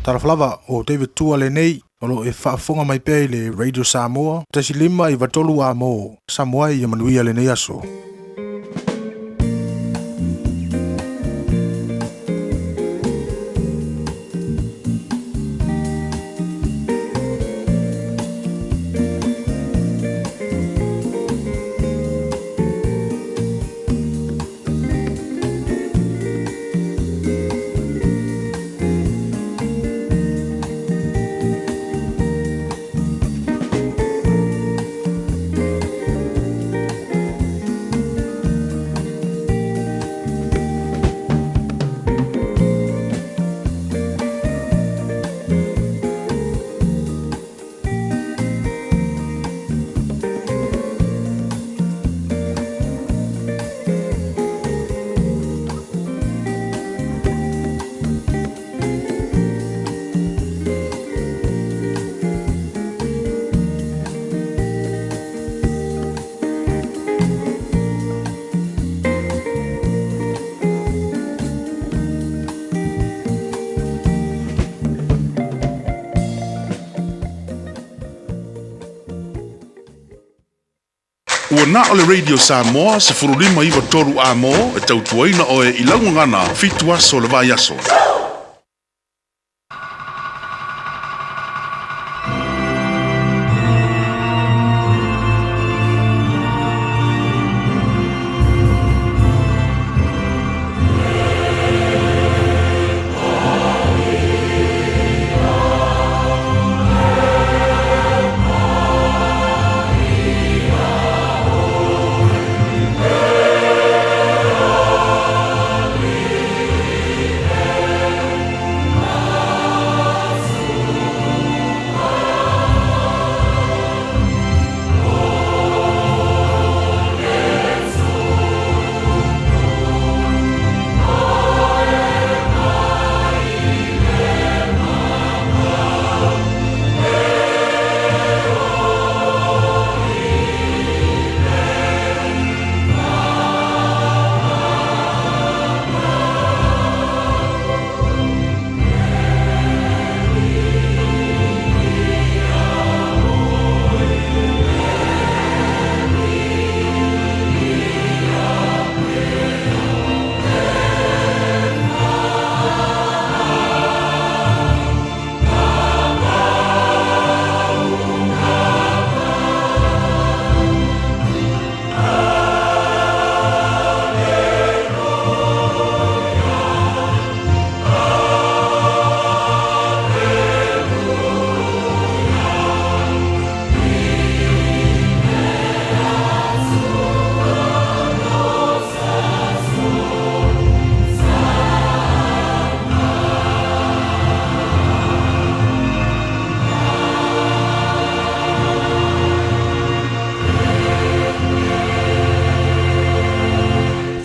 Talofa lava, o David Tua lenei, o lo o e faafofoga mai pea i le Radio Samoa, 1.5 93 A mo Samoa ia manuia lenei aso. Ua na o le Radio Samoa 15 9 3 A mo e tautuaina oe i lau gagana fitu aso o le vaiaso.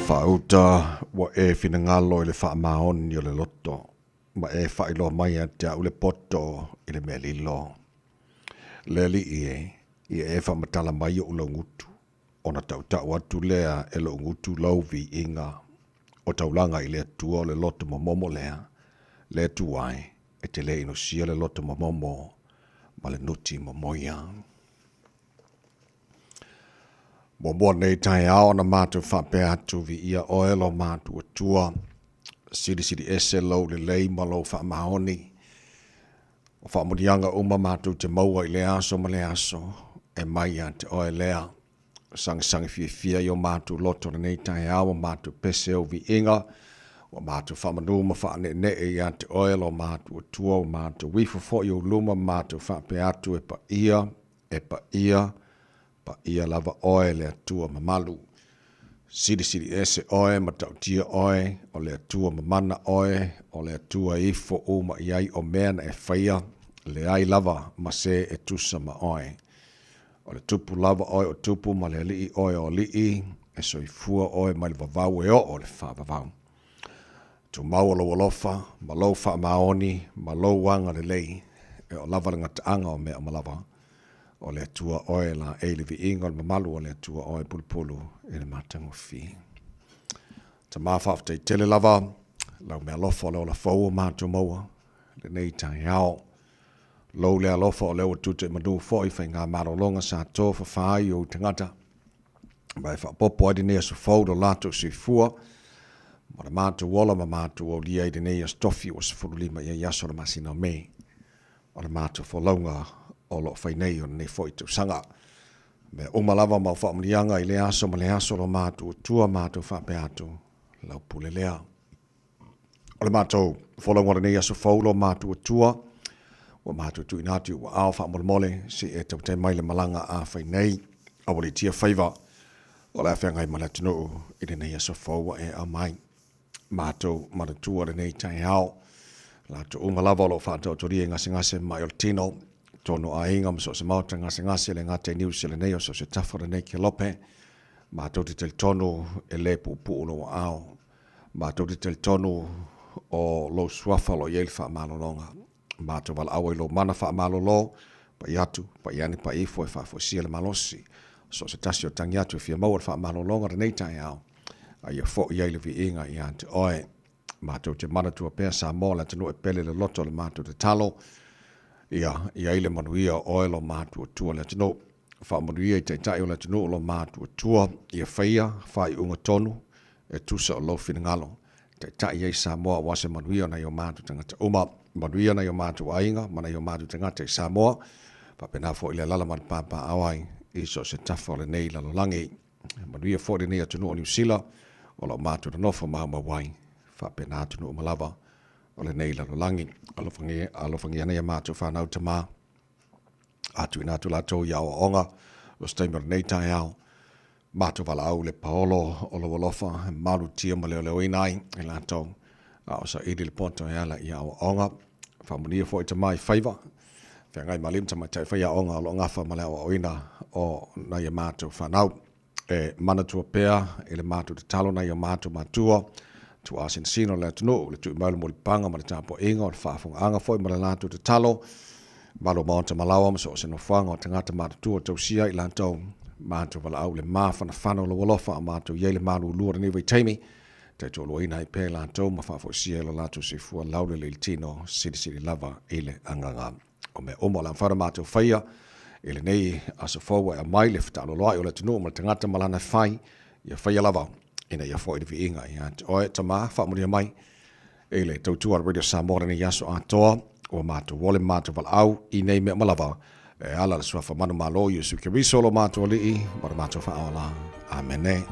Faauta ua e finagalo i le faamaoni o le loto, ma e faailoa mai ia te au le poto i le mea lilo. Le Alii e, ia e faamatala mai ou laugutu, ona tautau atu lea e lou gutu lou viiga o taulaga i le Atua o le loto momomo lea, le Atua e, e te le inosia le loto momomo ma le nuti momoia. Muamua nei taeao ona matou faapea atu viia oe lo matou Atua, silisili ese lou lelei ma lou faamaoni. O faamanuiaga uma matou te maua i lea aso ma lea aso, e mai ia te oe lea. Sagisagi fiafia i o matou loto lenei taeao ma matou pese ou viiga, ua matou faamanu ma faaneenee ia te oe lo matou Atua, ua matou ifo foi i ou luma ma matou faapea atu e paia, e paia, Paia lava oe le Atua mamalu. Silisili ese oe, matautia oe, o le Atua mamana oe, o le Atua e ifo uma i ai o mea na e faia, leai lava ma se e tusa ma oe. O le Tupu lava oe o tupu ma le Alii oe o alii, e soifua oe mai le vavau e oo i le faavavau. Tumau o lou alofa, ma lou faamaoni, ma lou agalelei, e oo lava le gataaga o mea uma lava. O le Atua oe laei le viiga o le mamalu o le Atua oe pulupulu i le matagofie. Tama faafetai tele lava lau mealofa o le ola fou o matou maua. lenei taeao. Lou le alofa o lea ua tuta i manu foi faiga malologa sa tofafa ai ou tagata ma e faaopoopo ai lenei aso fou lo latou soifua ma le matou ola ma matou aulia i lenei aso tofi ua 15 i ai aso o le masina o Me o le matou folauga o lo o fai nei o lenei foi tausaga. Mea uma lava ma faamanuiaga i lea aso ma lea aso lo matou Atua matou faapea atu lau pule lea. O le matou folauga o lenei aso fou lo matou Atua, ua matou tuuina atu i ou aao faamolemole se i e tautai mai le malaga a fai nei, aualiitia faiva o le a feagai ma le atunuu i lenei aso fou ua e aumai. Matou manatua lenei taeao, latou uma lava o lo o faataotolia i gasegase ma mai o le tino, tonu aiga ma so o se maota gasegase le gata i Niu Sila nei o so o se tafa o lenei kelope, matou te talitonu e le puupuu lou aao. Matou te talitonu o lou suafa o lo o i ai le faamalologa. Matou valaau ai lou mana faamalolo, pai atu, pai ane, pai ifo e faafoisia le malosi. So o se tasi o tagi atu e fia maua le faamalologa lenei taeao, a ia foi ai le viiga ia te oe. Matou te manatua pea Samoa le atunuu e pele le loto o le matou tatalo, ia i ai le manuia o oe lo matuatua le atunuu. Faamanuia i taitai o le atunuu o lo matuatua, ia faia faaiuga tonu e tusa o lou finagalo. Taitai ai Samoa aua se manuia o nai o matou tagata uma, manuia nai o matou aiga ma nai o matou tagata i Samoa, faapena foi le alaala ma le papaaao ai i so o se tafa o lenei lalolagi. Manuia foi lenei atunuu o Niu Sila o lo o matou nonofo maumau ai, faapena atunuu uma lava o lenei lalolagi. Alofagia, alofagia nei a matou fanau tama, a tuuina atu latou i aoaoga o se taimi o lenei taeao. Matou valaau le paolo o lou alofa e malutia ma leoleoina ai i latou a o saili le poto e ala i aoaoga. Faamanuia foi tama i faiva, feagai ma alii ma tamaitai faiaoga o lo o gafa ma le aoaoina o nai a matou fanau. E manatua pea i le matou tatalo nai o matou matua, tuuasinasina o le atunuu, le tui mai o le mulipapaga ma le tapuaiga o le faafofogaaga foi ma le latou tatalo, malu o maota malaoa ma so o se nofoaga o tagata matutua tausia i latou, matou valaau i le mafanafana o lou alofa a matou i ai le malulu o lenei vaitaimi, taitoaluaina ai pea i latou ma faafoisia i lo latou soifua laulelei i le tino silisili lava i le agaga. O mea uma o le a mafai ona matou faia i lenei aso fou ua e aumai le fetaaloloai o le atunuu ma le tagata ma lana fai, ia faia lava ina ia foi le viiga ia te oe. Tama, faamanuia mai i le tautua a le Radio Samoa lenei aso atoa, ua matou ole ma matou valaau i nei mea uma lava, e ala le suafa manumalo Iesu Keriso lo matou Alii ma lo matou Faaola. Amene.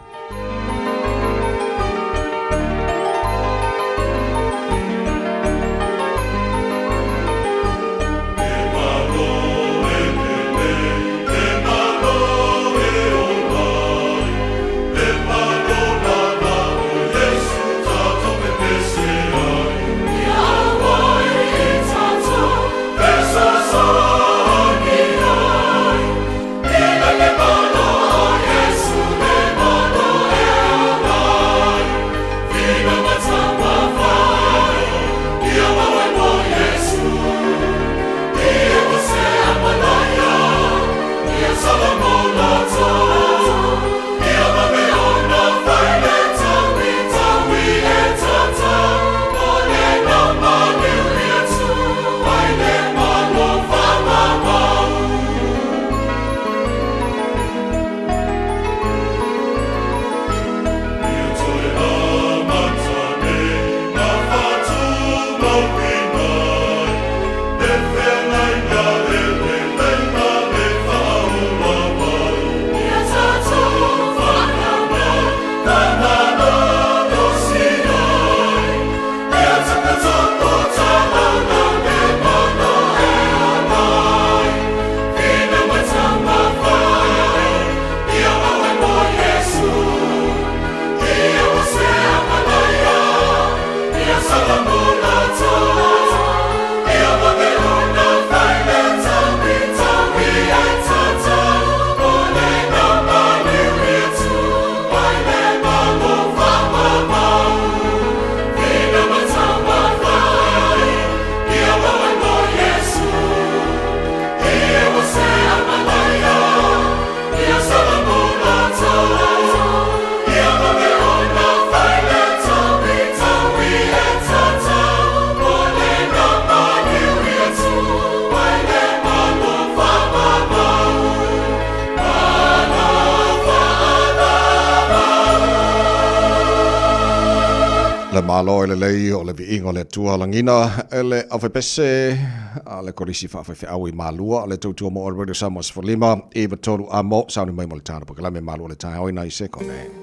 Faamalo e lelei o le viiga o le Atua lagina e le aufaipese a le Kolisi Faafaifeau i Malua o le tautua mo le Radio Samoa 15 93 a mo sauni mai mo le tano pakalame malu o le taeao i nai sekone.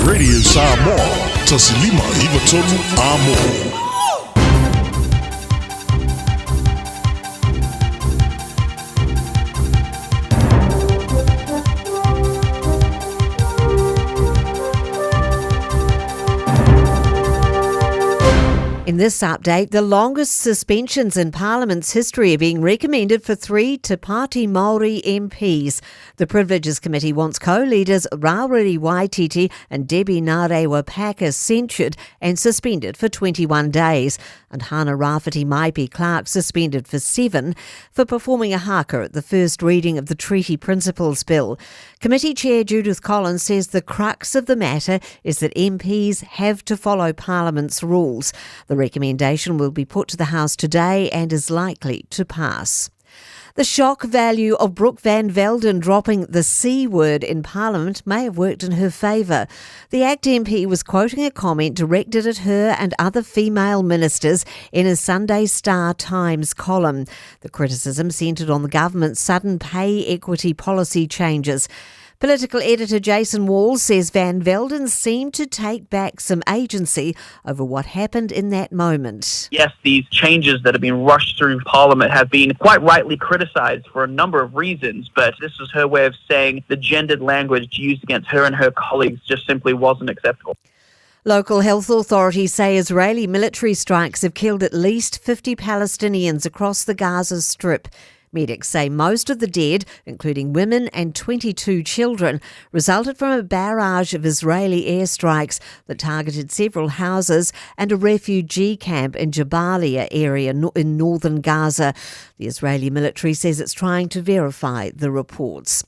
Radio Samoa, 1593 Amo. In this update, the longest suspensions in Parliament's history are being recommended for three Te Pāti Māori MPs. The Privileges Committee wants co-leaders Rawiri Waititi and Debbie Ngarewa Packer censured and suspended for 21 days, and Hana Rafferty Maipi Clark suspended for 7 for performing a haka at the first reading of the Treaty Principles Bill. Committee Chair Judith Collins says the crux of the matter is that MPs have to follow Parliament's rules. The recommendation will be put to the House today and is likely to pass. The shock value of Brooke Van Velden dropping the C word in Parliament may have worked in her favour. The ACT MP was quoting a comment directed at her and other female ministers in a Sunday Star Times column. The criticism centred on the government's sudden pay equity policy changes. Political editor Jason Wall says Van Velden seemed to take back some agency over what happened in that moment. Yes, these changes that have been rushed through Parliament have been quite rightly criticised for a number of reasons, but this was her way of saying the gendered language used against her and her colleagues just simply wasn't acceptable. Local health authorities say Israeli military strikes have killed at least 50 Palestinians across the Gaza Strip. Medics say most of the dead, including women and 22 children, resulted from a barrage of Israeli airstrikes that targeted several houses and a refugee camp in Jabalia area in northern Gaza. The Israeli military says it's trying to verify the reports.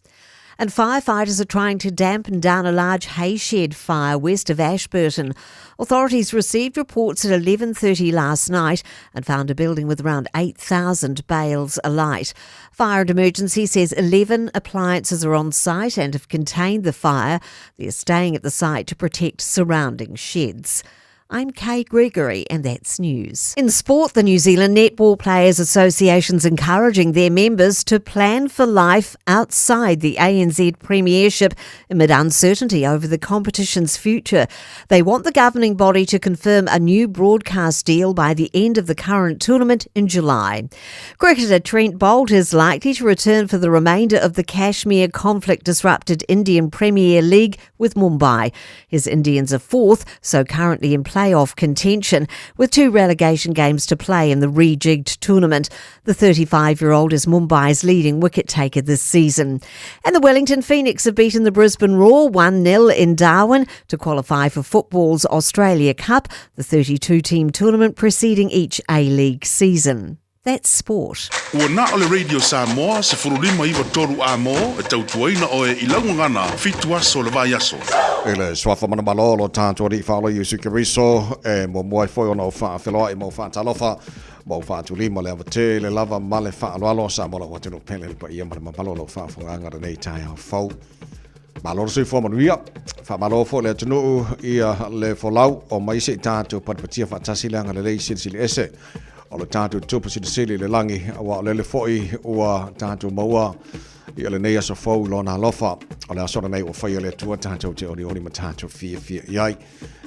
And firefighters are trying to dampen down a large hayshed fire west of Ashburton. Authorities received reports at 11:30 last night and found a building with around 8,000 bales alight. Fire and Emergency says 11 appliances are on site and have contained the fire. They're staying at the site to protect surrounding sheds. I'm Kay Gregory, and that's news. In sport, the New Zealand Netball Players Association's encouraging their members to plan for life outside the ANZ Premiership amid uncertainty over the competition's future. They want the governing body to confirm a new broadcast deal by the end of the current tournament in July. Cricketer Trent Boult is likely to return for the remainder of the Kashmir conflict disrupted Indian Premier League with Mumbai. His Indians are fourth, so currently in playoff contention, with 2 relegation games to play in the rejigged tournament. The 35-year-old is Mumbai's leading wicket taker this season. And the Wellington Phoenix have beaten the Brisbane Roar 1-0 in Darwin to qualify for football's Australia Cup, the 32-team tournament preceding each A-League season. That's sport. Ua na o le Radio Samoa 1593 Amo e tautuaina oe i lau gagana 7 aso le vaiaso. I le suafa manumalo o lo tātou Alii Faaola Iesu Keriso, e muamua ai foi ona ou faafeloai ma ou faatalofa ma ou faatulima le avate le lava ma le faaaloalo Samoa lau atunuu pele le paia ma le mamalu o lau faafofogaaga lenei taeao fou. Malo le soifua manuia, faamalo foi le atunuu ia le folau o mai se i tātou patipatia faatasi le agalelei silisili ese o le tātou tupu silisili i le lagi, aua o lele foi ua tātou maua ia lenei aso fou i lona alofa. O le aso lenei ua faia le Atua tātou te olioli ma tātou fiafia i ai.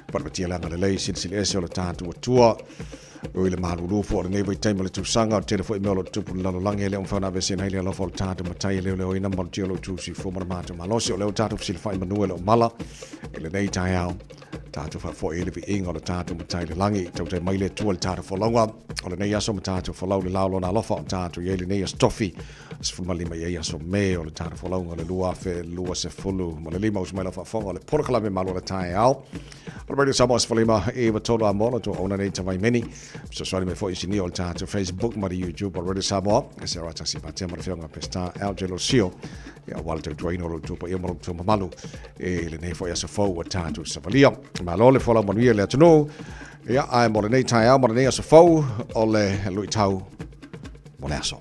Patipatia le agalelei silisili ese o le tātou Atua. Ui le malulu fo o lenei vaitaimi o le tausaga, o le tele foi mea o lo o tupu i le lalolagi, e le o mafai ona aveese ai le alofa o le tatou Matai e leoleoina ma malutia o lo outou soifua ma le matou malosi. O lea ua tatou fesilafai manu e le o mala i lenei taeao. Tatou faafo'i ai le viiga o le tatou Matai i le lagi. Tautai mai le Atua i le tatou folauga o lenei aso ma tatou folau le lao lona alofa o tatou i ai lenei aso tofi 15 i ai aso Me o le tatou folauga o le 2025. Usu mai lau faafofoga o le polokalame malo o le taeao. O le Radio Samoa 15 i 3 a mola to ona nei tavaimeni. Fesoasoani mai foi i sinia o le tatou Facebook ma le YouTube o Radio Samoa. E se ratasi patea ma le fioga Pestar LJ Losio. Ia aua le tautuaina o lo outou paia ma lo outou mamalu i lenei foi aso fou ua tatou savalia. Malo le folau manuia le atunuu. Ia, ae mo lenei taeao ma lenei aso fou o le luitau mo le aso.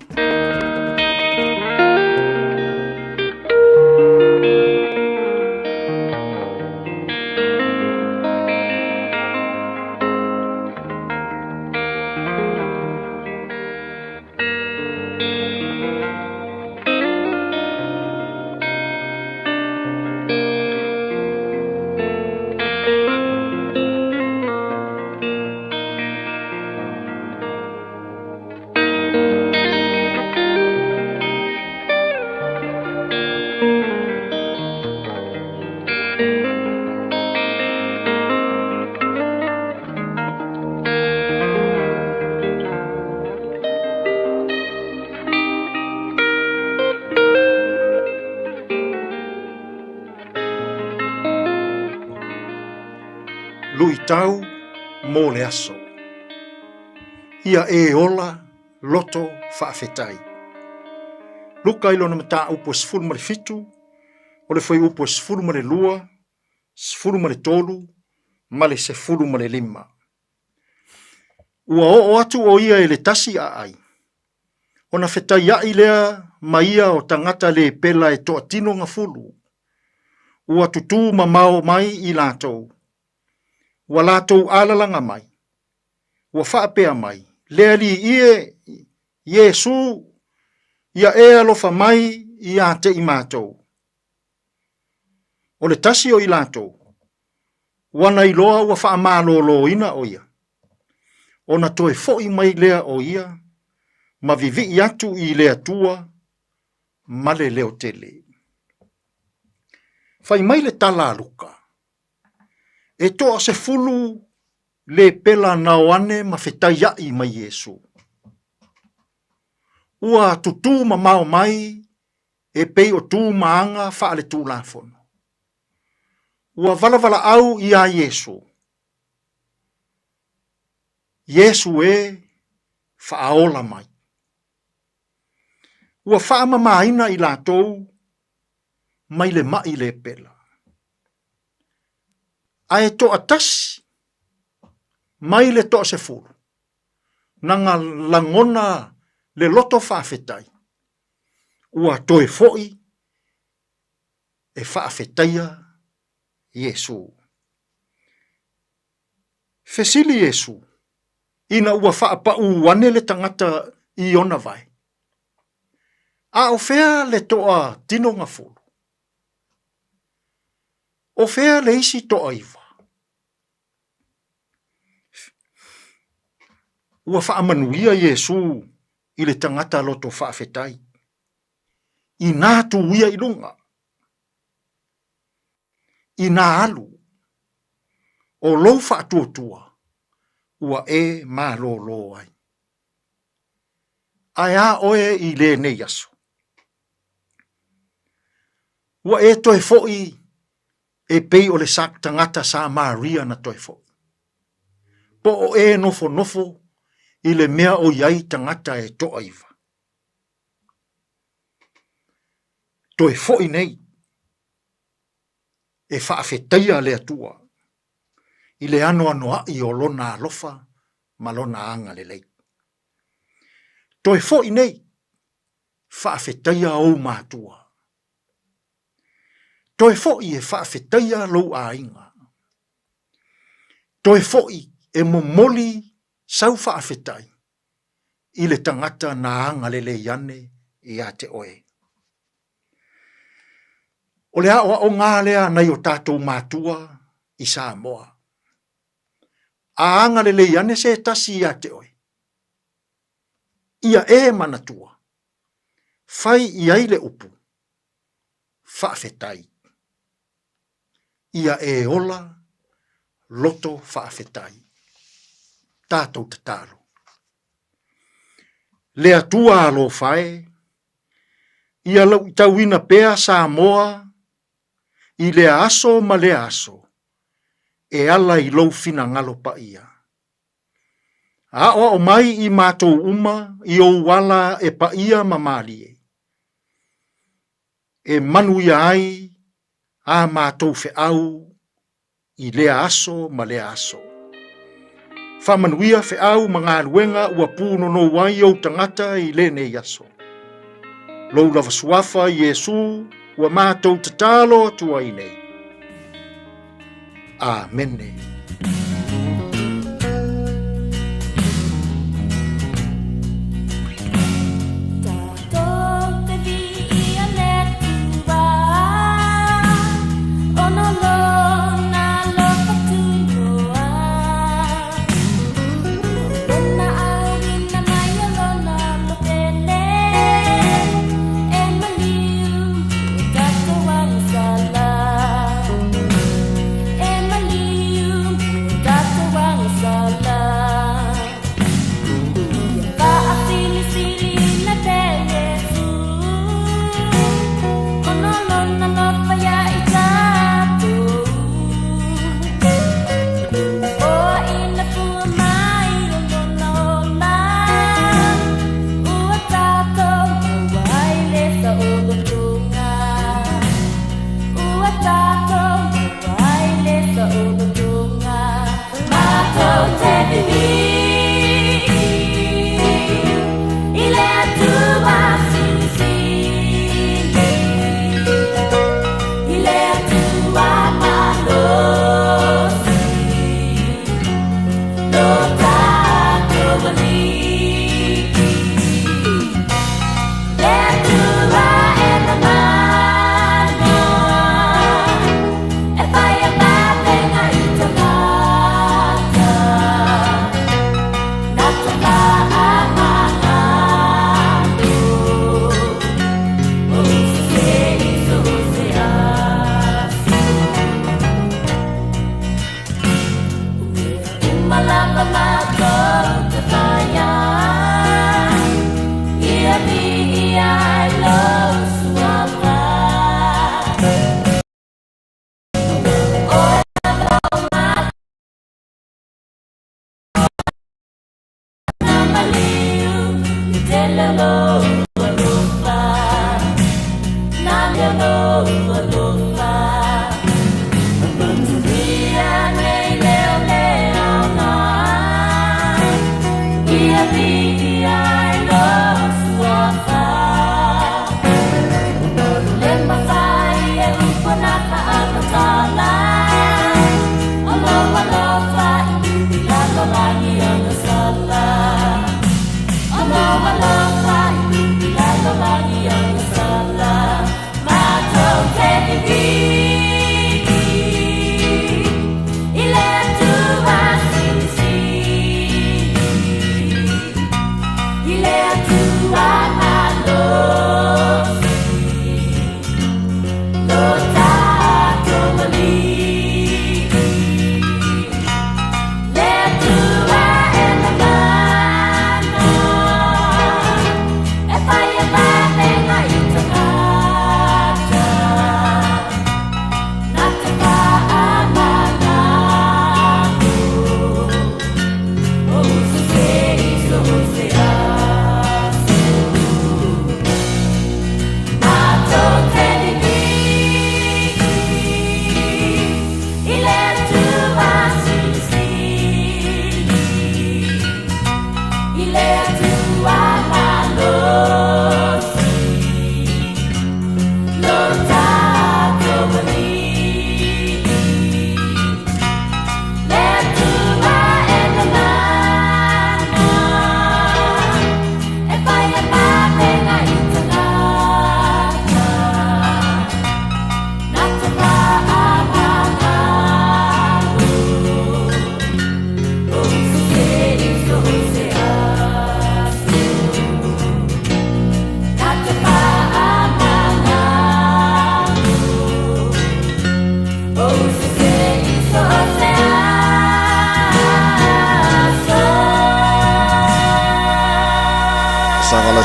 Luitau mo le aso. Ia e ola loto faafetai. Luka i lona mataupu e 17, o le fuaiupu e 12, 13 ma le 15. Ua oo atu ʻo ia i le tasi aai, ona fetaiaʻi lea ma ia o tagata lepela e toatino gafulu, ua tutū mamao mai i latou. Ua latou alalaga mai, ua faapea mai, Le Alii e, Iesū, ia e alofa mai ia te i matou. O le tasi o i latou, ua na iloa ua faamaloloina ʻo ia, ona toe foʻi mai lea o ia ma vivii atu i le Atua ma le leo tele. Fai mai le tala a Luka, e toasefulu lepela na o ane ma fetaiaʻi mai Iesū. Ua tutū mamao mai e pei o tu ma aga faaletulafono. Ua valavalaau iā Iesu. Iesu e faaola mai. Ua faamamaina i latou mai le maʻi lepela. Ae toatasi mai le toasefulu na lagona le loto faafetai ua toe foʻi e faafetaia Iesū. Fesili Iesū, ina ua faapaʻu ane le tagata i ona vae, A o fea le toa tino gafulu? O fea le isi toa iva? Ua faamanuia Iesū i le tagata loto faafetai. Inā tū ia i luga. Inā alu, o lou faatuatua ua e malōlō ai. Ae a ʻoe i lenei aso? Ua e toe foʻi e pei o le tagata Samaria na toe foʻi. Po o e nofonofo i le mea o i ai tagata e toaiwa. Toe foʻi nei e faafetaia le Atua i le anoanoaʻi o lona alofa ma lona agalelei. Toe foʻi nei faafetaia ou matua. Toe foʻi e faafetaia lou aiga. Toe foʻi e momoli sau faafetai i le tagata na agalelei ane iā te oe. O le aʻoaʻoga lea a nai o tatou matua i Samoa. A agalelei ane se tasi iā te oe, ia e manatua, fai i ai le upu, faafetai. Ia e ola, loto faafetai. Tatou tatalo. Le Atua alofa e, ia lauitauina pea Samoa i lea aso ma lea aso e ala i lou finagalo paia. Aoao mai i matou uma i ou ala e paia ma malie, e manuia ai a matou feau i lea aso ma lea aso. Faamanuia feau ma galuega ua pūnonou ai ou tagata i lenei aso. Lou lava suafa Iesu ua matou tatalo atu ai nei. Amene.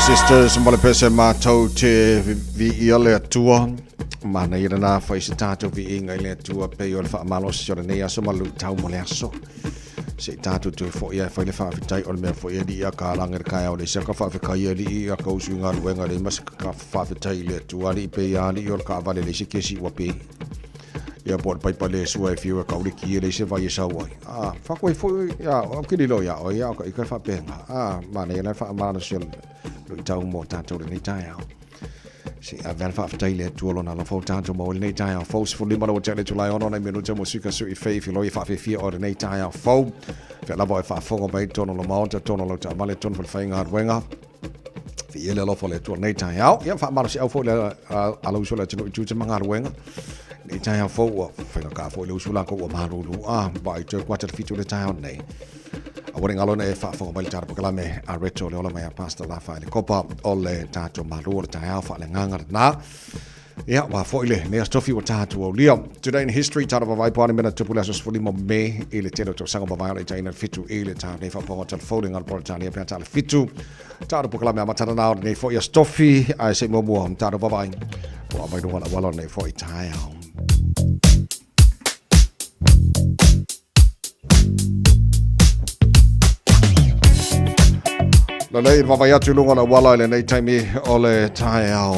Sisters ma le pese matou te viia le Atua. Manaia lena fai se tatou viiga i le Atua pei o le faamalosi o lenei aso ma le luitau mo le aso. Se i tatou toe foi ae fai le faafetai o le mea foi e alii a ka lage le taeao le isi a ka faafetai alii a ka usu i galuega leai ma se ka faafetai i le Atua alii pei a alii o le taavale leai se kesi ua pe. Ia po o le paipa le sua e fiu e kau le ki e leai se vai e sau ai. A, fakoe foi, ia, o ke lilo ia oe, ia, o ka ika faapena. A, manaia la le faamalosi o le luitau mo tatou lenei taeao. Se i ave a le faafetai i le Atua lona alofa o tatou maua i lenei taeao fou. 15 ua tea le itula e 6 nai minute mo sui ka sui fei filoi e faafefia oe lenei taeao fou. Fea lava oe faafofoga mai totonu o le Maota, totonu o lau taavale, totonu o le faigaluega. Viia le alofa o le Atua lenei taeao. Ia faamalosiau foi le ala uso le atunuu i tiute ma galuega. Lenei taeao fou ua faigata foi le usu latou ua malulu. A, vaai toe kuata le 7 le taeao nei. Aua ne i galo ona e faafofoga mai le tatou polokalame a Reto le ola mai a Pastor Lafa i le kopa o le tatou malu o le taeao faaleagaga lena. Ia, ua foi le nei aso tofi ua tatou aulia. Today in history, tāna vavai poani mena tupu le aso 15 Me i le tele o tausaga mavae o le itaina le fitu i le tā nei whaaponga telefone ngā Peretania pea tā le fitu. Tāna pukala mea matana nā o nei foi aso tofi, ai se mua mua tāna vavai. Po a mai runga la walo nei foi taeao. Lelei le vaavaai atu i luga o le auala i lenei taimi o le taeao.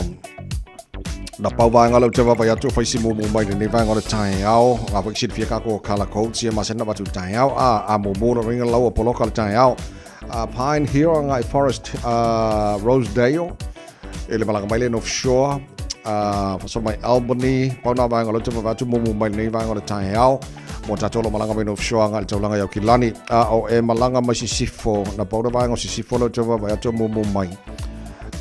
Na pau vaega lea ou te vaavaai atu o fai si mumu mai lenei vaega o le taeao. Ngā foi silafia kākou o colour codes ia masani na avatu i le taeao. A, a mumu lona uiga lau ua poloka le taeao. A Pine Hill agai Forest Rosedale e le malaga mai le North Shore, faasolo mai Albany, pau nā vaega o lea ou te vaavaai atu mumu mai lenei vaega o le taeao. Mo tātou o lo malaga mai North Shore agai le taulaga i Aukilani. A o e malaga mai Sisifo, na pau le vaega o Sisifo lea ou te vaavaai atu mumu mai.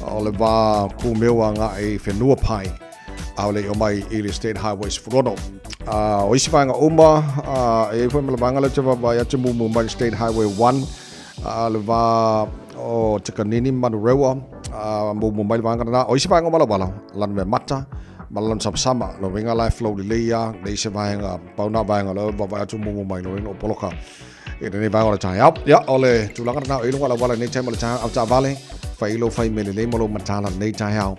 O le wā kūmeu agai i Whenuapai, a o le i o mai i le State Highway 16. A o isi vaega uma, a, e i ai foi ma le vaega lea ou te vaavaai atu mumu mai le State Highway 1, A le va o Takanini ma Manurewa, a mumu mai le vaega lena. O isi vaega o Malawala, lana mea mata, ma lana samasama. Lona uiga la e flow lelei lava, leai se vaega, pau na vaega lea e vaavaai atu mumu mai, lona uiga o poloka i lenei vaega o le taeao. Ia, o le tulaga lena o i luga o le auala i lenei taimi o le taeao, avetaavale, fai lou fai mea lelei ma lou mataala i lenei taeao.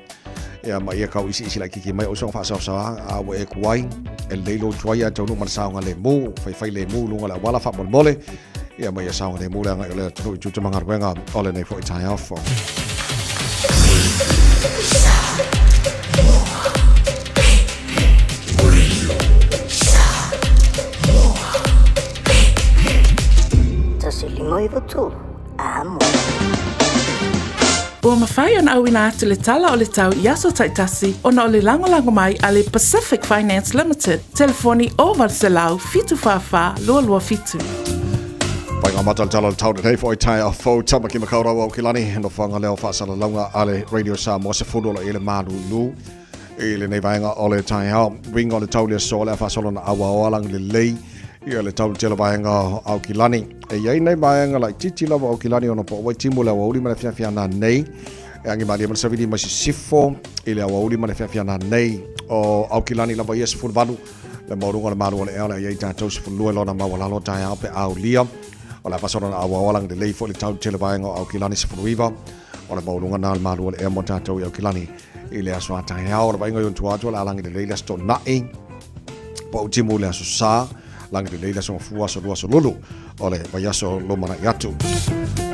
Ia, ma ia kau isiisi laitiiti mai o usoga faasaosaoa, a ua e tuai, e lelei lou tuai ae taunuu ma le saogalemu, faifai lemu i luga o le auala faamolemole. Ia ma ia saogalemu le agai o le atunuu i tiute ma galuega o lenei foi taeao fou. 153 Amo. Ua mafai ona auina atu le tala o le tau i aso taitasi ona o le lagolago mai a le Pacific Finance Limited, telefoni 0800 744 227. Pai ngā mata le tala o le tau lenei foi taeao fou Tamaki Makaurau Aukilani nofoaga lea o faasalalauga a le Radio Samoa se fulu o lo i le malulu i lenei vaega o le taeao. Uiga o le tau le aso o le a faasolo na auaoa lagi lelei ia le tau tele vaega o Aukilani. E i ai nei vaega laitiiti lava o Aukilani ona po o Waitimu le aoauli ma le afiafi ana nei. E agi malie ma le savili mai sisifo i le aoauli ma le afiafi ana nei. O Aukilani lava ia 18 le maualuga o le malu o le ea o le a i ai tatou 12 lona maualalo taeao pe aulia. O le a faasolo na auaoa lagi lelei foi le tau tele vaega o Aukilani 19 o le maualuga na o le malu o le ea mo tatou i Aukilani. I le aso a taeao, o le vaaiga i ona tua atu o le a lagi lelei le aso Toonai, pau timu i le aso Sa, lagi lelei le aso Gafua, aso Lua, aso Lulu, o le vaiaso lumanai atu.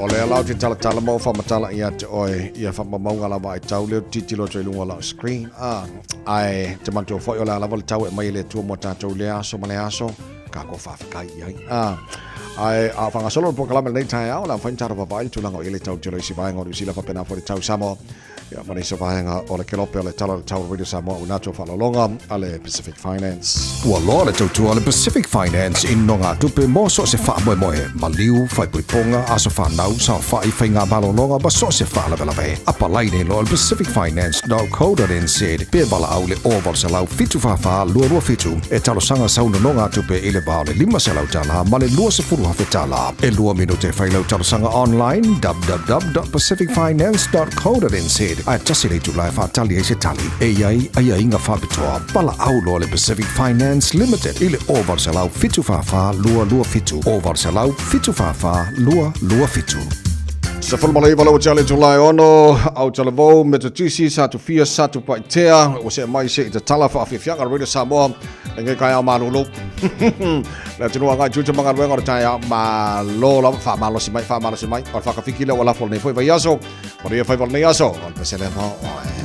O lea la ou te talatala ma ou faamatala ia te oe ia faamaumauga lava ai tau lea ou te tilotilo atu ai i luga o lau screen. Ah, ae te manatua foi o le a lava le tau e aumai e le Atua mo tatou i lea aso ma lea aso, kākou faafetai i ai. Ah, ae a o faagasolo le polokalame lenei taeao, o le a mafai ona tatou vaavaai i le tulaga o i ai le tau tele o isi vaega o Niu Sila faapena foi le tau Samoa. Ia, ma nisi o vaega o le kelope o le Tala o le Tau Radio Samoa una atu faalologa a le Pacific Finance. Ua loa le tautua a le Pacific Finance i nogatupe mo so o se faamoemoe, maliu, faaipoipoga, aso fanau, saofai, faiga malologa ma so o se faalavelave. Apalai nei loa i le pacificfinance.co.nz pe valaau i le 0800 744 227 e talosaga sau nonogatupe i le va o le $500 ma le $20,000. E lua minute e fai lau talosaga online www.pacificfinance.co.nz ae tasi le itula e faatali ai se tali e i ai aiaiga faapitoa. Valaau loa le Pacific Finance Limited i le 0800 744 227 0800 744 227. 19 lau tale itula e ono au talavou Metotisi Satufia Satupaitea ua see mai se i tatala faafiafiaga le Radio Samoa lenei taeao malulu le atunuu agai tiute ma galuega o le taeao malo lava faamalosi mai faamalosi mai o le faakafiki lea ua lafo lenei foi vaiaso manuia faiva o lenei aso o le pesele mo oe.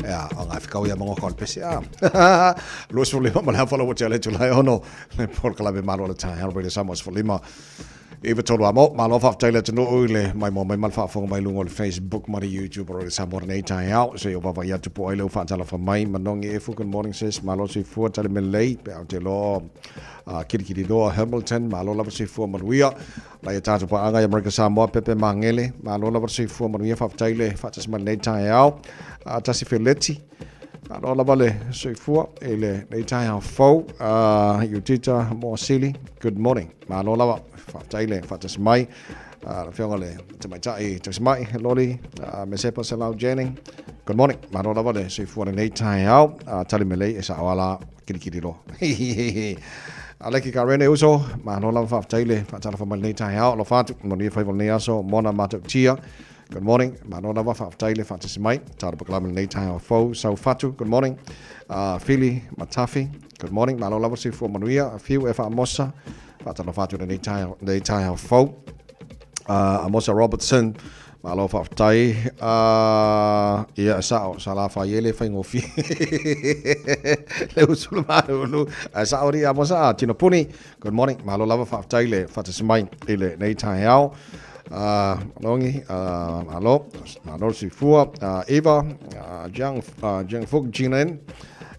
Ia, o ngā whikau ia mangoka o le pese, a. 25 ma le afa ua tea le itula e 6, le polokalame malo o le taeao Radio Samoa 15. 93 a mo, malo faafetai le atunuu i le maimoa mai ma le faafofoga mai luga o le Facebook ma le YouTube o Radio Samoa lenei taeao. Se i ou vaavaai atu po o ai lea ua faatalofa mai. Manogi Efu, good morning sis, malo soifua, tali mea lelei, pe au te loa Kilikililoa Hamilton, malo lava soifua manuia. Nai a tātou paaga i Amerika Samoa, Pepe Mangele, malo lava soifua manuia, faafetai le faatasi mai lenei taeao. Tasi Feleti, malo lava le soifua i lenei taeao fou. Iutita Moasili, good morning, malo lava, faafetai le faatasi mai. Le afioga le tamaitai Tausimai, Loli, Mesepa Salau Jennings, good morning, malo lava le soifua lenei taeao. Tali melei e sao ala Kilikili loa. Aleki ka rene uso, malo lava faafetai le faatalofa mai lenei taeao. Alofa atu, manuia faiva o lenei aso, mona matautia. Good morning, malo lava faafetai le faatasi mai. Talo pakalame lenei taeao fou, Saufatu, good morning. Fili Matafi, good morning, malo lava soifua manuia. Fiu e Faamosa, faatalofa atu lenei taeao, lenei taeao fou. Amosa Robertson, malo faafetai. Ia, e sao, sa la fai e le faigofie. Le usu le malulu. Ae sao ri Amosa, tino puni. Good morning, malo lava faafetai le faatasi mai i lenei taeao. Longi, malo, malo le soifua. Eva, Jiang, Jiang Fuk Jinen.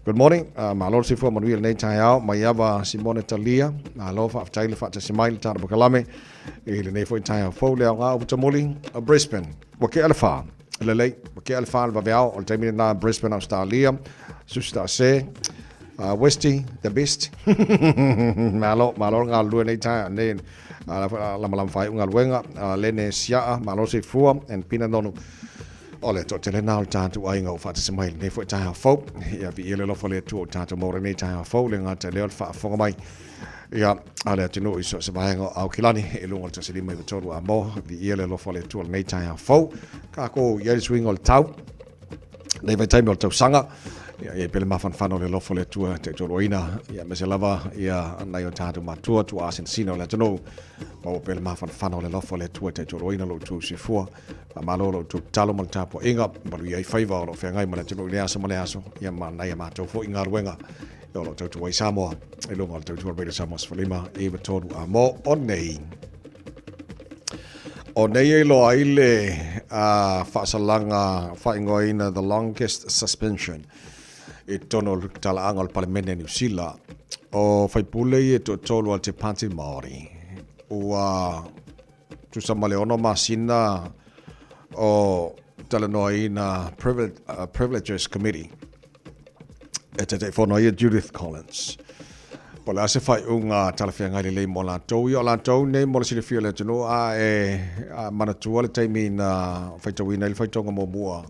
Good morning, malo le soifua manuia i lenei taeao. Maiava Simone Talia, malo faafetai le faatasi mai le tatou pakalame. I lenei foi taeao fou le aoga o Putamuli o Brisbane. Ua kea le whā. Lelei, ua kea le whā le vaveao o le taimi lena Brisbane, Australia. Susi Taase, Westy, the best. Malo, malo le galulue nei taeao nei. Lamalama whai ungaluenga, Lene Siaa, malo soifua, and Pina Nonu. O le toatele na o le tātou aiga o whaatasi mai lenei foi taeao fou. Ia viia le alofa o le Atua o tātou maua lenei taeao fou, le gata lea o le faafofoga mai. Ia, a le atunuu i so o se vaega o Aukilani, i luga o le 153 a mo, viia le alofa o le Atua lenei taeao fou. Kākou i ai le suiga o le tau, nei vaitaimi o le tausaga, ia, i ai pea le mafanafana o le alofa o le Atua e taitauloaina, ia, aemaise lava, ia, nai o tātou matua, tuaasinasina o le atunuu, maua pea le mafanafana o le alofa o le Atua e taitauloaina lo outou soifua. Faamalo lo outou tatalo ma le tapuaiga, manuia ai faiva o lo o feagai ma le atunuu i lea aso ma lea aso, ia ma nai a matou foi galuega. O lo o tautua ai Samoa i luga o le tautua Radio Samoa 15 93 a mo o nei. O nei e iloa ai le faasalaga faaigoaina The Longest Suspension i totonu o le talaaga o le Palemene Niu Sila. O faipule ia e toatolu a te Pāti Māori ua tusa ma le 6 masina o talanoaina Privileges Committee e Taitaifono ai e Judith Collins. Po o le a se faaiuga talafeagai lelei mo latou. Ia o latou nei mo le silafia o le atunuu a e manatua le taimi na faitauina ai le faitauga muamua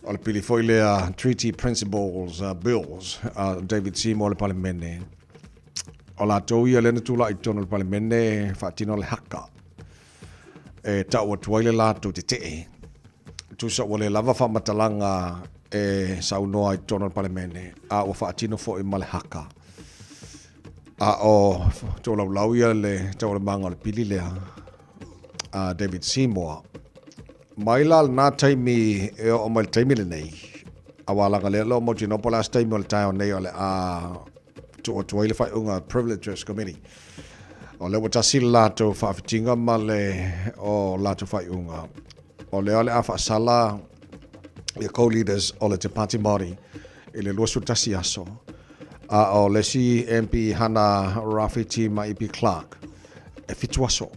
o le pili foi lea Treaty Principles Bills a David Seymour le Palemene. O latou ia lea na tulai i totonu o le Palemene faatino le haka e tau atu ai le latou tetee. Tusa ua le lava faamatalaga e saunoa i totonu o le Palemene, a ua faatino foi ma le haka. A o tolaulau ia le taualumaga o le pili lea a David Seymour. Mai la lena taimi e oo mai le taimi lenei, aua leaga lea o lo o mautinoa po o le a se taimi o le taeao nei o le a tuu atu ai le faaiuga Privileges Committee. O lea ua tasi le latou faafitiga ma le o latou faaiuga. O lea o le a faasala ia co-leaders o le Te Pāti Māori i le 21 aso. A o le isi MP Hana Rawhiti Maipi Clark e 7 aso.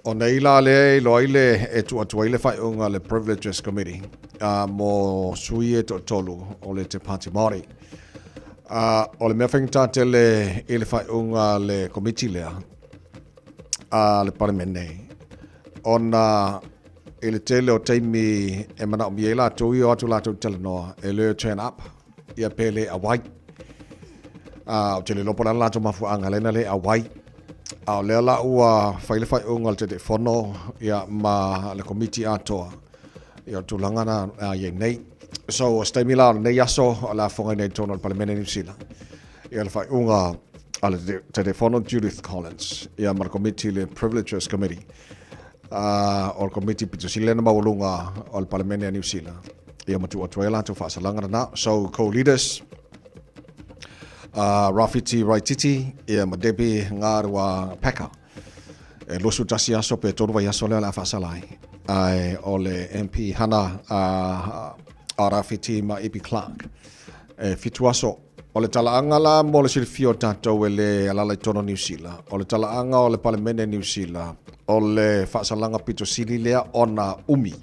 O nei la lea e iloa ai le e tuu atu ai le faaiuga a le Privileges Committee mo sui e toatolu o le Te Pāti Māori. O le mea faigata tele i le faaiuga a le komiti lea a le Palemene, ona i le tele o taimi e manaomia ai latou ia o atu latou talanoa e le turn up ia pe le auai. Ou te le iloa po o le a le latou mafuaaga lea na le auai. A o lea la ua fai le faaiuga a le Taitaifono ia ma le komiti atoa ia o le tulaga na a i ai nei. So, o se taimi la o lenei aso o le a fofogaina i totonu o le Palemene Niu Sila ia le faaiuga a le Taitaifono Judith Collins ia ma le komiti le Privileges Committee o le komiti pito sili lea ona maualuga o le Palemene a Niu Sila. Ia ma tuu atu ai latou faasalaga lena. So co-leaders Rafiti Raititi ia ma Debbie Ngarua Packer. E 21 aso pe 3 vaiaso lea o le a faasala ai. Ae o le MP Hana a Rafiti ma Ibi Clark. E 7 aso. O le talaaga la mo le silafia o tatou e le alala i totonu o Niu Sila, o le talaaga o le Palemene Niu Sila, o le faasalaga pito sili lea ona umi.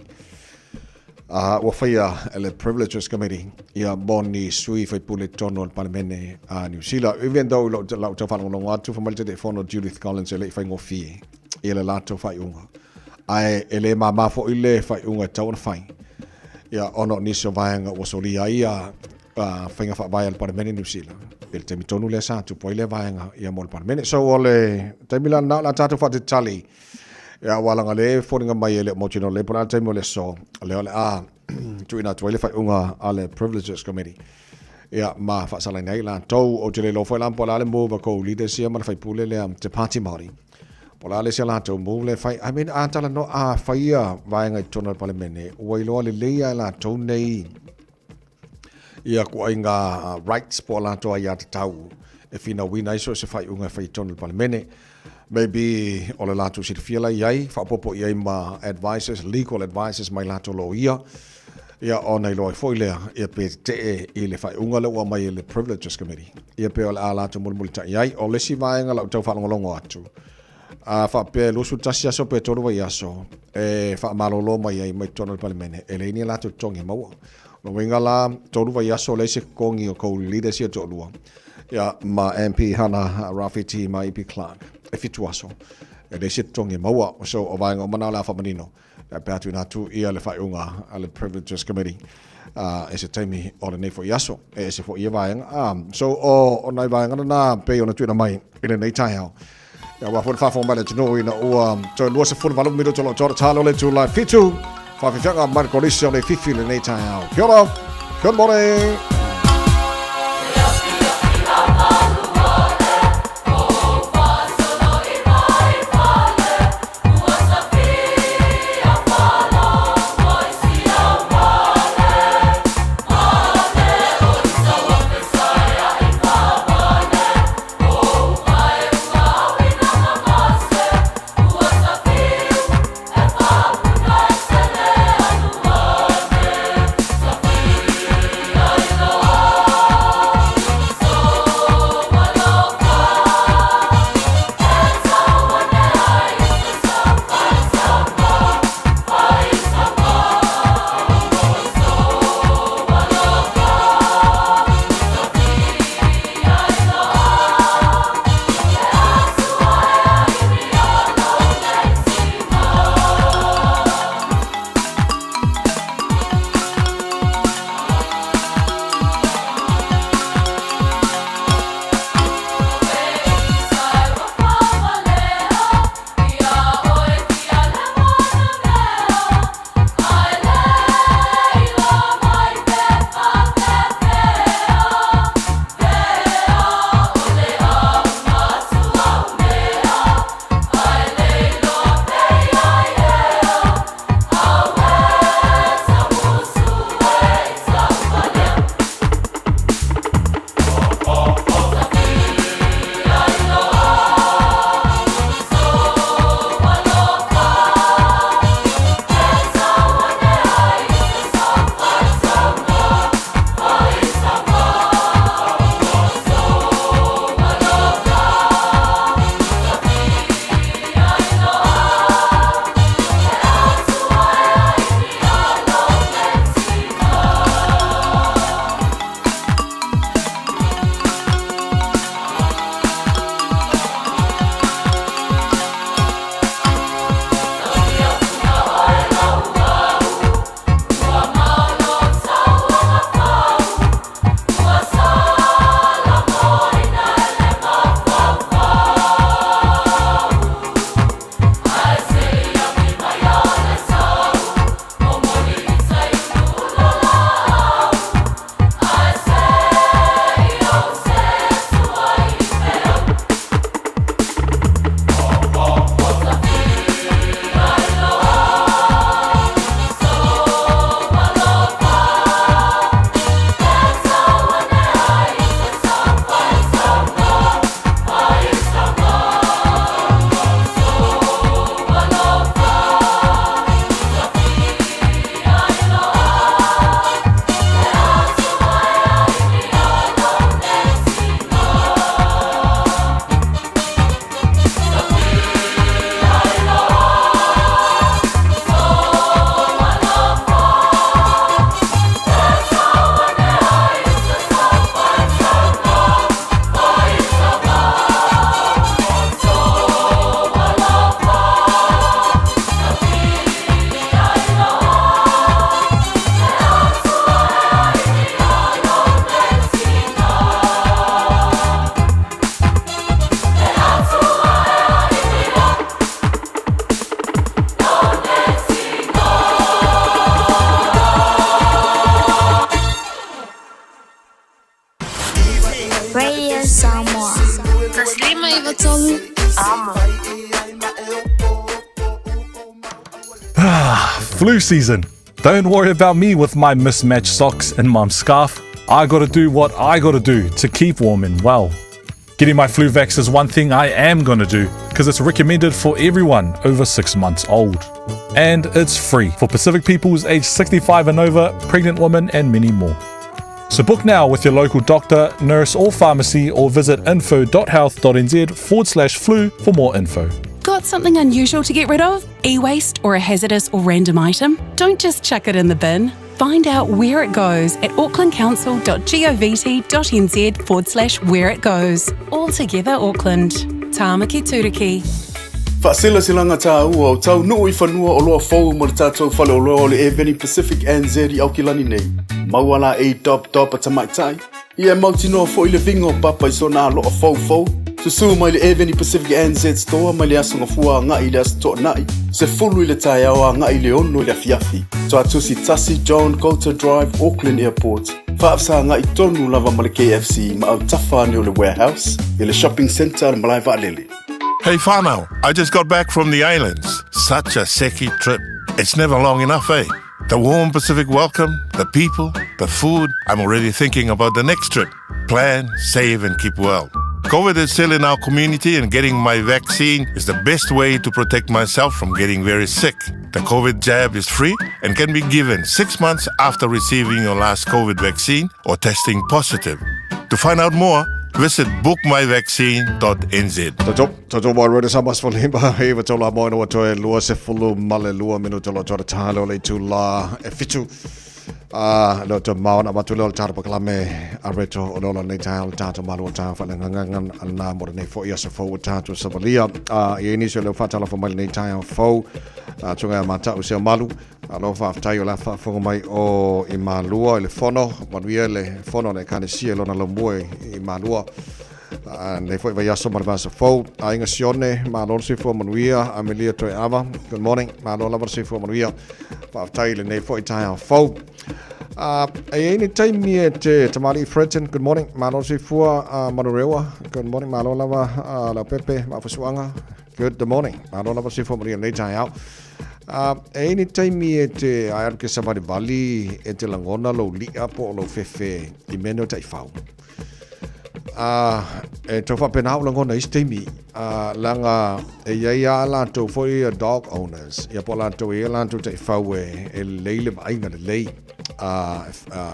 Ua faia e le Privileges Committee ia mo ni sui faipule i totonu o le Palemene a Niu Sila. Even though i lau tau faalogologo atu, fai mai le Taitaifono Judith Collins e le i faigofie ia le latou faaiuga. Ae e le mama foi le faaiuga e tatau ona fai, ia ona o nisi o vaega ua solia ai ia faiga faavae a le Palemene Niu Sila i le taimi tonu lea sa tupu ai lea vaega ia mo le Palemene. So o le taimi la lena o le a tatou faatalitali Ia, aua leaga o lea e foliga mai e le o mautinoa lelei po o le a le taimi o le aso, lea o le a tuuina atu ai le faaiuga a le Privileges Committee. Ia, ma faasalaina ai latou. Ou te le iloa foi la po o le a le move a kou leaders ia ma le faipule lea te Pāti Māori. Po o le a le isi a latou move lea e fai. I mean, a talanoa, a fai ia vaega i totonu o le Palemene, ua iloa lelei lava e latou nei ia ituaiga rights po o latou aiatatau e finauina ai so o se faaiuga e fai i totonu o le Palemene. Maybe o le latou silafia la i ai, faaopoopo i ai ma advisors, legal advisors mai latou loia, ia ona iloa ai foi lea, ia pe tetee i le faaiuga lea ua aumai e le Privileges Committee, ia pe o le a latou mulimulitai ai. O le isi vaega lau tau faalogologo atu, a faapea e 21 aso pe 3 vaiaso e faamalolo mai ai mai totonu o le Palemene, e leai ni a latou totogi e maua. O lona uiga la, 3 vaiaso leai se totogi o kou leaders ia e toalua, ia, ma MP Hana Rafiti ma EP Clark, e 7 aso, e leai se totogi e maua. So, o vaega uma na o le a faamanino pe a tuuina atu ia le faaiuga a le Privileges Committee i se taimi o lenei foi aso, e ese foi ia vaega. So, o nai vaega na pei ona tuuina mai i lenei taeao. Ia aua foi le faafofoga mai a le atunuu ina ua toe 28 minute o lo o toa talo le itula e 7. Faafefiaga mai le Kolisi o Leififi i lenei taeao. Kia ora, good morning! Flu season. Don't worry about me with my mismatched socks and mum's scarf. I gotta do what I gotta do to keep warm and well. Getting my flu vax is one thing I am gonna do because it's recommended for everyone over six months old. And it's free for Pacific peoples aged 65 and over, pregnant women, and many more. So book now with your local doctor, nurse, or pharmacy, or visit info.health.nz forward slash flu for more info. Got something unusual to get rid of? E waste or a hazardous or random item? Don't just chuck it in the bin. Find out where it goes at aucklandcouncil.govt.nz forward slash where it goes. All together, Auckland. Tāmaki Turuki. Faaselaselaga tāua o taunuu i fanua oloa fou mo le tatou faleoloa o le Air Pacific NZ i Aukilani nei. Maua la e dop dop a tamaitai. Ia e mautinoa foi le viga o Papa i sona aloa foufou. Susū mai le Air Pacific NZ Store mai le Aso Gafua agai i le Aso Toonai, 10 i le taeao agai i le 6 i le afiafi. Tuatusi 1 John Coulter Drive, Auckland Airport. Faafesagai tonu lava ma le KFC ma autafa ane o le Warehouse i le Shopping Centre a le Malae Vaalele. Hey whānau, I just got back from the islands. Such a seki trip. It's never long enough, eh? The warm Pacific welcome, the people, the food. I'm already thinking about the next trip. Plan, save, and keep well. COVID is still in our community, and getting my vaccine is the best way to protect myself from getting very sick. The COVID jab is free and can be given six months after receiving your last COVID vaccine or testing positive. To find out more, visit bookmyvaccine.nz. Toto, toto mai roida sa mas falimba he wa tola moi no toe lua se fulu male lua minuta lo toa talo le tu la e fitu. A lo to maona matu le tara pakalame a reto o lola nei tae o tato malu o tae whale ngangangan ana mo nei fo ia se fo o tato savalia. A i eni se leo whatala fo mai nei tae o fo a tunga mata o se malu. Alo faafetai o le a faafofoga mai o i Malua i le fono, manuia le fono a le Ekalesia i lona laumua i Malua. Nei foi vaiaso ma le vaiaso fou. Aiga Sione, malo le soifua manuia. Amelia Toeava, good morning, malo lava le soifua manuia. Faafetai i lenei foi taeao fou. E i ai le taimi e te tamalii Fredton, good morning, malo le soifua. Manurewa, good morning, malo lava. Leaupepe, Maafasuaga, good morning, malo lava le soifua manuia i lenei taeao. E i ai le taimi e te ae alu ke savalivali e te lagona lou li'a po o lou fefe i mea nei o taifau. E tau faapena a'u lagona i isi taimi, leaga e i ai lava latou foi ia dog owners, ia po o latou e i ai a latou taifau e lelei le vaaiga lelei. E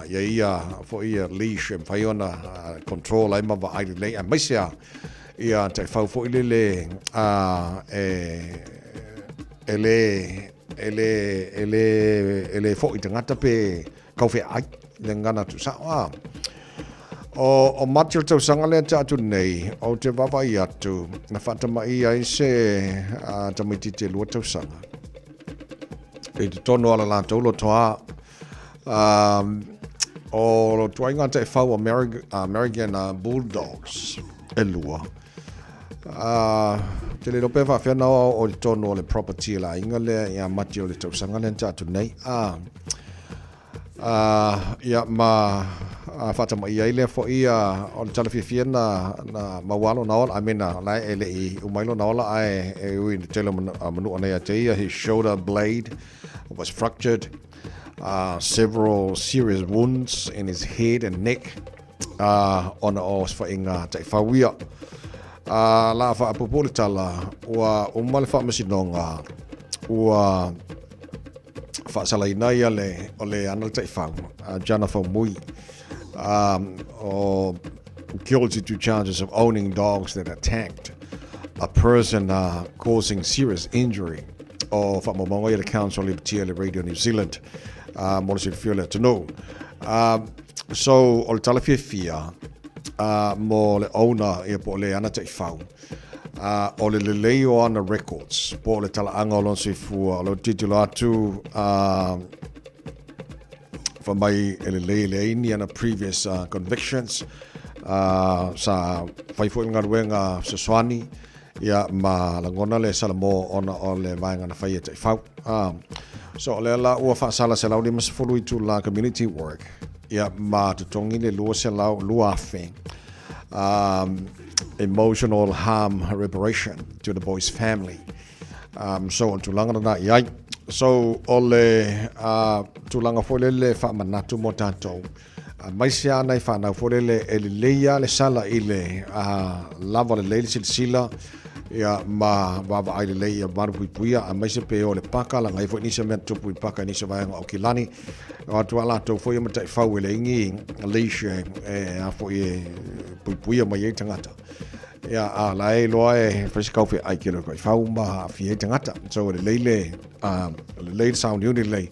i ai ia foi ia leash e mafai ona control ai ma vaai lelei, aemaise lava ia taifau foi lele e e le e le e le e le fo'i tagata pe kaufeaai le gagana tuusa'o a. O o Mati o le tausaga lea te atu nei, ou te vaavaai atu na faatama'i ai se a, tamaitiiti e lua tausaga i totonu o ala latou lotoā. Um, o lo tuaiga taifau American, American Bulldogs e lua. Ā, te le iloa pe faapefea ona oo i totonu o le property a le aiga lea ia Mati o le tausaga lea na tea atu nei. Ā, ā, ia ma faatamaia ai lea foi ia o le tala fiafia na, na maua lona ola, I mean, o la e le i uma ai lona ola ae e ui i le tele o manua nei ia te ia, his shoulder blade was fractured, uh, several serious wounds in his head and neck. ā, ona o osofaiga taifau ia. Ā, la faapuupuu le tala, ua uma le faamasinoga, ua faasalaina ia le, o le ana le taifau, a Jana Faumui, ā, o guilty to charges of owning dogs that attacked a person uh, causing serious injury. O faamaumauga ia le Council Liberty le Radio New Zealand, uh, mo le silafia o le atunuu. Uh, So, o le tala fiafia uh, mo le owner ia po o le ana taifau, uh, o le lelei o ana records, po o le talaaga o lona soifua, o lou tilotilo atu uh, fai mai e lelei e leai ni ana previous uh, convictions, uh, sa fai foi le galuega fesoasoani, Ia, ma lagona le salamo ona o le vaega na fai e taifau. Ah, so o lea la ua faasala 150 itula community work, ia, ma totogi le 200,000, um, emotional harm reparation to the boy's family. Um, so, o le tulaga lena i ai. So, o le uh, tulaga foi lele faamanatu mo tatou. Uh, mai se ana i whanau foi lele e lelei a le sala i le uh, lava lelei le silasila ia ma vaavaai lelei ia malupuipuia aemaise pe o le paka laga e i ai foi nisi o mea tutupu i paka i nisi o vaega o Aukilani o atu a latou foi ia mataifau e leai ni leash e, e a foi e puipuia mai ai tagata ia a la e iloa e fai se kaufeaai kelo i fau ma aafia ai tagata so e lelei le a lelei le sauniuni lelei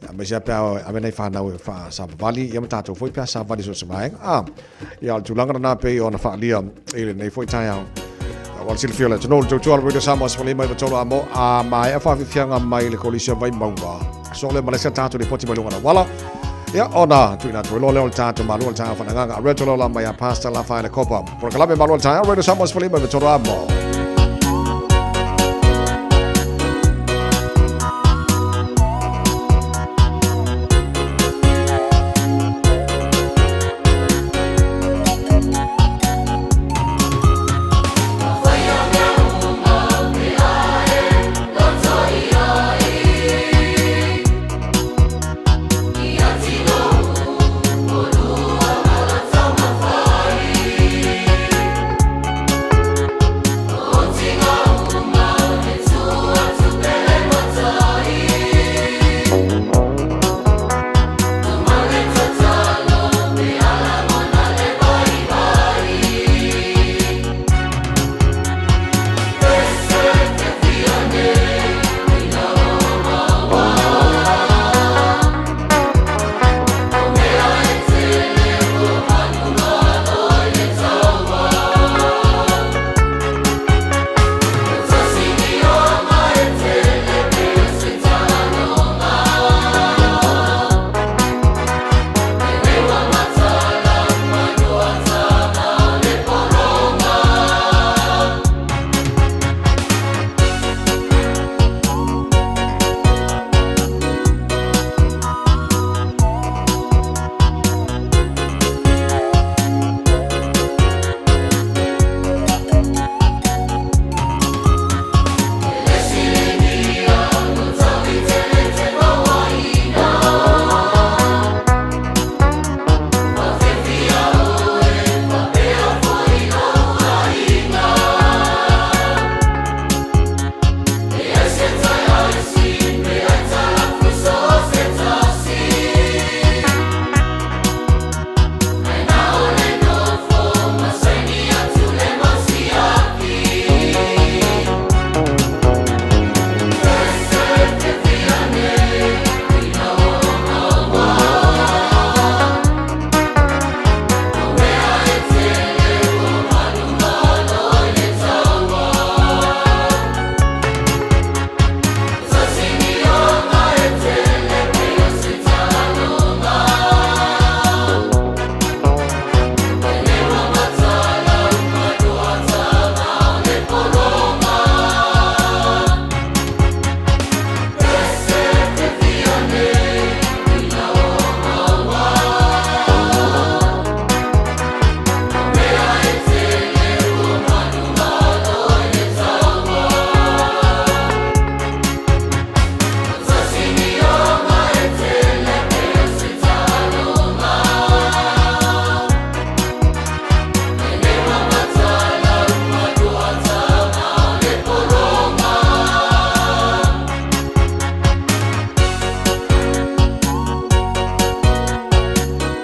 aemaise lava pe a ave nai fanau e faasavavali ia ma tatou foi pe a savavali so o se vaega a Ia, o le tulaga lena pei ona faaalia i lenei foi taeao. Ua le silafia o le atunuu, le tautua o le Radio Samoa 15 93 a mo a maea faafiafiaga mai le Kolisi o Vaimauga. So le malesa tātou lipoti mai luga o le auala. Ia, ona tuuina atu ai loa lea o le tātou malu o le taeao faanagaga. A reto lola mai a Pastor Lafaele Kopa. Polokalame malu o le taeao, Radio Samoa 15 93 a mo.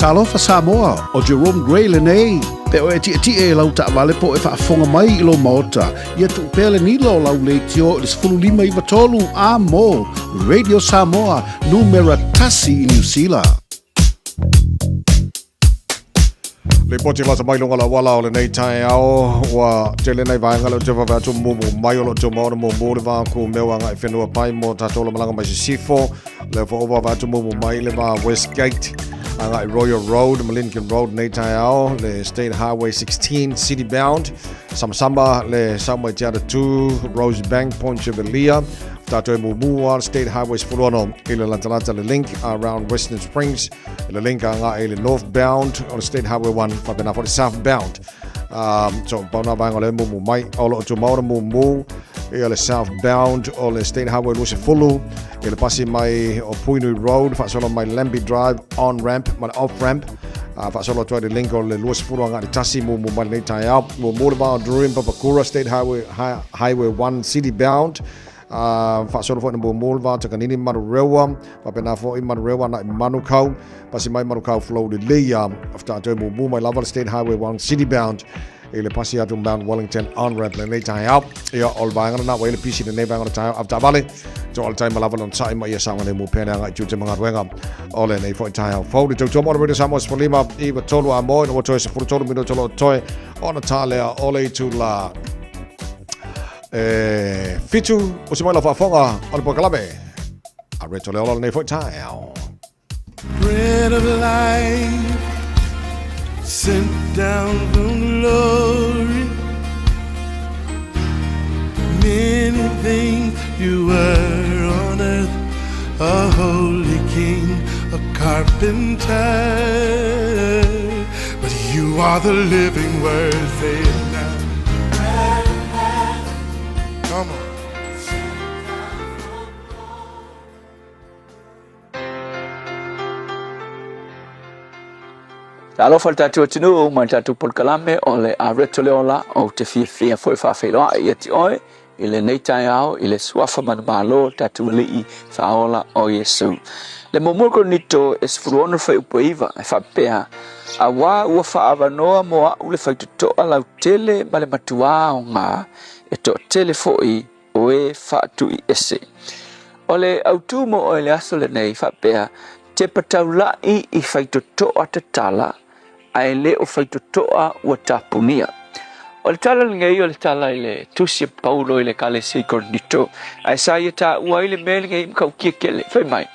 Talofa Samoa, ʻo Jerome Gray lenei. Pe o e tietie i lau taavale po o e faafofoga mai i lou maota, ia tuu pea le nila o lau leitio i le 15 93 a mo Radio Samoa, numera tasi i Niu Sila. Lipoti lata mai luga o le auala o lenei taeao, ua tele nai vaega lea ou te vaavaai atu mumu mai o lo o tumau ona mumu le va kumeu agai whenua pai mo tātou le malaga mai sisifo. Lea foi ua vaavaai atu mumu mai le va Westgate agai Royal Road ma Lincoln Road nei taeao, le State Highway 16 city bound, samasama le sau mai Te Atatū, Rosebank, Point Chevalier, tātou e mumu a le State Highway 16 i le latalata le link around Western Springs, Le link agai i le northbound o le State Highway 1 faapena foi le southbound. So pau na vaega o lea e mumu mai. O lo o tumau ona mumu ia le southbound o le State Highway 20 i le pasi mai o Puinui Road faasolo mai Lambie Drive on ramp ma le off ramp. Faasolo atu ai le link o le 20 agai i le tasi mumu mai lenei taeao. Mumu le va o Drury ma Papakura State Highway, Highway 1 city bound. Faasolo foi na mumu le va o Takanini ma Manurewa, faapena foi Manurewa agai i Manukau. Pasi mai Manukau flow lelei a faatoa mumu mai lava le State Highway 1 city bound i le pasi atu Mount Wellington on ramp lenei taeao. Ia, o le vaega lena ua i le pisi lenei vaega o le taeao avetaavale. To o le taima lava lona sa'i ma ia saogalemu pea le agai i tiute ma galuega o lenei foi taeao fou. Le tautua mo le Radio Samoa 15 93 a moe, ua toe 13 minuto o lo o totoe ona tā lea o le itula e 7. Usi mai lau faafofoga o le polokalame a Reto Leola lenei foi taeao. Bread of life sent down from glory. Many things you were on earth, a holy king, a carpenter. But you are the living word, say it now. Come on. Talofa le tatou atunuu ma le tatou polokalame o le Areto le Ola ou te fiafia foi faafeiloai ia te oe i lenei taeao i le suafa manumalo o le tatou Alii faaola o Iesu. Le muamua Korinito e 16 fuaiupu e 9 e faapea, Auā ua faaavanoa mo a'u le faitotoa lautele ma le matuā aoga e toatele foi o e faatuiese. O le autū mo oe i le aso lenei faapea, tepa taula'i i faitotoa tatala, ae le o faitotoa ua tapunia. O le tala lenei o le tala i le tusi a Paulo i le Ekalesia i Korinito, ae sa ia taua ai le mea lenei i matautia tele. Fai mai,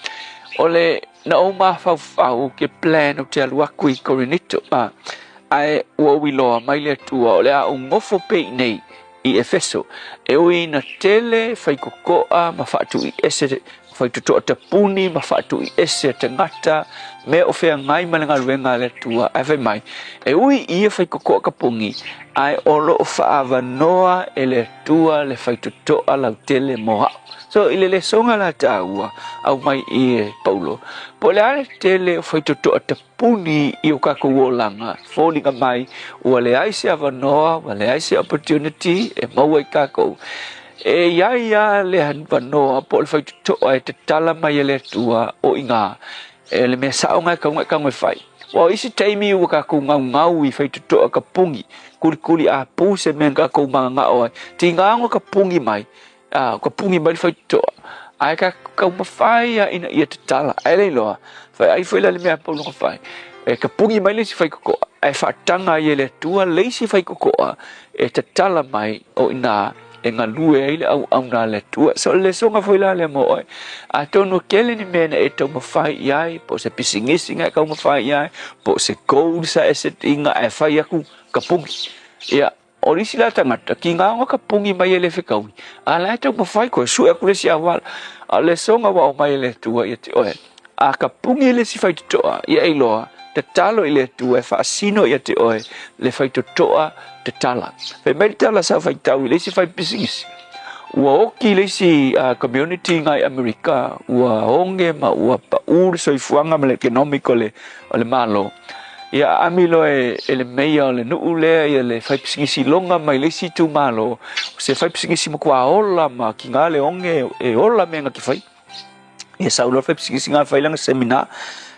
o le na ou mafaufau ou te plan ou te alu atu i Korinito, ae ua ou iloa mai le Atua o le a ou nofo pea i inei I Efeso, e ui ina tele faitotoa ma faatuiese, faitotoa tapuni ma faatuiese a tagata, mea o feagai ma le galuega a le Atua, ae fai mai, e ui i ia faitotoa tapuni, ae o lo o faaavanoa e le Atua le faitotoa lautele mo a'u. So, i le lesoga la taua aumai i e Paulo, po o le a le tele o faitotoa tapuni, puni i o kakou olaga, foliga mai ua leai se avanoa, ua leai se opportunity e maua i kakou. E iai a le avanoa po o le faitotoa e tatala mai e le Atua o iga, e le mea sao ga e kau ga e e fai. Ua o isi taimi ua kakou gaugau i faitotoa ka pungi, kulikuli a pu se mea na kakou magagao ai, tiga ona ka pungi mai, a, ka pungi mai le faitotoa, ae ka taumafai a ina ia tatala, ae le iloa, fai ai foi la le mea a Paulo na fai, e ka pungi mai le isi faitotoa, ae faataga ai e le Atua le isi faitotoa e tatala mai o ina e galue ai le auauna a le Atua. So o le lesoga foi la lea mo oe, atonu e tele ni mea na e taumafai i ai, po o se pisinisi na e taumafai i ai, po o se goal sa e set ina ae fai atu ka pungi. Ia, O nisi la tagata, ki nga ona ka pungi mai e le fekaui, a la e taumafai koe, sue aku le isi auala. A o le soga ua aumai e le Atua ia te oe, a ka pungi le isi faitotoa, ia e iloa, tatalo i le Atua e faasino ia te oe le faitotoa tatala. Fai mai le tala sa faitau i le isi fai pisinisi, ua oki le isi community ngai Amerika, ua oge ma ua paʻū le soifuaga ma le economic o le o le Malo. Ia aami loa e le meia o le nuu lea ia le fai pisinisi loga mai le isi itumalo, o se fai pisinisi matua ola ma kiga le oge e ola mea na te fai. Ia sau loa le fai pisinisi na fai lana seminar,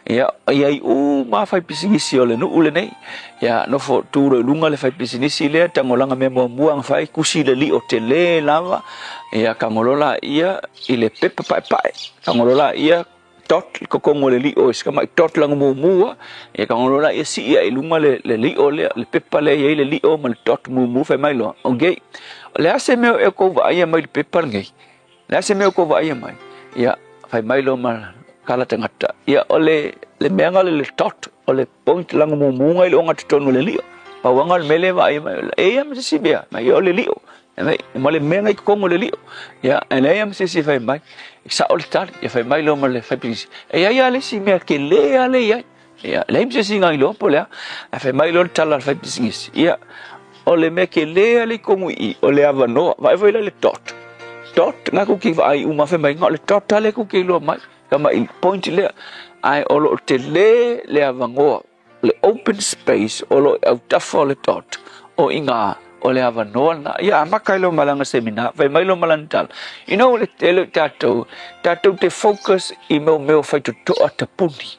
ia i ai uma fai pisinisi o le nuu lenei. Ia nofo tu loa i luga le fai pisinisi lea, tago lana mea muamua na fai, kusi le lio tele lava, ia tago loa laia i le pepa paepae, tago loa laia dot i totonu o le lio i si tamai dot lana muamua, ia ka ono la ia sii ae i luga le, le lio lea, le pepa lea e i ai le lio ma le dot mumu, fai mai loa, okay, o le a se mea o ea kou vaaia mai le pepa lenei? Le a se mea o kou vaaia mai? Ia, fai mai loa ma kala tagata, ia o le, le mea nga le, le dot, o le point lana mumu nga i le ogatotonu o le lio. Pauanga o le mea lea e vaaia mai, e ia ma se isi mea, mai o le lio. E ma le mea i totonu o le lio. Ia, e leai lava ma se isi e fai mai, e sao le tali, ia fai mai loa ma le faipisinisi, e i ai lava le isi mea tele lava lea e i ai. Ia, e leai ma se isi na iloa po o le a. Ae fai mai loa le tala a le faipisinisi, ia, O le mea telē a le i tonu i i, o le avanoa. Vaai foi la i le dot. Dot, na tou te vaai uma fai mai, na o le dot lava lea tou te iloa mai, tamai point lea. Ae o lo o telē le avanoa, le open space o lo o i autafa o le dot, o i ina o le avanoa lena. Ia amata ai lou malaga seminar, fai mai lou malaga tala. You know, o le tele o tatou, tatou te focus i mea o mea o faitotoa tapuni.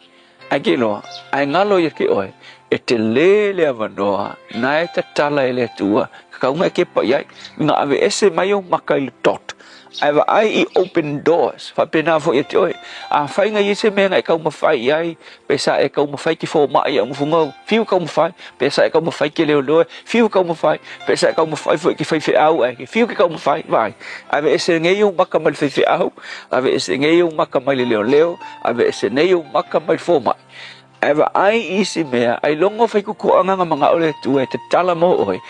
Ae ke iloa, ae galo ia ke oe, e telē le avanoa na e tatala e le Atua, tatau ona e kepa i ai, ina aveese mai ou maka i le dot, ae vaai i open doors, faapena foi ia te oe. Afai na i ai se mea na e taumafai i ai, pe sa e taumafai ke fomai ia umufunga, fiu taumafai, pe sa e taumafai ke leoleo, fiu taumafai, pe sa e taumafai foi ke faifeau ae ke fiu ke taumafai, vaai, aveese nei ou maka mai le faifeau, aveese nei ou maka mai le leoleo, Aveese nei ou maka mai le fomai, ae vaai i isi mea, ailoga o faikukuaga na manao le Atua e tatala mo oe,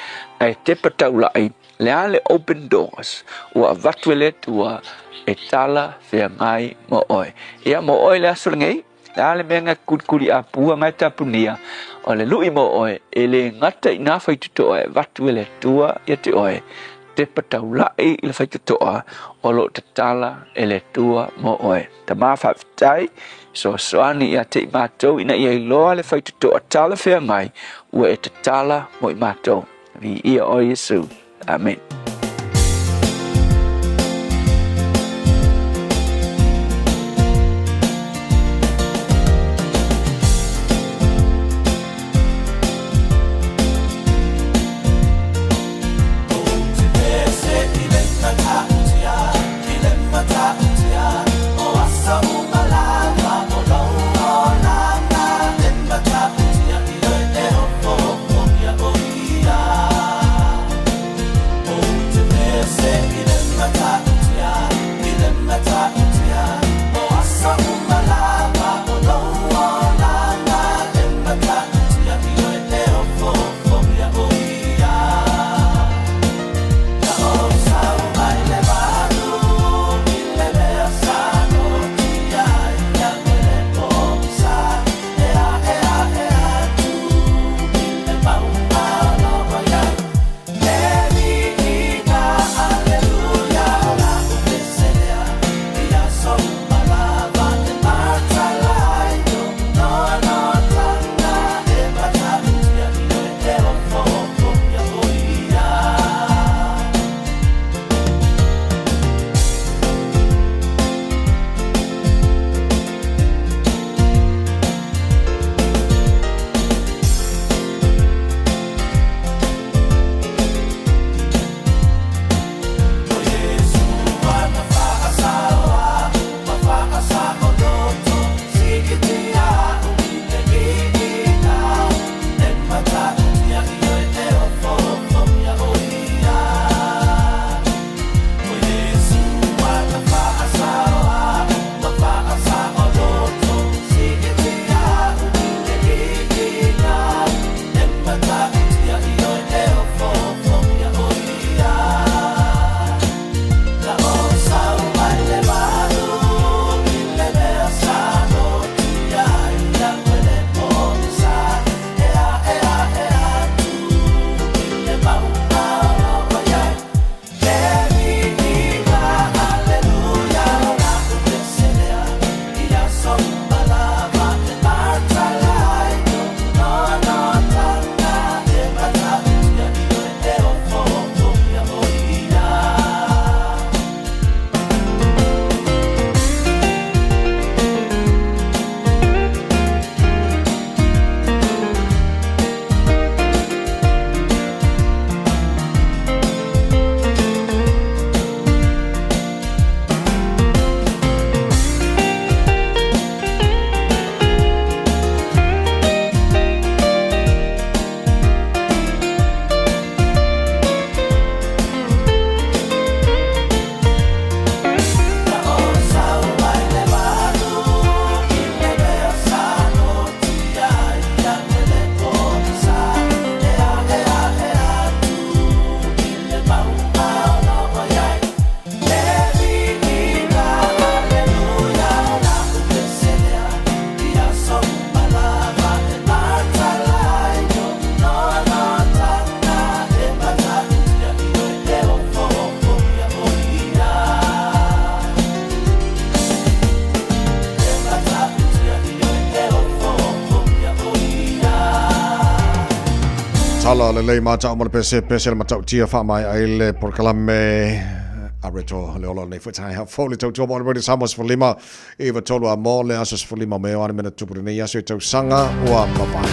ae tepa taulai, le a le open doors ua avatu e le Atua e tala feagai mo oe. Ia mo oe le aso lenei, le a le mea na kulikuli apua na e tapunia, o le lui mo oe, e le gata i na faitotoa e avatu e le Atua ia te oe, tepa taulai i le faitotoa o lo o tatala e le Atua mo oe. Tama faafetai, fesoasoani ia te i matou ina ia iloa le faitotoa talafeagai ua e tatala mo i matou. Viia oe Iesu. Amen. Ala lelei mata'u ma le pesepese le matautia faamaea ai le polokalame a reto le ola nei foi taeao fou le tautua mo le Radio Samoa 15 i 3 a mo le aso 15 o Me o ane mena tupu lenei aso i tausaga ua mavae.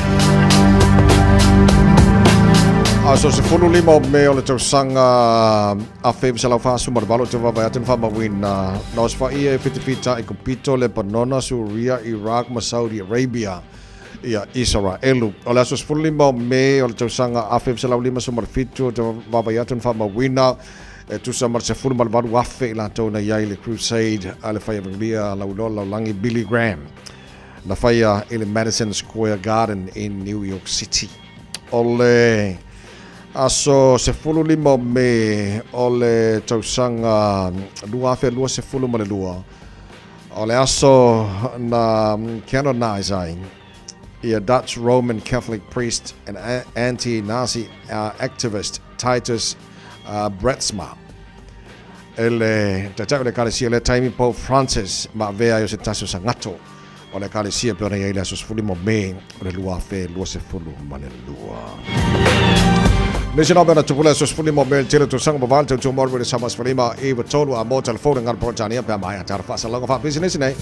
Aso 15 o Me o le tausaga 1948 te vavae atu na faamauina na osofaia e fitafita i Kupito, Lebanona, Suria, Iraq ma Saudi Arabia ia Isaraelu. O le aso 15 o Me o le tausaga 1957 te vavae atu na faamauina e tusa ma le 18,000 i latou na i ai le Crusade a le faiavelia lauiloa lalolagi Billy Graham na faia i le Madison Square Garden in New York City. O le aso 15 o Me o le tausaga 2022, o le aso na canonize ai ia Dutch Roman Catholic priest and anti-Nazi activist Titus Bretsma e le taitai o le Ekalesia i lea taimi, Pope Francis, ma avea ai o se tasi o sagato o le Ekalesia pei ona i ai le aso 15 o Me o le 2022. Nisi nā mea na tupu le aso 15 o Me le tele tausaga mavae le tautua mo le Samoa 15 i 3 a mo telefoni ngā Peretania pea mai a tara whaasalaga whaapisinisi nei.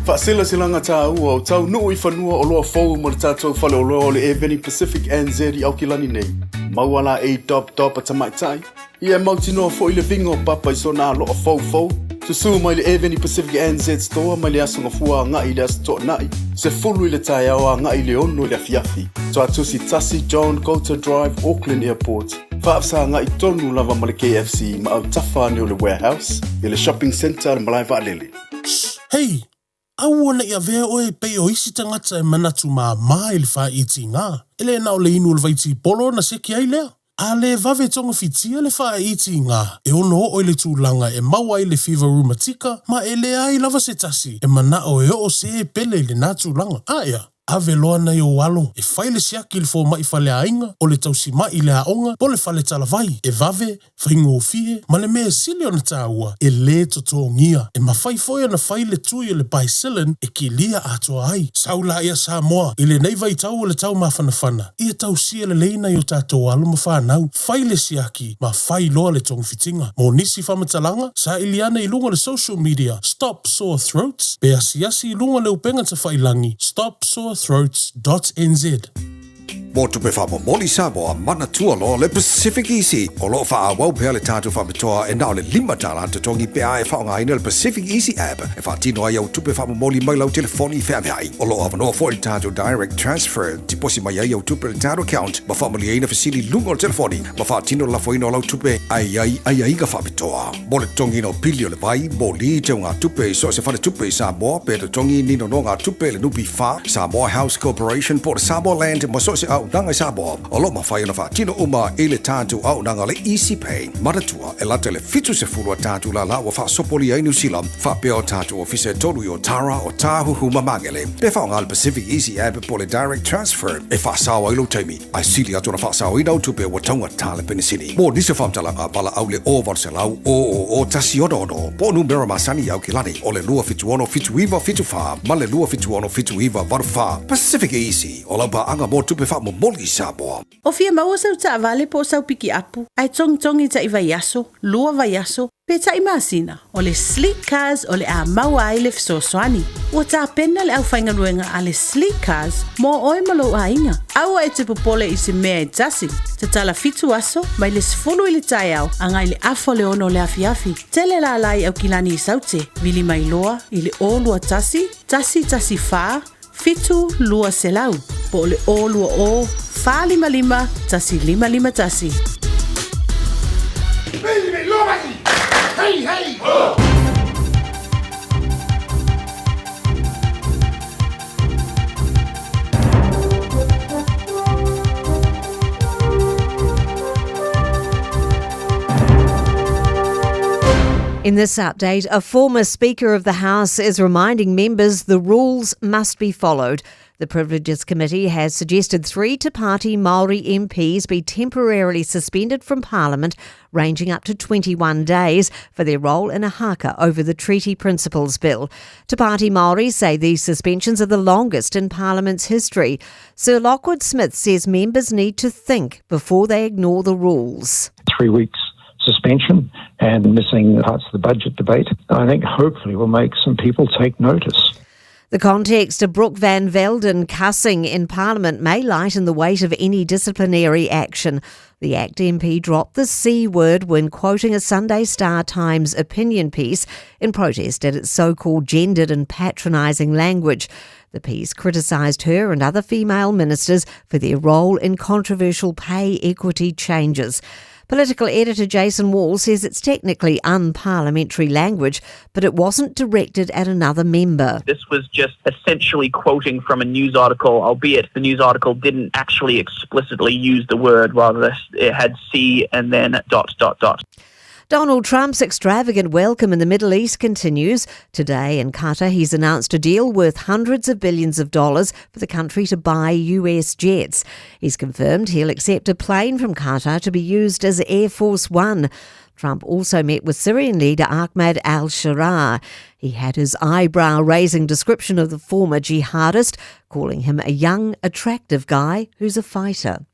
Faasilasilaga tāua o taunuu i fanua oloa fou mo le tatou faleoloa o le Air Pacific NZ i Aukilani nei. Maua la e dop dop a tamaitai, ia e mautinoa foi le viga o papa i sona aloa foufou. Susū mai le Air Pacific NZ Store mai le aso Gafua agai i le aso Toonai, 10 i le taeao agai i le 6 i le afiafi. Tuatusi 1 John Goulter Drive, Auckland Airport. Faafesagai tonu lava ma le KFC ma autafa ane o le Warehouse i le Shopping Centre a le malae vaalele. Hei! Aua ne i avea oe e pei o isi tagata e manatu māmā i le whāitigā. E le na o le inu o le vaitipolo na seki ai lea. A le vave togafitia le whāitigā, e ono oo i le tulaga e maua ai le fiva rumatika ma e leai lava se tasi e manao e oo se pele i lenā tulaga. A ea, ave loa nai ou alo e fai le siaki i le fomai faleaiga, o le tausima'i i le aoga, po o le fale talavai, e vave, faigofie, ma le mea e sili ona tāua, e lē totogia. E mafai foi ona fai le tui o le Bicillin e kilia atoa ai. Sau la ia Samoa, i lenei vaitau o le tau mafanafana, ia tausia lelei nai o tatou alo ma fanau, fai le siaki ma fai loa le togafitiga. Mo nisi faamatalaga, saili ane i luga o le social media Stop Sore Throats pe asiasi i luga o le upega tafailangi stopsorethroats dot nz. Mo tupe faamomoli Samoa, manatua loa le Pacific Easy. O lo o faaauau pea le tatou faapitoa e na o le $5 totogi pe a e faaaogaina le Pacific Easy app e faatino ai au tupe faamomoli mai lau telefoni feaveai. O lo o avanoa foi le tatou Direct Transfer, tiposi mai ai au tupe i le tatou account ma faamalieina fesili i luga o le telefoni ma faatino le lafoina o lau tupe ae i ai aiaiga faapitoa. Mo le totogiina o pili o le vai, moli, teugatupe i so o se faletupe i Samoa, pe totogi ni nonogatupe i le NPF, Samoa House Corporation po o le Samoa Land ma so o se auaunaga i Samoa, o lo o mafai ona faatino uma i le tatou auaunaga le Easy Pay. Manatua, e lata i le 70 a tatou lala ua faasopolia ai Niu Sila, faapea o tatou ofisa e tolu i Otara, Otāhuhu ma Magele. Pe faaaoga le Pacific Easy App po o le Direct Transfer e faasao ai lou taimi. Ae sili atu ona faasaoina au tupe ua taugata le penisini. Mo nisi o faamatalaga, valaau le 0800 000 166 po o numera masani i Aukilani o le 276 7974 ma le 276 7984. Pacific Easy, o lau paaga mo tupe faamomoli i Samoa. O fia maua sau taavale po o sau pikiapu, ae togitogi taʻi vaiaso, lua vaiaso, pe taʻi masina, o le Sleek Cars o le a maua ai le fesoasoani. Ua tapena le aufaigaluega a le Sleek Cars mo oe ma lou aiga. Aua e te popole i se mea e tasi. Tatala 7 aso, mai le 10 i le taeao agai le afa o le 6 o le afiafi. Tele lala i Aukilani i Saute, vili mai loa i le 021 114 7200 po o le 020 455 1551. Hey, hey! Oh! In this update, a former Speaker of the House is reminding members the rules must be followed. The Privileges Committee has suggested three Te Pāti Māori MPs be temporarily suspended from Parliament, ranging up to 21 days, for their role in a haka over the Treaty Principles Bill. Te Pāti Māori say these suspensions are the longest in Parliament's history. Sir Lockwood Smith says members need to think before they ignore the rules. 3 weeks suspension and missing parts of the budget debate, I think hopefully will make some people take notice. The context of Brooke Van Velden cussing in Parliament may lighten the weight of any disciplinary action. The ACT MP dropped the C word when quoting a Sunday Star Times opinion piece in protest at its so-called gendered and patronising language. The piece criticised her and other female ministers for their role in controversial pay equity changes. Political editor Jason Wall says it's technically unparliamentary language, but it wasn't directed at another member. This was just essentially quoting from a news article, albeit the news article didn't actually explicitly use the word, rather it had C and then dot, dot, dot. Donald Trump's extravagant welcome in the Middle East continues. Today in Qatar, he's announced a deal worth hundreds of billions of dollars for the country to buy US jets. He's confirmed he'll accept a plane from Qatar to be used as Air Force One. Trump also met with Syrian leader Ahmed al-Sharaa. He had his eyebrow-raising description of the former jihadist, calling him a young, attractive guy who's a fighter.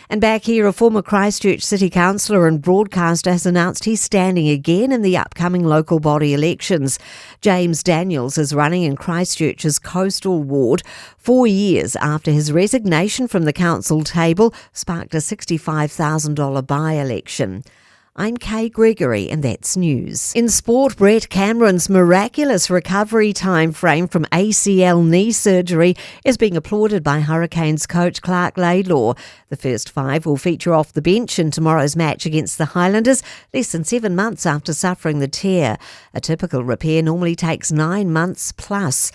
And back here, a former Christchurch City Councillor and broadcaster has announced he's standing again in the upcoming local body elections. James Daniels is running in Christchurch's Coastal Ward 4 years after his resignation from the council table sparked a $65,000 by-election. I'm Kay Gregory, and that's news. In sport, Brett Cameron's miraculous recovery time frame from ACL knee surgery is being applauded by Hurricanes coach Clark Laidlaw. The first five will feature off the bench in tomorrow's match against the Highlanders, less than 7 months after suffering the tear. A typical repair normally takes 9 months plus.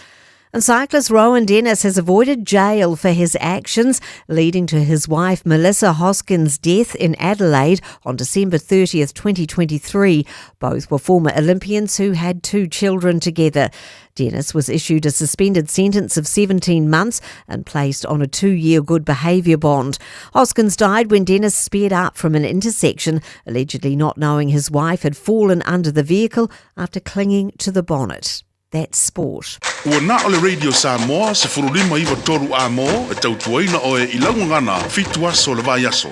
And cyclist Rohan Dennis has avoided jail for his actions, leading to his wife Melissa Hoskins' death in Adelaide on December 30th, 2023. Both were former Olympians who had 2 children together. Dennis was issued a suspended sentence of 17 months and placed on a 2-year good behaviour bond. Hoskins died when Dennis sped up from an intersection, allegedly not knowing his wife had fallen under the vehicle after clinging to the bonnet. That's sport. Ua na o le Radio Samoa, se furulima iwa toru a mō, e tautuaina oe i laugagana, fitu aso le vai aso.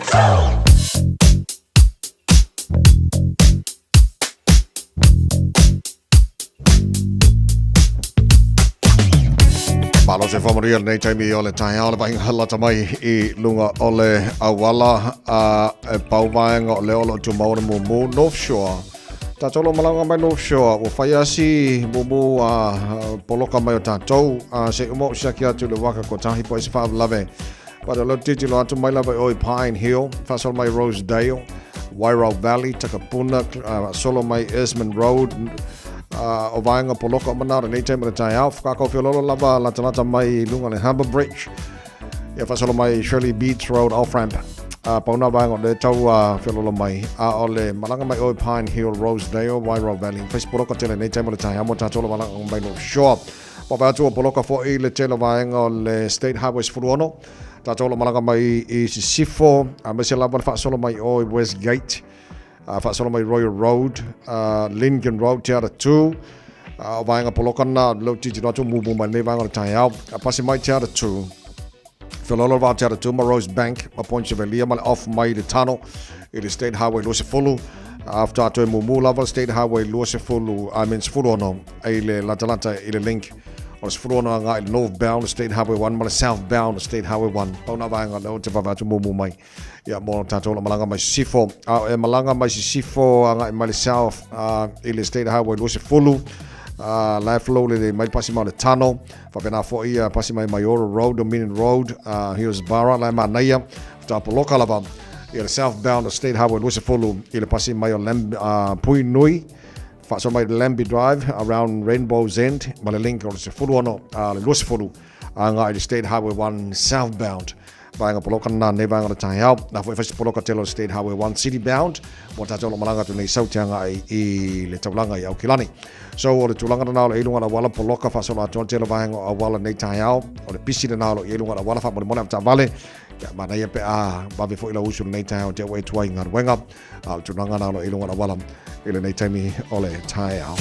Malo se whamaria nei taimi o le taeao le vahinga halata mai i lunga o le awala a e pauvaenga o le olo tu mauna mumu North Shore. Tātou lo malanga mai North Shore, ua whai asi mumu a poloka mai o tātou, a se uma o siaki atu le waka ko tahi po e se whaavalave. But lo titi lo atu mai lava oi Pine Hill, whasolo mai Rosedale, Wairau Valley, Takapuna, solo mai Esmond Road, o vaenga poloka o manara nei taimi o le taeao, whakakau whiololo lava latalata mai lunga le Harbour Bridge, ia whasolo mai Shirley Beach Road off-ramp. Pauna vaenga o le tau whiololo mai, a o le malanga mai oi Pine Hill, Rosedale, Wairau Valley, whais poloka tele nei taimi o le taeao mo tātou lo malanga mai North Shore. Papai atu o poloka fo'i le tele vaenga o le State Highway 16, tātou lo malanga mai i Sisifo, a mese lava le whaasolo mai oi Westgate, whaasolo mai Royal Road, Lincoln Road, Te Ara 2, o vaenga poloka na, leo titiro atu mumu mai nei vaenga o le taeao, a pasi mai Te Ara 2, Whiololo vā Te Ara 2 ma Rose Bank, ma Point Chevalier, ma le off mai le tano, i le State Highway 20, after atu e mumu lava le State Highway 20, I mean 16, i le latalata i le link o le 16 ngā i le northbound State Highway 1 ma le southbound State Highway 1. Pauna vaenga leo te vava atu mumu mai. Ia mō tātou la malanga mai Sisifo. A e malanga mai Sisifo a ngai mai le south i le State Highway 20, la flow le mai pasi mai le tano. Whapena fo ia pasi mai Maiora Road, Dominion Road, Hillsborough, la manaia, whata lava. Ia le southbound State Highway 20 i le pasi mai o Pui Nui, whaso mai Lambie Drive around Rainbow's End, ma le link o le 16, le 20, a ngai le State Highway 1 southbound. Vaega poloka na nei vaega o le taeao. Na foi fai se poloka tele o le State Highway 1 City Bound. Mo tātou o lo malaga atu nei sau te anga i, i le taulaga i Aukilani. So o le tulaga lena o le i luga o le auala poloka faasolo atoa le tele o vaega o auala nei taeao. O le pisi lena o lo i luga o le auala faamolemole avetaavale. Ia manaia pe a vave foi lau usu lenei taeao te ua e tuai i galuega. A o le tulaga lena o lo i luga o le auala i lenei taimi o le taeao.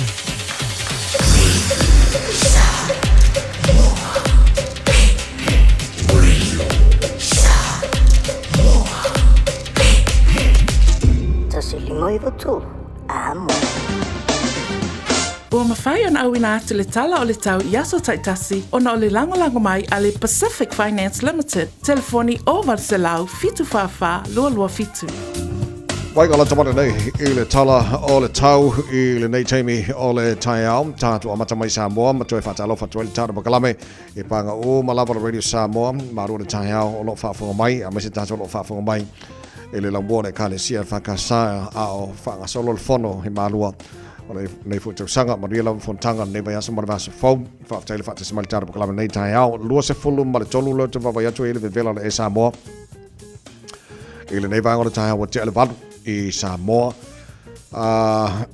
Tasi lima iwa tolu. Amo. Ua mafai ona auina atu le tala o le tau i aso taitasi ona o le lagolago mai a le Pacific Finance Limited, telefoni 0800 744 227. Wai ka lata mai nei i le tala o le tau i lenei taimi o le taeao. Tātou amata mai Samoa, ma toe whaatalofa atu ai le tātou pakalame e pānga o ma lava le Radio Samoa, ma rua le taeao o loo faafofoga mai, aemaise tātou o loo faafofoga mai i le laumua o le Ekalesia EFKS a o faagasolo le fono i Malua o lenei foi tausaga. Manuia lava fonotaga lenei vaiaso ma le vaiaso fou. Faafetai le faatasi mai le tatou pakalame lenei taeao. 23 leo te vaavaai atu ai le vevela o le Air Samoa i lenei vaega o le taeao ua tea le 8 i Samoa.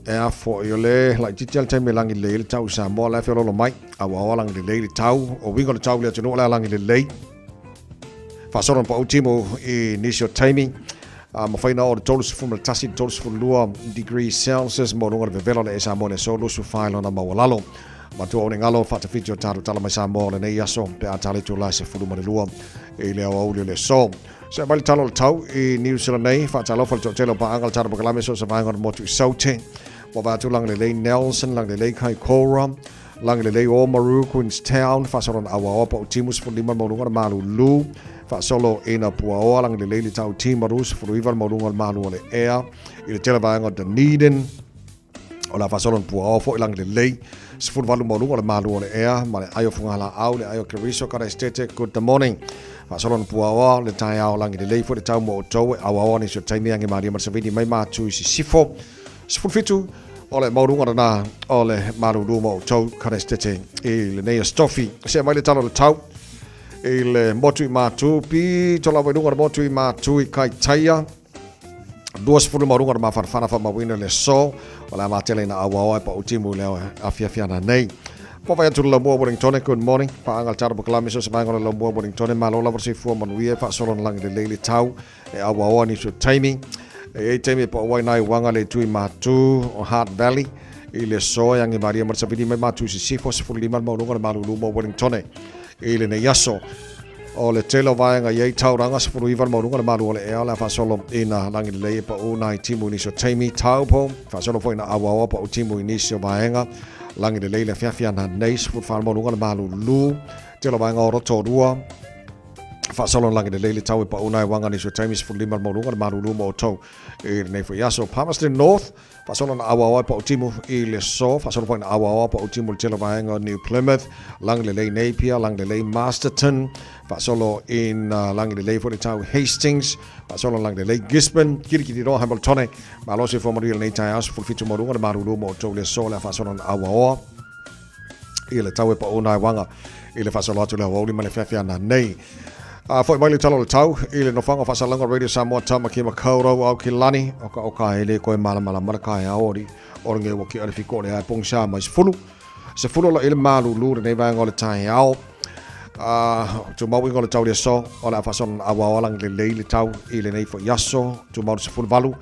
E a foi o le laitiiti lava le taimi e lagi lelei ai le tau i Samoa, la e feoloolo mai, a ua aoa lagi lelei le tau. O uiga o le tau i le atunuu o le a lagi lelei. Faasolo na pau timu i nisi o taimi. Mafai na oo le 31 i le 32 degrees Celsius mo luga o le vevela o le Samoa i le aso 24 i lona maualalo. Matua o le galo faatafiti o tatou tala mai Samoa o lenei aso pe a tala itula e 12 i le aoauli o le aso. Se aumai le tala o le tau i New Zealand nei, faatalofa le toatele o paaga le tala pakalame so se vaega o le motu i Saute. Ua vaai atu lagi lelei Nelson, lagi lelei Kaikoura, Lagi lelei Oamaru, Queenstown, faasolo ina auaoa pau timu 15 le maualuga o le malulu, faasolo ina puaoa lagi lelei le tau Timaru 19 le maualuga o le malu o le ea i le tele vaega o Dunedin. O le a faasolo ina puaoa foi lagi lelei 18 maualuga o le malu o le ea ma le ai o Fugalaau, le ai o Keriso, Karaestete, good morning. Faasolo ina puaoa le taeao lagi lelei foi le tau mo outou e auaoa nisi o taimi age malie ma le savini mai matu i sisifo. 17 o le maualuga lena o le malulu ma outou Karestete i lenei asotofi. See mai le tala o le tau i le motu i Mātū, pito lava i luga o le motu i Mātū i Kaitaia. 20 maualuga o le mafanafana faamauina le aso o le a matele ina auaoa e pau timu i le afiafi ana nei. Vaavaai atu le laumua Wellingtone, good morning. Paaga le tala pakalame so se vaega o le laumua Wellingtone, malo lava le soifua manuia e faasolo na lagi lelei le tau. E auaoa nisi o taimi. E i ai taimi e pau ai nai uaga le itu i Matu o Heart Valley i le aso e age malie ma le savili mai Matu i sisifo 15 le maualuga o le malulu mo Wellingtone i lenei aso. O le tele o vaega i ai tauranga 19 le maualuga o le malu o le ea o le a faasolo ina lagi lelei e pau nai timu i nisi o taimi Taupo faasolo foi ina auaoa pau timu i nisi o vaega lagi lelei le afiafi ana nei 14 le maualuga o le malulu tele o vaega o Rotorua Faasolo lagi lelei le tau e pauna e wanga nisi o taimi 15 le maualuga le malulu mo outou i lenei foi aso. Palmerston North, faasolo na auaoa e pau timu i le so, faasolo foi na auaoa pau timu le tele vaega o New Plymouth, lagi lelei Napier, lagi lelei Masterton, faasolo ina lagi lelei foi le tau Hastings, faasolo lagi lelei Gisborne, kirikiri roa Hamiltone, malosi fua manuia lenei taeao 17 maualuga le malulu mo outou le so le faasolo na auaoa i le tau e pauna e wanga i le faasolo atu le aoauli ma le feafea nei. A foi mai le tala o le tau i le nofoaga o faasalalauga Radio Samoa Tamaki Makaurau Aukilani o ka o ka ele koe malamalama le kaeao ori o le ua ki o le fiko o le ae pongisa mai sefulu sefulu o lo i le malulu lenei vaega o le taeao. Tumau ingo le tau le aso o le a faasolo na auao lagi lelei le tau i lenei foi aso tumau le 18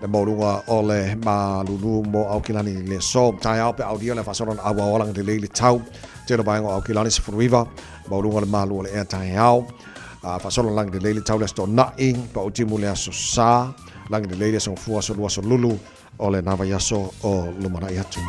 le maualuga o le malulu mo Aukilani i le aso taeao pe aulia le faasolo na auao lagi lelei le tau tele vaega o Aukilani 19 maualuga le malu o le ea taeao faasolo lagi lelei le tau le aso tona'i pa utimu le aso sa lagi lelei le aso gafua aso lua aso lulu o lena vaiaso o lumanai atu.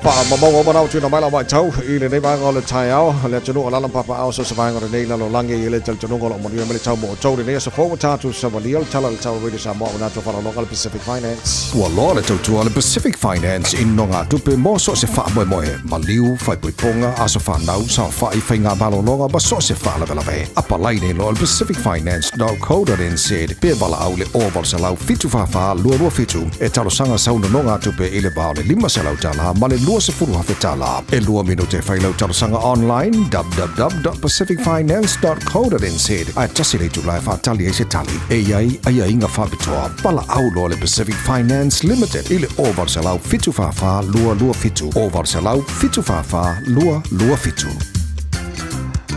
Faamamaua uma nao tuina mai lau matau i lenei vaega o le taeao, le atunuu o lala ma papaao so se vaega o lenei lalolagi e i ai le talitonuga o loo manuia mai le tau mo outou lenei aso fou ua tatou savalia le tala i le tau Radio Samoa ua natou faalologa le Pacific Finance. Ua loa le tautua a le Pacific Finance i nogatupe mo so o se faamoemoe, maliu, faaipoipoga, aso fanau, saofai, faiga malologa ma so o se faalavelave. Apalai nei loa le Pacific Finance .co.nz pe valaau le 0800 744 227 e talosaga sau nonogatupe i le va o le $500 ma le $20,000. E 2 minute e fai lau talosaga online www.pacificfinance.co.nz ae tasi le itula e faatali ai se tali e i ai aiaiga faapitoa. Valaau loa le Pacific Finance Limited i le 0800 744 227, 0800 744 227.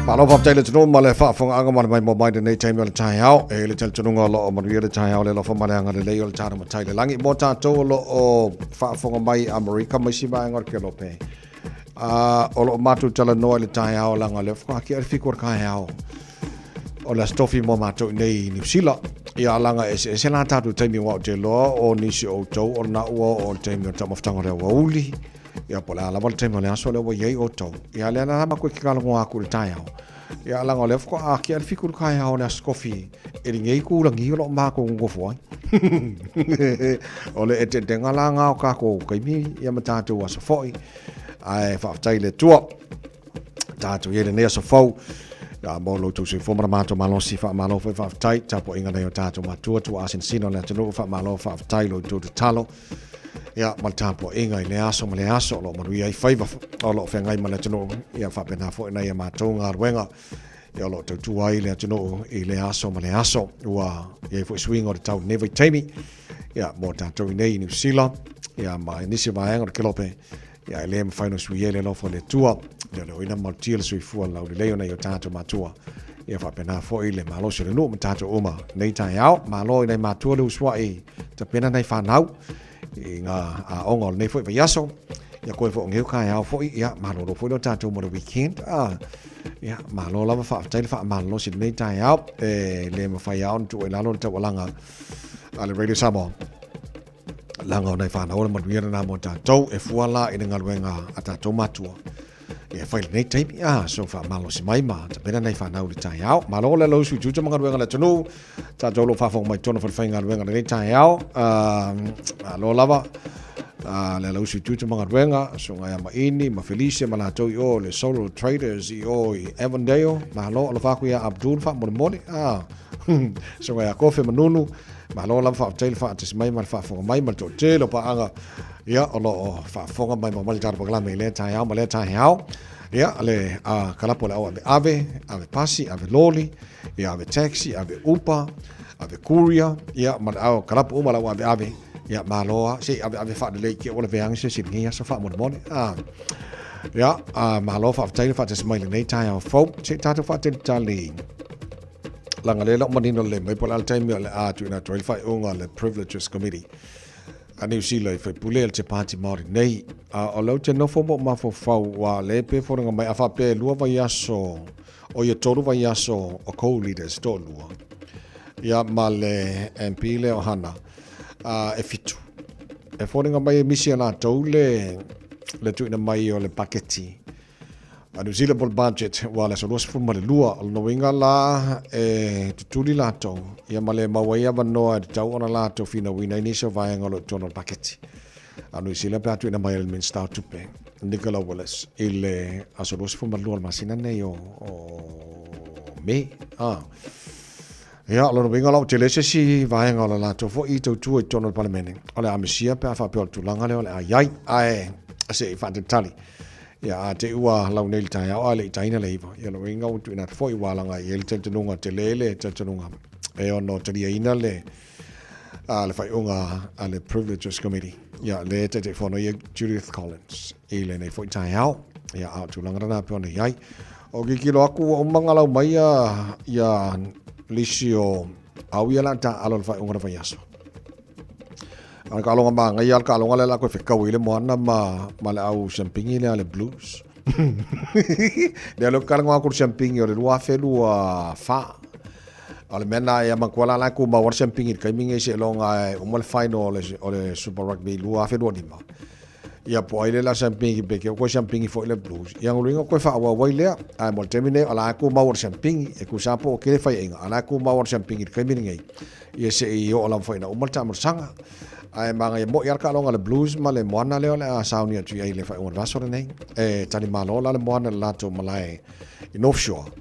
Malo faafetai le atunuu ma le faafofogaaga ma le maimoa mai lenei taimi o le taeao. E i ai le talitonuga o lo o manuia le taeao le alofa ma le agalelei o le tatou Matai i le lagi. Mo tatou o lo o faafofoga mai i Amerika ma isi vaega o le Kelope, o lo o matou talanoa i le taeao leaga o lea faatoa tea le 7 o le taeao o le Aso Tofi mo matou i nei i Niu Sila. Ia leaga e eseese la tatou taimi aua ou te iloa o nisi o outou o lena ua oo i le taimi o le taumafataga o le aoauli, ia po o le a lava le taimi o le aso lea ua i ai outou. Ia lea la matou te talanoa atu i le taeao. Ia leaga o lea faatoa tea le 7 o le taeao o le Aso Tofi i lenei itulagi o lo o matou nonofo ai. O le eteetega la lena o tatou taimi ia ma tatou aso foi. Ae faafetai i le Atua. Tatou i ai lenei aso fou. Ia mo lo outou soifua ma le matou malosi, faamalo foi faafetai. Tapuaiga nai o tatou matua, tuaasinasina o le atunuu, faamalo faafetai i lo outou tatalo. Ia ma le tapuaiga i lea aso ma lea aso o lo o manuia ai faiva o lo o feagai ma le atunuu. Ia faapena foi nai a matou galuega ia o lo o tautua ai le atunuu i lea aso ma lea aso. Ua i ai foi suiga o le tau i lenei vaitaimi. Ia mo tatou i nei i Niu Sila, ia ma nisi o vaega o le Kelope. Ia e le mafai ona suia ai le alofa o le Atua, ia le oina malutia le soifua laulelei o nai o tatou matua. Ia faapena foi le malosi o le nuu ma tatou uma nei taeao. Malo i nai matua le usuai tapena nai fanau i ngā aoga o lenei foi vaiaso. Ia koe foi o ngeu kaeao foi, ia malolo foi lo tatou mo le weekend. Ah, ia malo lava faafetai le faamalolosi lenei taeao. E le mafai lava ona tuu ai lalo le taualaga a le Radio Samoa. Leaga o nai fanau o le manuia lena mo tatou e fua la i le galuega a tatou matua. Ia e fai lenei taimi, a so faamalosi mai ma tapena nai fanau i le taeao. Malo le lau sui tuta ma galuega le atunuu. Tatou lo faafofoga mai totonu o falefaigaluega lenei taeao. Malo lava le lau sui tuta ma galuega, susuga ia Maini ma Felice ma latou i o le Solar Traders i o i Avondale. Malo, alofa atu ia Abdul faamolemole. Susuga ia Kofe ma Nunu. Malo lava faafetai le faatasi mai ma le faafofoga mai ma le toatele o paaga ia o lo o faafofoga mai ma mali tatou polokalame i lea taeao ma lea taeao. Ia le kalapu o le au ave ave, ave pasi, ave loli, ia ave taxi, ave upa, ave courier, ia ma le au kalapu uma le au ave ave. Ia malo a se i ave ave faalelei ke o le veanga se se lenei aso faamolemole. Ia malo faafetai le faatasi mai lenei taeao fou. Se i tatou faatalitali. Leaga lea e le o manino lelei mai po o le a le taimi o le a tuuina atu ai le faaiuga a le Privileges Committee a Niu Sila i faipule a le Pāti Māori nei. A o lea ou te nofo ma ou mafaufau aua o lea e pei e foliga mai a faapea e lua vaiaso, o ia tolu vaiaso o co-leaders e toalua, ia ma le MP lea o Hana, a, e fitu. E foliga mai e misi e latou le, le tuuina mai o le paketi A New Zealand po o le budget ua le aso 22. O lona uiga la e tutuli latou ia ma le maua ai avanoa e tatau ona latou finauina ai nisi o vaega o lo o i totonu o le paketi. A New Zealand pe a tuuina mai e le Minisita o Tupe Nicola Willis i le aso 22 o le masina nei o, o Me. Ah. Ia, o lona uiga la ua tele se isi vaega o le latou foi tautua i totonu o le Palemene. O le a misia pe a faapea o le tulaga lea o le a i ai. Ae se i faatalitali. Ia, a te i ua lau nei le taeao ae le i taina le 9. Ia, lona uiga ua tuuina atu foi ua alaga i ai le talitonuga tele le talitonuga e ono taliaina le a le faaiuga a le Privileges Committee. Ia, le Taitaifono ia Judith Collins i lenei foi taeao. Ia, a o tulaga lena pe ona i ai. O kikilo aku ua uma ona lau mai ia, ia lisi o au ia la ta alo le faaiuga o le vaiaso. A le kaaloga māngai le kaaloga lea la koe fekau i le moana ma, ma le au siampingi lea le blues. Lea le kalagoa aku le siampingi o le 2024. O le mea na ia matua la la ku mau le siampingi le taimi nei seiloga e uma le final o le, o le Super Rugby 2025. Ia po o ai le la siampingi pe ke o koe siampingi foi le Blues. Ia ngoluinga koe faaauau ai lea. Ae mo le taimi nei o la e tumau o le siampingi. E tusa po o kele faiaiga, a o la e tumau o le siampingi i le taimi lenei. Ia se i oo lava foi ina uma le taamolosaga. Ae manaia moi lava le taaloga a le Blues ma le Moana lea o le a sauni atu i ai i le faaiuga o le vaiaso lenei. E talimalo la le Moana i le latou malae i North Shore.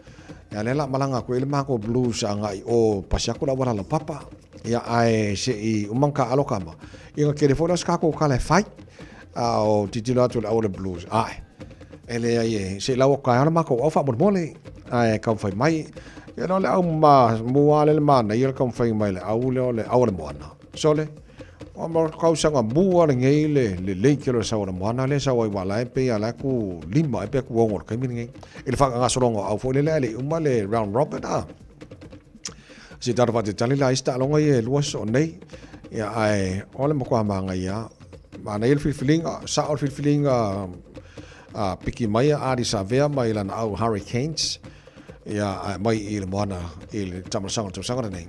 Ia lea la a malaga atu ai le matou Blues agai i o pasi atu le auala laupapa. Ia ae se i uma ona taaalo tama, ia ona tele foi lea o se tatou tala e fai. A o tilotilo atu le au o le Blues, ae, e leai e, se i lau atu taeao le matou au faamolemole, ae taumafai mai. Ia na o le au ma, mua lea le manaia le taumafai mai le au lea o le au a le moana. Sole, o ma tausaga mua lenei le lelei tele o le sau a le moana lea e sau ai aua la e pei lava la e tu lima ea pe tu ono i le taimi lenei. I le faagasologa o au foi lele ae le i uma le round robin a. Se i tatou faatalitali la i isi taaloga ia e lua soo nei. Ia ae o le matua manaia lava. Manaia le filifiliga, sao le filifiliga a piki mai a Ardie Savea mai lana au Hurricanes. Ia ae mai i le moana i le taamailosaga o le tausaga lenei.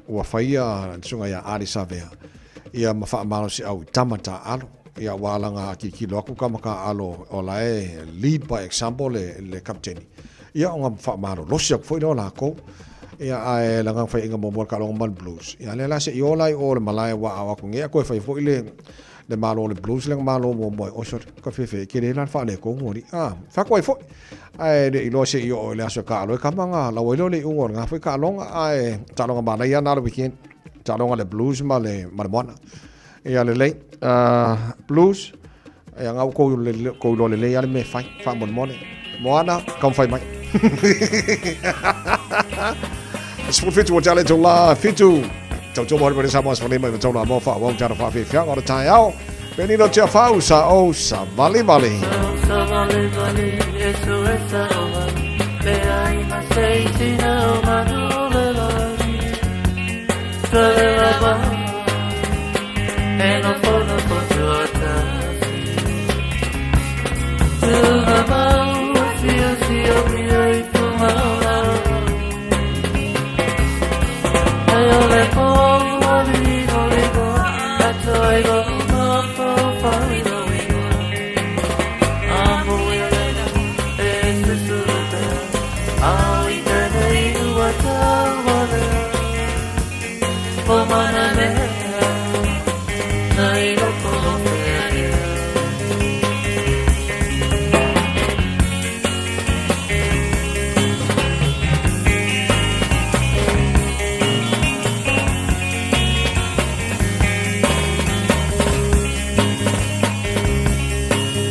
Ua faia le susuga ia Ardie Savea ia ma faamalosiau i tama taaalo. Ia ua alaga a tilotilo atu tama taaalo o la e lead by example le kapiteni. Ia ona faamalolosi atu foi lea o latou. Ia ae lana faiaiga muamua le taaloga ma le Blues. Ia lea la se i o la i o le malae ua ao atu nei a toe fai foi le le malo o le Blues lea na malo muamua i Oso ka fefe e tele la le faaletonu alii. Ah, fai atu ai foi. Ae le i iloa se i oo i le aso e taalo ai tama na lau ai lea o le iuga o lena foi taaloga ae taaloga manaia na le weekend. Taaloga le Blues ma le ma le Moana. Ia lelei. Blues, ia nga ua kou iloa lelei lava le mea e fai, faamolemole. Moana, taumafai mai. 17 ua tale itula 7. Tautua mo le Samoa 15 i matau la mo wha wau tara wha whianga o le taeao. Benito Tiafau sa o sa vali vali. Sa vali vali e su e sa o le ai ma se i tina o manu o le lani. Te le lava e no fono po tua tasi. Tuna mau sio sio mi ai tu maula. Ai o le po o li o li go atoa i go ma po fa i lo i go. A mo i le e susuru te a i te nei ua tau wale. O mana mea na i loko o te ea.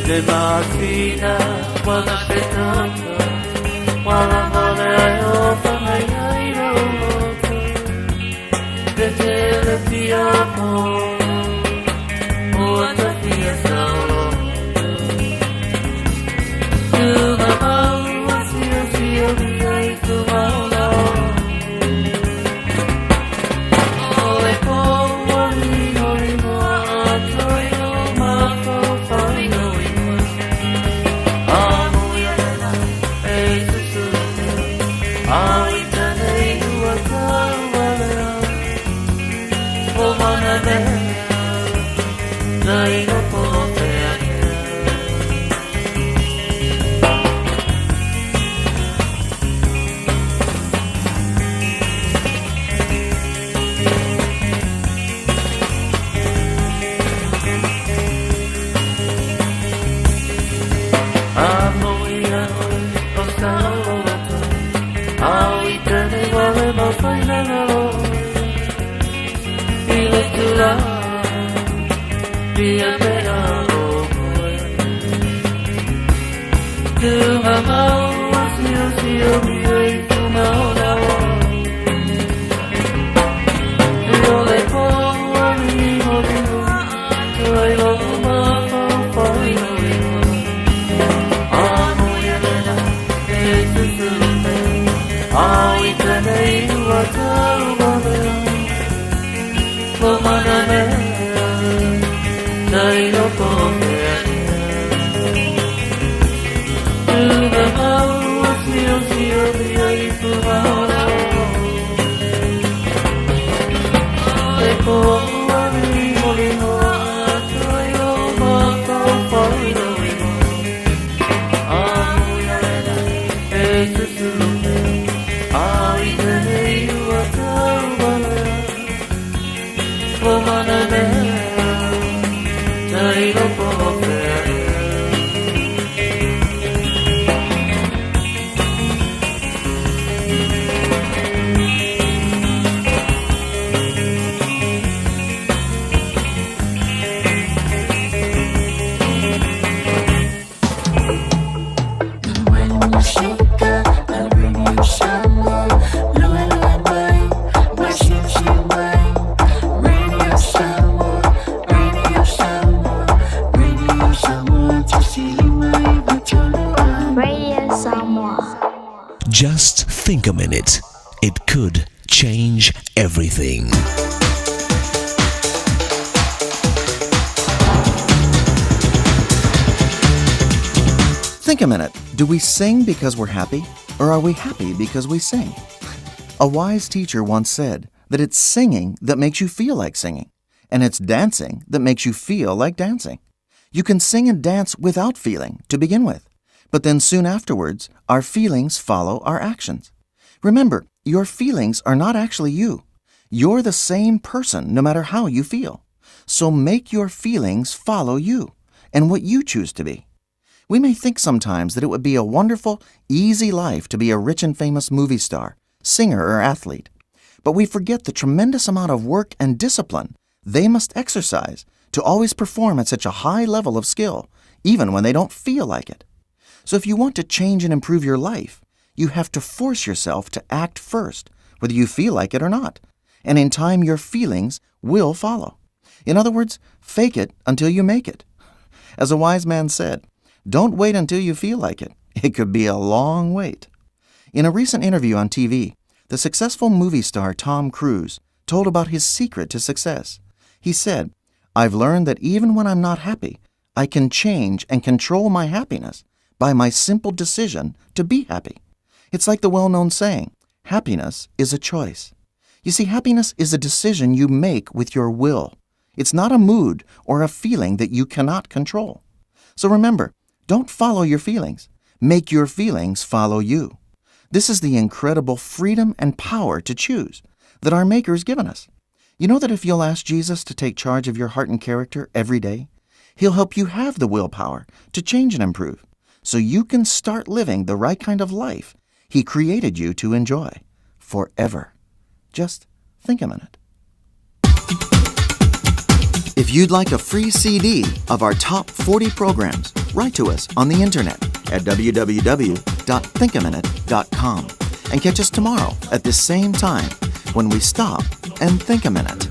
Le masina wala se tata wala male ai o whangai ai ro loto te te le pia po o ata pia sa o loto Tuna mau sio sio mi ai tu mau lao O le po o li o li moa atoa i o mātou whai o ingoa A mo ia rena e susuru pea A i tēnei ua tau walea O mana mea na i roto o te ea. A mo ia oe o sa o roto A i tēnei wale mau whai nanga oe I le tula Pia pea o koe Tūnga mau sio sio mi ai tu mau lao I o le po ali o lilo Tuai lo ma fau fau i lo ingoa A mo ia lena e susuru pea A i tēnei ua tau walea Lo mana mea na i loko o te ea Tuna mau sio sio mi ai tu mau lao Le po ali o lilo Tuai lo ma fau fau i lo ingoa A mo ia lena e susuru pea A i tēnei ua tau walea Lo mana mea na i loko o te ea. Just think a minute. It could change everything. Think a minute. Do we sing because we're happy, or are we happy because we sing? A wise teacher once said that it's singing that makes you feel like singing, and it's dancing that makes you feel like dancing. You can sing and dance without feeling to begin with, but then soon afterwards, our feelings follow our actions. Remember, your feelings are not actually you. You're the same person no matter how you feel. So make your feelings follow you and what you choose to be. We may think sometimes that it would be a wonderful, easy life to be a rich and famous movie star, singer, or athlete. But we forget the tremendous amount of work and discipline they must exercise to always perform at such a high level of skill, even when they don't feel like it. So if you want to change and improve your life, you have to force yourself to act first, whether you feel like it or not. And in time, your feelings will follow. In other words, fake it until you make it. As a wise man said, don't wait until you feel like it. It could be a long wait. In a recent interview on TV, the successful movie star Tom Cruise told about his secret to success. He said, I've learned that even when I'm not happy, I can change and control my happiness by my simple decision to be happy. It's like the well known saying happiness is a choice. You see, happiness is a decision you make with your will. It's not a mood or a feeling that you cannot control. So remember, don't follow your feelings. Make your feelings follow you. This is the incredible freedom and power to choose that our Maker's given us. You know that if you'll ask Jesus to take charge of your heart and character every day, He'll help you have the willpower to change and improve so you can start living the right kind of life He created you to enjoy forever. Just think a minute. If you'd like a free CD of our top 40 programs, write to us on the internet at www.thinkaminute.com and catch us tomorrow at this same time when we stop and think a minute.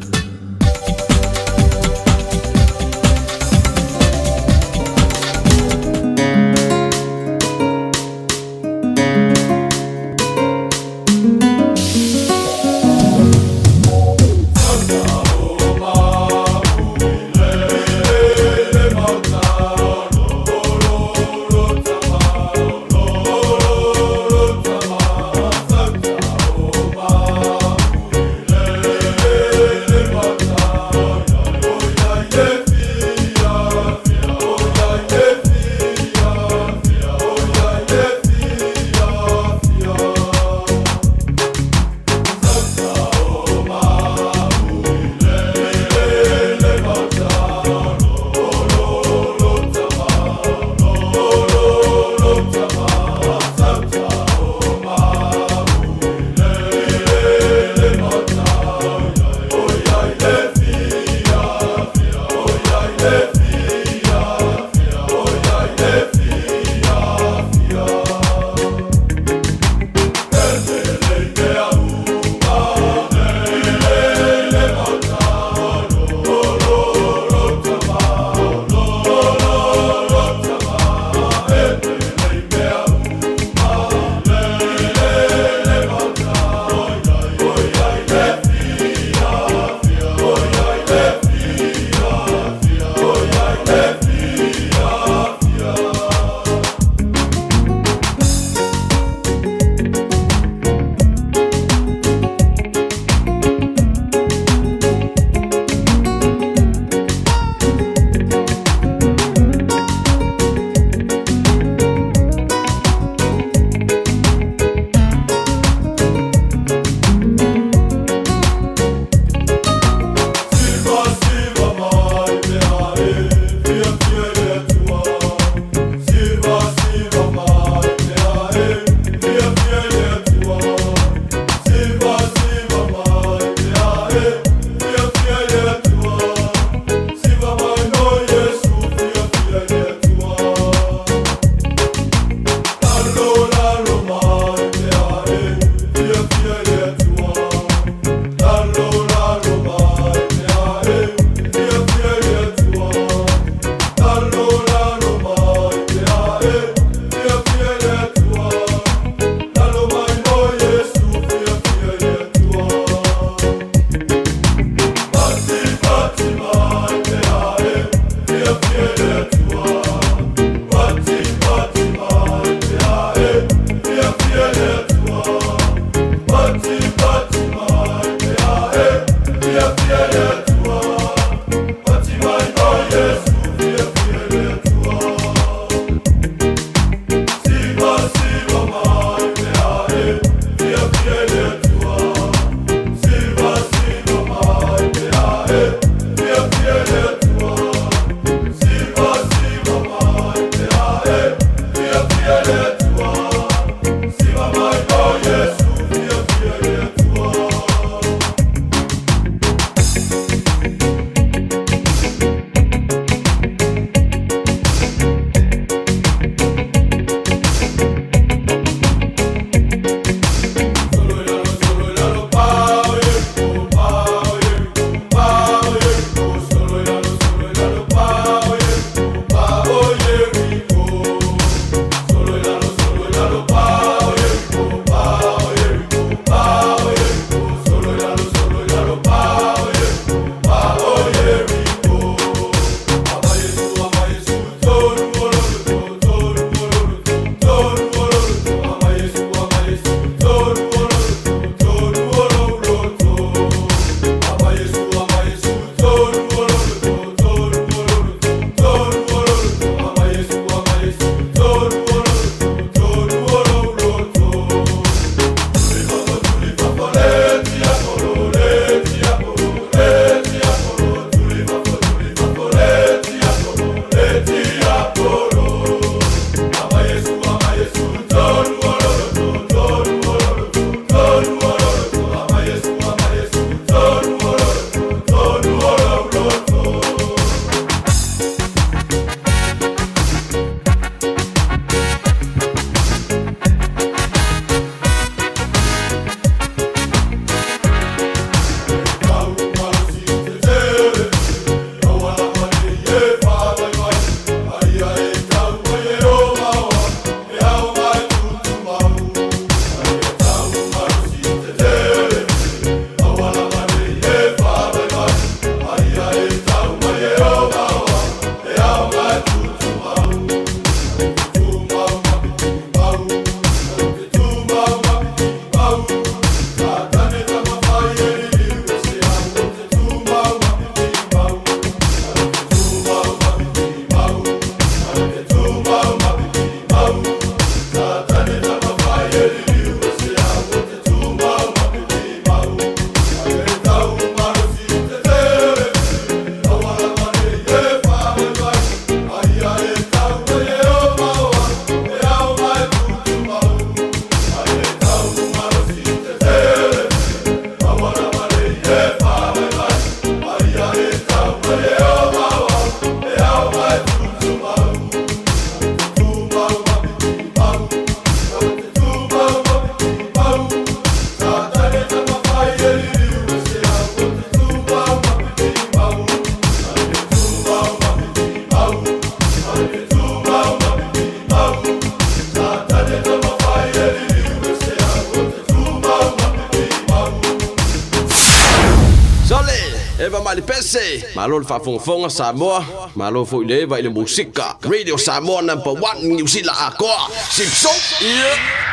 Tamai Lepese. Malo le faafogafoga Samoa, malo foi le eva i le musika. Radio Samoa number 1 Niu Sila atoa. Sipso. Yeah.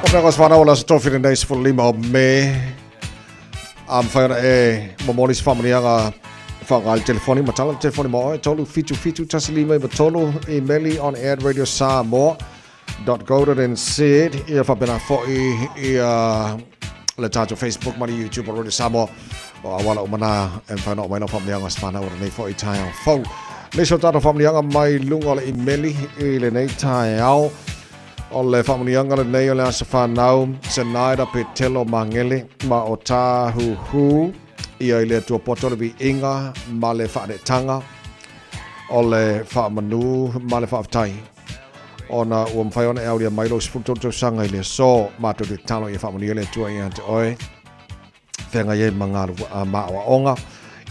O mea kos whanau o la tofi lenei 15 o Me. A mawhai ona e momoli se whaamaniaga whaangai le telefoni, matala le telefoni mo oe, 3 7 7 1 5 9 3, emaili on air radio samoa dot go dot nz, ia faapena foi ia le tatou Facebook ma le YouTube o Radio Samoa o auala uma na e mafai ona oo mai lau faamanuiaga se fanau o lenei foi taeao fou. Nisi o tatou faamanuiaga mai luga o le imeli i lenei taeao. O le faamanuiaga lenei o le aso fanau Senaida Petelo Magele ma o Tāhuhu ia i le Atua poto le viiga ma le faaneetaga o le faamanu ma le faafetai ona ua mafai ona e aulia mai lou 13 tausaga i le aso. Matou te tatalo ia faamanuia le Atua ia te oe feagai ai ma maaoaoga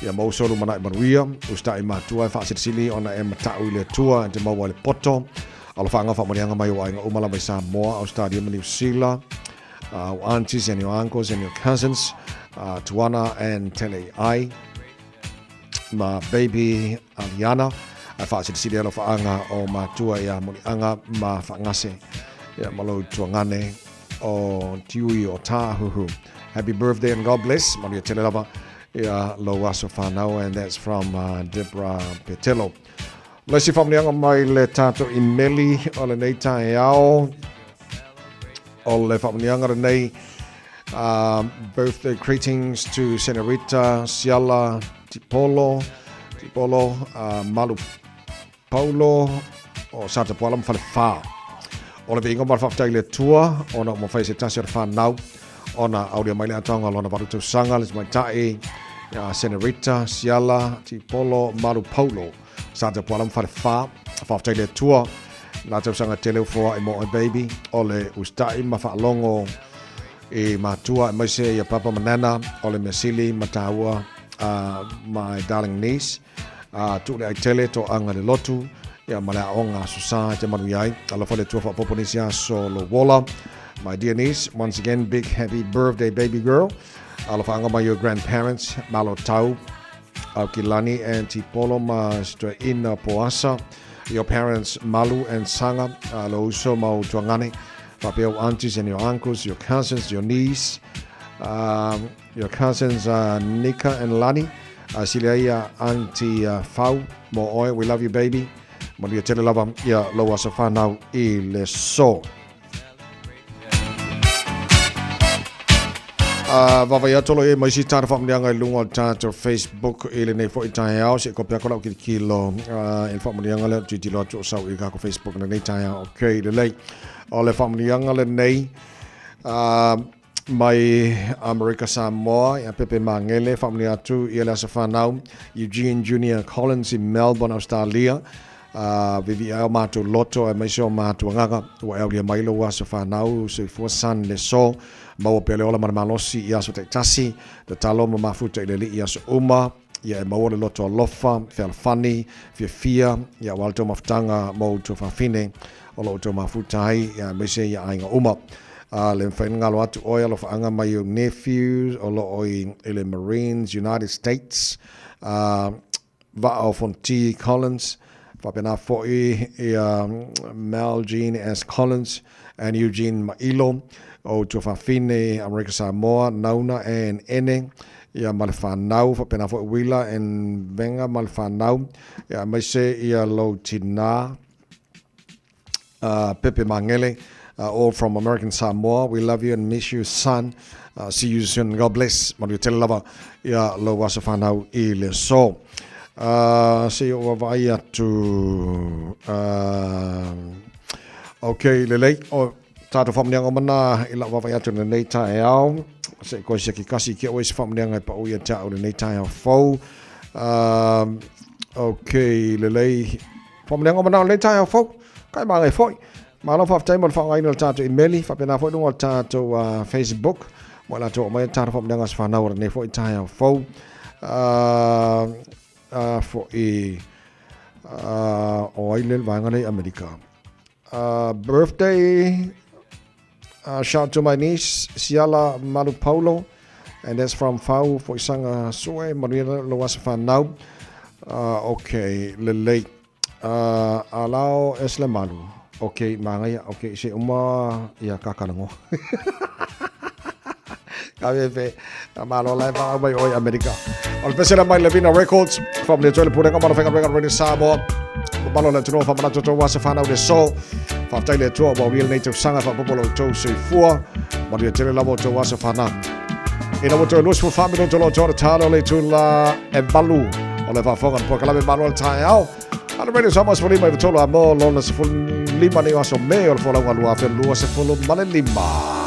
ia maua so lumanai manuia usitai matua e faasilisili ona e matau i le Atua e te maua i le poto. Alofaaga faamanuiaga mai o aiga uma lava i Samoa, Australia ma Niu Sila, our aunties and your uncles and your cousins, Tuana and Tele Ai, ma baby Aliana, ae faasilisili alofaaga o matua ia Muliaga ma Faagase ia ma lou tuagane o Tiui o Tāhuhu. Happy birthday and God bless. Manuia tele lava ia lou aso whanau, and that's from Deborah Petelo. Le isi faamanuiaga mai le tatou imeli o lenei taeao o le faamanuiaga lenei birthday greetings to Senorita Siala Tipolo Tipolo Malu Paulo o Satapuala ma Falefā. O le viiga ma le faafetai i le Atua ona ua mafai se tasi o le whanau ona aulia mai le atoaga o lona valu tausaga le tamaitai ia Senorita Siala Tipolo Malu Paulo Satapuala ma Falefā. Faafetai i le Atua nā tausaga tele ufoa i mo oe baby o le usitai ma faalogo i matua e maise ia papa ma nana o le measili ma tāua my darling niece. A tuu le ai tele to anga le lotu, ia ma le aoga aso sa e te manuia ai. Alofa le Atua faaopoopo nisi aso lo wola. My dear niece, once again, big happy birthday baby girl. Alofa anga mai your grandparents, Malo Tau, Aukilani and Tipolo ma Stoeina Poasa, your parents Malu and Sanga, lo uso mau tuangane, faapea ou aunties and your uncles, your cousins, your niece, your cousins Nika and Lani, sili ai ia Auntie Fau mo oe, we love you baby, manuia tele lava ia lou aso whanau i le so. Vavai atu lo e mai si tāna whaamanianga i lunga o tātou Facebook i lenei foi taeao se kope ako lau kilikilo i le whaamanianga lea titilo atu o sau i kako Facebook lenei taeao. Ok, lelei. O le whaamanianga lenei mai Amerika Samoa, ia Pepe Mangele, whaamania atu ia le aso whanau, Eugene Junior Collins i Melbourne, Australia, vivi ai o mātou loto e maise o mātou angaga, ua e aulia mai lou aso whanau, soifua san le so, maua pea le ola ma le malosi i aso taitasi, tatalo ma mafuta i le alii i aso uma, ia e maua le loto alofa, fealofani, fiafia, ia ua le tau mafutaga mo outou fafine, o lo outou mafuta ai, ia aemaise ia aiga uma. A le mafai ona galo atu oe alofaanga mai i ou nephews o lo o i le Marines United States, a Vaa o Fonti Collins, faapena foi ia Mel Jean S. Collins and Eugene Mailo, o Tuafafine, Amerika Samoa, Nauna and Ene, ia ma le whanau, faapena foi Wila and Venga ma le whanau, ia aemaise ia lou tina, Pepe Mangele, all from American Samoa. We love you and miss you, son. See you soon. God bless. Manuia tele lava ia lou aso whanau i le so. Se i o vaai atu. Ok, lelei. O, tātou whaamanianga o mana i lau vaavaai atu lenei taeao. Se i koe siaki kasi ki oe se whaamanuiaga e paʻu ia te au lenei taeao fou. Ok, lelei. Whaamanuiaga o manao lenei taeao fou. Kai māngai foi. Malo faafetai mo le faaaogaina o le tatou imeli, faapena foi luga o le tatou Facebook, mo i latou o mai e talo faamanuiaga o se whanau o lenei foi taeao fou. Foi o ai le vaega nei Amerika. Birthday shout to my niece Siala Malu Paulo and that's from Fau Foisanga Sue manuia lo asa whanau. Okay, lelei. Alao es le malu. Okay, mangaia. Okay, se uma ia kakalango. Ka fe malo lai fa mai oi Amerika. O le pese la mai Levina Records from le tole purenga malo fenga renga rene Samoa. Malo le tino fa mana toto wa se whanau le so. Fa tai le tua wa real native sanga fa popolo tau soifua. Maria tele lava o tau asa whanau. Ina mo tau luas fo whamino tolo tolo talo le tula e malu. O le whafonga na pua kalame malo le tae ao. Ala Radio Samoa se fulima i tolu a mo lona se fulima nei o aso me o le folauga 2025.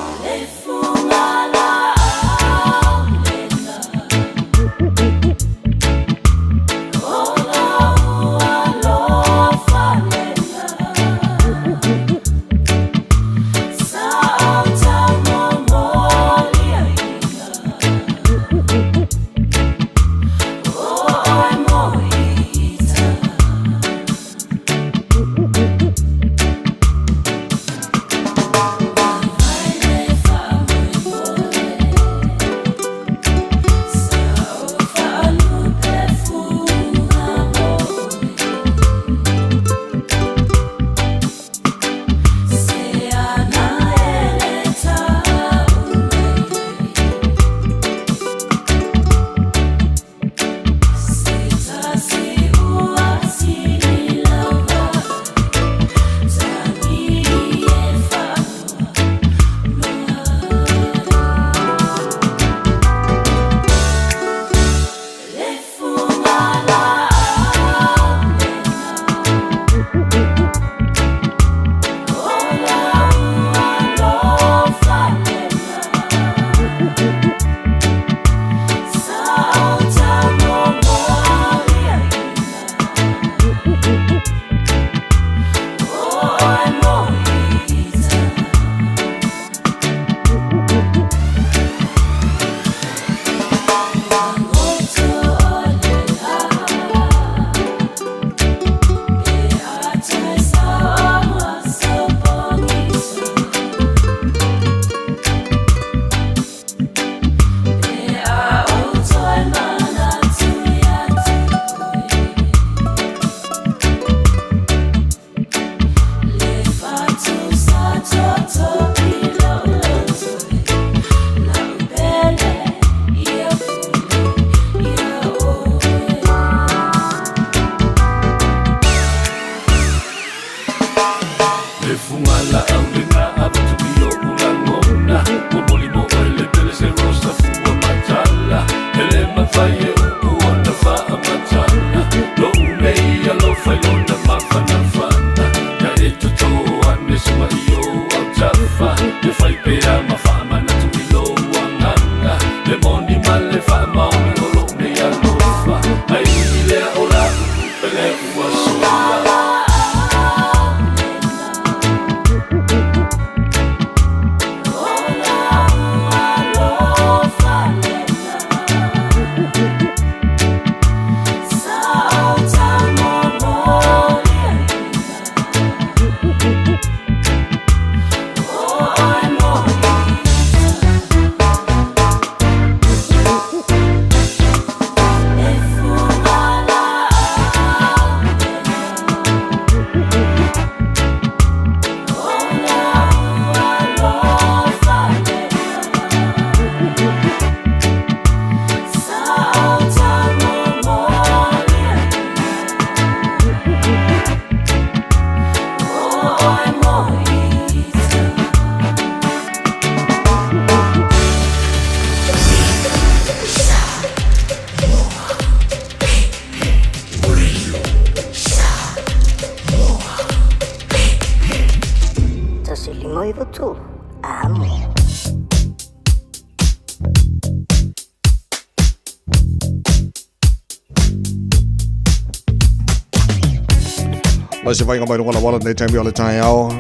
Mai se vaaiga mai luga o le auala i lenei taimi o le taeao.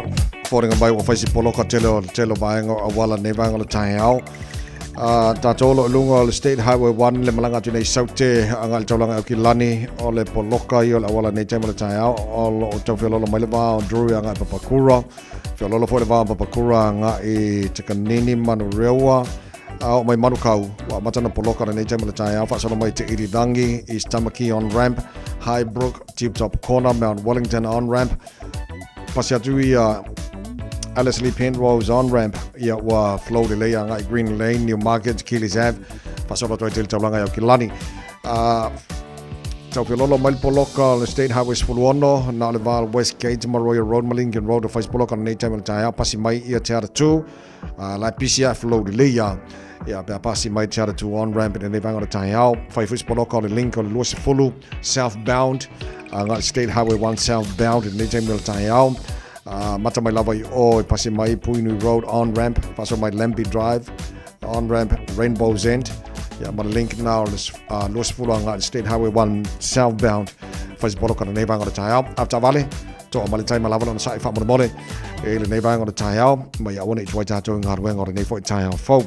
Foliga mai ua fai si poloka tele o le tele o vaega o auala i lenei vaega o le taeao. Tatou o lo o i luga o le State Highway 1 le malaga atu nei i Saute agai i le taulaga i Aukilani o le poloka ia o le auala i lenei taimi o le taeao o lo o tau feoloolo mai le va o Drury agai i Papakura. Feoloolo foi le va o Papakura agai i Takanini, Manurewa, a oo mai Manukau, ua amata ona poloka i lenei taimi o le taeao faasolo mai Te Irirangi, East Tamaki on ramp, Highbrook, Tip Top Corner, Mount Wellington on ramp, pasi atu ia Ellerslie Penrose on ramp, ia ua flow lelei agai Green Lane, Newmarket, Keelys Ave, faasolo atu ai tele taulaga i Aukilani. Tau feoloolo mai le poloka o le State Highway 16, na o le va o West Gate ma Royal Road ma Lincoln Road o fai se poloka i lenei taimi o le taeao, pasi mai ia Te Atatū, la e pisi a flow lelei ia. Ia, pe a pasi mai Te Atatū on ramp i lenei vaega o le taeao, fai foi se poloka o le link o le 20 southbound, agai State Highway 1 southbound i lenei taimi o le taeao. Mata mai lava i o e pasi mai Puhinui Road on ramp, faasolo mai Lambie Drive, on ramp Rainbow's End ia ma le link na o le 20 agai i le State Highway 1 southbound fai se poloka lenei vaega o le taeao. Avetaavale, toa ma le taima lava lona sa'i faamolemole i lenei vaega o le taeao ma ia aua ne i tuai tatou i galuega o lenei foi taeao fou.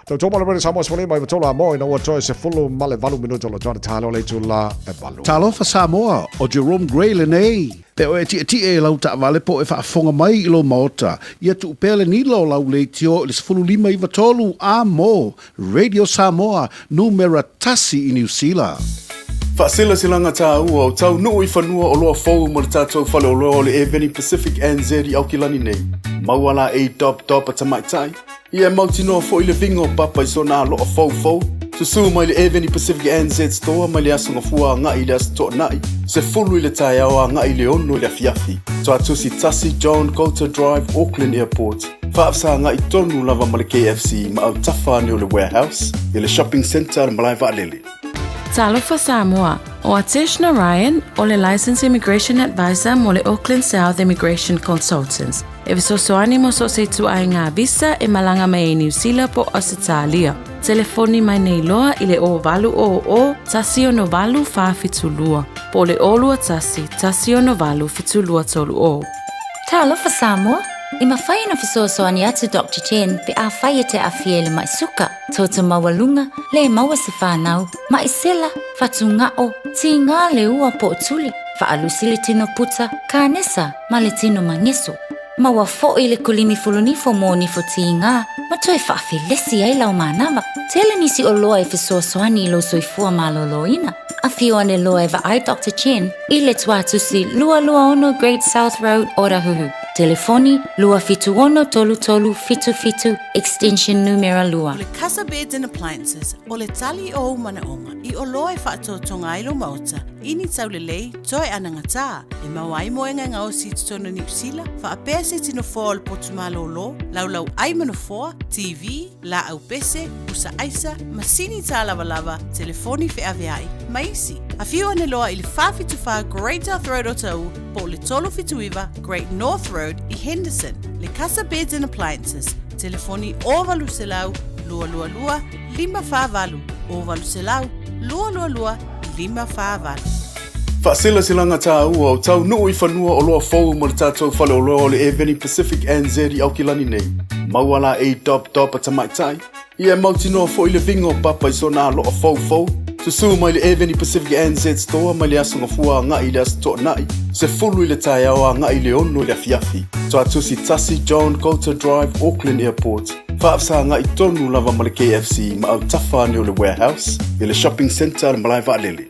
Tautō ma le Rere Samoa sefulu lima iva tolu a mo ina ua toe 18 minuta o lo toa le talo o le itula e valu. Talofa Samoa, o Jerome Gray lenei. Pe o e tietie i lau taavale po o e faafofoga mai i lou maota, ia tuu pea le nila o lau leitio i le 1593 a mo Radio Samoa numera tasi i Niu Sila. Faasilasilaga tāua o taunuu i fanua oloa fou mo le tatou faleoloa o le Airveni Pacific NZ i Aukilani nei. Maua la ei dop dop a tamaitai, Ia e mautinoa foi le viga o Papa i sona aloa foufou. Susū mai le Avenue Pacific NZ Store mai le Aso Gafua agai i le Aso Toonai, 10 i le taeao agai i le 6 i le afiafi. Toatusi 1 John Coulter Drive, Auckland Airport. Faafesagai tonu lava ma le KFC ma autafa ane o le Warehouse i le Shopping Centre a le Malae Vaalele. Talofa Samoa, o Atesh Narayan o le Licensed Immigration Advisor mo le Auckland South Immigration Consultants. E fesoasoani mo so o se ituaiga visa e malaga mai ai Niu Sila po o Ausetalia. Telefoni mai nei loa i le 0800 168 472 po o le 021 168 7230. Talofa Samoa! E mafai ona fesoasoani atu Doctor Chen pe afai e te aafia i le mai suka, toto maualuga, le maua se fanau, mai sela, fatugao, tiga le ua po o tuli, faalusi le tino puta, kanesa ma le tino mageso. Maua foi le kulimi fulunifo mo nifo tiga ma toe faafelesi ai lau manava. Tele nisi oloa e fesoasoani i lou soifua malōlōina. Afio ane loa e vaai Doctor Chen i le Tuatusi 226 Great South Road, Otahuhu. Telefoni, 276 3377, extension numera 2. O le Casa Beds and Appliances, o le tali o ou manaoga i oloa e faatotoga ai lou maota i ni taulelei toe anagatā e maua ai moega e gaosi i totonu o Niu Sila, faapea se tino foa o le potu malōlō, laulau ai ma nofoa, TV, laau pese, pusa aisa, masini tālavalava, telefoni feaveai, ma isi. Afio ane loa i le 474 Great South Road Otahuhu po o le 379 Great North Road i Henderson. Le Casa Beds and Appliances, telefoni 0800 222 548, 0800 222 548. Faasilasilaga tāua o taunuu i fanua oloa fou mo le tatou faleoloa o le Airveni Pacific NZ i Aukilani nei. Maua la ei dop dop a tamaitai, ia e mautinoa foi le viga o Papa i sona aloa foufou. Susū mai le Airveni Pacific NZ Store mai le Aso Gafua agai i le Aso Toonai, 10 i le taeao agai i le 6 i le afiafi. Toatusi 1 John Coulter Drive, Auckland Airport. Faafesagai tonu lava ma le KFC ma autafa ane o le Warehouse i le Shopping Centre a le Malae Vaalele.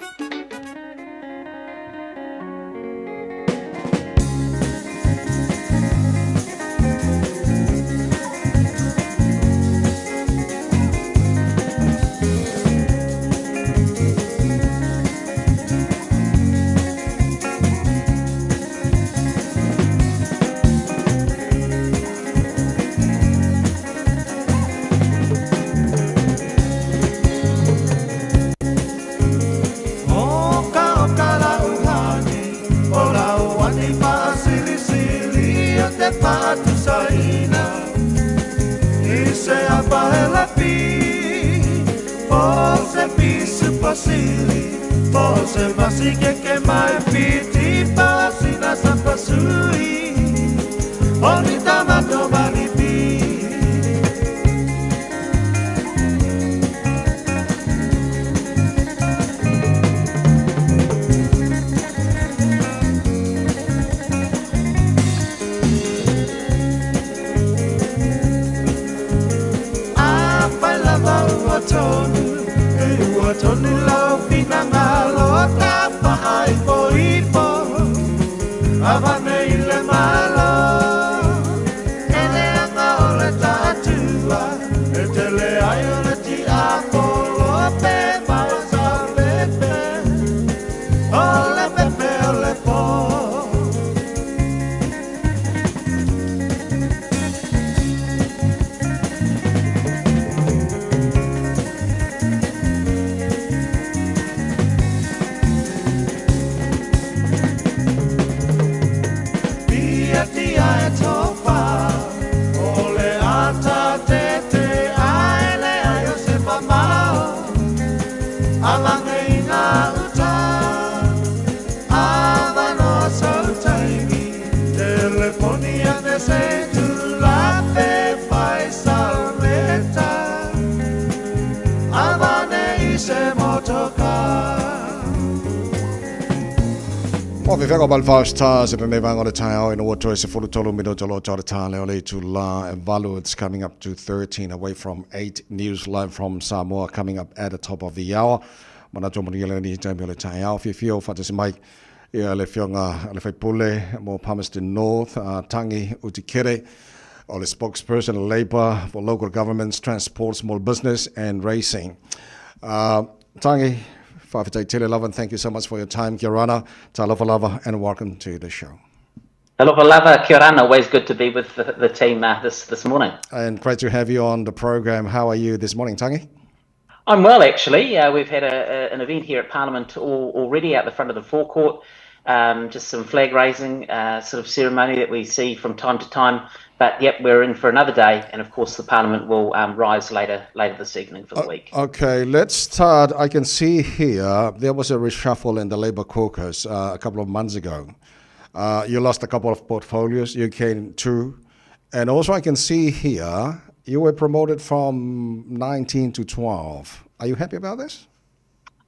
tonu E ua tonu lau finagalo Tafaaipoipo Avane i le Malo E leaga o le taatua E tele ai o le tiapolo Pe maua sau pepe O le pepe o le po. Tia e tofa, o le ata tete a e leai o se mamao, avane i gauta, avanoa sou taimi, teleponi ane se tulape fai salmeta, avane i se motoka. Ua fefea ma le Five Stars i lenei vaega o le taeao ina ua toe 13 minute o lo o tau le tā lea o le itulā e valu. It's coming up to 13 away from 8. News live from Samoa coming up at the top of the hour. Manatu o manuia lenei taimi o le taeao. Fiafia o faatasi mai ia le afioga le faipule mo Palmerston North, uh, Tangi Utikere, o le spokesperson Labour for Local Governments, Transport, Small Business and Racing. Uh, Tangi, faafetai tele lava, and thank you so much for your time. Kia ora, talofa lava, and welcome to the show. Talofa lava, kia ora. Always good to be with the, the team uh, this, this morning. And great to have you on the program. How are you this morning, Tangi? I'm well, actually. Uh, we've had a, a, an event here at Parliament all, already out the front of the forecourt. Um, just some flag raising uh, sort of ceremony that we see from time to time. But yep, we're in for another day, and of course the Parliament will um, rise later later this evening for the week. Okay, let's start. I can see here there was a reshuffle in the Labour caucus uh, a couple of months ago. Uh, you lost a couple of portfolios. You came two, and also I can see here you were promoted from 19 to 12. Are you happy about this?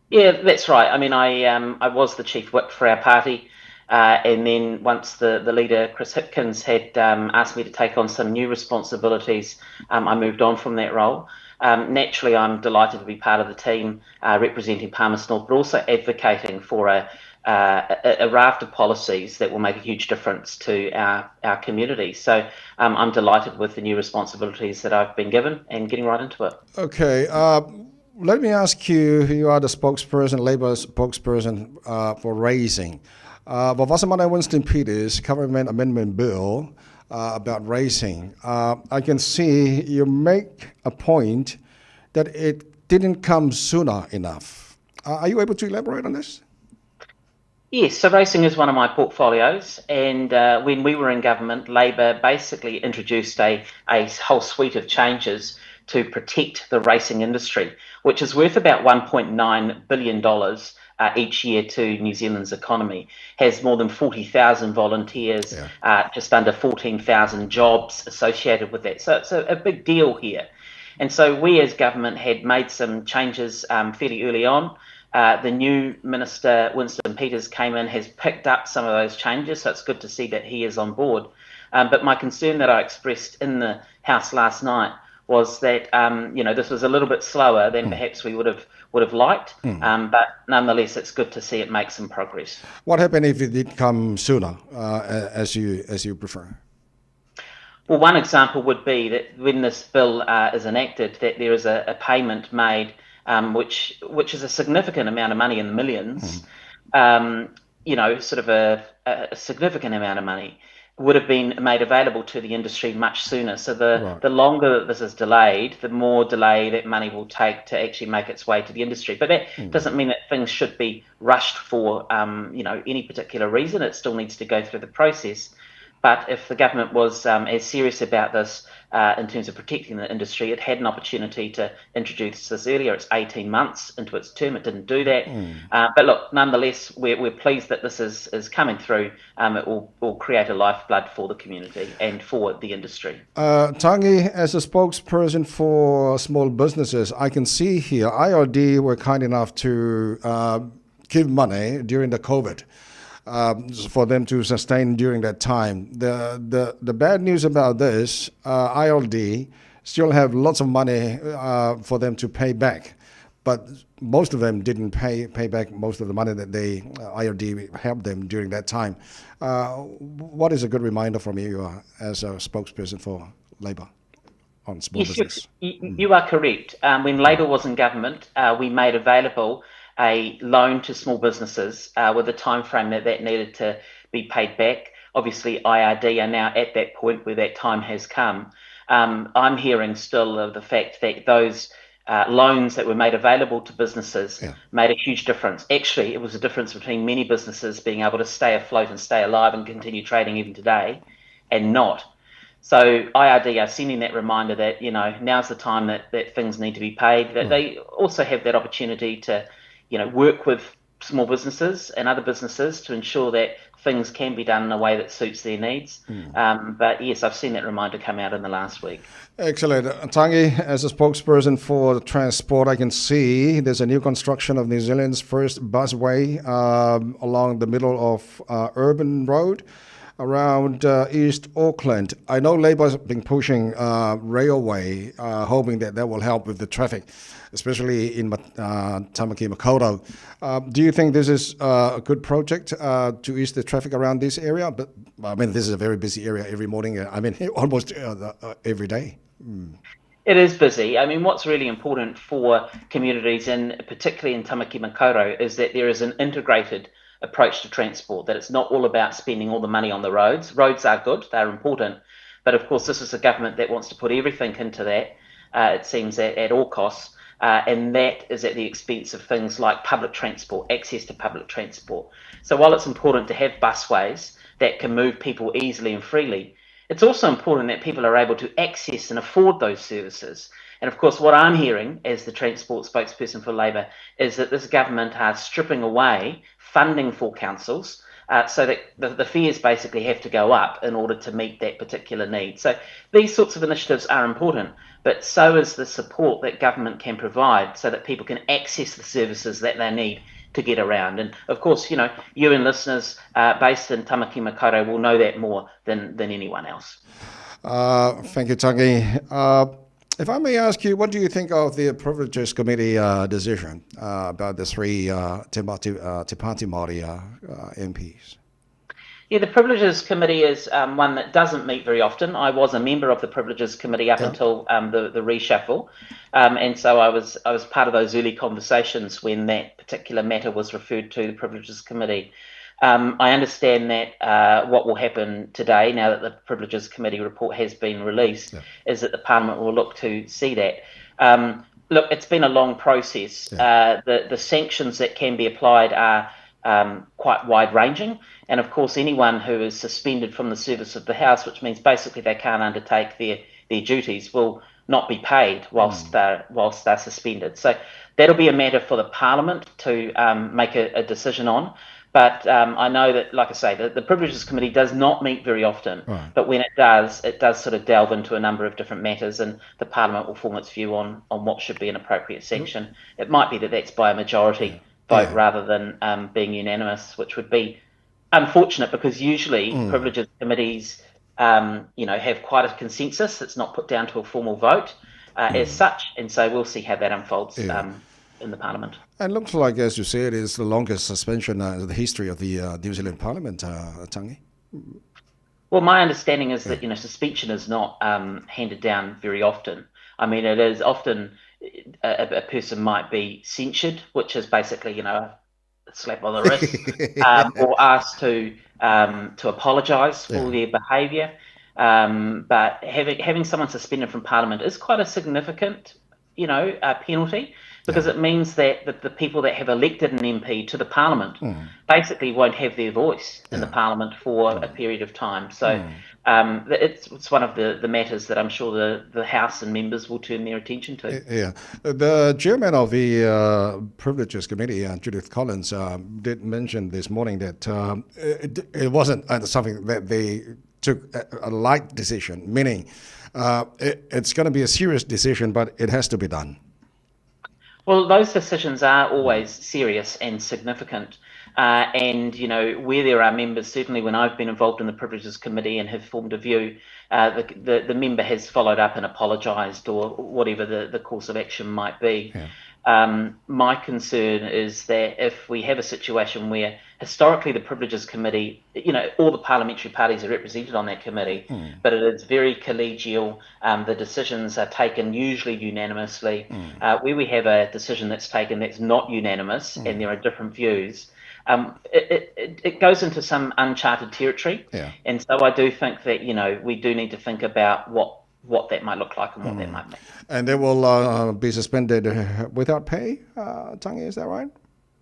Yeah, that's right. I mean, I um, I was the chief whip for our party. Uh, and then once the, the leader, Chris Hipkins, had um, asked me to take on some new responsibilities, um, I moved on from that role. Um, naturally, I'm delighted to be part of the team uh, representing Palmerston North, but also advocating for a, uh, a, a, raft of policies that will make a huge difference to our, our community. So um, I'm delighted with the new responsibilities that I've been given and getting right into it. Okay. Uh, let me ask you, you are the spokesperson, Labour spokesperson uh, for raising. Uh, Vafasamana Winston Peters Government Amendment Bill uh, about racing. Uh, I can see you make a point that it didn't come sooner enough. Uh, are you able to elaborate on this? Yes, so racing is one of my portfolios, and uh, when we were in government, Labor basically introduced a, a whole suite of changes to protect the racing industry, which is worth about $1.9 billion uh, each year to New Zealand's economy, has more than 40,000 volunteers, yeah. uh, just under 14,000 jobs associated with that. So it's a, a big deal here. And so we as government had made some changes um, fairly early on. Uh, the new minister, Winston Peters, came in, has picked up some of those changes, so it's good to see that he is on board. Um, but my concern that I expressed in the House last night was that um, you know this was a little bit slower than mm. perhaps we would have would have liked, mm. um, but nonetheless, it's good to see it make some progress. What happened if it did come sooner, uh, as you as you prefer? Well, one example would be that when this bill uh, is enacted, that there is a, a payment made, um, which which is a significant amount of money in the millions, mm. um, you know, sort of a, a significant amount of money would have been made available to the industry much sooner. So the, right. the longer that this is delayed, the more delay that money will take to actually make its way to the industry. But that mm. doesn't mean that things should be rushed for um, you know any particular reason. It still needs to go through the process. But if the government was um, as serious about this uh, in terms of protecting the industry, it had an opportunity to introduce this earlier. It's 18 months into its term. It didn't do that. Mm. Uh, but look, nonetheless, we're, we're pleased that this is, is coming through. Um, it will, will create a lifeblood for the community and for the industry. Uh, Tangi, as a spokesperson for small businesses, I can see here IRD were kind enough to uh, give money during the COVID um, for them to sustain during that time. The, the, the bad news about this, uh, ILD still have lots of money for them to pay back. But most of them didn't pay, pay back most of the money that they IRD helped them during that time. What is a good reminder from you as a spokesperson for Labour on small yes, business? You, you are correct. When Labour was in government, we made available a loan to small businesses with a time frame that that needed to be paid back. Obviously, IRD are now at that point where that time has come. I'm hearing still of the fact that those loans that were made available to businesses yeah. made a huge difference. Actually, it was a difference between many businesses being able to stay afloat and stay alive and continue trading even today and not. So IRD are sending that reminder that, you know, now's the time that, that things need to be paid, that they also have that opportunity to, you know, work with small businesses and other businesses to ensure that things can be done in a way that suits their needs. But yes, I've seen that reminder come out in the last week. Excellent. Tangi, as a spokesperson for transport, I can see there's a new construction of New Zealand's first busway along the middle of Urban Road around East Auckland. I know Labour's been pushing railway, hoping that that will help with the traffic, especially in Tamaki Makaurau. Do you think this is a good project to ease the traffic around this area? But I mean, this is a very busy area every morning. I mean, almost every day. It is busy. I mean, what's really important for communities, and particularly in Tamaki Makaurau, is that there is an integrated approach to transport, that it's not all about spending all the money on the roads. Roads are good, they're important, but of course, this is a government that wants to put everything into that, it seems, at, at all costs. And that is at the expense of things like public transport, access to public transport. So while it's important to have busways that can move people easily and freely, it's also important that people are able to access and afford those services. And of course, what I'm hearing as the transport spokesperson for Labour is that this government are stripping away funding for councils so that the, the fares basically have to go up in order to meet that particular need. So these sorts of initiatives are important, but so is the support that government can provide so that people can access the services that they need to get around. And of course, you know, you and listeners based in Tamaki Makaurau will know that more than, than anyone else. Thank you, Tangi. If I may ask you, what do you think of the Privileges Committee decision about the three Te, Mati, Te Pāti Māori MPs? Yeah, the Privileges Committee is one that doesn't meet very often. I was a member of the Privileges Committee up yeah. until the, the reshuffle. And so I was, I was part of those early conversations when that particular matter was referred to the Privileges Committee. I understand that what will happen today, now that the Privileges Committee report has been released, yeah. is that the Parliament will look to see that. Look, it's been a long process. Yeah. The, the sanctions that can be applied are quite wide ranging. And of course, anyone who is suspended from the service of the House, which means basically they can't undertake their, their duties, will not be paid whilst. they're, whilst they're suspended. So that'll be a matter for the Parliament to make a, a decision on. But I know that, like I say, the, the Privileges Committee does not meet very often. Right. But when it does, it does sort of delve into a number of different matters, and the Parliament will form its view on, on what should be an appropriate sanction. It might be that that's by a majority yeah. vote yeah. rather than being unanimous, which would be unfortunate because usually. privileges committees, you know, have quite a consensus. It's not put down to a formal vote as such, and so we'll see how that unfolds. Yeah. In the Parliament. And looks like, as you said, it's the longest suspension in the history of the New Zealand Parliament, Tangi. Well, my understanding is that you know suspension is not handed down very often. I mean, it is often a, a person might be censured, which is basically you know a slap on the wrist, or asked to to apologise for yeah. their behaviour. But having having someone suspended from Parliament is quite a significant, you know, penalty because yeah. it means that the, the people that have elected an MP to the parliament. basically won't have their voice in yeah. the parliament for. a period of time. So it's, it's one of the, the matters that I'm sure the, the House and members will turn their attention to. Yeah. The chairman of the Privileges Committee, Judith Collins, did mention this morning that it, it wasn't something that they took a, a light decision, meaning it, it's going to be a serious decision, but it has to be done. Well, those decisions are always serious and significant. And, you know, where there are members, certainly when I've been involved in the Privileges Committee and have formed a view, the, the, the member has followed up and apologised or whatever the, the course of action might be. Yeah. My concern is that if we have a situation where historically the Privileges Committee, you know, all the parliamentary parties are represented on that committee, but it is very collegial. The decisions are taken usually unanimously. Where we have a decision that's taken that's not unanimous and there are different views, it, it, it goes into some uncharted territory. Yeah. And so I do think that, you know, we do need to think about what that might look like and what that might mean. And they will be suspended without pay, Tangi, is that right?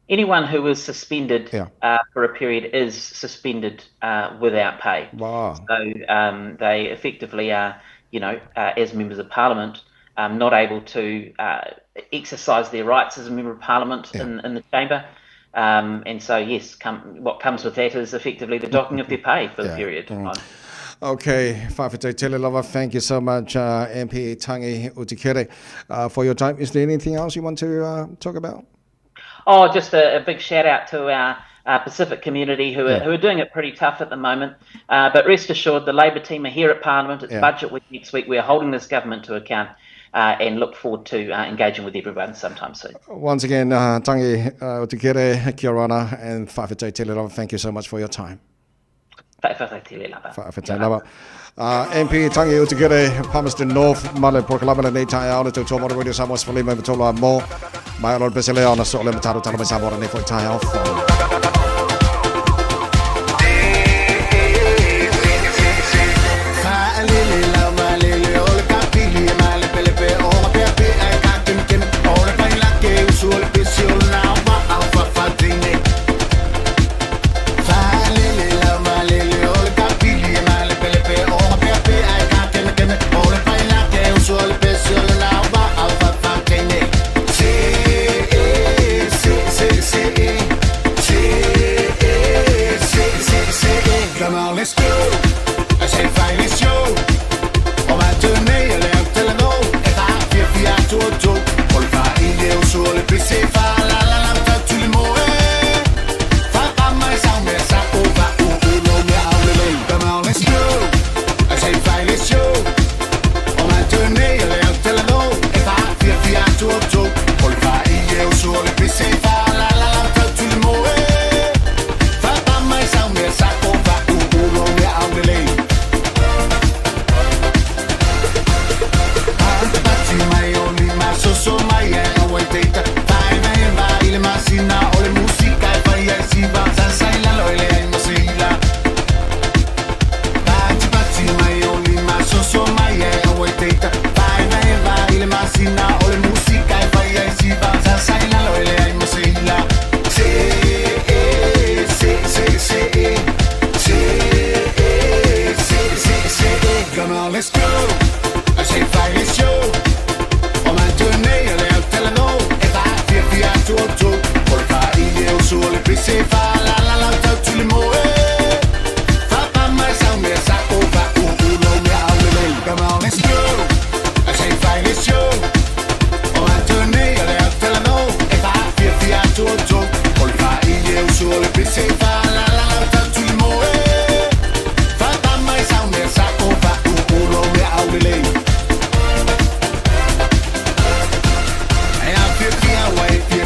Anyone who is suspended for a period is suspended without pay. Wow. So they effectively are, you know, as members of parliament, not able to exercise their rights as a member of parliament in the chamber. And so, yes, what comes with that is effectively the docking of their pay for the period. Okay, Fa'afetai tele lava, thank you so much, MP Tangi Utikere, for your time. Is there anything else you want to talk about? Oh, just a big shout out to our Pacific community who are, who are doing it pretty tough at the moment. But rest assured, the Labour team are here at Parliament. It's budget week next week. We are holding this government to account. And look forward to engaging with everyone sometime soon. Once again, Tangi Utikere, kia ora, and fa'afetai tele lava, thank you so much for your time. Fa'afetai tele lava. Fa'afetai lava. MP Tangi Utikere, Palmerston North, ma le polokalame lenei taeao le tautua mo le Radio Samoa 15 i tolu a mo. Mai o le pese lea ona so le mataro talo mai Samoa lenei foi taeao fou. Come on, let's go. 4, 4, 2, 2. O le fa'aile o su o le pese fa la la la ta tu le moe. Fa pa mai sa me sa o va u u lo me au le le. Come on, let's go. I say fa'aile show. O ma tune le au te la do. E fa 4, 4, 2, 2. O le fa'aile o su o le pese fa la la la ta tu le moe. Fa pa mai sa me sa o va u u lo me au le le. So mai e o teita vai vai vai le masina o le musika e fai e si va sa sai la lo le ai masila Pati pati mai o li ma so so mai e o teita vai vai vai le masina o le musika e fai e si va sa sai la lo le ai masila C E C C C E C E C C C E Come on, let's go. I say fire show. O le au te la no E fa fia fia tu tu O le fa i e o su o le pese fa la la la tau tu le moe Fa pa mai sa me sa o va u u lo me au le le Come on, let's go. I say fire show. O le au te la no E fa fia fia tu tu O le fa i e o su o le pese fa la la la tau tu le moe Fa pa mai sa me sa o va u u lo me au le le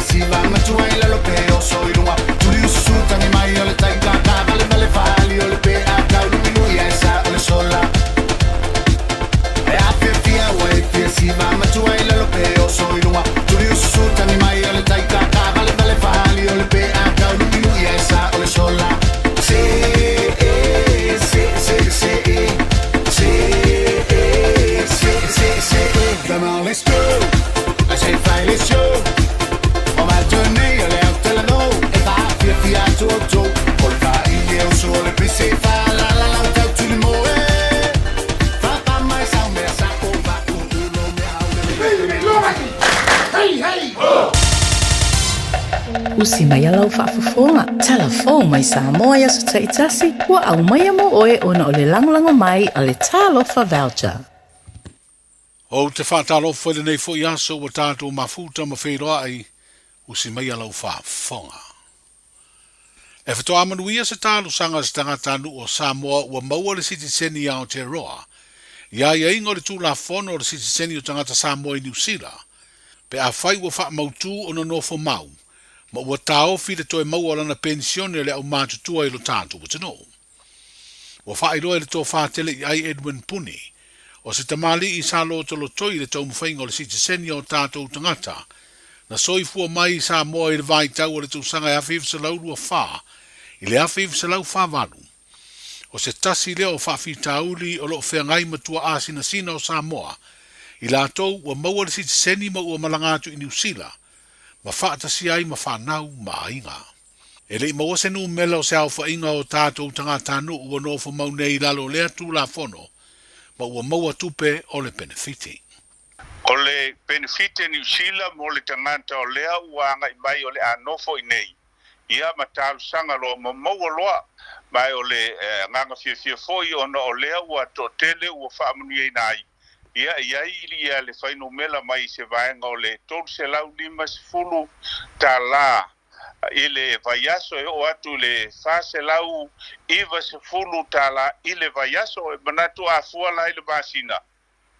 Si va ma tu ai la lo pe o so i lunga Tuli usu tangi mai o le tai ka ka vale vale fali o le pe a ka lu lu ia sa o le sola E a fia fia wa e fia si va ma tu ai la lo pe o so i lunga Tuli usu tangi mai o le tai ka ka vale vale fali o le pe a ka lu lu ia sa o le sola C E C C C E C E C C C E Come on, let's go. I say file show. O ma tune le au te la no E fa fia fia tu tu O le fa i e o su o le pese fa la la la tau tu le moe Fa pa mai sa me sa o va u u lo me au le le Hey, hey! Usi mai a lau faafofoga. Talafou mai Samoa i aso taitasi, ua aumaia mo oe ona o le lagolago mai a le Talofa Voucher. Ou te faatalofa i lenei foi aso ua tatou mafuta ma feiloai, usi mai a lau faafofoga. E faatoa manuia se talosaga a se tagatanuu o Samoa ua maua le sitiseni i Aotearoa i aiaiga o le Tulafono o le Sitiseni o Tagata Samoa i Niu Sila, pe afai ua faamautū ona nofo mau ma ua taofi le toe maua o lana penisione a le aumatutua i lo tatou atunuu. Ua faailoa i le tofa tele i ai Edwin Puni, o se tamalii sa lotolotoi i le taumafaiga o le sitiseni a o tatou tagata na soifua mai i Samoa i le vaitau o le tausaga e 1924 i le 1948. O se tasi lea o faafitauli o lo o feagai ma tuaasinasina o Samoa, i latou ua maua le sitiseni ma ua malaga atu i Niu Sila, ma faatasia ai ma fanau ma aiga. E le i maua se numela o se aofaiga o tatou tagatanuu ua nofo mau nei i lalo o lea Tulafono ma ua maua tupe o le penefiti. O le penefiti a Niu Sila mo le tagata o lea ua agai mai o le a nofo i nei, ia ma talosaga loa ma maua loa, ma o le agaga fiafia foi ona o lea ua toatele ua faamanuiaina ai Ia, e i ai ia le fuainumera mai se vaega o le $350 i le vaiaso e oo atu i le $490 i le vaiaso. E manatu a fua la i le masina,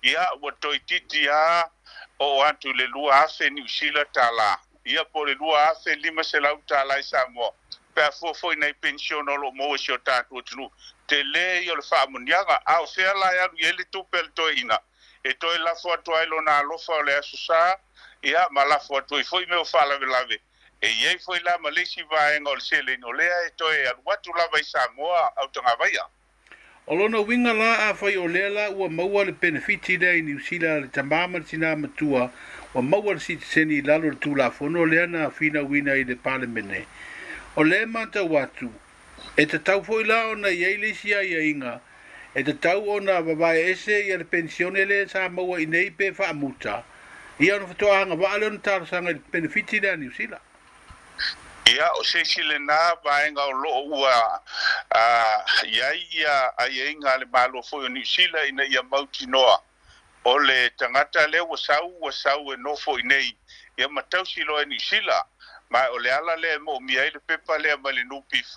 ia, ua toeitiiti lava oo atu i le $2,000 Niu Sila tala, ia, po o le $2,500 i Samoa, pe a fua foi i nai penisione o lo o maua i si o tatou atunuu. Tele ia o le faamanuiaga. A o fea la e alu i ai le tupe a le toeaina? E toe lafo atu ai lona alofa o le Aso Sa, ia, ma lafo atu ai foi mea o faalavelave. E i ai foi la ma le isi vaega o le seleni o lea e toe alu atu lava i Samoa autagavaia. O lona uiga la, afai o lea la ua maua le penefiti lea i Niu Sila a le tamā ma le tinā matua ua maua le sitiseni i lalo o le Tulafono lea na finauina i le Palemene, o lea e matau atu, e tatau foi la ona i ai le isi aiaiga e tatau ona vavae ese ia le penisione lea sa maua i nei pe faamuta, ia ona faatoa agavaa lea ona talosaga i le penefiti lea a Niu Sila. Ia, o se isi lenā vaega o lo o ua i ai ia aiaiga a le Malo foi o Niu Sila ina ia mautinoa o le tagata lea ua sau, ua sau e nofo i nei, ia ma tausi loa e Niu Sila. Ma o le ala lea e moomia ai le pepa lea mai le NPF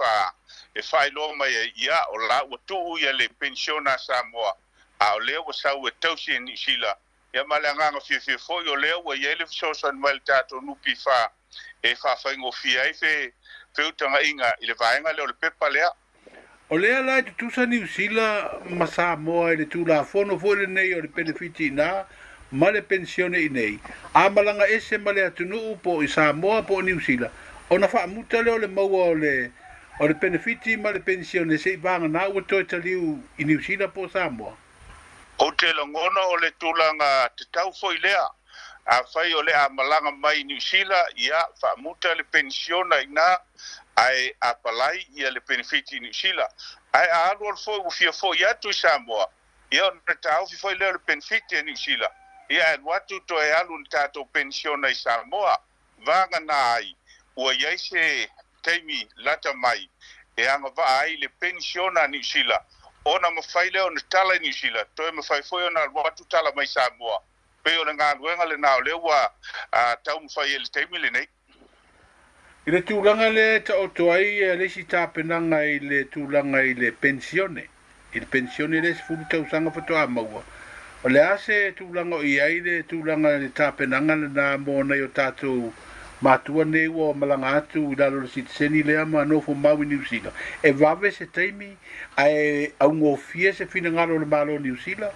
e faailoa mai ai, ia, o la ua tuu ia le penisiona a Samoa, a o lea ua sau e tausi e Niu Sila. Ia ma le agaga fiafia foi o lea ua i ai le fesoasoani mai le tatou NPF e faafaigofie ai fe feutagaiga i le vaega lea o le pepa lea. O lea la e tutusa Niu Sila ma Samoa i le Tulafono foi lenei o le penefiti inā ma le penisione inei, a malaga ese ma le atunuu po o i Samoa po o Niu Sila, ona faamuta lea o le maua o le o le penefiti ma le penisione se i vagana ua toe taliu i Niu Sila po o Samoa. Ou te lagona o le tulaga tatau foi lea. Afai o le a malaga mai i Niu Sila, ia, faamuta le penisiona i ina, ae apalai ia le penefiti i Niu Sila. Ae a alualu foi ua fia foi atu i Samoa, ia ona taofi foi lea o le penefiti a Niu Sila, ia ae alu atu toe alu i le tatou penisiona i Samoa. Vagana ai, ua i ai se taimi lata mai e agavaa ai le penisiona a Niu Sila, ona mafai lea ona tala i Niu Sila, toe mafai foi ona alu atu tala mai Samoa. Pei o le galuega lenā o lea ua taumafai ai i le taimi lenei. I le tulaga lea e taoto ai le isi tapenaga i le tulaga i le penisione, i le penisione lea e 10 tausaga faatoa maua, o le a se tulaga o i ai le tulaga i le tapenaga lenā mo nai o tatou matua nei ua malaga atu i lalo o le sitiseni lea ma nofo mau i Niu Sila? E vave se taimi ae augofie se finagalo o le Malo o Niu Sila?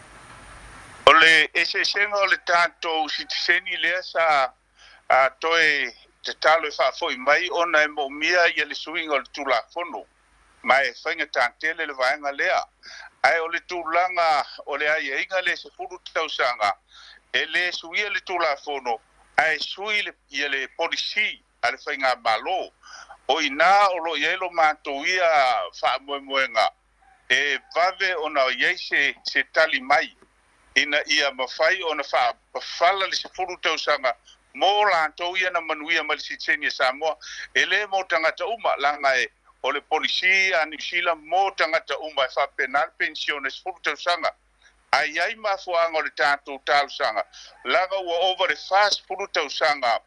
O le eseesega o le tatou sitiseni lea sa toe tatalo e faafoi mai ona e moomia ia le suiga o le Tulafono, ma e faigata tele le vaega lea. Ae o le tulaga o le aiaiga lea e 10 tausaga, e le suia le Tulafono, ae sui ia le polisi a le faigamalo. O i ina o lo o i ai lo matou ia faamoemoega e vave ona i ai se tali mai ina ia mafai ona faapafala le 10 tausaga mo latou ia na manuia mai le sitiseni a Samoa. E le mo tagata uma, leaga e o le polisi a Niu Sila mo tagata uma e faapena le penisione 10 tausaga. Ae i ai mafuaaga o le tatou talosaga, leaga ua ova le 40 tausaga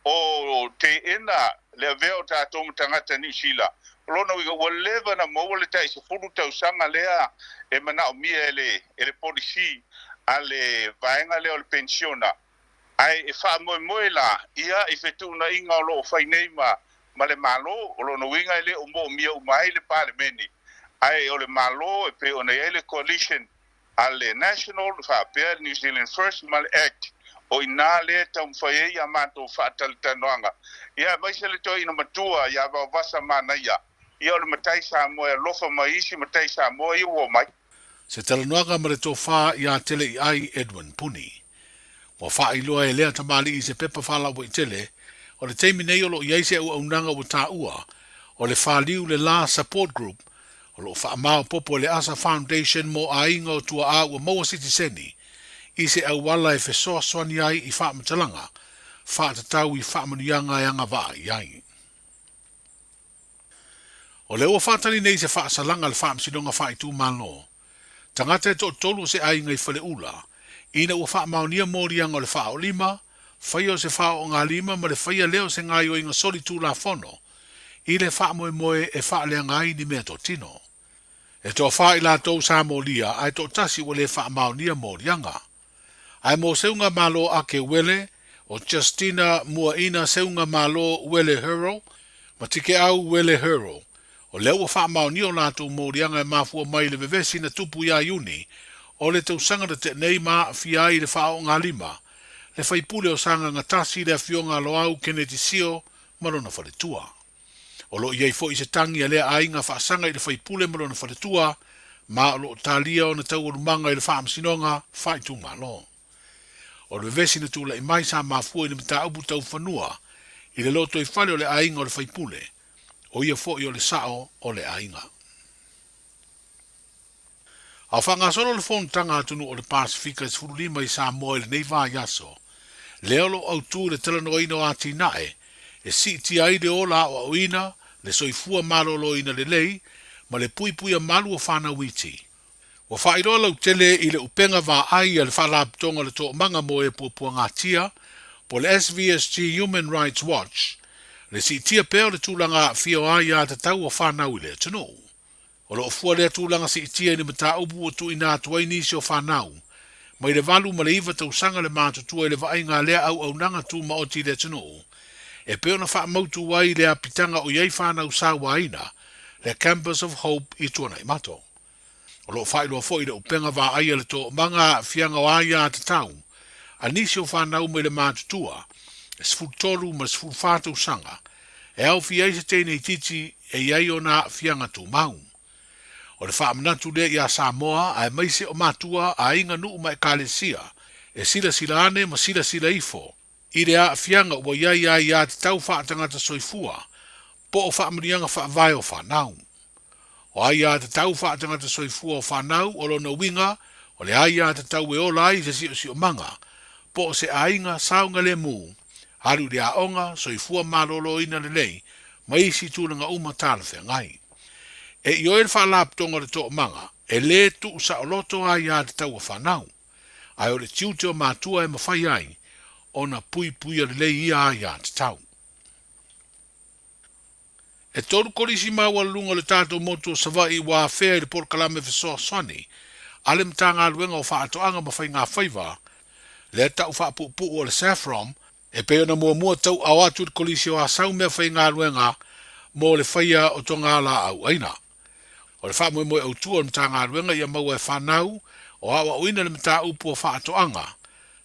o teena le avea o tatou ma tagata Niu Sila. O lona uiga ua leva ona maua le tai 10 tausaga lea e manaomia e le e le polisi a le vaega lea o le penisiona, ae e faamoemoe la ia i fetuunaiga o lo o fai nei ma ma le Malo. O lona uiga e le o moomia uma ai le Palemene, ae o le Malo e pei ona i ai le coalition a le National faapea le New Zealand First ma le Act, o i ina lea e taumafai ai a matou faatalatalanoaga, ia aemaise le toeaina matua ia Vaovasa Manaia, ia o le matai Samoa e alofa mai i isi matai Samoa ia ua omai. Se talanoaga ma le tofa ia Teleiai Edwin Puni. Ua faailoa e lea tamalii i se pepa faalauaitele, o le taimi nei o lo o i ai se auaunaga ua taua, o le Faliu le La Support Group, o lo o faamaopoopo e le asa Foundation mo aiga o tuaa ua maua sitiseni, i se auala e fesoasoani ai i faamatalaga faatatau i faamanuiaga e agavaa i ai. O lea ua faatali nei se faasalaga a le Faamasinoga Faaitumalo, tagata e toatolu o se aiga i Faleula, ina ua faamaonia moliaga o le faaolima, faia o se faaoogalima ma le faia lea o se gaoioiga solitulafono i le faamoemoe e faaleaga ai ni meatotino. E toafa i latou sa molia ae toatasi ua le faamaonia moliaga. Ae mo Seuga Malo Ake Uele, o Justina Muaina Seuga Malo Uele Hurrell ma Tikeau Uele Hurrell, o lea ua faamaonia o latou moliaga e mafua mai i le vevesi na tupu iā Iuni o le tausaga na tea nei ma aafia ai le faaoogalima le faipule o Sagaga Tasi le Afioga a Loau Keneti Sio ma lona faletua. O lo o i ai foi se tagi a lea aiga faasaga i le faipule ma lona faletua, ma o lo o talia ona taualumaga i le Faamasinoga Faaitumalo. O le vevesi na tulai mai sa mafua i le mataupu tau fanua i le lotoifale o le aiga o le faipule, o ia foi o le sao o le aiga. A o faagasolo le Fonotaga Atunuu o le Pasefika e 15 i Samoa i lenei vaiaso, lea o lo o autu i le talanoaina o atinae e siitia ai le ola aoaoina, le soifua maloloina lelei, ma le puipuia malu o fanau iti. Ua faailoa lautele i le upega vaai a le Faalapotopotoga o le Toomaga mo e Puapuagatia, po o le SVSG Human Rights Watch, le siitia pea o le tulaga aafia o aiatatau o fanau i le atunuu. O lo o fua lea tulaga siitia i ni mataupu ua tuuina atu ai nisi o fanau mai le 8 ma le 9 tausaga le matutua i le vaaiga a lea auaunaga tumaoti i le atunuu e pei ona faamautu ai le apitaga o i ai fanau sauaina le Campus of Hope i Tuanaimato. O lo o faailoa foi le upega vaaia le toomaga aafiaga o aiatatau a nisi o fanau mai le matutua e 13 ma le 14 tausaga e aofia ai se teine itiiti e i ai ona aafiaga tumau. O le faamanatu lea iā Samoa aemaise o matua, aiga, nuu ma ekalesia e silasila ane ma silasila ifo i le aafiaga ua i ai aiatatau faatangata soifua po o faamanuiaga faavae o fanau. O aiatatau faatangata soifua o fanau o lona uiga o le aiatatau e ola ai se siosiomaga po o se aiga saogalemu, alu i le aoga, soifua maloloina lelei ma isi tulaga uma talafeagai. E ioe le Faalapotopotoga o le Toomaga e lē tuu saoloto aiatatau a fanau, ae o le tiute o matua e mafai ai ona puipuia lelei ia aiatatau. E tolu kolisi maualuluga o le tatou motu o Savaii ua afea i le polokalame fesoasoani a le Matagaluega o Faatoaga ma Faigafaiva, lea tau faapuupuu o le SAFPROM, e pei ona muamua tauaao atu i le Kolisi o Asau meafaigaluega mo le faia o togalaau aina. O le faamoemoe autu o le Matagaluega ia maua e fanau o aoaoina le mataupu o faatoaga,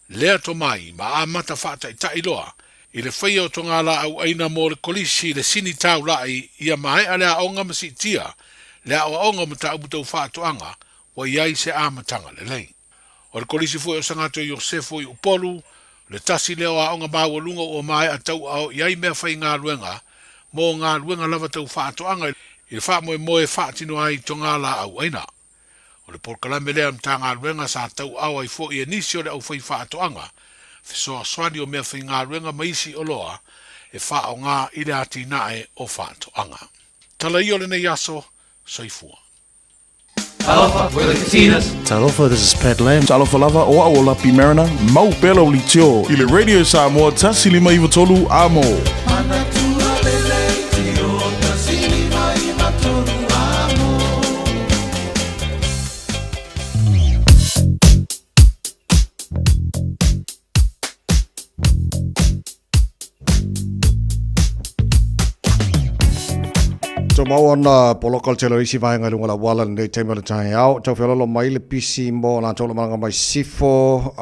lea tomai ma amata faataitai loa i le faia o togalaau aina mo le Kolisi le sini taulai ia maea le aoga ma siitia le aoaoga o mataupu tau faatoaga ua i ai se amataga lelei. O le Kolisi foi o Sagato Iosefo i Upolu, le tasi lea o aoga maualuga ua maea tauaao i ai meafaigaluega mo galuega lava tau faatoaga i le faamoemoe e faatino ai togalaau aina. O le polokalame lea a le Matagaluega sa tauaao ai foi e nisi o le aufaifaatoaga fesoasoani o meafaigaluega ma isi oloa e faaaoga i le atinae o faatoaga. Tala ia o lenei aso, soifua. Talofa, we're the Katinas. Talofa, this is Pat Lam. Talofa lava, o a'u o Lapi Mariner, mau pea lau leitio i le Radio Samoa 153 Amo. Tumau ona poloka le tele o isi vaega i luga o le auala i lenei taimi o le taeao. Tau feololo mai le pisi mo latou o lo o malaga mai Sifo,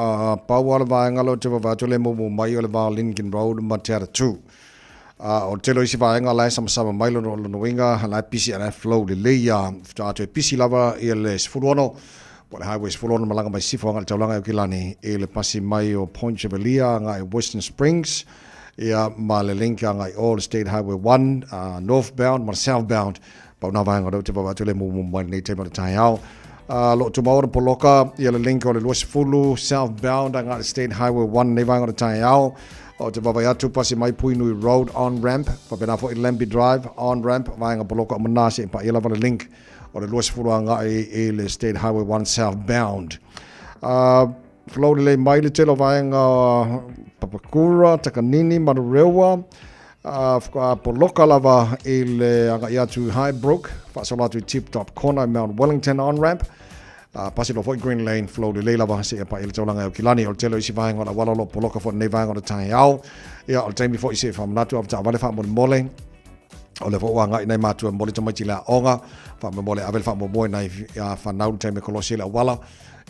pau lava le vaega lea ou te vaavaai atu lea e mumu mai o le va o Lincoln Road ma Te Atatū. O le tele o isi vaega la e samasama mai lona lona uiga la e pisi la e flow lelei lava. Faatoa toe pisi lava ia le 16 po o le Highway 16 malaga mai Sifo agai i le taulaga i Aukilani i le pasi mai o Point Chevalier agai i Western Springs ia ma le link agai o le State Highway 1 northbound ma le southbound. Pau na vaega o lea ou te vaavaai atu le mumu mai lenei taimi o le taeao. Lo o tumau ona poloka ia le link o le 20 southbound agai i le State Highway 1 lenei vaega o le taeao. O te vaavaai atu pasi mai Puinui Road on ramp, faapena foi Lambie Drive on ramp, vaega poloka uma na seia paia lava le link o le 20 agai i le State Highway 1 southbound. Flow lelei mai le tele o vaega Papakura, Takanini, Manurewa, poloka lava i le agai atu i Highbrook, faasolo atu i Tip Top Corner i Mount Wellington on ramp. Pasi loa foi Green Lane, flow lelei lava seia paia le taulaga i Aukilani. O le tele o isi vaega o le auala o lo o poloka foi i lenei vaega o le taeao. Ia, o le taimi foi se i faamanatu avetaavale faamolemole. O lea foi ua agai nai matua e momoli tamaiti i le aoga, faamolemole ave le faamuamua i nai fanau i le taimi e kolosi ai le auala.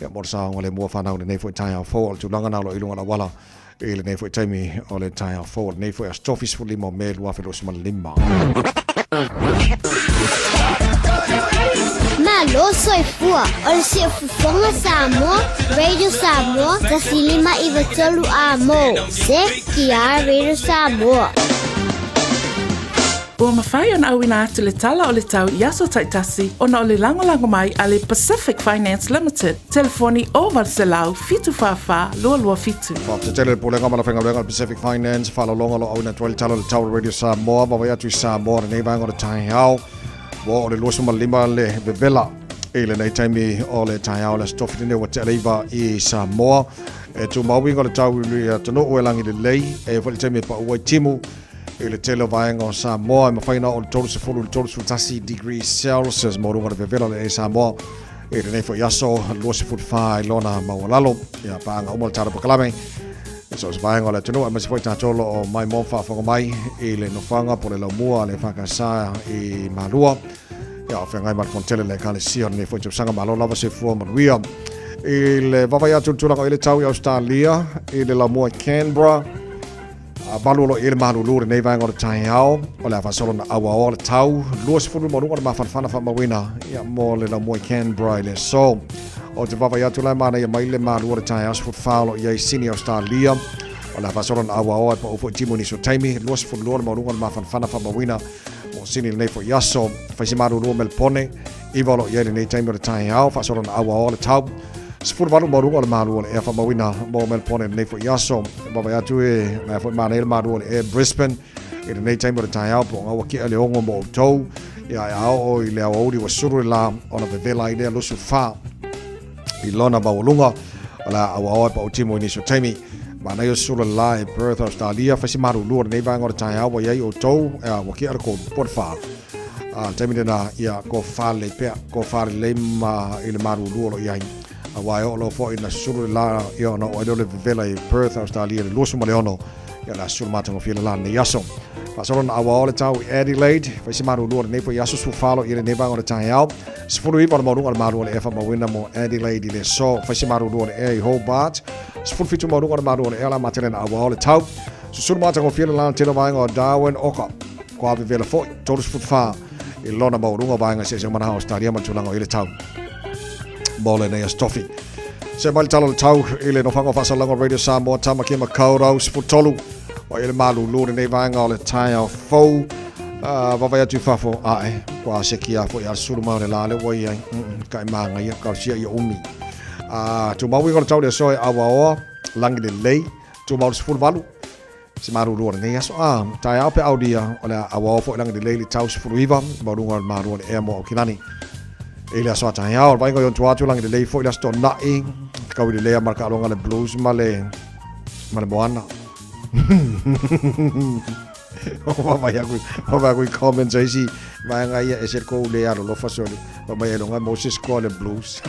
Ia, mo le saogalemu o fanau i lenei foi taeao fou. O le tulaga lena o lo o i luga o le auala i lenei foi taimi o le taeao fou o lenei foi aso 15 o Me 2025. Malo soifua o le siufofoga Samoa, Radio Samoa, 105 93 amo. CTR Radio Samoa. Ua mafai ona auina atu le tala o le tau i aso taitasi ona o le lagolago mai a le Pacific Finance Limited, telefoni 0800 744 227. Faafetai tele le Pulega ma le Faigaluega a le Pacific Finance, faalologa o lo o auina atu ai le tala o le tau a le Radio Samoa, vaavaai atu i Samoa lenei vaega o le taeao. Ua oo i le 25 le vevela i lenei taimi o le taeao o le Aso Tofi lenei ua tea le iva i Samoa. E tumau uiga o le tau i le atunuu e lagi lelei, e i ai foi le taimi e pau ai timu I le tele o vaega o Samoa, e mafai ona oo i le 30 i le 31 degrees Celsius mo luga o le vevela o le Samoa i lenei foi aso 24 i lona maualalo. Ia paaga uma le tala pakalame i so o se vaega o le atunuu, aemaise foi tatou o lo o mai mo faafofoga mai i le nofoaga po o le laumua a le EFKS i Malua. Ia o feagai ma le Fonotele le Ekalesia o lenei foi tausaga. Malo lava soifua manuia. I le vaavaai atu i le tulaga o i le tau i Australia i le laumua i Canberra, A valu o lo o i ai le malulu o lenei vaega o le taeao, o le a faasolo na auaoa le tau 25 luga o le mafanafana faamauina ia, mo le laumua i Canberra i le aso. O te vaavaai atu la e manaia mai le malu o le taeao 14 o lo o i ai Sydney Australia. O le a faasolo na auaoa e pau foi timu i nisi o taimi 22 le maualuga o le mafanafana faamauina mo Sydney i lenei foi aso. Fai se malulu o Melpone, 9 o lo o i ai lenei taimi o le taeao, faasolo na auaoa le tau 18 maualuga o le malu o le ea faamauina mo Melbourne i lenei foi aso. E vaavaai atu e la foi manaia le malu o le ea Brisbane i lenei taimi o le taeao po o gaua kea le ongo mo outou. Ia e a oo i le aoauli ua sulu le la ona vevela ai lea 24 i lona maualuga o le a auaoa e pau timu i nisi o taimi. Manaia o sulu le la e Perth, Australia, fai si malulu o lenei vaega o le taeao ua i ai outou, ua kea le kolu po o le fa. A, le taimi lena, ia, ko fale pea, ko fale lelei ma i le malulu o lo o i ai. Aua e oo loa foi ina susulu le la, ia, ona oo ai lea o le vevela i Perth, Australia, i le 26, ia, o le a susulu matagofie le la lenei aso. Faasolo na auaoa le tau i Adelaide, fai se malulu o lenei foi aso, 14 o lo o i ai lenei vaega o le taeao. 19 o le maualuga o le malu o le ea faamauina mo Adelaide i le aso. Fai se malulu o le ea i Hobart, 17 maualuga o le malu o le ea la matele na auaoa le tau. Susulu matagofie le la tele o vaega o Darwin, Oka. Kua vevela foi, 34 i lona maualuga o vaega eseese o manaha Australia ma le tulaga o i le tau mo lenei aso tofi. Se mai le tala o le tau i le nofoaga o faasalalauga o Radio Samoa, Tamaki Makaurau, 13 o i le malulu lenei vaega o le taeao fou. Vavaai atu i fafo, ae, kua seki a foi a sulu mai o le la le ua i ai, ka e māngaia, ka o sia ia umi. Tumau i o le tau le aso e awaoa, langi lelei, tumau le 18, Se malulu o lenei aso a taeao pe aulia o le a auao foi lagi lelei le tau 19 maualuga o le malu o le ea mo Aukilani. I le aso a taeao, o le vaaiga i ona tua atu lagi lelei foi le aso Toonai, kau i le lea ma le taaloga le Blues ma le ma le Moana. Vaavaai aku, vaavaai aku i comments a isi vaega ia e se kou le alolofa sole. Fai mai e longa Moses koa le Blues.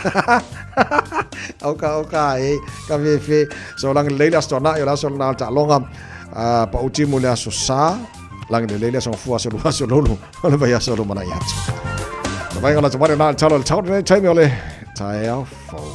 Oka, oka, e, ka fefe. So lagi lelei le aso Toonai o le aso lena o le taaloga. Pau timu i le aso Sa. Lagi lelei le aso gafua, aso lua, aso lolu o le vaiaso lumanai atu. Na vaega la te na talo le tau nei taimi o le taeao fou.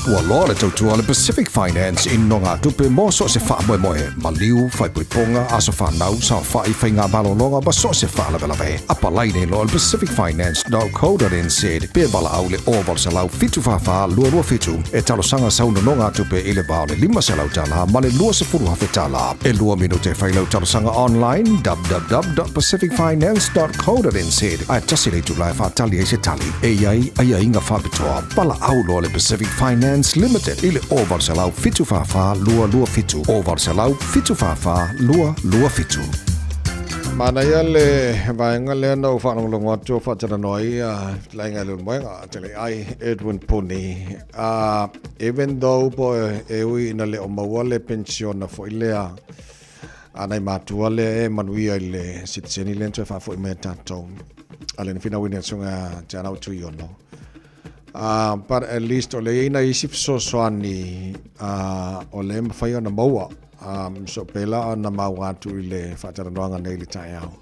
Ua loa le tautua a le Pacific Finance i nogatupe mo so o se faamoemoe, maliu, faaipoipoga, aso fanau, saofai, faiga malologa ma so o se faalavelave. Apalai nei loa i le pacificfinance.co.nz pe valaau i le 0800 744 227 e talosaga sau nonogatupe i le va o le $500 ma le $20,000. E lua minute e fai lau talosaga online www.pacificfinance.co.nz ae tasi le itula e faatali ai se tali. E i ai aiaiga faapitoa. Valaau loa le Pacific Finance Limited i le 0800 744 227, 0800 744 227. Manaia le vaega lea na ou faalogologo atu o faatalanoa ai fetalaiga i Leulumoega Teleai Edwin Puni. Even though po e ui ina le o maua le pensiona foi lea a nai matua lea e manuia i le sitiseni lea na toe faafoi mai e tatou a le na finauina e le Susuga ia Te Anau Tuiono. But at least o lea e i ai nai isi fesoasoani o lea e mafai ona maua. So pēlā ona maua atu i le faatalanoaga nei i le taeao.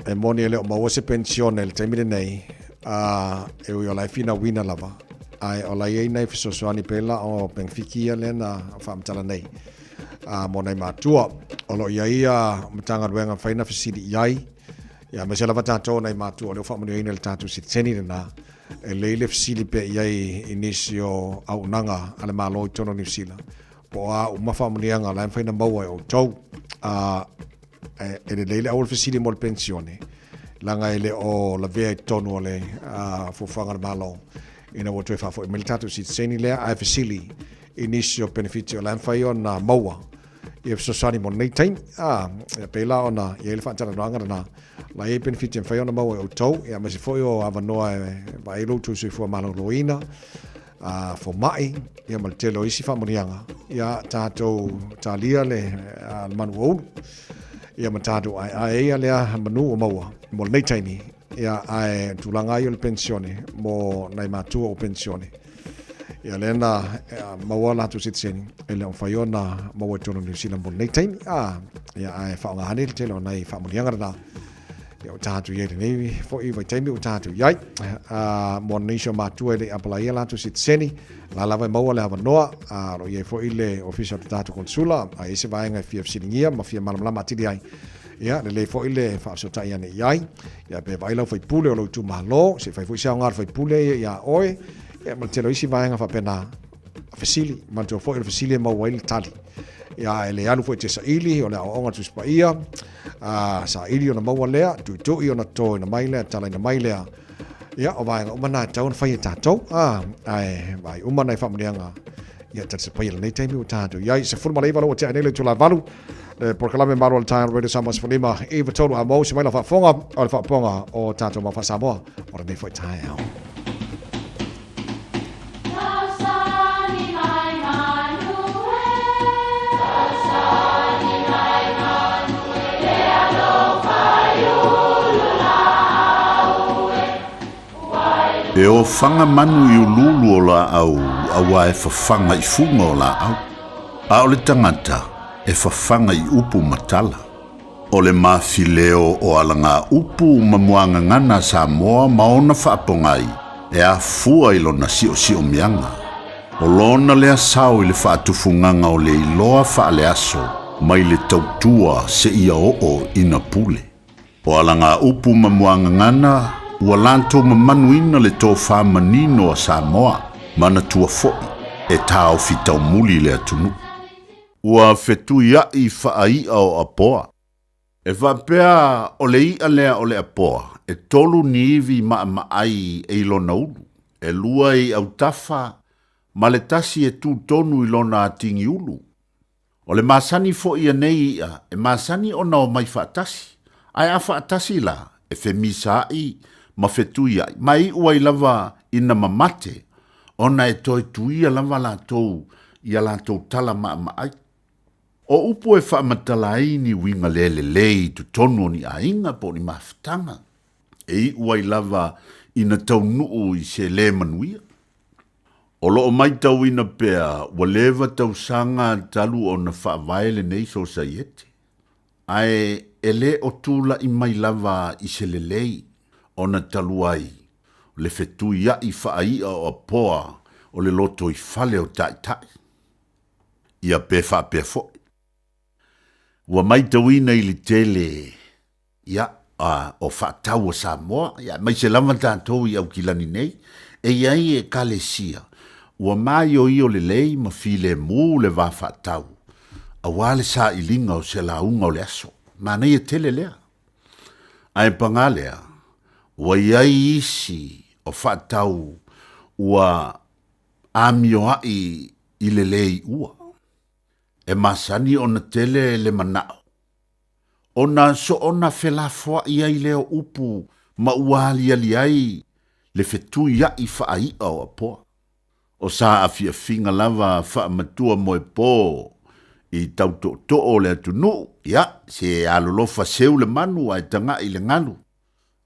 E moni e le o maua se pensione i le taimi lenei, e ui o la e finauina lava, ae o la e i ai nai fesoasoani pēlā o penefiti ia lea na faamatala nei mo nai matua. O lo o i ai Matagaluega e mafai ona fesili i ai, ia aemaise lava tatou o nai matua o lea ua faamanuiaina i le tatou sitiseni lena, e lelei le fesili pea i ai i nisi o auaunaga a le Malo i totonu o Niu Sila, po o a uma faamanuiaga o la e mafai ona maua e outou. E lelei le aua le fesili mo le penisione, leaga e le o lavea i totonu o le fuafuaga a le Malo ina ua toe faafoi mai le tatou sitiseni lea, ae fesili i nisi o penefiti o la e mafai ona maua ia fesoasoani mo lenei taimi. Ia pei la ona i ai le faatalanoaga lena, la e i ai penefiti e mafai ona maua e outou, ia aemaise foi o avanoa e vaai ai lo outou soifua maloloina, fomai, ia ma le tele o isi faamanuiaga, ia tatou talia le manu ua ulu, ia ma tatou aeae ia lea manu ua maua mo lenei taimi, ia ae tulaga ai o le penisione mo nai matua o penisione. Ia lea na maua latou sitiseni, e le o mafai ona maua i totonu o Niu Sila mo lenei taimi. Ia ae faaaoga ane le tele o nai faamanuiaga lena. Ia ua tatou i ai lenei foi vaitaimi ua tatou i ai. Mo nisi o matua e le i apalaia latou sitiseni, la lava e maua le avanoa, o lo o i ai foi le ofisa o le tatou konsula, a i ai se vaega e fia fesiligia ma fia malamalama atili ai, ia lelei foi le faafesootai ane i ai. Ia pe vaai lau faipule o lou itumalo, se i fai foi se aoga a le faipule ia ia oe, ia ma le tele o isi vaega faapena. Fesili, manatua foi o le fesili e maua ai le tali. Ia e le alu foi e te saili, o le aoaoga a le Tusi Paia, a saili ona maua lea, tuitui ona totoina mai lea, talaina mai lea. Ia, o vaega uma na e tatau ona fai e tatou, a, ae vaai uma nai faamanuiaga ia talisapaia i lenei taimi ua tatou i ai. 19 la ua tea nei le itula 8, le polokalame Malu o le Taeao Radio Samoa 15 i 3 a mou se mai la faafofoga o le faapopoga o tatou mau faa-Samoa o lenei foi taeao. E ofaga manu i uluulu o laau auā e fafaga i fuga o laau, a o le tagata e fafaga i upu ma tala. O le mafileo o alagaupu ma muagagana a Samoa ma ona faapogai e afua i lona siosiomiaga. O lona lea sao i le faatufugaga o le iloa faaleaso mai le tautua seia oo ina pule. O alagaupu ma muagagana ua latou mamanuina le tofa manino a Samoa, manatua foi e taofi taumuli le atunuu. Ua fetuiaʻi faaiʻa o Apoa. E faapea o le iʻa lea o le apoa, e tolu ni ivi maʻamaʻai e i lona ulu, e lua i autafa ma le tasi e tu tonu i lona atigi ulu. O le masani foi a nei iʻa, e masani ona omai faatasi, ae a faatasi la, e femisaʻi ma fetuiaʻi, ma e iʻu ai lava ina mamate, ona e toe tuia lava latou i a latou tala maʻamaʻai. O upu e faamatala ai ni uiga le lelei i totonu o ni aiga po o ni mafutaga, e iʻu ai lava ina taunuu i se lē manuia. O lo o maitauina pea ua leva tausaga talu ona faavae lenei sosaiete. Ae e le o tulaʻi mai lava i se lelei ona talu ai le fetuiaʻi faaiʻa o Apoa o le lotoifale o Taitai. Ia pe faapea foi. Ua maitauina i le tele ia, o faatau a Samoa, ia, aemaise lava tatou i Aukilani nei, e i ai Ekalesia ua maioio lelei ma filemu le va faatau aua le sailiga o se lauga o le aso. Manaia tele lea. Ae paga lea, ua i ai isi o faatau ua amioaʻi i le lē iʻua. E masani ona tele le manaʻo, ona soona felafoaʻi ai lea o upu ma ua aliali ai le fetuiaʻi faaiʻa o Apoa. O saafiafiga lava faamatua moepo i tau tootoo o le atunuu, ia, se alolofa seu le manu ae tagaʻi le galu,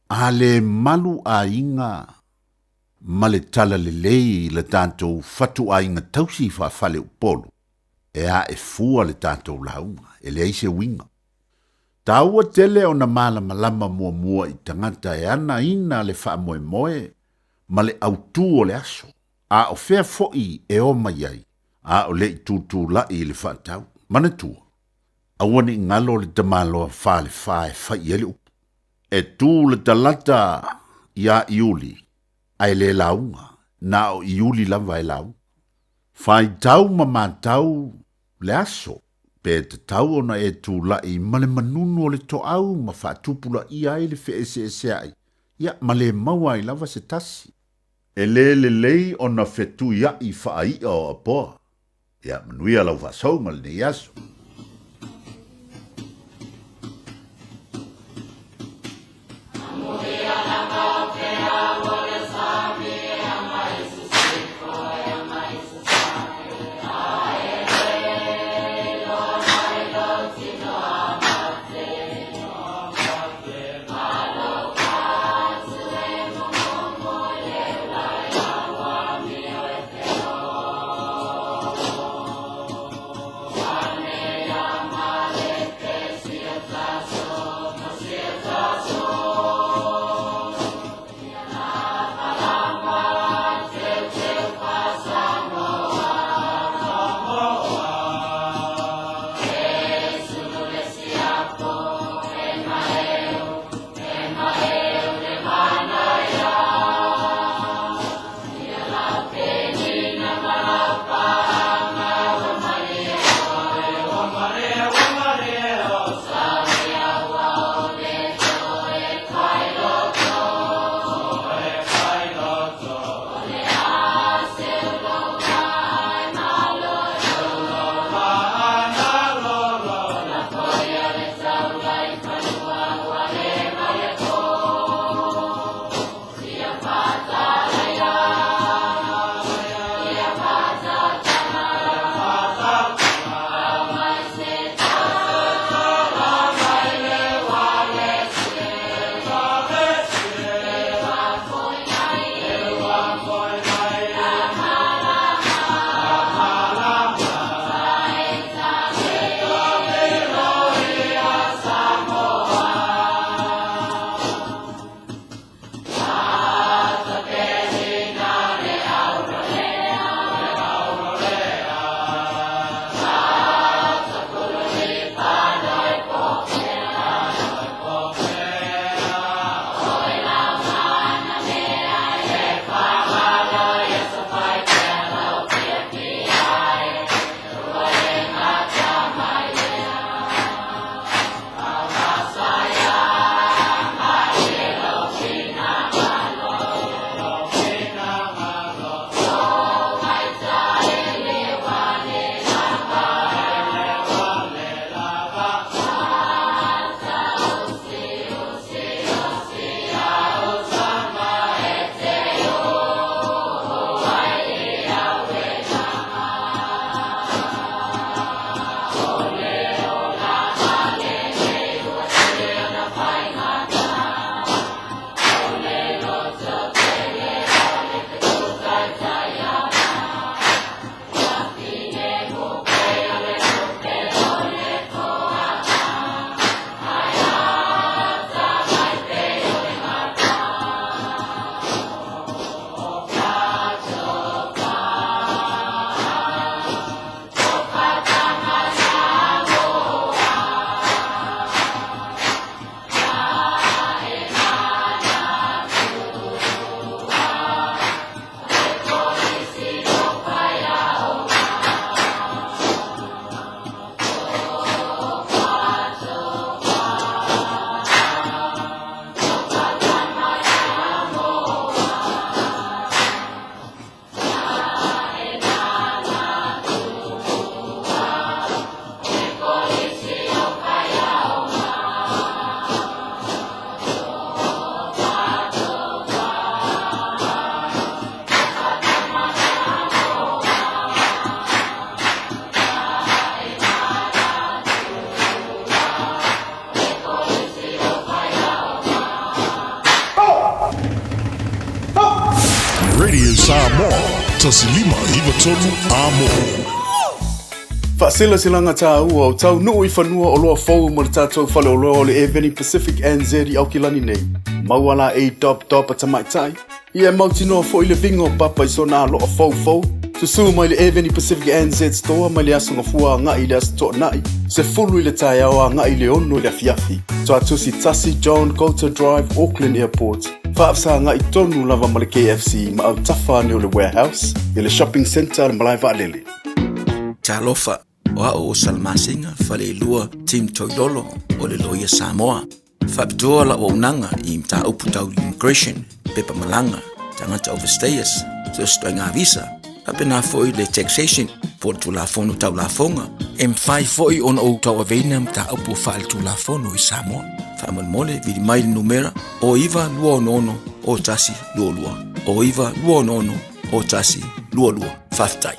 a le malu aiga ma le talalelei i le tatou fatuaiga tausi faafaleupolu, e ae fua le tatou lauga, e leai se uiga. Taua tele ona malamalama muamua i tagata e anaina le faamoemoe ma le autū o le aso, a o fea foi e o mai ai, a o le i tutulaʻi i le faatau. Manatua, aua ne i galo le tamaloa falefa e fai i ai le upu. E tu le talata iā Iuli, ae le lauga, na o Iuli lava e lauga. Faitau ma matau le aso, pe tatau ona e tulaʻi ma le manunu o le toau ma faatupulaia ai le feeseeseaʻi, ia, ma le maua ai lava se tasi. E le lelei ona fetuiaʻi faaiʻa o Apoa. Ia, manuia lau faasouga lenei aso. Samoa, 1593 A Mo. Faaselaselaga tāua o taunuu i fanua oloa fou mo le tatou faleoloa o le Airveni Pacific NZ i Aukilani nei. Maua la ei dop dop a tamaitai, ia e mautinoa foi le viga o papa i sona aloa foufou. Susū mai le Airveni Pacific NZ Store mai le Aso Gafua agai i le Aso Toonai, 10 i le taeao agai i le 6 i le afiafi. Tuatusi 1 John Goulter Drive, Auckland Airport. Faafesagai tonu lava ma le KFC ma autafa ane o le Warehouse i le Shopping Centre a le Malae Vaalele. Talofa, o au o Salamasina Faleilua Tim Toilolo o le Loia Samoa. Faapitoa lau auaunaga i mataupu tau immigration, pepa malaga, tagata overstayers, so o se ituaiga visa, faapena foi le taxation po o le Tulafono Tau Lafoga. E mafai foi ona ou tauaveina mataupu faaletulafono i Samoa. Faamolemole, vili mai le numera o 9266 0122, o 9266 0122. Faafetai.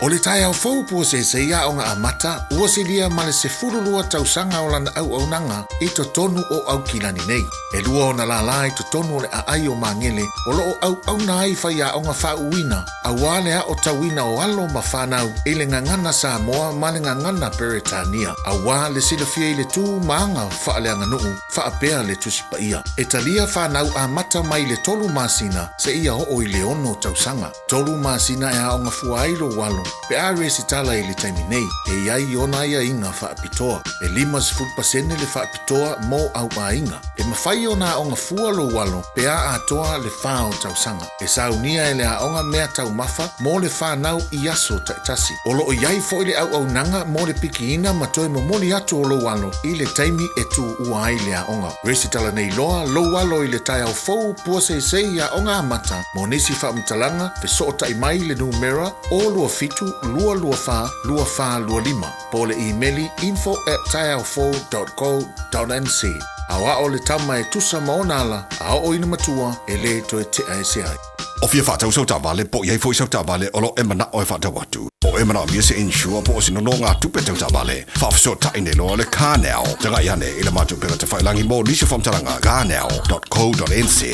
O le taeao fou puaseisei Aoga Amata ua silia ma le 12 tausaga o lana auaunaga i totonu o Aukilani nei. E lua ona lālā i totonu o le aai o Magele o lo o auauna ai faiaoga faauuina aua le aotauina o alo ma fanau i le gagana Samoa ma le gagana Peretania aua le silafia i le tu ma aga faaleaganuu faapea le Tusi Paia. E talia fanau amata mai le tolu masina seia oo i le ono tausaga. Tolu masina e aoga fua ai lou alo pe a resitala i le taimi nei, e i ai ona aiaiga faapitoa. E 50% le faapitoa mo au aiga. E mafai ona aoga fua lou alo pe a atoa le fa o tausaga. E saunia e le aoga mea taumafa mo le whanau i aso taitasi. O loo i ai foi le auaunaga mo le pikiina ma toe momoli atu o lou alo i le taimi e tuua ai le aoga. Resitala nei loa lou alo i le taeao fou puaseisei i Aoga Amata mo nisi faamatalaga fesootai mai i le numera 027 224 2425 po o le imeli info at taeaofou.co.nz. Aoao le tama e tusa ma ona ala a oo ina matua e lē toe tea ese ai. O fia faatau sau taavale po o i ai foi sau taavale o lo o e manao e faatau atu. Po o e manaomia se insure po o se nonogatupe tau taavale, faafesootai nei loa le CarNow. Tagai ane i le matou upega tafailagi mo nisi o faamatalaga, carnow.co.nz.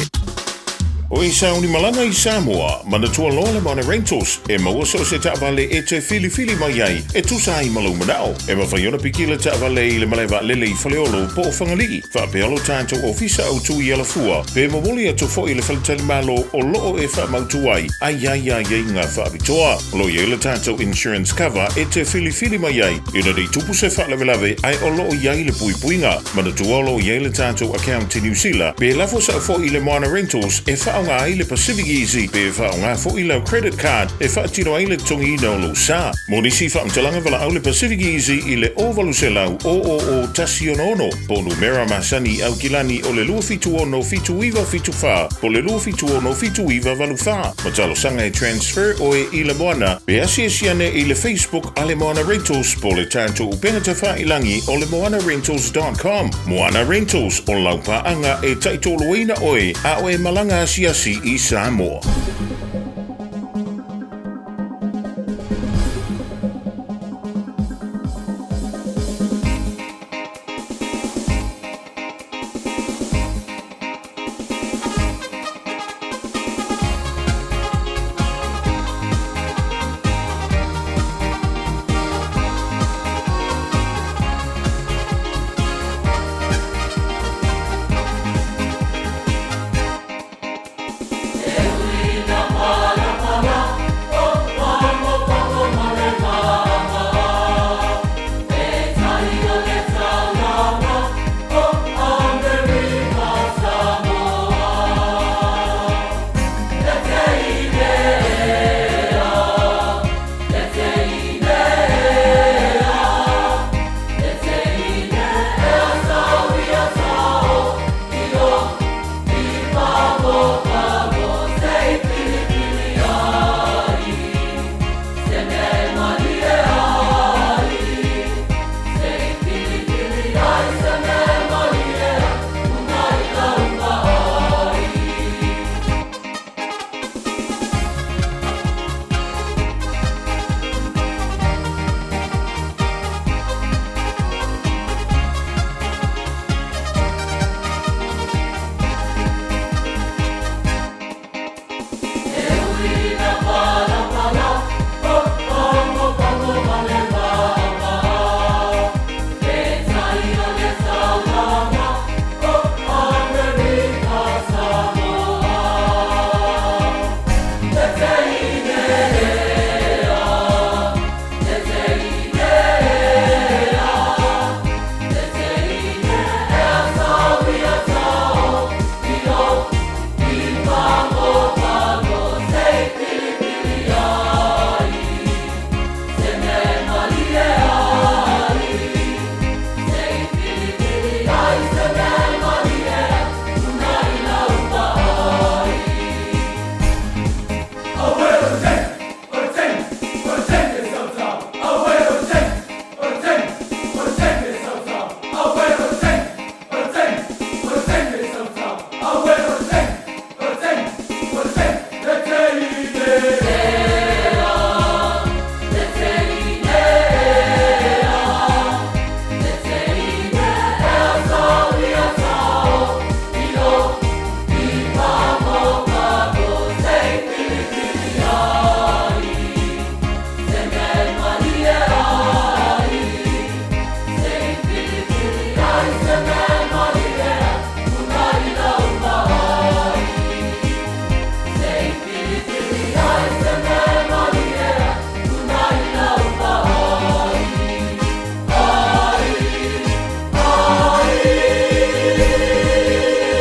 O e sauni malaga i Samoa, manatua loa le Moana Rentals, e maua so o se taavale e te filifili mai ai e tusa ai ma lou manao. E mafai ona piki le taavale i le malae vaalele i Faleolo po o Fagalii, faapea lo tatou ofisa autu i Alafua, pe momoli atu foi i le faletalimalo o loo e faamautu ai a i ai aiaiga faapitoa. O lo o i ai le tatou insurance cover e te filifili mai ai ina nei tupu se faalavelave ae o lo o i ai le puipuiga. Manatua o lo o i ai le tatou account i Niu Sila, pe lafo sao foi i le Moana Rentals e faaaoga ai le Pacific Easy pe faaaoga foi lau credit card e faatino ai le totogiina o lou sa. Mo nisi faamatalaga valaau le Pacific Easy i le 0800 000 166 po o numera masani i Aukilani o le 276 7974 po o le 276 7984. Ma talosaga e transfer oe i le Moana pe asiasi ane i le Facebook a le Moana Rentals po o le tatou upega tafailagi o le moanarentals.com. Moana Rentals, o lau paaga e taitoloina oe a o e malaga asiasi i Samoa.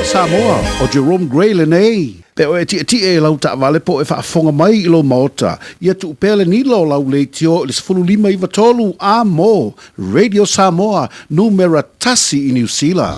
Samoa, ʻo Jerome Gray lenei. Pe o e tietie i lau taavale po o e faafofoga mai i lou maota, ia tuu pea le nila o lau leitio i le 15 93 a mo Radio Samoa, numera tasi i Niu Sila.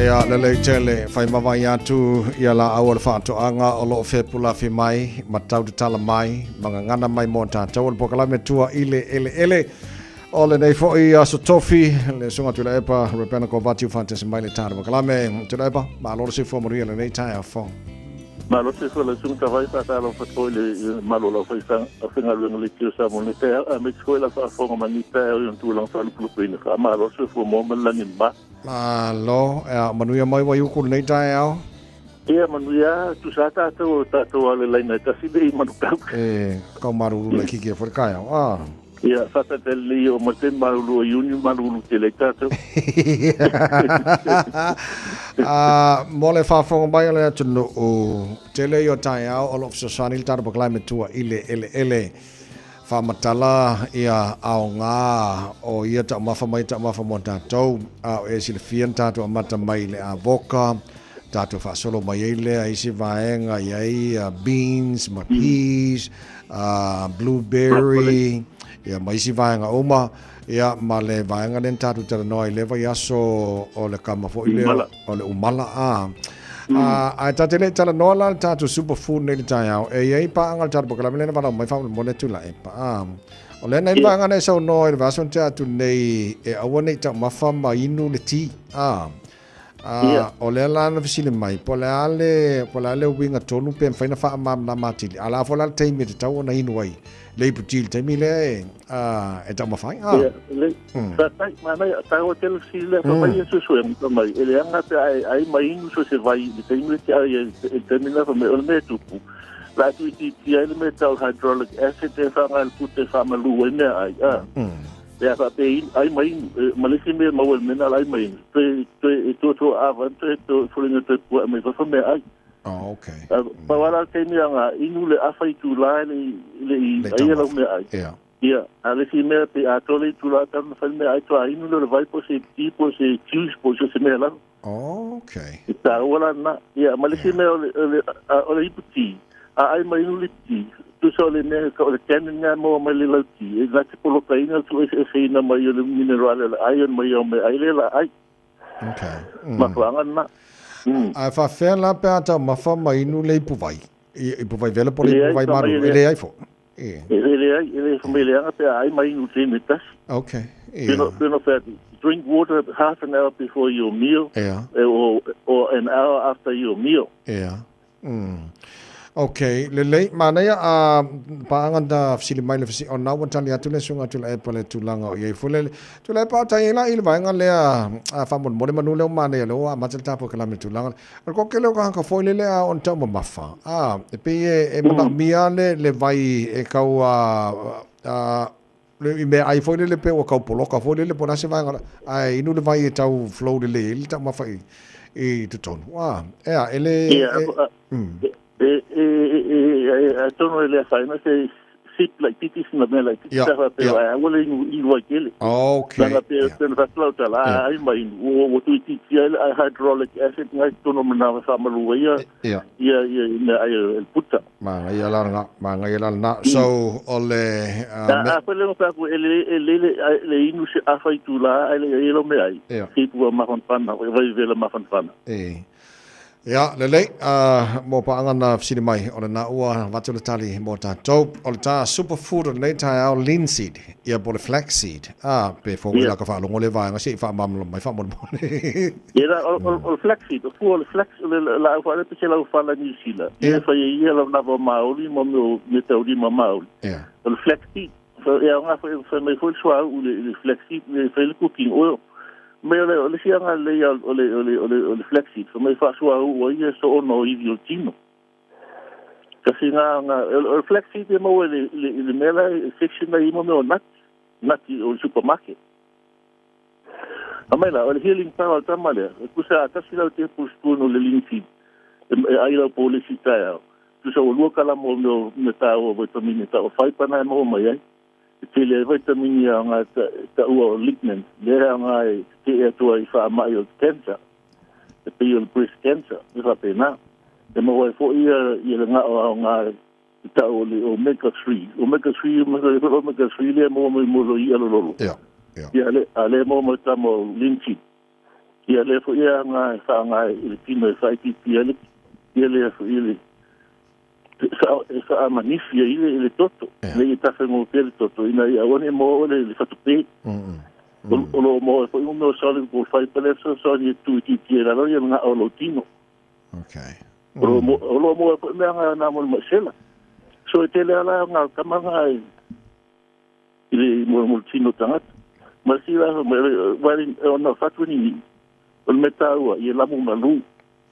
Ia, lelei tele, whai mawai atu ia la au o le whaatoanga o loo whepulafi mai, ma tau te tala mai, ma ngangana mai mō tātou o le pokalame tua i le ele ele. O lenei fo'i Aso Tofi, le Susuga Tuilaepa, Rebena Kovati ua faatasi mai le tatou Makalame. Tuilaepa, malo le soifua manuia i lenei taeao fou. Malo le soifua lau Susuga Tavai, faatalofa atu foi i le malo o lau aufaigaluega leitio Samoa i lenei taeao, aemaise foi lau faafofoga mai i lenei taeao i ona tulaga faalupulupeina. Faamalo le soifua maua ma le lagi mama. Malo, ea, manuia mai Waiuku i lenei taeao. Ia, manuia, tusa lava tatou o tatou lava o le laina e tasi nei i Manukau. E, kau maruru le kiki e fo le kaeao, ah. Ia, whātaitai lelei o mai te malulu o Iuni, malulu tele ai tātou. Ah, mo le faafofoga mai o le atunuu, tele ia o taeao o lo o fesoasoani le tatou polokalame tua i le eleele. Faamatala ia aoga o ia taumafa ma ia taumafa mo tatou, a o e silafia na tatou amata mai i le avoka, tatou faasolo mai ai lea i isi vaega i ai beans ma peas, blueberry, ia ma isi vaega uma, ia ma le vaega lea na tatou talanoa ai i lea vaiaso o le kama foi lea o le umala a. Ae ta te le i talanoa la i le tatou superfood nei i le taeao, e i ai paaga o le tatou polokalame lea na valaau mai faamolemole atu Tuilaepa. O lea na i ai le vaega na e saunoa i le vaiaso na tea atu nei e aua ne i taumafa ma inu le ti. A, o lea la na fesili mai, po o le a le, po o le a le uiga tonu pe mafai ona faamalamalama atili, a o le a foi la le taimi e tatau ona inu ai le ipu ti i le taimi lea e, a, e taumafa ai. A. Ia, le, faafetai, manaia, taua tele fesili lea, fai mai ia suesuega, fai mai, e leaga pe a e ai ma inu so se vai i le taimi lea te ai ai i le taimi lena, fai mai, o le mea e tupu, la e tuuitiitia ai le mea e tau o le hydraulic acid e faaaoga e le puta e faamalu ai meaai, a. Pe a faapea inu, ai ma inu, e, ma le isi mea e maua i le mea lena o le ai ma inu, toe, toe, e tuatua ava ai, toe, toe, foliga toe puae mai fafo mea ai. Oh, okay. A, pau lava la le taimi a inu le afa itula e le i, le i aia lau mea ai. Yeah. Ia, a le isi mea pe atoa le itula talu ona fai le mea ai, toa inu lea o le vai po o se tea po o se juice po o so o se mea lava. Oh, okay. E tāua la lena. Ia, ma le isi mea o le, o le, a, o le ipu ti, a ai ma inu le ti, tusa o le mea ka o le tannin nga maua mai le lau ti, e na te polokaina le tuueseeseina mai o le minerale o le iron mai au meaai lea la ai. Okay. Mafuaaga lena. Ae faafefea la pe a taumafa ma inu le ipu vai? I, ipu vai vela po o le ipu vai malulu? E leai foi. E leai, e le fai mai leaga pe a ai ma inu taimi e tasi. Okay. Yeah. Peno, peno fai atu, drink water half an hour before your meal. Yeah. Or an hour after your meal. Yeah. Okay, lelei, manaia a paaga na fesili mai le fesili, ona ua tali atu le susuga Tuilaepa le tulaga o i ai foi le Tuilaepa o tai ai la i le vaega lea a faamolemole manu lea ua manaia lea ua amata le tatou polokalame i le tulaga lea. O le toatele o tagata foi lele a ona taumamafa, a, e pei e, e manaomia le, le vai e tau a, a, le, i meaai foi lele pei ua tau poloka foi lele po o le a se vaega, ae inu le vai e tau flow lelei ai le taumafa i, i totonu. A, ea, e le, e, e, e, e, e, atonu e le afaina se, sip laitiiti sina mea laitiiti Ia, sa faapea ia. ae aua le inu inu ai tele. Okay. Leaga pe pe na fa'atu lau tala a ai ma inu ua ua tuuitiitia ai le hydraulic acid na i totonu o manava e faamalu ai ia Ia. ia ia i meaai e le puta. Manaia la lena, manaia la lena. So, o le A a fai le fai atu e le e le le inu se afa itulā ae le i ai lau meaai. Ia. Sip ua mafanafana, vai vela mafanafana. E. Ia, lelei, mo paaga na fesili mai, o lena ua avatu le tali mo tatou. O le ta superfood o lenei taeao, linseed, ia po o le flaxseed. A, pe fou mai Ia. la ka faalogo lea vaega, se i faamalamalama mai faamolemole. Ia la, o, o, o le flaxseed, o fua o le flax, o le laau faalepe se lau fala Niu Sila. Ia Ia. e fai ai ia lau lava o Māori ma mea o meataulima Māori. Ia. O le flaxseed, fa- e aoga foi, fai mai foi le suauu i le, i le flaxseed, e fai le cooking oil. Me o le, o le isi agalelei o le, o le, o le, o le flaxseed, fai mai faasuauu ai ia soona o ivi o le tino. Kasi ngā, ngā, o le flaxseed e maua i le, i le, i le mea la, section la i mo mea o nut, nut o le supermarket. A mai la, o le healing power o le tama lea, e tusa a tasi lau tablespoon o le linseed, e, e ai lau po o le isi taeao. Tusa ua lua kalama o mea o mea taua o vitamine tau o fibre na e maua mai ai. E tele ai vitamine aoga e taua o lignin, lea e aoga e tetee atu ai i faamai o le cancer, e pei o le breast cancer, e faapena. E maua ai foi ia, ia le gao aoga e tau o le omega 3. Omega 3, omega 3 lea e maua mai mo lo i'a lololo. Ia, ia. Ia, le, a lea e maua mai tama o linseed. Ia lea foi e aoga e faaaoga i le tino e faaitiitia ai le, ia lea foi le, e faamanisi ai le, le toto, ina ia tafegofie le toto, ina ia aua ne i maua oe le, le fatupē. O, o loo maua ai foi mo mea o soluble fibre lea fesoasoani e tuuitiitia i lalo ia le gao o lou tino. Okay. O loo mo- o loo maua ai foi mea na mo le maisela. So e tele ala ngā tama ngā i i le mo mo le tino tagata. Ma le sila ma le wali ona fatu ni ni. O le mea taua i e lamu malu.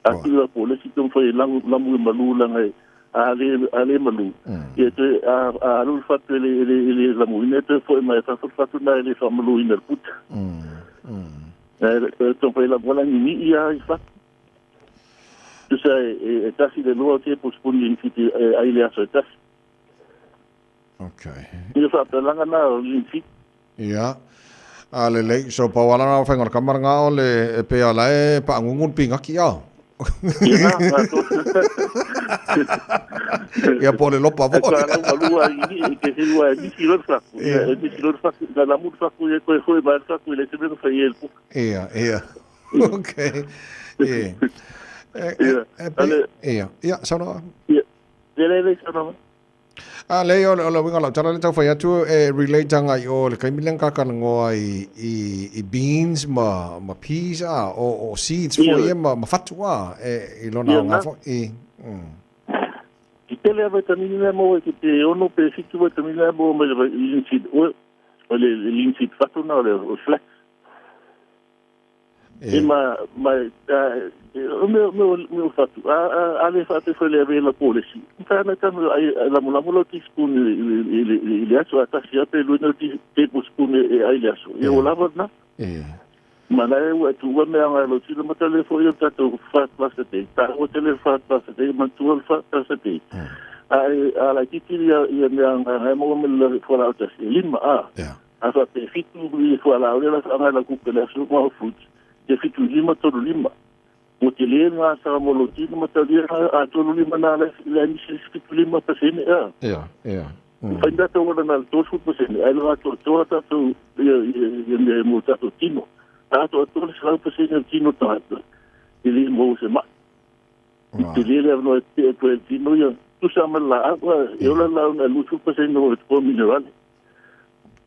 A tu la po le si tong foi lamu lamu malu langa e a le a le malu. Ia te a a alu le fatu e le e le e le lamu ina te foi mai fa fatu na e le fa malu ina le puta. E e tong foi lamu la ni ni ia i fatu. Tusa e e e tasi le lua tablespoon ni fiti e ai le aso e tasi. Okay. Ia faapelaga na o linseed. Ia. A lelei, so pau ala na whainga o le kamara ngā o le e pea la e paangungu le pingaki a. Ia na, ngā tō. Ia po le lopa E vo. ka lau malua i ni, i te whiua e nisi loa le faku. Ia, e nisi loa le faku, na lamu le faku ia koe hoe mai le faku i le se mea na fai e le puka. Ia, ia. Okay. Ia. E, e, e, pe, ia, ia, saunoa. Ia, ia le le saunoa. A le o le uiga o lau tala le tau fai atu e relate anga i o le kaimi lea na kakalanoa i, i, i beans ma, ma peas a, o, o seeds foi ia ma, ma fatu a, e, i lona Ia, aoga na. foi. I, mm. I tele a vitamini lea maua i te ono pe fitu vitamini lea maua mai le linseed oil, o le le linseed fatu na o le o flax. E ma ma o mea mea mea o fatu a a a le fa'ape foi le ave la polesi. Fa na tanu ai lamolamo lau teaspoon i le i le i le aso a tasi a pe lua na tablespoon e ai le aso. Ia ua lava lena. Ma la e ua tuua mea agai lau tino ma tale foi o tatou 5 plus a day. Taua tele 5 plus a day, matua le 5 plus a day. Ae a laitiiti ia ia mea agai maua me le fualaau tasi. E lima a. A fa'ape fitu i fualaau lea la fa'aagai lau kupe le aso ma o fruits. Ia fitu lima tolu lima. Ua tele ngā sa mo lou tino ma tau lia a tolu lima nā le le nisi fitu lima pasene a. Ia, ia. Whai mea tau wana nā le 30%, ai le atoa toa tātou ia ia ia mea mo tātou tino. A atoa toa le 100% o tino tātou. I le mo se mai. I te lele avanoa e te e tino ia. Tusa ma la agua, e ola la una 20% o te po minerale.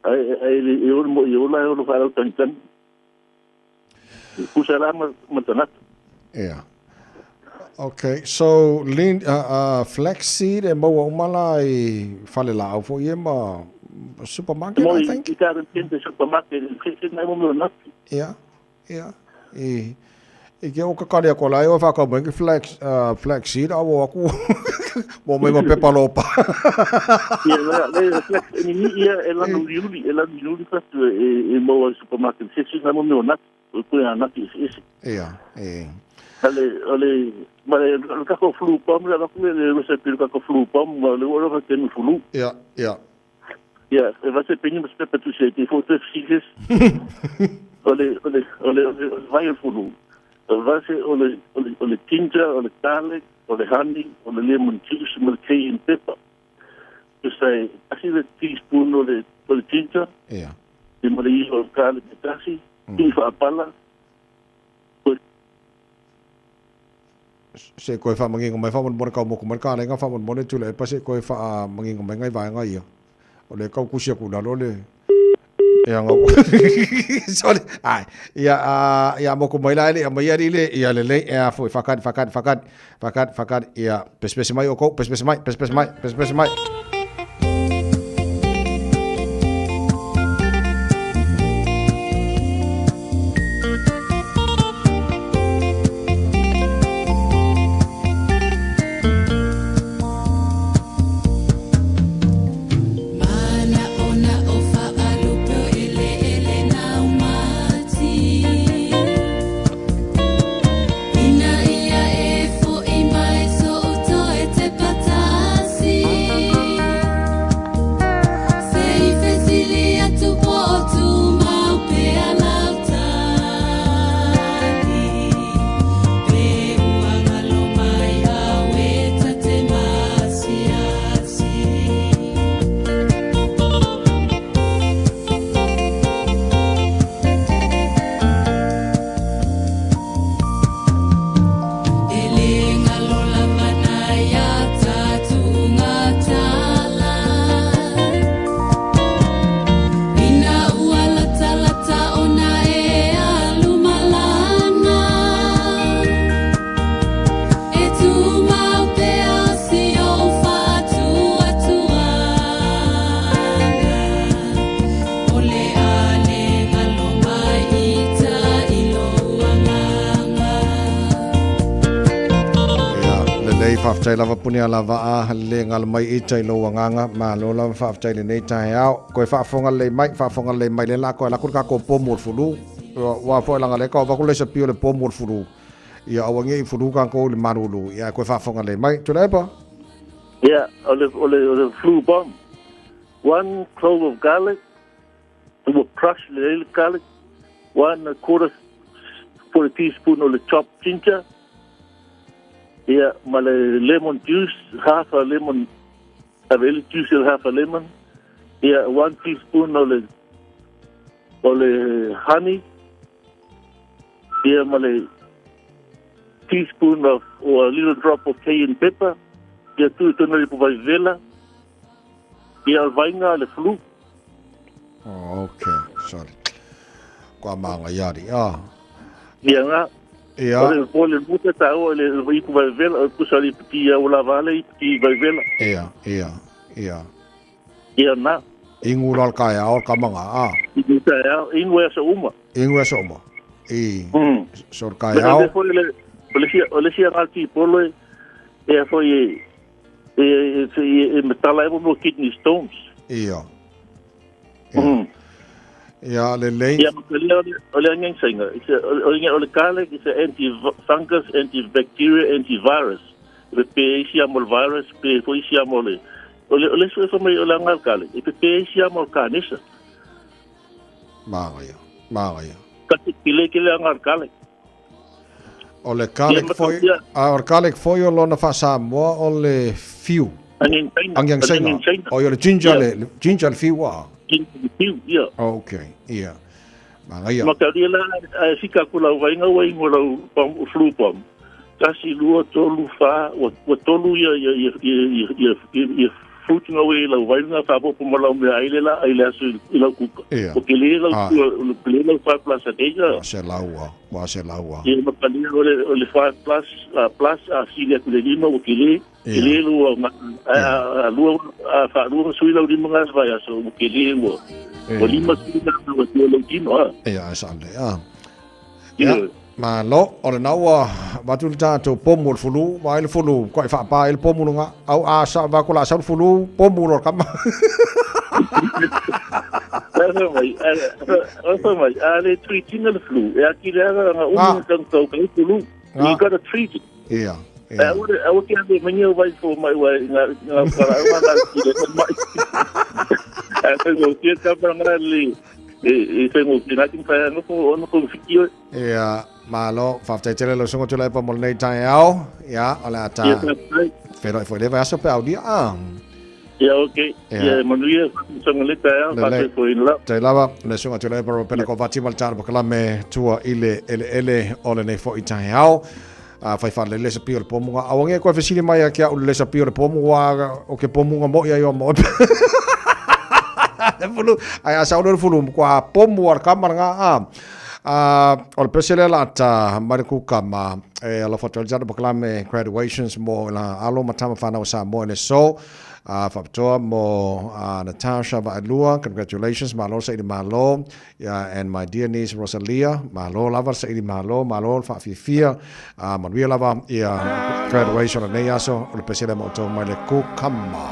Ai ai le e ola mo e ola e ola whalau tangitani. Kusa la ma ma tagata. Ia. Okay, so lean, flaxseed e maua uma la i fale laau foi ia ma supermarket, Mo I i think. i garden center supermarket, i flaxseed nai mo mea o nati. Ia, ia. I, i ke o kakari ako lai o whakau mai ki flax, flaxseed, a o aku mo mai ma pepa lopa. Ia, la, le flax, e ni ia e lanu uliuli, e lanu uliuli fatu e, e maua i supermarket, flaxseed nai mo mea o nati, o koe a nati ese ese. Ia, e. Ale o le ma le o le tatou flu bomb le avatu le le recipe le tatou flu bomb ma le ua lava tenu flu. Ia, ia. Ia, e vase peni ma se pepa tusi ai te fo te fisikes. O le o le o le o le o le vai o le fulu. O le vase o le o le o le ginger, o le garlic, o le honey, o le lemon juice ma le cayenne pepper. Tusa e tasi le teaspoon o le o le ginger. Ia. Ia ma le i'a o le garlic e tasi, tui faapala. Se koe faamanginga mai faamolemole kau moku mai le kalenga faamolemole tula epa se koe faamanginga mai ngai vaega ia o le kau kusi aku lalo le ia ngau sorry ai ia a ia moku mai la ele mai ari le ia le le ia foi fakari fakari fakari fakari fakari ia pespese mai o kou pespese mai pespese mai pespese mai. Ia, lelei faafetai lava puni ala vaa le ngala mai i tai lou agaga malo lava faafetai lenei taeao koe faafofoga lelei mai faafofoga lelei mai le la koe laku le kako pomu o le fulu ua foi langa le ka vaku le sapio le pomu o le fulu ia aua nge i fulu kako le malulu ia koe faafofoga lelei mai Tuilaepa. Ia, o le o le o le flu bomb. One clove of garlic, ua crush lelei le garlic, one a quarter quarter teaspoon o le chopped ginger, ia ma le lemon juice, half a lemon, ave le juice o half a lemon, ia one teaspoon o le o le honey, ia ma le teaspoon of or a little drop of cayenne pepper, ia tu i tonu le vai vela, ia o le vaiga le flu. Oh, okay, sorry. Kua maanga iari, ah. Ia nga. Ia. O le o le muta ta o le ipu vai vela, o pusa le piti ia o la vale i piti vai vela. Ia, ia, ia. Ia na. Ingu lal kai ao ka manga, ah. Ingu ta ao, ingu e sa uma. Ingu e sa uma. I. So kai Me ao. le foi le o le sia o le sia ngā ti polo e e foi e e e e e metala e mo kidney stones. Ia. Ia lelei. Ia ma le o le angen senga. O le o le garlic is a anti-fungus, antibacteria, antivirus. Le pe isi amo le virus, pe foi isi amo le o le o le sue mai o le angal garlic. E pe pe isi amo le kanisa. Maanga ia. Maanga ia. Ka te kile kile angal garlic. O le garlic Ia, ma foi, ia. a o le garlic foi o lona faasamoa o le fiu. Angen senga. Angen senga. Angen senga. O ia le ginger Ia. le le ginger le fiu a. Ginger le fiu, ia. Okay, ia. Maanga ia. Ma ka ria la a fika ku lau vainga ua ingo lau pom, flu pom. Tasi lua tolu fa ua ua tolu ia ia ia ia ia ia ia ia fruit nga ue lau vainga fa popo ma lau mea aile la aile aso i lau kuka. Ia. O ke le lau Ah. tua o le lau 5 plus a deja. Ua se laua, ua se laua. Ia ma ka lia o le o le 5 plus a plus a sili aku le lima o ke le ke le lua ma a a lua a fa lua sui lau lima nga vai aso o ke le ua. Ia. O lima sui lau ua tua lau tino a. Ia e sa le a. Ia. Ia, malo, o le naua vatu le tātou pomu o le fulu, wa ai le fulu, koe whaapa ai le pomu lunga, au a sa va ko la sa le fulu, pomu lo kama. Asa mai, asa mai, a le tui tinga le flu, e a ki le aga nga umi tang tau kai flu. You got to treat it. Ia. Ia. Aua aua ke ave mai o vai fo mai wa nga nga para nga nga ki le mai. Ai fai go ki ka para nga li e e fai go ki na ki fa no ko no ko fiki o. Ia, malo, faafetai tele lau susuga Tuilaepa mo lenei taeao. Ia, o le a ta feiloai foi i le vaiaso pe a aulia. Ah. Ia, okay. Ia, manuia, faafetai le taeao, faafetai foi la. Tai lava, le susuga Tuilaepa Ropena Kovati ma le tala pakalame tua i le eleele o lenei foi taeao. A fai faalelei le sapi o le pomuga. Aua nge koe fesili mai ia ke a'u le sapi o le pomu ua o ke pomuga mo'i ai o mo. Le fulu, ai a sau le fulu kua pomu a le kama nga a. A o le pese le la ta mai le kukama e alofa atu ai le tala pakalame graduations mo la alo ma tama whanau o Samoa i le so. A faapitoa mo Natasha Va'alua, congratulations, malo saili malo. Yeah, and my dear niece Rosalia, malo lava le saili malo, malo le faafiafia, manuia lava ia graduation o lenei aso, o le pese lea ma outou mai le kukama.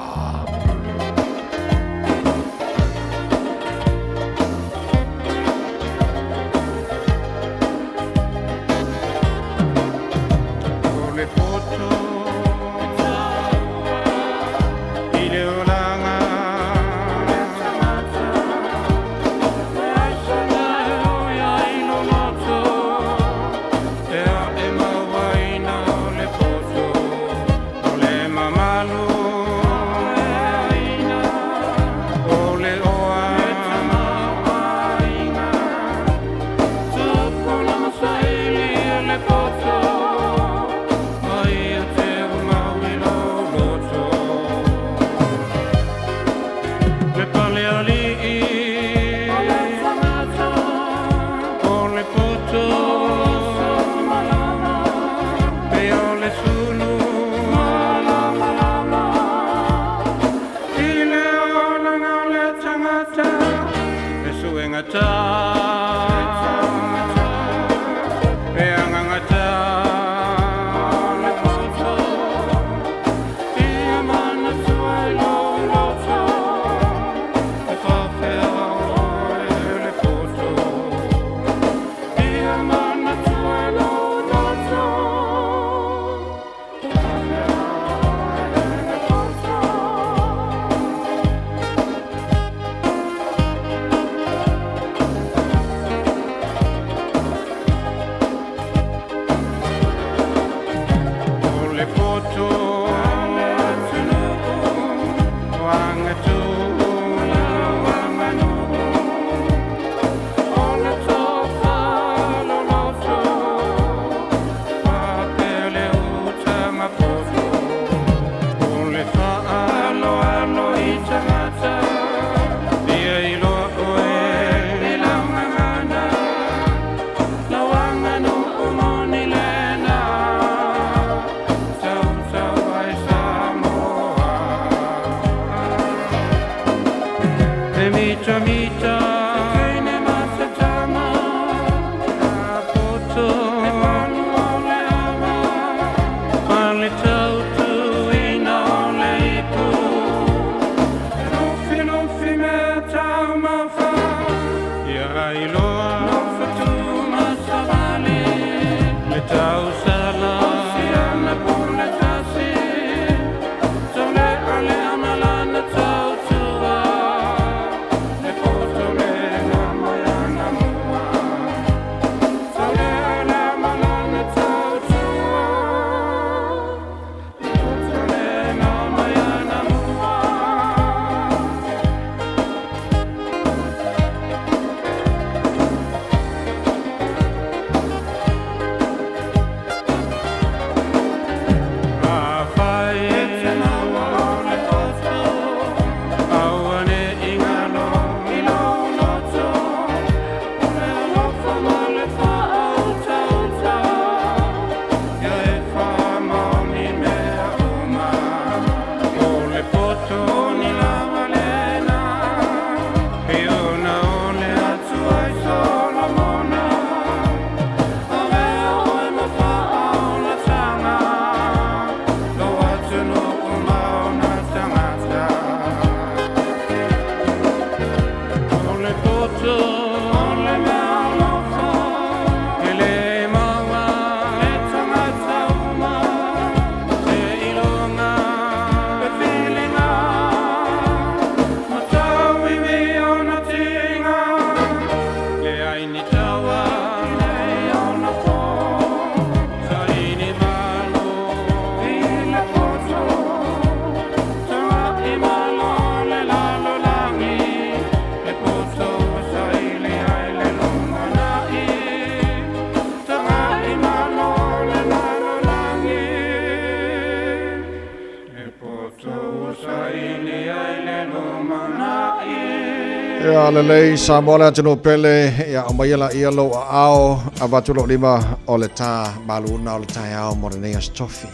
Ia lelei Samoa le atunuu pele, ia aumaia laia lou aao, avatu lou lima o le tā maluna o le taeao mo lenei aso tofi.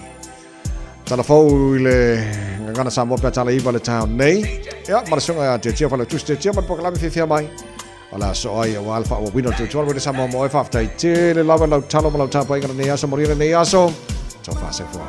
Tala fou i le gagana Samoa pe a tala iva le taeao nei. Ia, ma le susuga ia Tiatia Faletusi Tiatia ma le polokalame fiafia mai. O le a soo ai aua le faaauauina o le tuatuala Radio Samoa mo oe. Faafetai tele lava lau talo ma lau tapuaiga lenei aso, manuia lenei aso. Taufa soifua.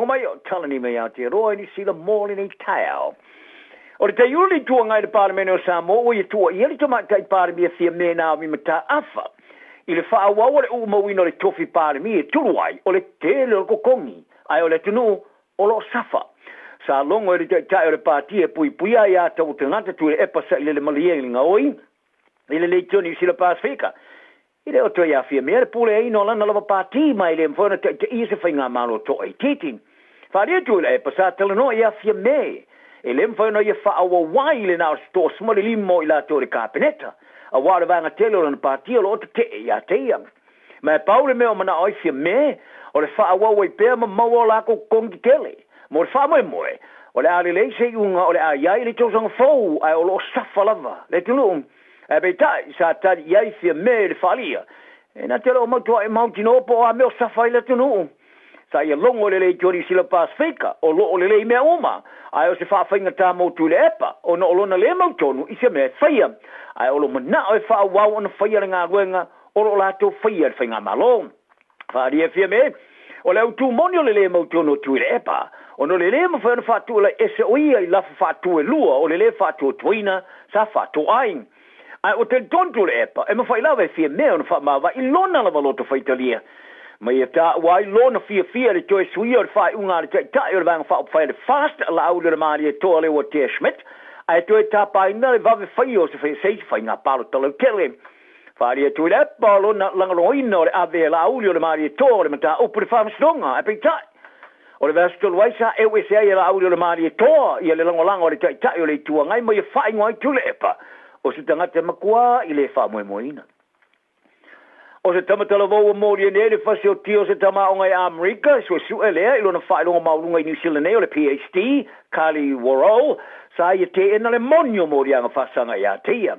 faafogafoga mai, o Talani mai Aotearoa i Niu Sila mo lenei taeao. O le taiulu le Itu Agai i le Palemene o Samoa ua ia tuuaia le Tamaitai Palemia Fiame Naomi Mataafa i le faaauau o le uumauina o le tofi Palemia e tulu ai o le tele o le totogi ae o le atunuu o lo o safa. Sa logo e le Taitai o le Pati e puipuia aiā taua tagata Tuilaepa sailele malie i le gaoi i le leitio Niu Sila Pasefika. E le o toe aafia mea le puleaina o lana lava pati ma e le mafai ona taitaia se faigamalo toaitiiti. Faaalia Tuilaepa sa talanoa ia Fiame e le mafai ona ia faaauau ai le na o se 25 o i latou o le Kapeneta aua o le vaega tele o lana pati o lo o tetee ia te ia. Ma e pau le mea o manao ai Fiame o le faaauau ai pea ma maua o lakou totogi tetele. Mo le faamoemoe, o le a lelei se iuga o le a i ai i le tausaga fou ae o lo o safa lava le atunuu. Ae peitai, sa tali i ai Fiame i le faaalia, e na te le o mautuaʻi mautinoa po o a mea o safa ai le atunuu. Sa ia logo i le leitio Niu Sila Pasefika, o lo o lelei mea uma, ae o se faafaigata mo Tuilaepa, ona o lona lē mautonu i se mea e faia, ae o lo manao e faaauau ona faia le galuega o lo o latou faia i le faigamalo. Faaalia Fiame, o le autu moni o le lē mautonu o Tuilaepa, ona o le lē mafai ona faatuulai ese o ia i lafo faatu e lua o le lē faatuatuaina sa faatoa ai. Ae ua talitonu Tuilaepa, e mafai lava e Fiame ona faamavae i lona lava loto faitalia, ma ia taua ai lona fiafia i le toe suia o le faaiuga a le Taitai o le Vaega Faaupufai a le FAST, Laauli-o-le-Malietoa Leuatea Schmidt, ae toe tapaina le vave faia o se isi faiga palota lautele. Faaalia Tuilaepa o lona lagolagoina o le ave e Laauli o le Malietoa o le mataupu i le Faamasinoga, ae peitai, o le vaiaso talu ai sa eu ese ai e Laauli o le Malietoa ia le lagolago a le Taitai o le Itu Agai ma ia faaigoa ai Tuilaepa o se tagata e matua i le faamoemoeina. O se tama talavou ua molia nei le fasi o Tio se tama aoga i Amerika, e suesue lea i lona faailoga maualuga i Niu Sila nei o le PhD, Carly Worrell, sa ia teena le moni o moliaga faasaga ia te ia.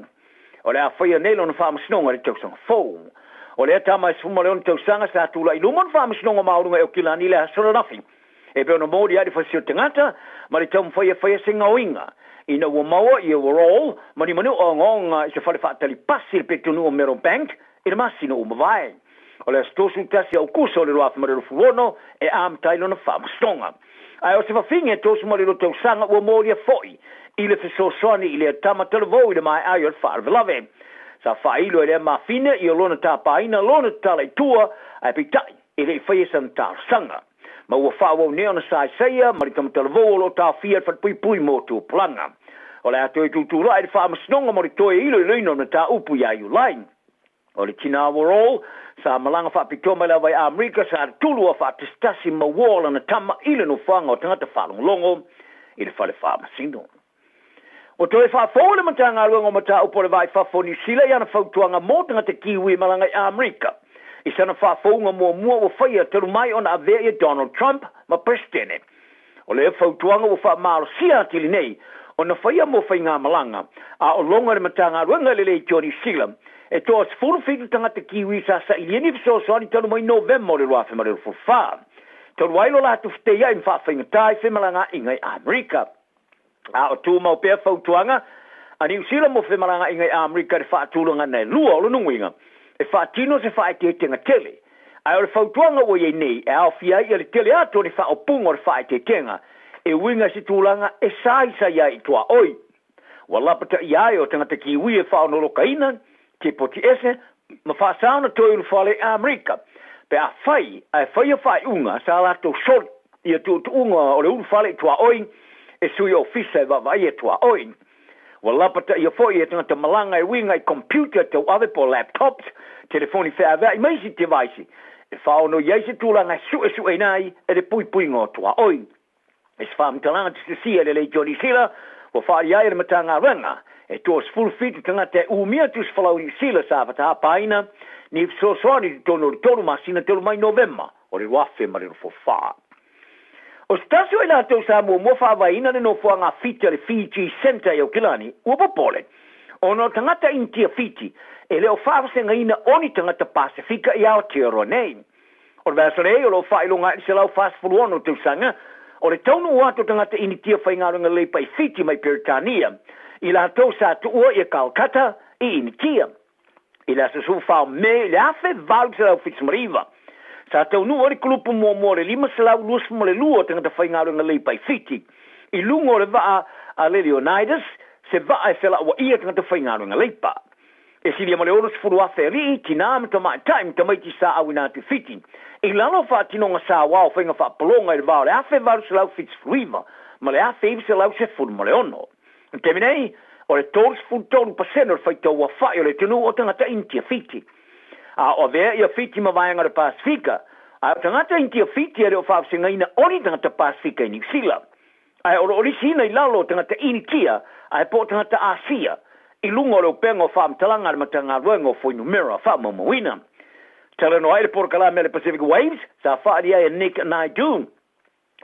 O le a faia nei lona faamasinoga i le tausaga fou. O lea tama e 16 tausaga sa tulai i luma o le faamasinoga maualuga i Aukilani i le aso ananafi. E pei ona moli ai le fasi o tagata ma le taumafai e faia se gaoiga ina ua maua ia Worrall ma ni manu ogaoga i se fale faatali pasi i le pitonuu o Meadowbank i le masina ua mavae. O le aso 31 Aukuso o le 2026 e amata ai lona faamasinoga. Ae o se fafine e 32 tausaga ua molia foi i le fesoasoani i lea tama talavou i le maea ai o le faalavelave. Sa faailo e lea mafine ia lona tapaina lona tatala i tua, ae peitai, e le i faia sana talosaga. Ma ua faaauau nei ona saesaia ma le tama talavou o lo o taofia i le falepuipui mo tupulaga. O le a toe tutulai le faamasinoga mo le toe iloiloina o le mataupu ia Iulai. O le tina Worrall, sa malaga faapitoa mai lava i Amerika, sa tulu a faatasitasi ma uo lana tama i le nofoaga o tagata faalogologo i le fale faamasino. Ua toe faafou e le Matagaluega o Mataupu o le Va i Fafo o Niu Sila i ana fautuaga mo tagata Kiwi e malaga i Amerika i sana faafouga muamua ua faia talu mai ona avea ia Donald Trump ma Peresetene. O lea fautuaga ua faamalosia atili nei ona faia mo faigamalaga a o loga e le Matagaluega i le Leitio Niu Sila e toa 17 tagata Kiwi sa sailia ni fesoasoani talu mai Novema o le 2024 talu ai lo latou feteiai ma faafaigata i femalagaaiga i Amerika. A o tumau pea fautuaga a Niu Sila mo femalagaaiga i Amerika i le faatulagaga e lua o lona uiga e faatino se faaeteetega tele. Ae o le fautuaga ua i ai nei e aofia ai ia le tele atu o ni faaupuga o le faaeteetega e uiga i se tulaga e saisai ai i tuaoi. Ua lapataia ai o tagata Kiwi e faaonolokaina, tipoti ese, ma faasa ona toe ulufale i Amerika pe afai ae faia faaiuga sa latou soli ia tuutuuga o le ulufale i tuaoi e sui ofisa e vaavaaia tuaoi. Ua lapataia foi e tagata malaga e uiga i computer tauave po o laptops, telefoni feaveai ma isi device e faaono i ai se tulaga e suesueina ai e le puipuiga o tuaoi. I se faamatalaga tusitusia i le Leitio Niu Sila, ua faaalia ai e le Matagaluega e toa 17 tagata e umia tusi folau i Niu Sila sa fatahapaina ni fesoasoani i totonu o le tolu masina talu mai Novema o le 2024. O se tasi o i latou sa muamua faavaeina le nofoaga Fiti a le Fiji Centre i Aukilani, ua popole ona o tagata Initia Fiti e le o faavasegaina o ni tagata Pasefika i Aotearoa nei. O le vaiaso nei o lo o faailoga ai le 146 tausaga o le taunuu atu o tagata Initia faigaluega leipa i Fiti mai Peretania, i latou sa tuua ia Calcutta i Initia. I le aso 14 o Me i le 1879, Sa taunuu ai le kulupu muamua o le 522 o tagata faigaluega leipa i Fiti, i luga o le vaa a le Leonidas, se vaa e felauaia tagata faigaluega leipa. E silia ma le 60,000 alii, tinā ma tamaitai ma tamaiti sa auina atu i Fiti, i lalo o faatinoga saoa o faiga faapologa i le va o le 1879 ma le 1916. I le taimi nei, o le 33 pasene o le faitau afa'i o le atunuu o tagata Initia Fiti. A o avea ia Fiti ma vaega o le Pasefika, ae o tagata Initia Fiti e le o faavasegaina o ni tagata Pasefika i Niu Sila. Ae o lo o lisiina i lalo o tagata Initia ae po o tagata Asia, i luga o le upega o faamatalaga a le Matagaluega o Fuainumera Faamaumauina. Talanoa ai le polokalame a le Pacific Waves sa faaalia ai e Nick Naidu.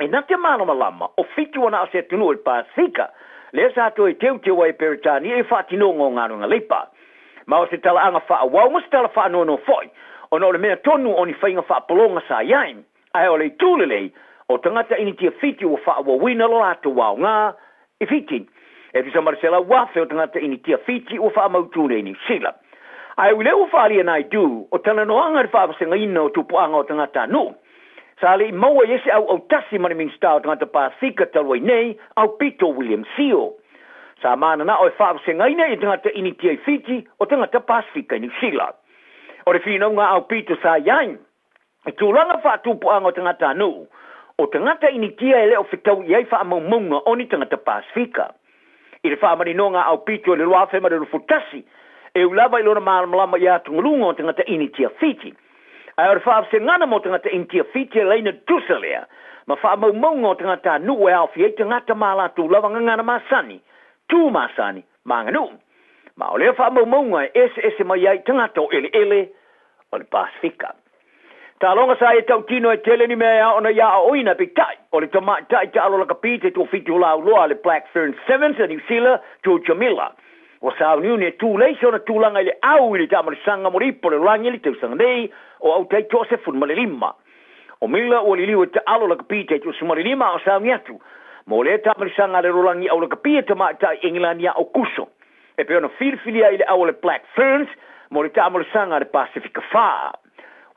E na te mālamalama, o Fiti ua na o se atunuu i le Pasefika, lea sa toe teuteu ai e Peretania i faatinoga o galuega leipa. Ma o se talaaga faaauau ma se tala faanoanoa foi, ona o le mea tonu o ni faiga faapologa sa i ai. Ae o le itu lelei, o tagata Initia Fiti ua faaauauina lo latou aoga i Fiti. E tusa ma le 100,000 o tagata Initia Fiti ua faamautu nei i Niu Sila. Ae ui lea ua faaalia Naidu, o talanoaga i le faavasegaina o tupuaga o tagatanuu, Sa le i maua i ai se auau tasi ma le Minisita o Tagata Pasefika talu ai nei, Aupito William Sio. Sa mananao e faavasegaina i tagata Initia i Fiti o tagata Pasefika i Niu Sila. O le finauga a Aupito sa i ai, i tulaga faatupuaga o tagatanuu, o tagata Initia e le o fetau i ai faamaumauga o ni tagata Pasefika. I le faamaninoga a Aupito i le 2021, e ui lava i lona malamalama i atugaluga o tagata Initia Fiti, ae o le faavasegana mo tagata Initia Fiti e laina tutusa lea ma faamaumauga o tagatanuu e aofia ai tagata ma a latou lava gagana masani, tu masani, ma aganuu. Ma o lea faamaumauga e eseese mai ai i tagata o eleele o le Pasefika. Taaloga sa ia tautino e tele ni mea e ao ona ia aoaoina, peitai, o le tamaitai taalo lakapi te toafitu o lauloa a le Black Ferns Sevens a Niu Sila, Georgia Miller. Ua sauniuni e tulei sona tulaga i le au i le taamalisaga mo le ipu o le lalolagi i le tausaga nei o Aotai 15. O Miller ua liliu e taalo lakapi taitoasefulumalima a o sauni atu mo lea taamalisaga a le lalolagi au lakapi e tamaitai Engelani a Aukuso. E pei ona filifilia ai le au o le Black Ferns mo le taamolisaga a le Pasefika 4.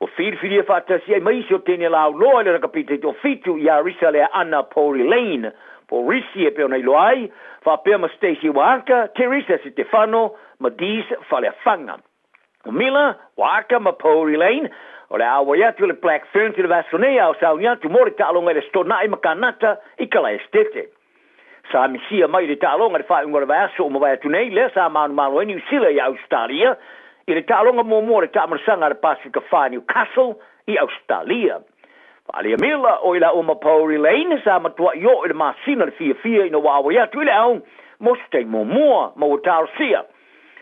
Ua filifilia faatasi ai ma isi o teine lauloa i le rakapi taitoafitu ia Risa Leaana Pouri Lane, po o Risi e pei ona iloa ai, faapea ma Stacey Waaka, Teresa Setefano ma Dees Faleafaga. O Miller, Waaka ma Pouri Lane, o le a auai atu i le Black Ferns i le vaiaso nei a o sauni atu mo le taaloga i le Aso Toonai ma Kanata i Kalaesetete. Sa misia mai i le taaloga i le faaiuga o le vaiaso ua mavae atu nei, lea sa manumalo ai Niu Sila i Ausetalia i le taaloga muamua o le taamalasaga a le Pasefika 4 Newcastle i Ausetalia. Faaalia Miller, o i laua ma Pouri Lane sa matuai oo i le masina le fiafia ina ua auai atu i le au mo se taimi muamua ma ua talosia.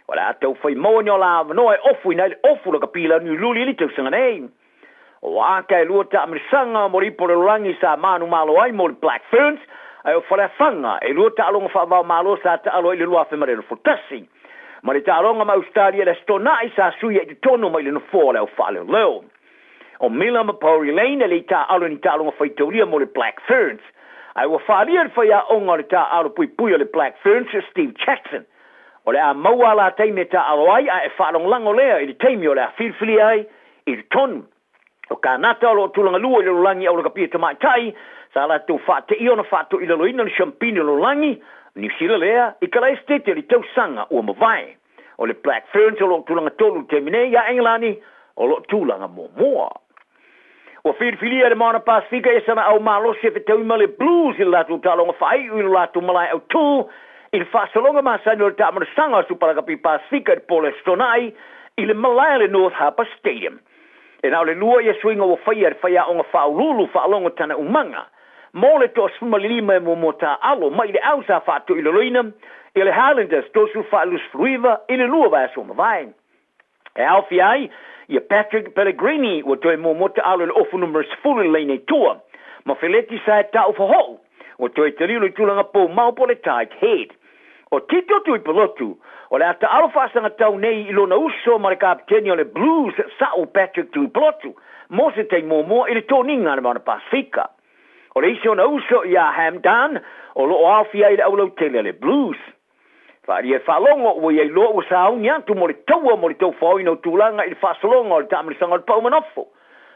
O le a tau fai maua ni o la avanoa e ofuina ai le ofu lakapi la Niululi i le tausaga nei. O Aka e lua taamilisaga mo le ipu o le lalolagi sa manumalo ai mo le Black Ferns, ae o Faleafaga e lua taaloga faava-o-Malo sa taalo ai i le 2021. Ma le taaloga ma Ausetalia i le Aso Toonai sa suia i totonu mai le nofoa o le au faaleoleo. O Miller ma Pouri Lane e le i taaalo i ni taaloga faitaulia mo le Black Ferns, ae ua faalia le faiaoga o le taaalo puipui o le Black Ferns, Steve Jackson. O le a maua a la taimi e taaalo ai ae e faalagolago lea i le taimi o le a filifilia ai i totonu o Kanata o lo o tulaga lua i le lalolagi aulakapia tamaitai, sa latou faateia ona faatoilaloina le siampini o le lalolagi, Niu Sila lea, i Kalaesetete i le tausaga ua mavae. O le Black Ferns o lo o tulaga tolu i le taimi nei, a Engelani o lo o tulaga muamua. Ua filifilia e le Moana Pasefika ia sana au malosi e fetaui ma le Blues i le latou taaloga faaiu i lo latou malae autū i le faasologa masani o le taamalasaga o le Supa Lakapi Pasefika i le po o le Aso Toonai i le malae o le North Harbour Stadium. E na o le lua ia suiga ua faia e le faiaoga faauluulu faalogo tana umaga mo le toasefulumalima e muamua taaalo mai le au sa faatoilaloina i le Highlanders 34-29 i le lua vaiaso ua mavae. E aofia ai ia Patrick Pellegrini ua toe muamua taalo i le ofu numera 10 i le laina i tua, ma Feleti Saetaufaho'u ua toe talilo i tulaga poumao po o le tight head. O Tito Tuipulotu, o le a taalo faasagatau nei i lona uso ma le kapeteni o le Blues sa'o Patrick Tuipulotu mo se taimi muamua i le toniga a le Moana Pasefika. O le isi ona uso ia Hamdan o lo o aofia ai le aulautele a le Blues. Faaalia e faalogo, ua i ai loa ua sauni atu mo le taua mo le taufaoina o tulaga i le faasologa o le taamilisaga o le pau manofo.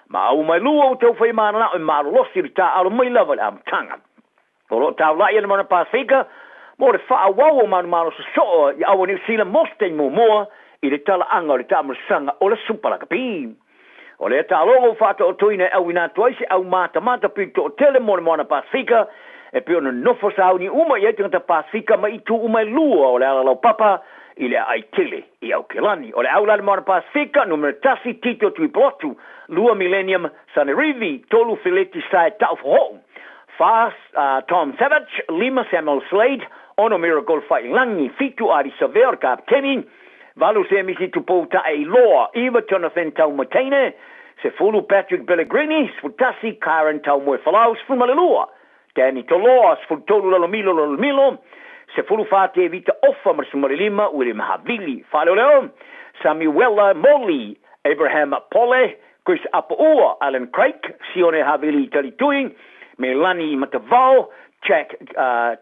Ma aumailua ua taufai mananao e malolosi le taaalo mai lava i le amataga. O lo o taula'i le Moana Pasefika mo le faaauau o manumalo sosoo i aua Niu Sila mo se taimi muamua i le talaaga o le taamulasaga o le Supa Lakapi. O lea taaloga ua faataotoina e auina atu ai se aumatamata pito toatele mo le Moana Pasefika e pei ona nofo sauni uma i ai tagata Pasefika mai itu uma e lua o le ala laupapa i le aai tele i Aokelani. O le au la le Moana Pasefika, numera tasi Tito Tuipulotu, lua Millennium Sanerivi, tolu Feleti Sae Ta'ufoho'u, fa Tom Savage, lima Samuel Slade, ono Miracle Fa'ilagi, fitu Adi Savea o le kapeteni, valu Semisi Tupou Ta'eiloa, iva Jonathan Taumateine, 10 Patrick Pellegrini, 11 Kyren Taumoefolau, 12 Danny Toloa, 13 Lalomilo Lalomilo, 14 Tevita Ofa ma le 15 William Havili. Faaleoleo, Samuela Moli, Abraham Pole, Chris Apoua, Alan Craik, Sione Havili Talitui, Melani Matavao, Jack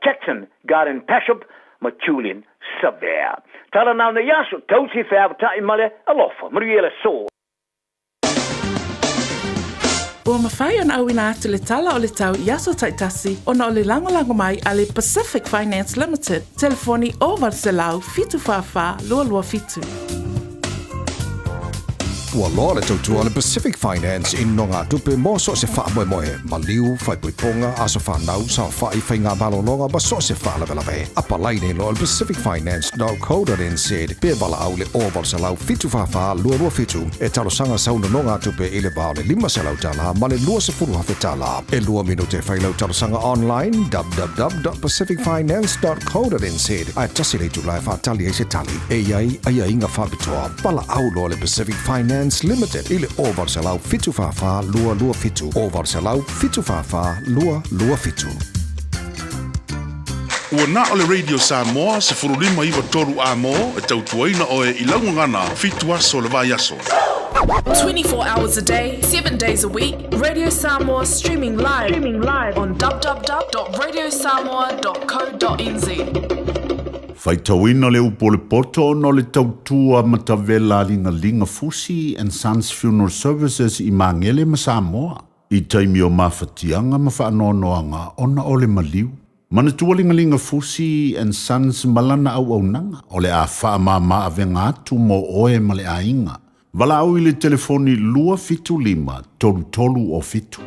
Jackson, Garden Pashup ma Julian Savea. Tala na nei aso, tausi feavata'i ma le alofa. Manuia le aso. Ua mafai ona auina atu le tala o le tau i aso taitasi ona o le lagolago mai a le Pacific Finance Limited, telefoni 0800 744 227. Ua loa le tautua a le Pacific Finance i nogatupe mo so o se faamoemoe, maliu, faaipoipoga, aso fanau, saofai, faiga malologa ma so o se faalavelave. Apalai nei loa i le pacificfinance.co.nz pe valaau i le 0800 744 227 e talosaga sau nonogatupe i le va o le $500 ma le $20,000. E lua minute e fai lau talosaga online www.pacificfinance.co.nz ae tasi le itula e faatali ai se tali. E i ai aiaiga faapitoa. Valaau loa le Pacific Finance Limited i le 0800 744 227, 0800 744 227. Ua na o le Radio Samoa 15 9 3 A-mo e tautuaina oe i lau gagana fitu aso o le vaiaso. 24 hours a day, 7 days a week, Radio Samoa streaming live, streaming live on www.radiosamoa.co.nz. Faitauina le upu o le poto ona o le tautua matavela a Ligaliga Fusi and Sons Funeral Services i Magele ma Samoa i taimi o mafatiaga ma faanoanoaga ona o le maliu. Manatua Ligaliga Fusi and Sons ma lana auaunaga o le a faamama avega atu mo oe ma le aiga. Valaau i le telefoni 275 33 o 7.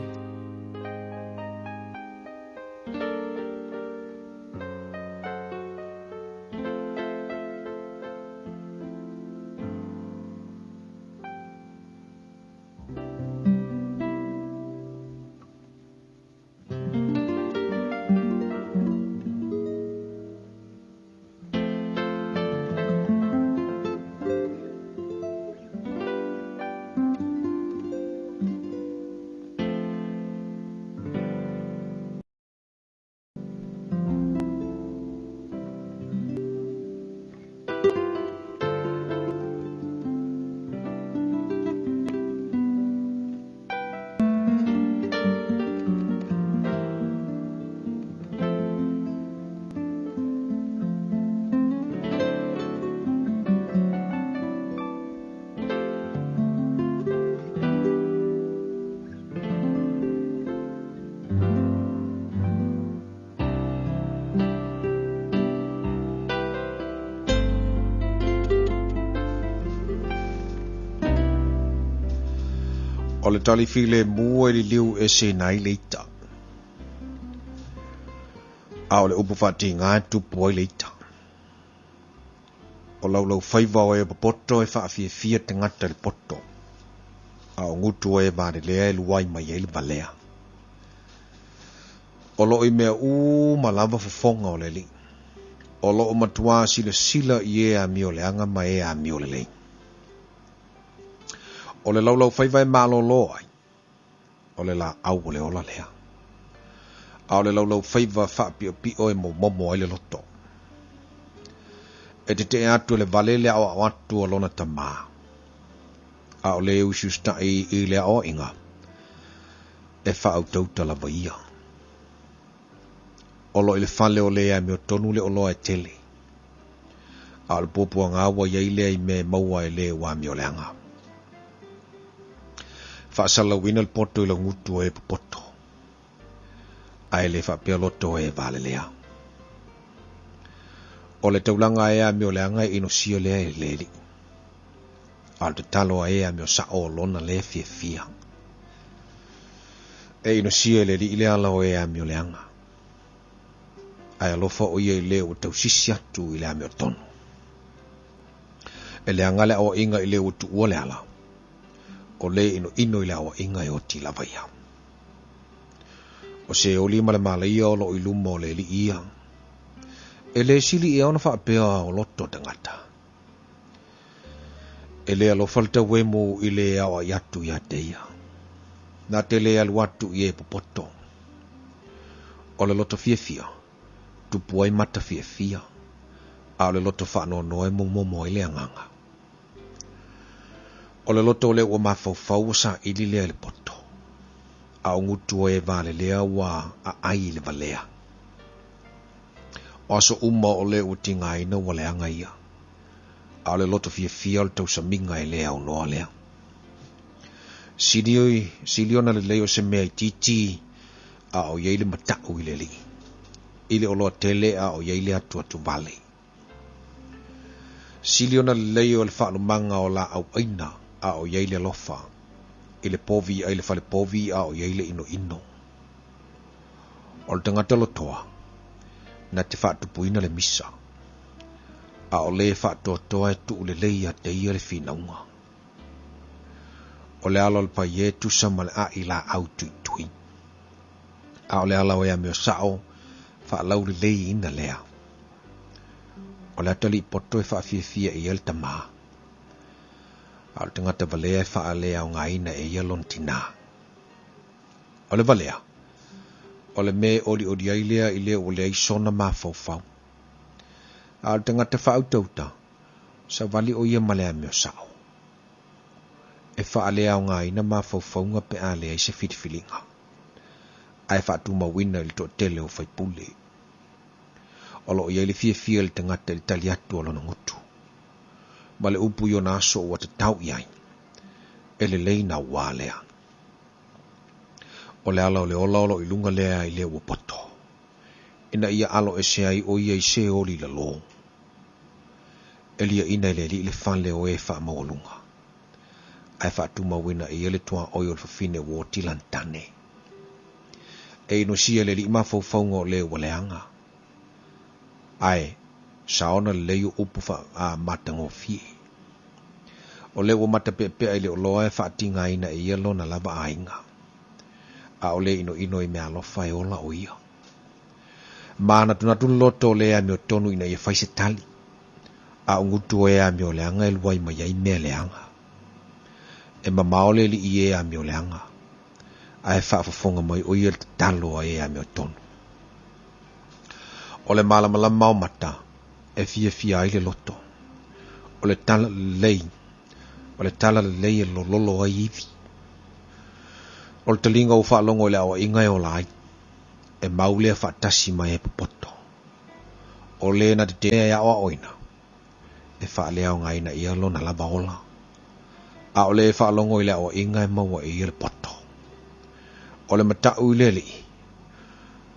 O le tali filemu e liliu eseina ai le ita. A o le upu faatiga e tupu ai le ita. O laulaufaiva o e popoto e faafiafia tagata i le poto, a o gutu o e valelea e luai mai ai le valea. O loo i mea uma lava fofoga o le Alii. O loo matuā silasila i e amioleaga ma e amiolelei. O le laulaufaiva e malōlō ai, o le laau o le ola lea. A o le laulaufaiva faapiopio e momomo ai le loto. E tetee atu e le vale le aoao atu a lona tamā, a o le usiusitaʻi i le aoaiga, e faautauta lava ia. O loo i le fale o le amiotonu le oloa e tele, a o le puapuaga ua i ai lea i mea e maua e le ua amioleaga. Faasalalauina le poto i lau gutu o e popoto, ae le faapea loto o e valelea. O le taulaga a e amioleaga e inosia lea e le Alii, a o le tatalo a e amiosao o lona lea fiafia. E inosia e le Alii le ala o e amioleaga, ae alofa o ia i le ua tausisi atu i le amiotonu. E leaga le aoaiga i le ua tuua le ala, o le inoino i le aoaiga e oti lava ia. O se oli ma le malaia o loo i luma o le alii ia. E le sili ea ona faapea o loto tagata. E le alofa le tauemu i le aoai atu ia te ia. Na te le alu atu i e popoto. O le loto fiafia, tupu ai mata fiafia, a o le loto faanoanoa e momomo ai le agaga. O le loto o le ua mafaufau ua saili lea i le poto, a o gutu o e valelea ua aai i le valea. O aso uma o le ua tigaina ua leaga ia, a o le loto fiafia o le tausamiga e le aunoa lea. Sili, sili ona lelei o se mea itiiti a o i ai le mataʻu i le Alii, i le oloa tele a o i ai le atuatu vale. Sili ona lelei o le faalumaga o laau ʻaina a o i ai le alofa, i le povi ai le fale povi a o i ai le inoino. O le tagata lotoa, na te faatupuina le misa, a o le faatoatoa e tuu lelei ia te ia le finauga. O le ala o le paia e tusa ma le aʻi laau tuitui, a o le ala o e amio sao faalaulelei-ina lea. O le atalii poto e faafiafia e ia le tamā, a o le tagata valea e faaleaogaina e ia lona tinā. O le valea, o le mea e olioli ai lea i le ua leai sona mafaufau. A o le tagata faautauta, savali o ia ma le amio sao. E faaleaogaina mafaufauga pe a leai se filifiliga, ae faatumauina i le toatele o faipule. O loo i ai le fiafia i le tagata i le tali atu o lona gutu, ma le upu i ona aso ua tatau i ai, e lelei nauā lea. O le ala o le ola o loo i luga lea i le ua poto, ina ia alo ese ai o ia i se oli i lalō. E liaʻina e le Alii le fale o e faamaualuga, ae faatumauina e ia le tuaoi o le fafine ua oti lana tane. E inosia e le Alii mafaufauga o le ua leaga, ae saona lelei o upu faamatagofie. O le ua matapeapea i le oloa e faatigaina e ia lona lava aiga, a o le inoino i meaalofa e ola o ia. Manatunatu le loto o le amiotonu ina ia fai se tali, a o gutu o e amioleaga e luai mai ai mea leaga. E mamao le alii i e amioleaga, ae faafofoga mai o ia i le tatalo a e amiotonu. O le malamalama o mata e fiafia ai le loto, o le tala lelei, o le tala lelei e lololo ai ivi. O le taliga ua faalogo i le aoaiga e ola ai, e mau lea faatasi ma e popoto. O le na te e aoaoina, e faaleaogaina ia lona lava ola. A o le e faalogo i le aoaiga e maua e ia le poto. O le mataʻu i le Alii,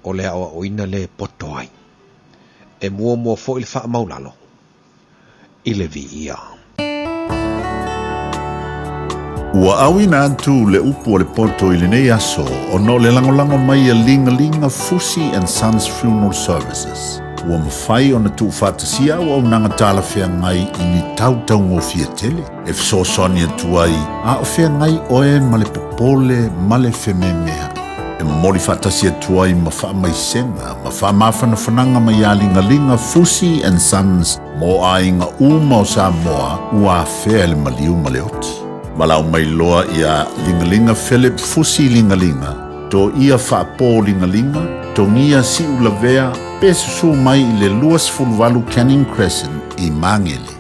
o le aoaoina lea e poto ai. E muamua foi le faamaulalo i le viia. Ua auina atu le upu a le poto i lenei aso ona o le lagolago mai a Ligalinga Fusi and Sons Funeral Services. Ua mafai ona tuufaatasia auaunaga talafeagai i ni tau taugofie tele e fesoasoani atu ai a o feagai oe ma le popole ma le fememeaʻi. E momoli faatasi atu ai ma faamaisega ma faamafanafanaga mai ia Ligaliga Fusi and Sons mo aiga uma o Samoa ua afea e le maliu ma le oti. Valaau mai loa ia Ligaliga Philip Fusi Ligaliga, Toia Faapo Ligaliga, Togia Siulavea pe susū mai i le 28 Canning Crescent i Magele.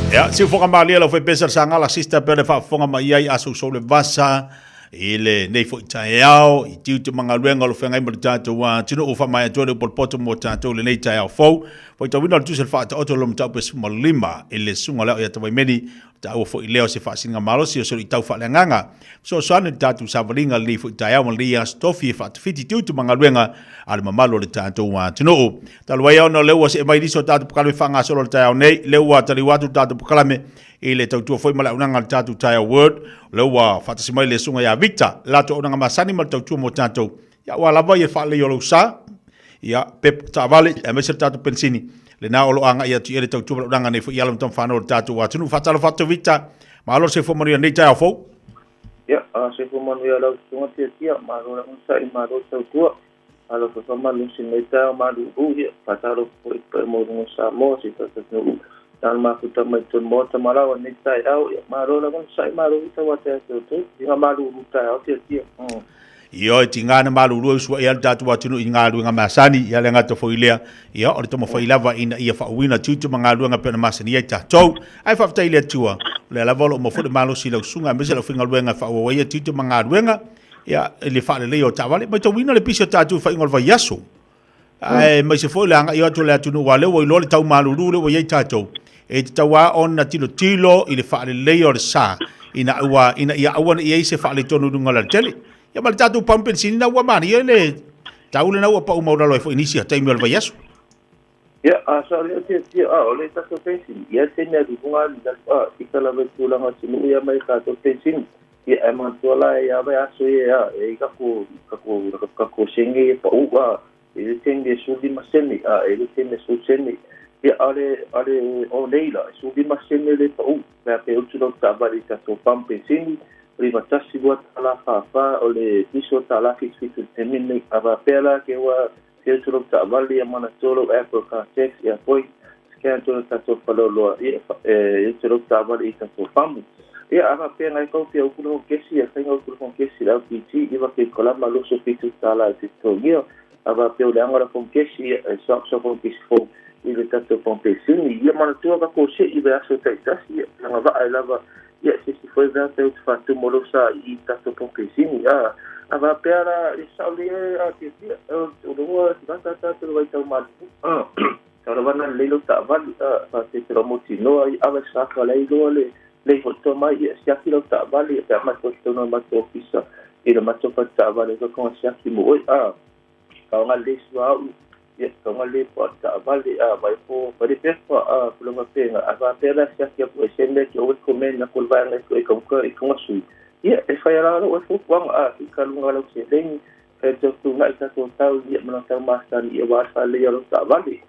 Ia, siufoga malie lau faipesa le sagala sister pe le faafofoga mai ai a sousou le vasa i lenei foi taeao i tiute ma galuega o lo feagai ma le tatou atunuu. Faamaea atu ai le upu o le poto mo tatou i lenei taeao fou. Faitauina o le tusi o le faataoto o le mataupu e 15 i le susuga o le ao ia Tawaimeni, taua foi lea o se faasiliga malosi o se luitau faaleagaga. Fesoasoani i le tatou savaliga i lenei foi taeao ma lenei aso tofi e faatafiti tiute ma galuega a le mamalu o le tatou atunuu. Talu ai ona o lea ua see mai nisi o tatou polokalame faagasolo i le taeao nei, lea ua taliu atu le tatou polokalame i le tautua foi ma le auaunaga a le tatou Taeao Word, o lea ua faatasi mai le susuga ia Victor, le latou auaunaga masani ma le tautua mo tatou. Ia, aua lava ia faalelei o lou sa, ia, pepa taavale, aemaise le tatou penisini, lena o lo o agai atu i ai le tautua ma le auaunaga nei foi i alo ma tamafanau o le tatou atunuu. Faatalofa atu Victor, malo le soifua manuia i lenei taeao fou. Ia, soifua manuia lau susuga Tiatia, malo le onosai, malo le tautua. Alofa faamalosi nei taeao malulu, ia, faatalofa foi i le paia maualuga o Samoa, si o tatou atunuu na ona mafuta mai totonu Maota ma Laoa i lenei taeao. Ia, malo le onosai, malo foi tauata ia te outou. Viiga malulu taeao Tiatia. Ioe, tiga na malulu e usuai ai le tatou atunuu i galuega masani, ia le gata foi lea, ia o le taumafai lava ina ia faauuina tiute ma galuega e pei ona masani ai tatou. Ae faafetai i le Atua, o lea lava o lo o maua foi le malosi i lau susuga aemaise le aufaigaluega e faaauau ai tiute ma galuega, ia, i le faaleleia o taavale. Matauina le pisi o tatou i faaiuga o le vaiaso. Ae maise foi le agai atu o le atunuu, aua o lea ua iloa le tau malulu lea ua i ai tatou, e tatau lava ona tilotilo i le faaleleia o le sa ina ua ina ia aua ne i i ai se faaletonu i luga o le alatele. Ia ma le tatou pamu penisini na ua manaia le tau lena ua pau maualalo ai foi i nisi o taimi o le vaiaso. Ia, a sa lea tiatia, a o le tatou penisini, ia te mea luga ali a ika lava i tulaga atunuu ia mai tatou penisini. Ia, ae manatua la e ia vai aso ia a e i kako kako kako senge ia pau a e le taimi e 15 sene a e le taimi e 10 sene. Ia, a le a le o nei la e 15 sene le pau pe a pe utu lau taavale i tatou pump penisini 91 2 tala 44 o le piso tala 77 i le taimi lenei. A faapea la ke ua Ke utu lou taavale ia manatua lou Apple car tax ia poi scan tonu tatou faleoloa ia e utu lou taavale i tatou famu. Ia a faapea ngai kau fia upu le kesi ia fainga upu le kesi le LPG iva ke kolama 27 tala e te totogia. A faapea o le anga la kesi ia e soak soak kesi fou i le tatou pampesini. Ia manatua ka ko se i vaiaso taitasi ia langa vaa e lava ia se isi foi mea pe utu faatumu lou sa i tatou pampesini. A a faapea la e sao lelei e a tiatia o luga tagata tatou le vaitau malulu a tau lava na lelei lou taavale a faatete lau mautinoa ia ava saka la iloa le lei hoto mai ia siaki lau taavale ia pe a matou totonu o le matou ofisa i le matou fale taavale ka konga siaki mo oe a Kaunga le suauu, ia kaunga le poa taavale a vai po fale pepa a pulanga penga a faapea la siaki aku e se mea ke o recommend aku le vaega e kaunga i kaunga sui. Ia e whai ala lau e fuafuaga a ki ka lunga lau seleni fai atu tunai tatou tau ia ma tau masani ia wā whale ia lau taavale.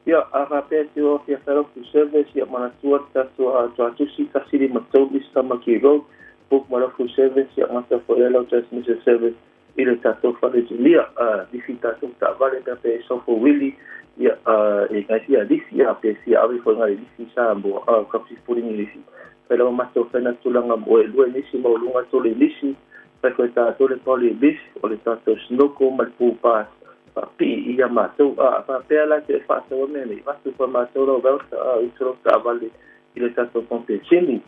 Ia a faapea te o fia whai lau service ia manatua tatou a tuatusi kasiri matau i Tamaki Road book ma lau full service ia mata fo ia lau transmission service i le tatou fale julia a lifi tatou taavale pe pe sofo wili ia a e ngai fia lifi ia pe fia ave foi ngai lifi Samoa a ka fi puri ni lifi fai lava matou fai na tulaga mo e lua nisi ma luga tolu nisi fai foi tatou le pali lifi o le tatou snoko ma le pupa faapii ia matou a faapea la te faataua mea nei vatu fa matou lau vauta a i tolo taavale i le tatou compensini.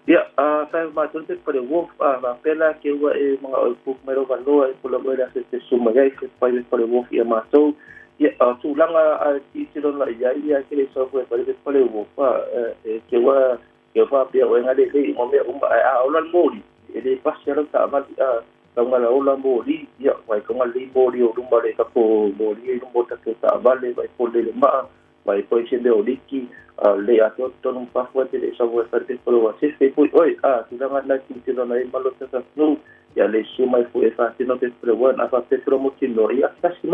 Ia, a fai matou te pare wolf a faapea la ke ua e mga o book mai lau vanoa e pula mai le aso te suma iai se pai le pare wolf ia matou. Ia, a tulaga a ti ti lona ia ia ke le sau foi pare le pare wolf a e ke ua ke faapea o ngale le mo mea uma a ola moli e le pasi ala taavale a kaunga la ola moli ia vai kaunga le moli o luma le kako moli e luma o tatou taavale vai po le maa Mai poi se leo liki, a le atoa totonu ma fafo te le sau e fale pe wa se fe poi oi a tulaga na ki te lona e malo tata nu ia le su mai fu e fa tino pe pre wan a fa pe pro mo tino ia kasi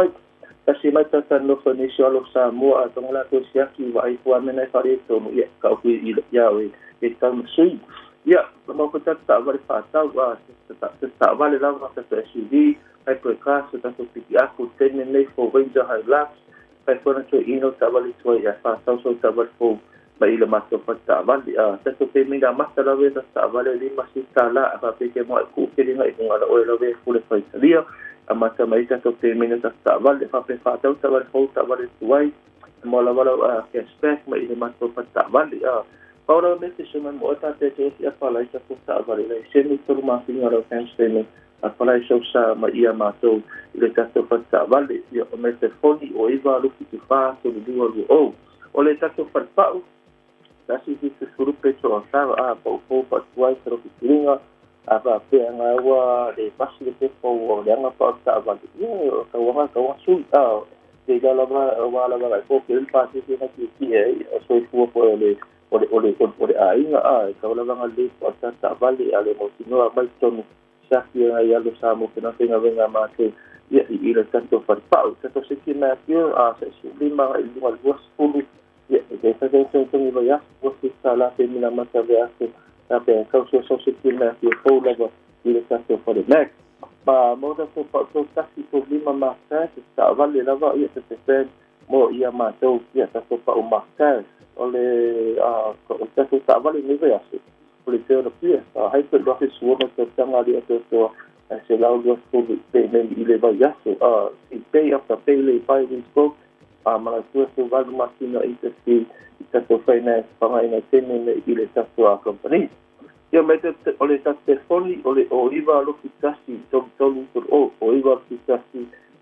mai tata no fa ni alo sa mo a tonga la ko siaki wa ai fu amena e fare tonu ia ka ku i ia o e tau ma sui ia ma ko tata vale fa tau a tata ta vale la ta SUV ai ko ka sa ta piki aku tene nei fo Ranger Hilux Fai foi na toe ino taavale tuai ae 4,000 taavale fou mai i le matou fale taavale. A tatou pemina amata lava ia taavale 50 tala ae faapea ke moa e kuu tele i luga la oe lava e fule faitalia. Amata mai tatou pemina tatou taavale faapea 4,000 taavale fou taavale tuai moa lava lau cashback mai i le matou fale taavale. A Pau lava mea te sue mai mo oe faapea te oti apalai tatou taavale laisene i tolu masina o lau bank statement apalai sau sa mai ia matou i le tatou fale taavale. Ia o mea telefoni o 9 7 4 3 2 2 0. O le tatou fale pau 170 peso a sa a pau fou faatuai sa lofitiliga a faapea ga ua le pasi le pepa ua leaga pa o le taavale. Ia o tauaga tauaga sui a te ila lava ua lava lai po ke le pasese na tietie ai o soifua foi o le o le o le o le aiga a e tau lava galulei po o le taavale a le mautinoa mai totonu siaki ai alo sa mo ke na faigaluega a matou ia i i le tatou falepau. Tatou seki mai atu a se 15 agai i luga i le 20 ia e te fai togitogi vaiaso 20 tala pe mina mata vea atu a pe tau sau seki mai atu fou lava i le tatou fale Mac. Ma mo tatou pau tau tasi tolu lima ma te taavale lava ia te te mo ia matou ia tatou pau ma o le a o tatou taavale nei vaiaso o le Toyota Prius a hybrid 2016 tausaga ali atoatoa ae 120 pe nei i le vaiaso a si pay after pay le pai we spoke a manatua se valu masina i te si i tatou finance whangaina tene me i le tatou a company. Ia mai te o le tatou telefoni o le o 9 lofi 1 3 3 3 o o 9 lofi 1 3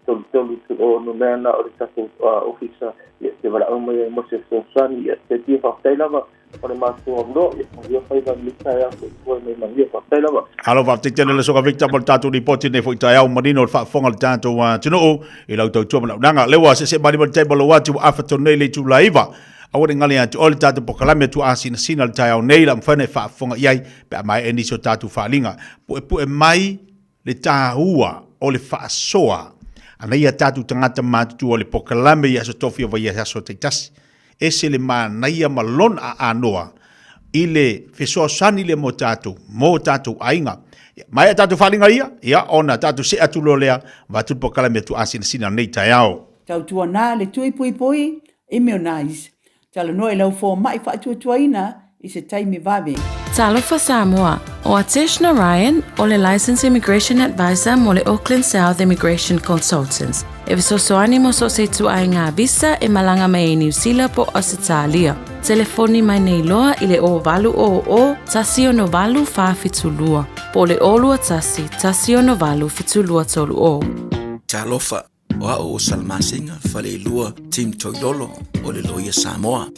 3 3 o no mea na o le tatou ofisa ia te walaau mai ai mo se fesoasoani ia te tia faafetai lava o le matou avanoa ia manuia faiva i lenei taeao soifua mai manuia faafetai lava. Alo faafetai tele le Soka Victor mo le tatou lipoti nei foi taeao manino o le faafofoga o le tatou atunuu i lau tautua ma launaga. Lea ua seese malima le taimi o lou atu ua afa tonu nei le itula 9. Aua ne i gale ia te oe le tatou polokalame tuaasinasina o le taeao nei la mafai ona e faafofoga i ai pe a maea nisi o tatou faaaliga. Puepue mai le taua o le faasoa a nai a tatou tagata matutua o le polokalame i aso tofi o vaiaso taitasi. Ese le manaia ma lona aanoa i le fesoasoani lea mo tatou, mo tatou aiga. Maea tatou faaaliga ia, ia ona tatou see atu loa lea, vaeatu le polokalame tuaasinasina o lenei taeao. Tautuana le tui puipui, immunize. Talanoa i lau fomai faatuatuaina i se taimi vave. Talofa Samoa, o Atesh Narayan o le Licensed Immigration Advisor mo le Auckland South Immigration Consultants e fesoasoani mo so o se ituaiga visa e malaga mai ai Niu Sila po o Ausetalia. Telefoni mai nei loa i le 0800 168 472 po o le 021 168 7230. Talofa, O a'u o Salamasina Faleilua Tim Toilolo o le Loia Samoa.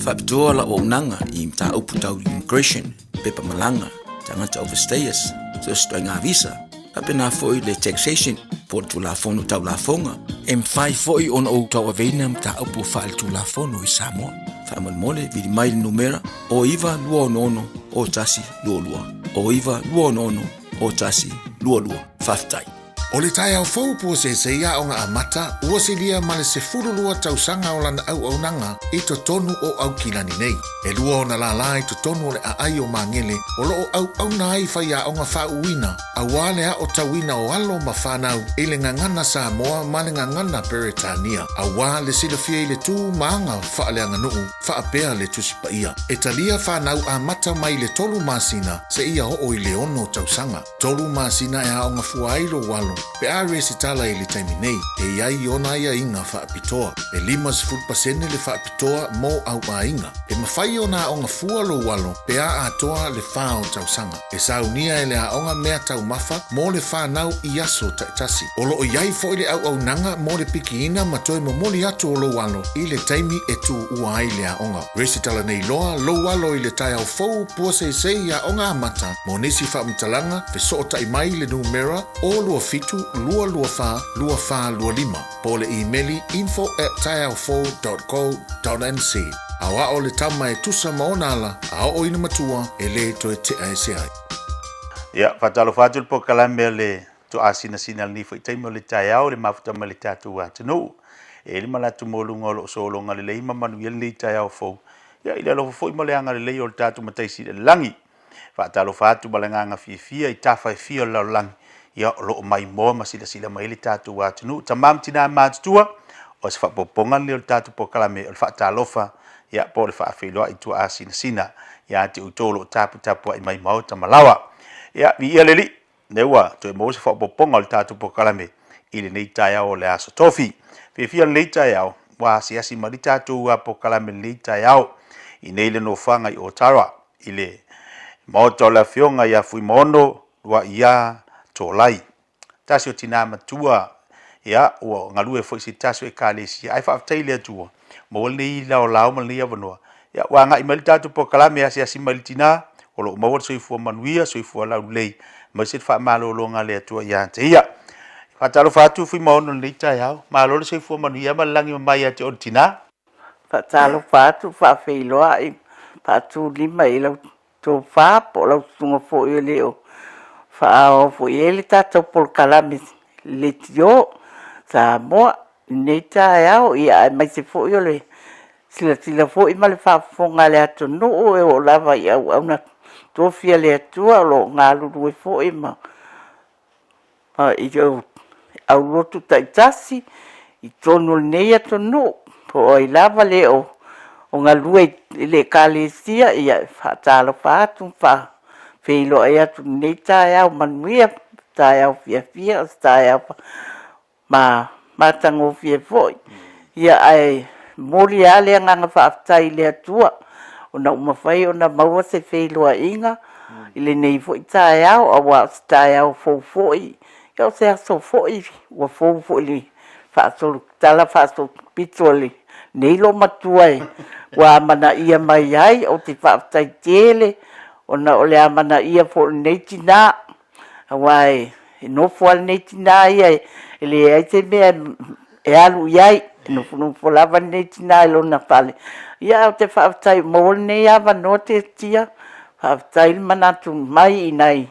Faapitoa la'u auaunaga i mataupu tau immigration, pepa malaga, tagata overstayers, so o se ituaiga visa, faapena foi le taxation po o le Tulafono Tau Lafoga. E mafai foi ona ou tauaveina mataupu faaletulafono i Samoa. Faamolemole, vili mai le numera o 9266 0122, o 9266 0122. Faafetai. O le taeao fou puaseisei Aoga Amata ua silia ma le 12 tausaga o lana auaunaga i totonu o Aukilani nei. E lua ona lālā i totonu o le aai o Magele o lo o auauna ai faiaoga faauuina auā le aotauina o alo ma fanau i le gagana Samoa ma le gagana Peretania auā le silafia i le tū ma aga faaleaganuu faapea le Tusi Paia. E talia fanau amata mai le tolu masina seia oo i le ono tausaga. Tolu masina e aoga fua ai lou alo pe a resitala i le taimi nei, e i ai ona aiaiga faapitoa. E 50% le faapitoa mo au aiga. E mafai ona aoga fua lou alo pe a atoa le fa o tausaga. E saunia e le aoga mea taumafa mo le fanau i aso taitasi. O lo o i ai foi le auaunaga mo le pikiina ma toe momoli atu o lou alo i le taimi e tuua ai le aoga. Resitala nei loa lou alo i le taeao fou puaseisei aoga amata Mo nisi faamatalaga, fesootai mai i le numera 027 224 2425 po o le imeli info@taeaofou.co.nz. Aoao le tama e tusa ma ona ala, a oo ina matua, e lē toe tea ese ai. Ia, faatalofa atu le polokalame a le toasinasina i lenei foi taimi o le taeao i le mafuta mai le tatou atunuu. E i ai le manatu maualuga o lo o sologa lelei ma manuia lenei taeao fou, ia, i le alofa foi ma le agalelei o le tatou Matai Sili i le lagi. Faatalofa atu ma le agaga fiafia i tafa e fia o le lalolagi, ia o lo o maimoa ma silasila mai ai le tatou atunuu. Tama ma tina matutua, o se faaopoopoga lenei o le tatou polokalame o le faatalofa, ia po o le faafeiloai tuaasinasina ia te outou o lo o taputapuai mai maota ma laoa. Ia, viia le Alii, lea ua toe maua se faaopoopoga o le tatou polokalame i lenei taeao o le Aso Tofi. Fiafia lenei taeao, ua asiasi mai le tatou polokalame i lenei taeao. I nei le nofoaga i Otara i le maota o le Afioga ia Fuimaono Luaia Tolai. Tasi o tinā matua, ia, ua galue foi i se tasi o Ekalesia, ae faafetai i le Atua, maua lenei laolao ma lenei avanoa. Ia, ua agai mai le tatou polokalame e asiasi mai i le tinā, o lo o maua le soifua manuia, soifua laulelei, aemaise le faamalologa a le Atua ia te ia. Faatalofa atu Fuimaono i lenei taeao, malo le soifua manuia ma le lagi e mama ia te oe le tinā. Faatalofa atu, faafeiloai, faatulima i lau tofa po o lau susuga foi e le o faaao foi i ai le tatou polokalame leitio Samoa i lenei taeao, ia aemaise foi o le silasila foi ma le faafofoga a le atunuu e oo lava i auauna tofi a le Atua o lo o galulue foi ma i aulotu taitasi i totonu o lenei atunuu, po o ai lava le o galue i le Ekalesia, ia e faatalofa atu ma faafeiloai atu i lenei taeao manuia, taeao fiafia, o se taeao ma matagofie foi. Ia ae momoli lava le agaga faafetai i le Atua ona ua mafai ona maua se feiloaiga i lenei foi taeao, aua o se taeao fou foi, ia o se aso foi ua fou foi i le tala faasolopito a lenei loomatua ua amanaia mai ai. Ou te faafetai tele ona o le amanaia foi o lenei tina, aua e nofo lava lenei tina ia e leai se mea e alu i ai, e nofonofo lava lenei tina i lona fale. Ia ae ou te faafetai ua maua lenei avanoa Tiatia, faafetai le manatu mai i nai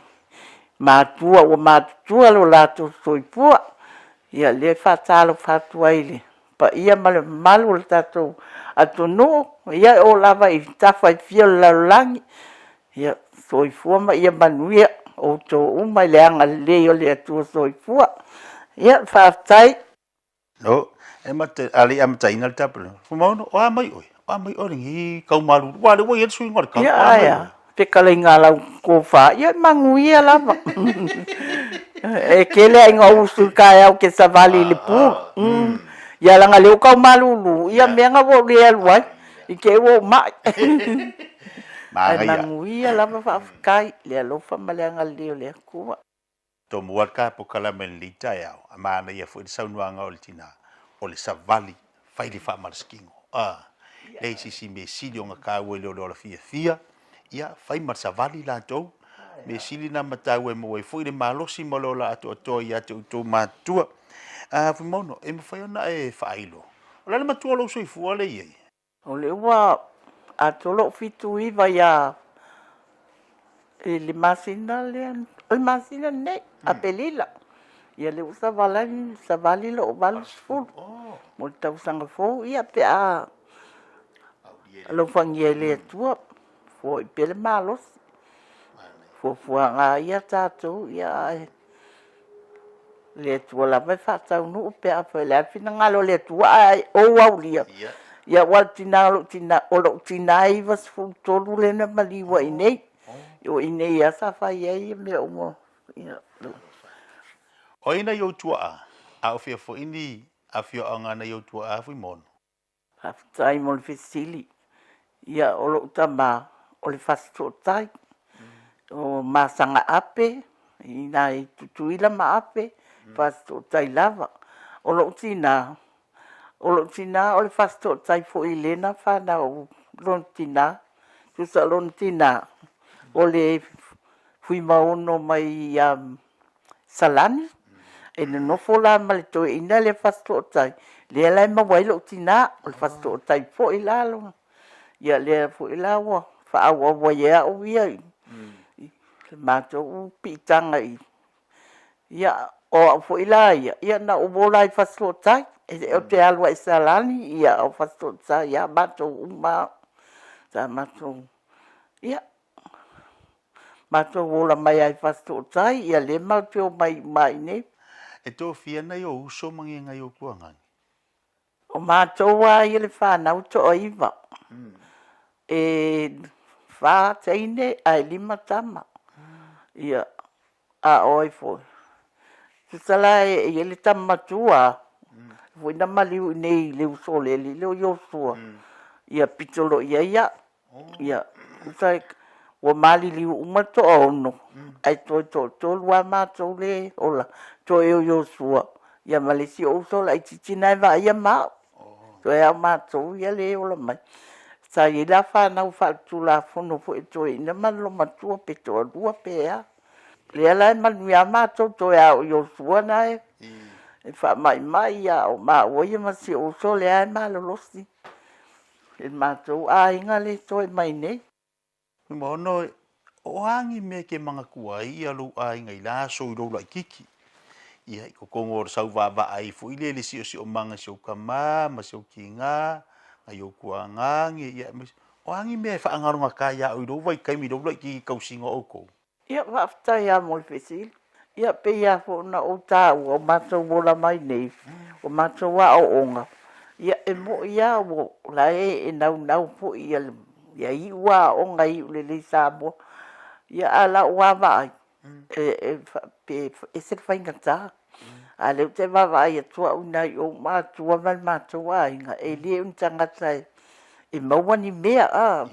matua ua matutua lo latou soifua. Ia o lea e faatalofa atu ai i le paia ma le mamalu o le tatou atunuu, ia e oo lava i tafa e fia o le lalolagi. Ia soifua ma ia manuia outou uma i le agalelei o le Atua Soifua. Ia, faafetai. No, e mate, a le i amataina le tapena. Fuimaono, o a mai oe? O a mai oe lenei kau malulu? Ua le ua i ai le suiga o le kau. Ia, ae a, fetalaiga a lau tofa, ia e manuia lava. E tele aiga ou usu i le taeao ou te savali i le pool. Ia leaga o lea ua tau malulu, ia mea na ua ou le alu ai. I te i ua ou mai. Ae manuia lava faafetai i le alofa ma le agalelei o le Atua. Tomua le ta polokalame i lenei taeao, a manaia foi le saunoaga o le tina, o le savali, fai le faamalasitino. A, leai se isi mea sili ona taua i le ola fiafia, ia fai ma le savali latou. Mea sili na ma taua e maua ai foi le malosi ma le ola atoatoa ia te outou matutua. A, Fuimaono, e mafai ona e faailo O le a le matua o lou soifua lea e i ai? O lea ua atoa lou 79 ia i le masina lea, o le masina lenei, Aperila. Ia lea ua savali, savali lou 80 mo le tausaga fou, ia pe a alofagia e le Atua, foi pea le malosi. Fuafuaga lava ia a tatou, ia ae le Atua lava e faataunuu pe afai o le a le finagalo o le Atua ae ou aulia, ia aua o le tina o lou tina, o lou tina e 93 lea na maliu ai nei. O i inei lava sa fai ai mea uma. Ia. O ai nai ou tuaa, a o fea foi ni afioaga a nai ou tuaa Fuimaono? Faafetai mo le fesili. Ia, o lou tama, o le Fasitootai. O Masagaape, i ina i Tutuila ma Ape, Fasitootai lava. O lou tina, o lou tina o le Fasitootai foi i lena fanau i lona tina. Tusa o lona tina, o le Fuimaono mai ia Salani, e nonofo la ma le toeaina lea Fasitootai, lea la e maua ai lou tina, o le Fasitootai foi la lona. Ia lea foi la ua faaauau ai e au ia i le matou piitaga i... Ia, o au foi la ia, ia na ou ola lava i Fasitootai. Ou te alu lava i Salani, ia o Fasitootai lava matou uma lava. Sa matou, ia, Matou ola mai lava i Fasitootai, ia lea matou te omai uma i inei. E toafia nai ou uso ma nai ou tuagani? O matou lava ia le fanau e toaiva. E fa teine ae lima tama. Ia, a o ai foi? Tusa la e i ai le tama matua foi na maliu i inei i le uso o le alii lea o Iosua, ia pito loa i ai au. Ia, tusa ua maliliu uma le toaono, ae toe toatolu lava matou lea e ola, toe o Iosua ia ma le isi ou uso laitiiti lena e vaaia ma au. Toe lava o matou ia lea e ola mai. Sa i ai la fanau faaletulafono foi a toeaiina ma le olomatua pe toalua pe a. Lea la e manuia lava matou, toe lava o Iosua lena e faamaimai, a o maua ia ma si ou uso lea e malolosi i le matou aiga lea e totoe mai nei. Fuimaono, o a ni mea e te manatua ai ia lou aiga i la aso i lou laitiiti? Ia, i totonu o le sau vaavaai foi lea i le siosiomaga i si ou tama ma si ou tina, nai ou tuaagane, ia aemaise, o a ni mea e faagalogata ia oe i lou vaitaimi i lou laitiiti i le tausiga o outou? Ia, faafetai lava mo le fesili. Ia, pei lava foi ona ou taua, o matou ola mai nei, o matou aoaoga, ia e moni lava o la e naunau foi ia iu aoaoga ia iu lelei i Samoa. Ia, a o lau lava vaai, e ese le faigata. A o lea ou te vaavaai atu au i nai ou matua ma le matou aiga, e le o ni tagata e maua ni mea.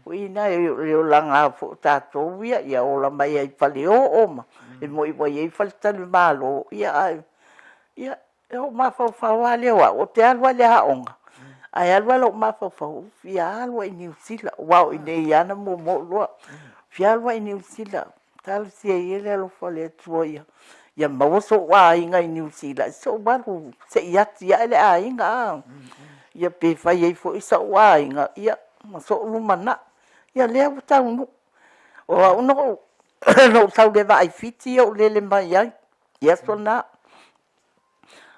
Foi na o le olaga lava foi o tatou ia, ia ola mai ai i faleoo ma, e moni ua i ai faletalimalo, ia ae, ia, o lou mafaufau lava lea o au, ou te alu lava i le aoga, ae alu lava lou mafaufau, ou fia alu lava i Niu Sila, aua o i inei lava na muamua ou iloa. Ou fia alu lava i Niu Sila, talosia ia le alofa o le Atua ia maua sou aiga i Niu Sila, se i ou alu se i atiae le aiga, a? Ia pe fai ai foi sou aiga, ia, ma sou lumanai. Ia lea ua taunuu. O au na ou sau i le vaa i Fiti ou lele mai ai i aso na.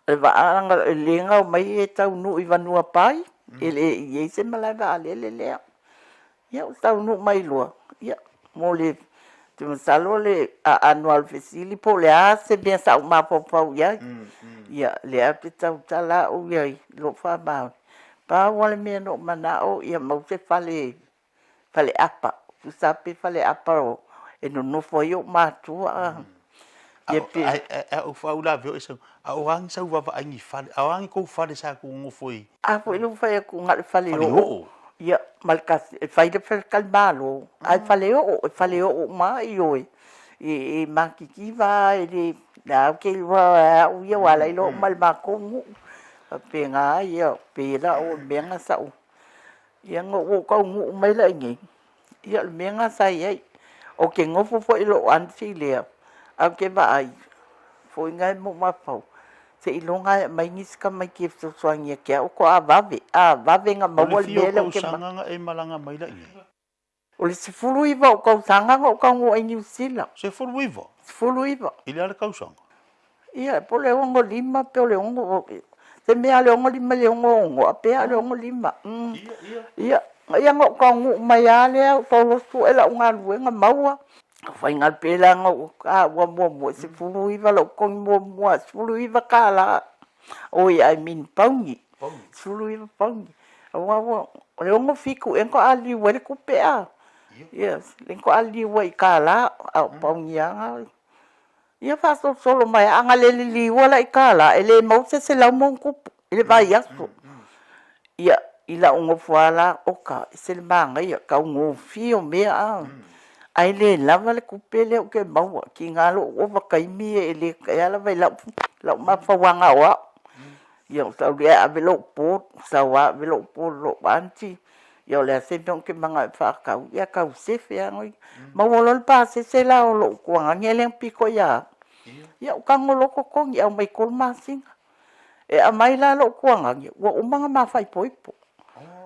O le vaa lea na omai e taunuu i Vanuapai, e le i i ai se malae vaalele lea. Ia ou taunuu mai loa, ia mo le, ou te masalo o le aano lava o le fesili po o le a se mea sa ou mafaufau i ai. Ia lea ou te tautala au ia i lou faamaoni, pau lava le mea na ou manao ia maua se fale faleapa, tusa lava pe faleapa e nonofo ai ou matua a. Ia pe... Ae ou faauilavea o e sau, a o a ni sau vaavaai ni fale, a o a ni tou fale sa tou nonofo ai? A foi lea ua fai atu na o le faleoo, ia ma le tasi, e fai le faletalimalo, ae faleoo, e faleoo uma lava ioe. E matitiva lava e le, lea ou te iloa e au ia aua o la e iloa uma e le matou nuu. Faapena ia, pei la o le mea lena sa ou Ia na ou taunuu mai la i inei, ia o le mea lena sa i ai. Ou te nofo foi i lou aunty lea, ae ou te vaai, foi na e mafaufau, seiloga lava e aumai nisi tamaiti e fesoasoani ia te au faatoa vave, a vave ona maua le mea lea ou te O le fia o tausaga na e malaga mai la i inei? O le 19 o tausaga na ou taunuu ai i Niu Sila. 19? 19. I le a le tausaga? Ia, po o le 65 pe o le 6, se mea lava le 65 i le 66, a pe a o le 65. Ia, ia. Ia, ia na ou taunuu mai lava lea ou tau sue lau galuega maua. Faigaluega la na ou taua muamua, e 19 lou totogi muamua, $19. Oi, I mean pauni, 19 pauni. Aua ua, o le 67 ea na faatoa liliu ai le tupe a? Yes, lea na faatoa liliu ai i $1, a o pauni lava na. Ia faasolosolo mai lava, a na le liliua la i $1, e le maua se 100+ i le vaiaso. Ia, i la'u nofo lava la, oka, e ese le manaia, taugofie o mea a, ae le lava le tupe lea ou te maua, tiga lou ovataimi e le e lava i la'u mafauaga o a'u. Ia ou sau lea e ave lo'u board, sau lava ave lo'u board i lo'u aunty, ia o le a se mea ou te mana'o e faatau, ia tau sefe lava Maua loa le pasese la o lo'u tuagane lea na pito ia au, ia ou tago loa totogi, aumai tolu masina. E aumai la lou tuagane, ua uma ona ma faaipoipo.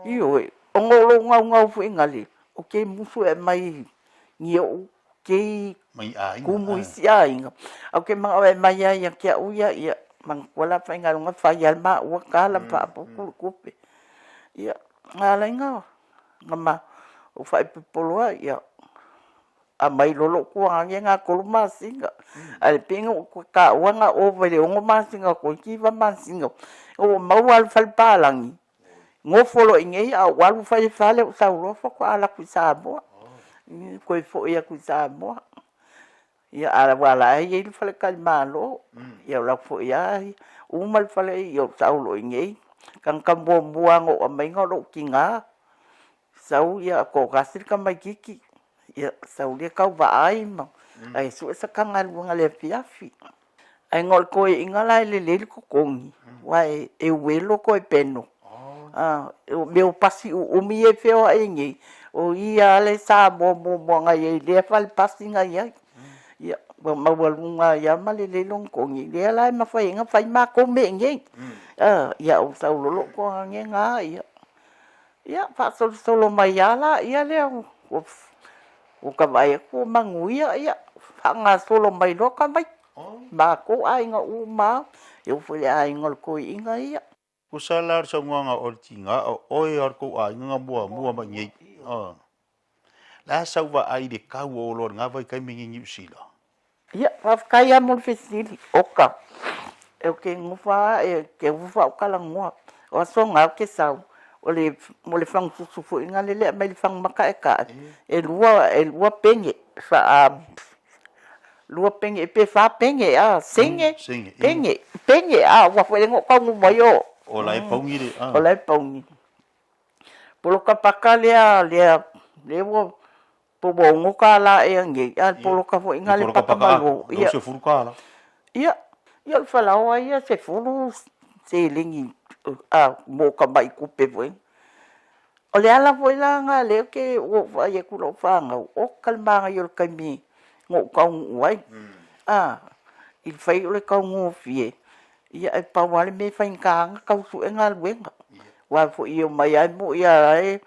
Ioe, ona o lou naunau foi nale, ou te musu e aumai ni ou kei kumu i isi aiga, ae ou te manao e aumai lava ia te au ia, ia manatua la faigaluega fai lava le maua tala ma faaputu le tupe. Ia, na ala ai ona ou faaipoipo loa, ia aumai loa lou tuagane na 3 masina. Ae pei na ou taua na ova i le 6 masina toeitiiti 9 masina. Ua maua lava i le fale palagi, nofo loa i inei ae ou alu fai le fale ou sau loa faatoa alu atu i Samoa. Toe foi atu i Samoa. Ia aua o la e i ai le faletalimalo. Ia o la foi lava uma le fale ia ou sau loa i inei. Tagata muamua lava na ou aumaina o lou tina. Sau ia toatasi le tamaititi, ia sau lea tau vaai ma ae sue se ta galuega i le afiafi. Ae na o le toeaiina la e lelei le totogi, aua e uelo toe peno. O mea o pasi uumi ia e feoai ai nei, o ia lava le Samoa muamua na i ai i lea fale pasi na i ai. Ia, ua maualuga ai lava ma lelei lona totogi, lea la e mafai ai ona fai matou mea i inei. Ia ou sau loa lou toage na, ia Ia, faasolosolo mai lava laia lea ua ta vaai atu ua manuia, ia faagasolo mai loa tamaiti. Matou aiga uma lava, e oo foi i le aiga o le toeaina ia. Tusa la o le saunoaga o le tiga o oe a o le tou aiga na muamua mai i inei. O le a sau vaai i le tau o oloa i lena vaitaimi i Niu Sila? Ia, faafetai lava mo le fesili. Oka, ou te nofo lava, ou te nofo lava ou talanoa. O aso na ou te sau, o le, mo le fagususu foi na lele aumai le fagu mataetae, e lua, e lua pene, lua pene pe fa pene a, sene, pene, pene a, aua foi lea na ou taunuu mai o. O la e pauni le, a. O la e pauni. Poloka paka lea, lea, lea ua Po ua $6 ea nei, a o le poloka foi lena le paka malo. Ia, $30. Ia, ia o le falaoa ia 10 seleni a, mo tamai tupe foi. O le ala foi la lena lea ou te ua ou vaai atu i lau fanau, oka le manaia o le taimi na ou taunuu ai, a, i le fai o le taugofie, ia ae pau lava le mea e faigata ona tau sue galuega. Aua foi e omai lava e moi lava e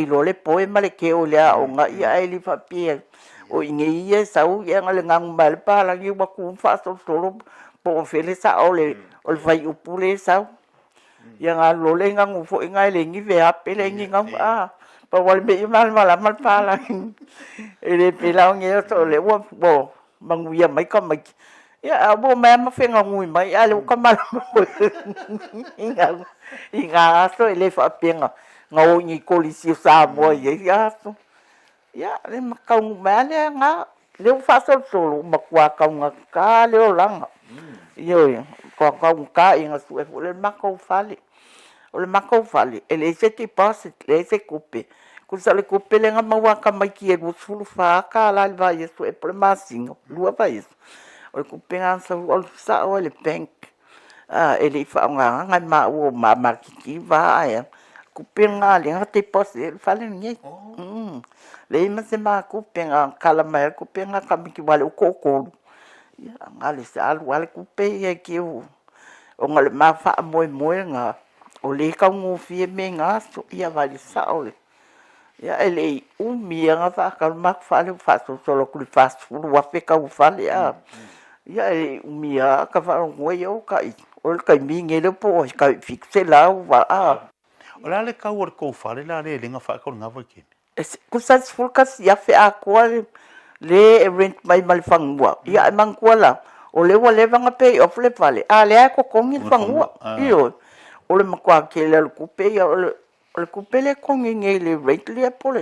iloa le poe ma le keo i le aoga, ia ae le faapea o i inei ia e sau ia na o le ganu mai lava le palagi ua tu ma faasolosolo po o fea le sao o le fuaiupu lea e sau. Ia ona alu loa lea i ganu foi na e leai ni veape leai ni ganu, a, pau lava le mea ia malamalama le palagi. E le pei la o nei aso o lea ua manuia mai tamaiti, ia a ua omai lava ma feganui mai, a o lea ua malamalama i na aso, e le faapea na o i ni kolisi o Samoa i ia aso. Ia, e taunuu mai lava lea na, lea ua faasolosolo, ua matua taugata le olaga. Ioe, matua taugata, ia na sue foi lea o le matou fale. O le matou fale, e leai se deposit, leai se tupe. Tusa o le tupe lea na maua a tamaiti e $24 i le vaiaso ea po o le masina, 2 vaiaso, o le tupe lena na sau alu sao lava i le bank, e le i faaaogaina e maua o ma matitiva lava ae a. O le tupe lena lea na deposit ai le fale lenei. Leai ma se ma tupe na kala mai ai le tupe lena a tamaiti aua o lea ua toatolu, ia na o le alu lava le tupe ia i ona o le ma faamoemoe lena, o lea e taugofie mea i na aso, ia vaai i le sao o le… Ia e le i umi lava na faatau le matou fale ua faasolosolo atu i le $40,000 tau o fale a. Ia e le i umi lava ta faalogo atu o tai, o le taimi lenei lea po ua tai $700 a. O le a le tau o le tou fale la lea e le na faatau i lena vaitaimi? Tusa e 11,000 atoa le e rent mai ma le fanua. Ia ae manatua la, o lea ua leva ona pay off le fale, a o lea lava e totogi le fanua. Ioe. O le matua tele lava o le tupe ia, o le tupe lea e totogi nei i le rate lea po o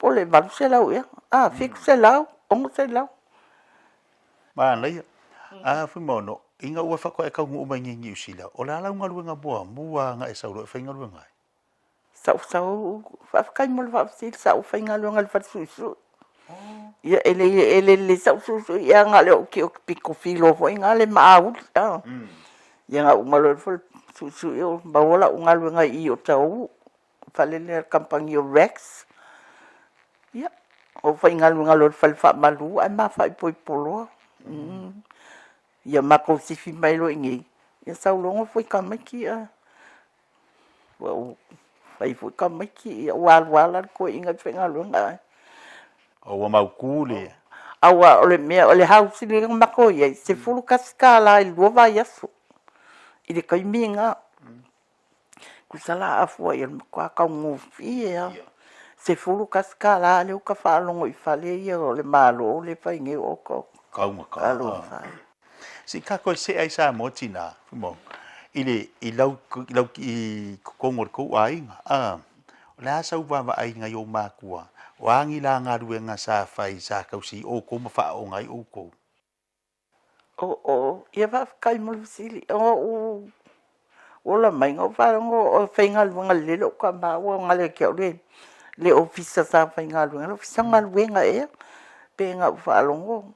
le $800 ea, a, $700, $600. Manaia. A Fuimaono, ina ua faatoa e taunuu mai nei i Niu Sila, o le a lau galuega muamua na e sau loa e faigaluega ai? Sa ou sau, faafetai mo le faafesili, sa ou faigaluega i le fale suisui. Ia e le e le lelei sau suisui ia na o le okioki pito filo foi na le mauli. Ia na uma loa le fale suisui o maua lau galuega i i Otahuhu, fale lea le kamupani o Rex. Ia, ou faigaluega loa i le fale faamalu ae ma faaipoipo loa. Ia matou sifi mai loa i inei, ia sau loa nofo i tamaiti ae Ua ou fai foi tamaiti, ia ua alu lava la le toeaina e faigaluega ae. Ua mautu le. Aua o le mea, o le house lea na matou i ai, $11 i le 2 vaiaso i le taimi lena. Tusa la a fua i ai, o le matua taugofie lava. $11 lea ua ta faalogo i fale ia o le Malo lea e fai nei, oka oka. Taugata. Talofa e. Se i tatou see ai Samoa tina, i le i lau i lau i totonu o le tou aiga, a, o le a sau vaavaaiga i ou matua, o a ni la galuega sa fai sa tausi ai outou ma faaaoga ai outou? Oo, ia faafetai mo le fesili. O ou ola mai na ou faalogo o faigaluega lelei lou tama ua galo ia te au le le ofisa sa faigaluega, le ofisa o galuega ea, pe na ou faalogo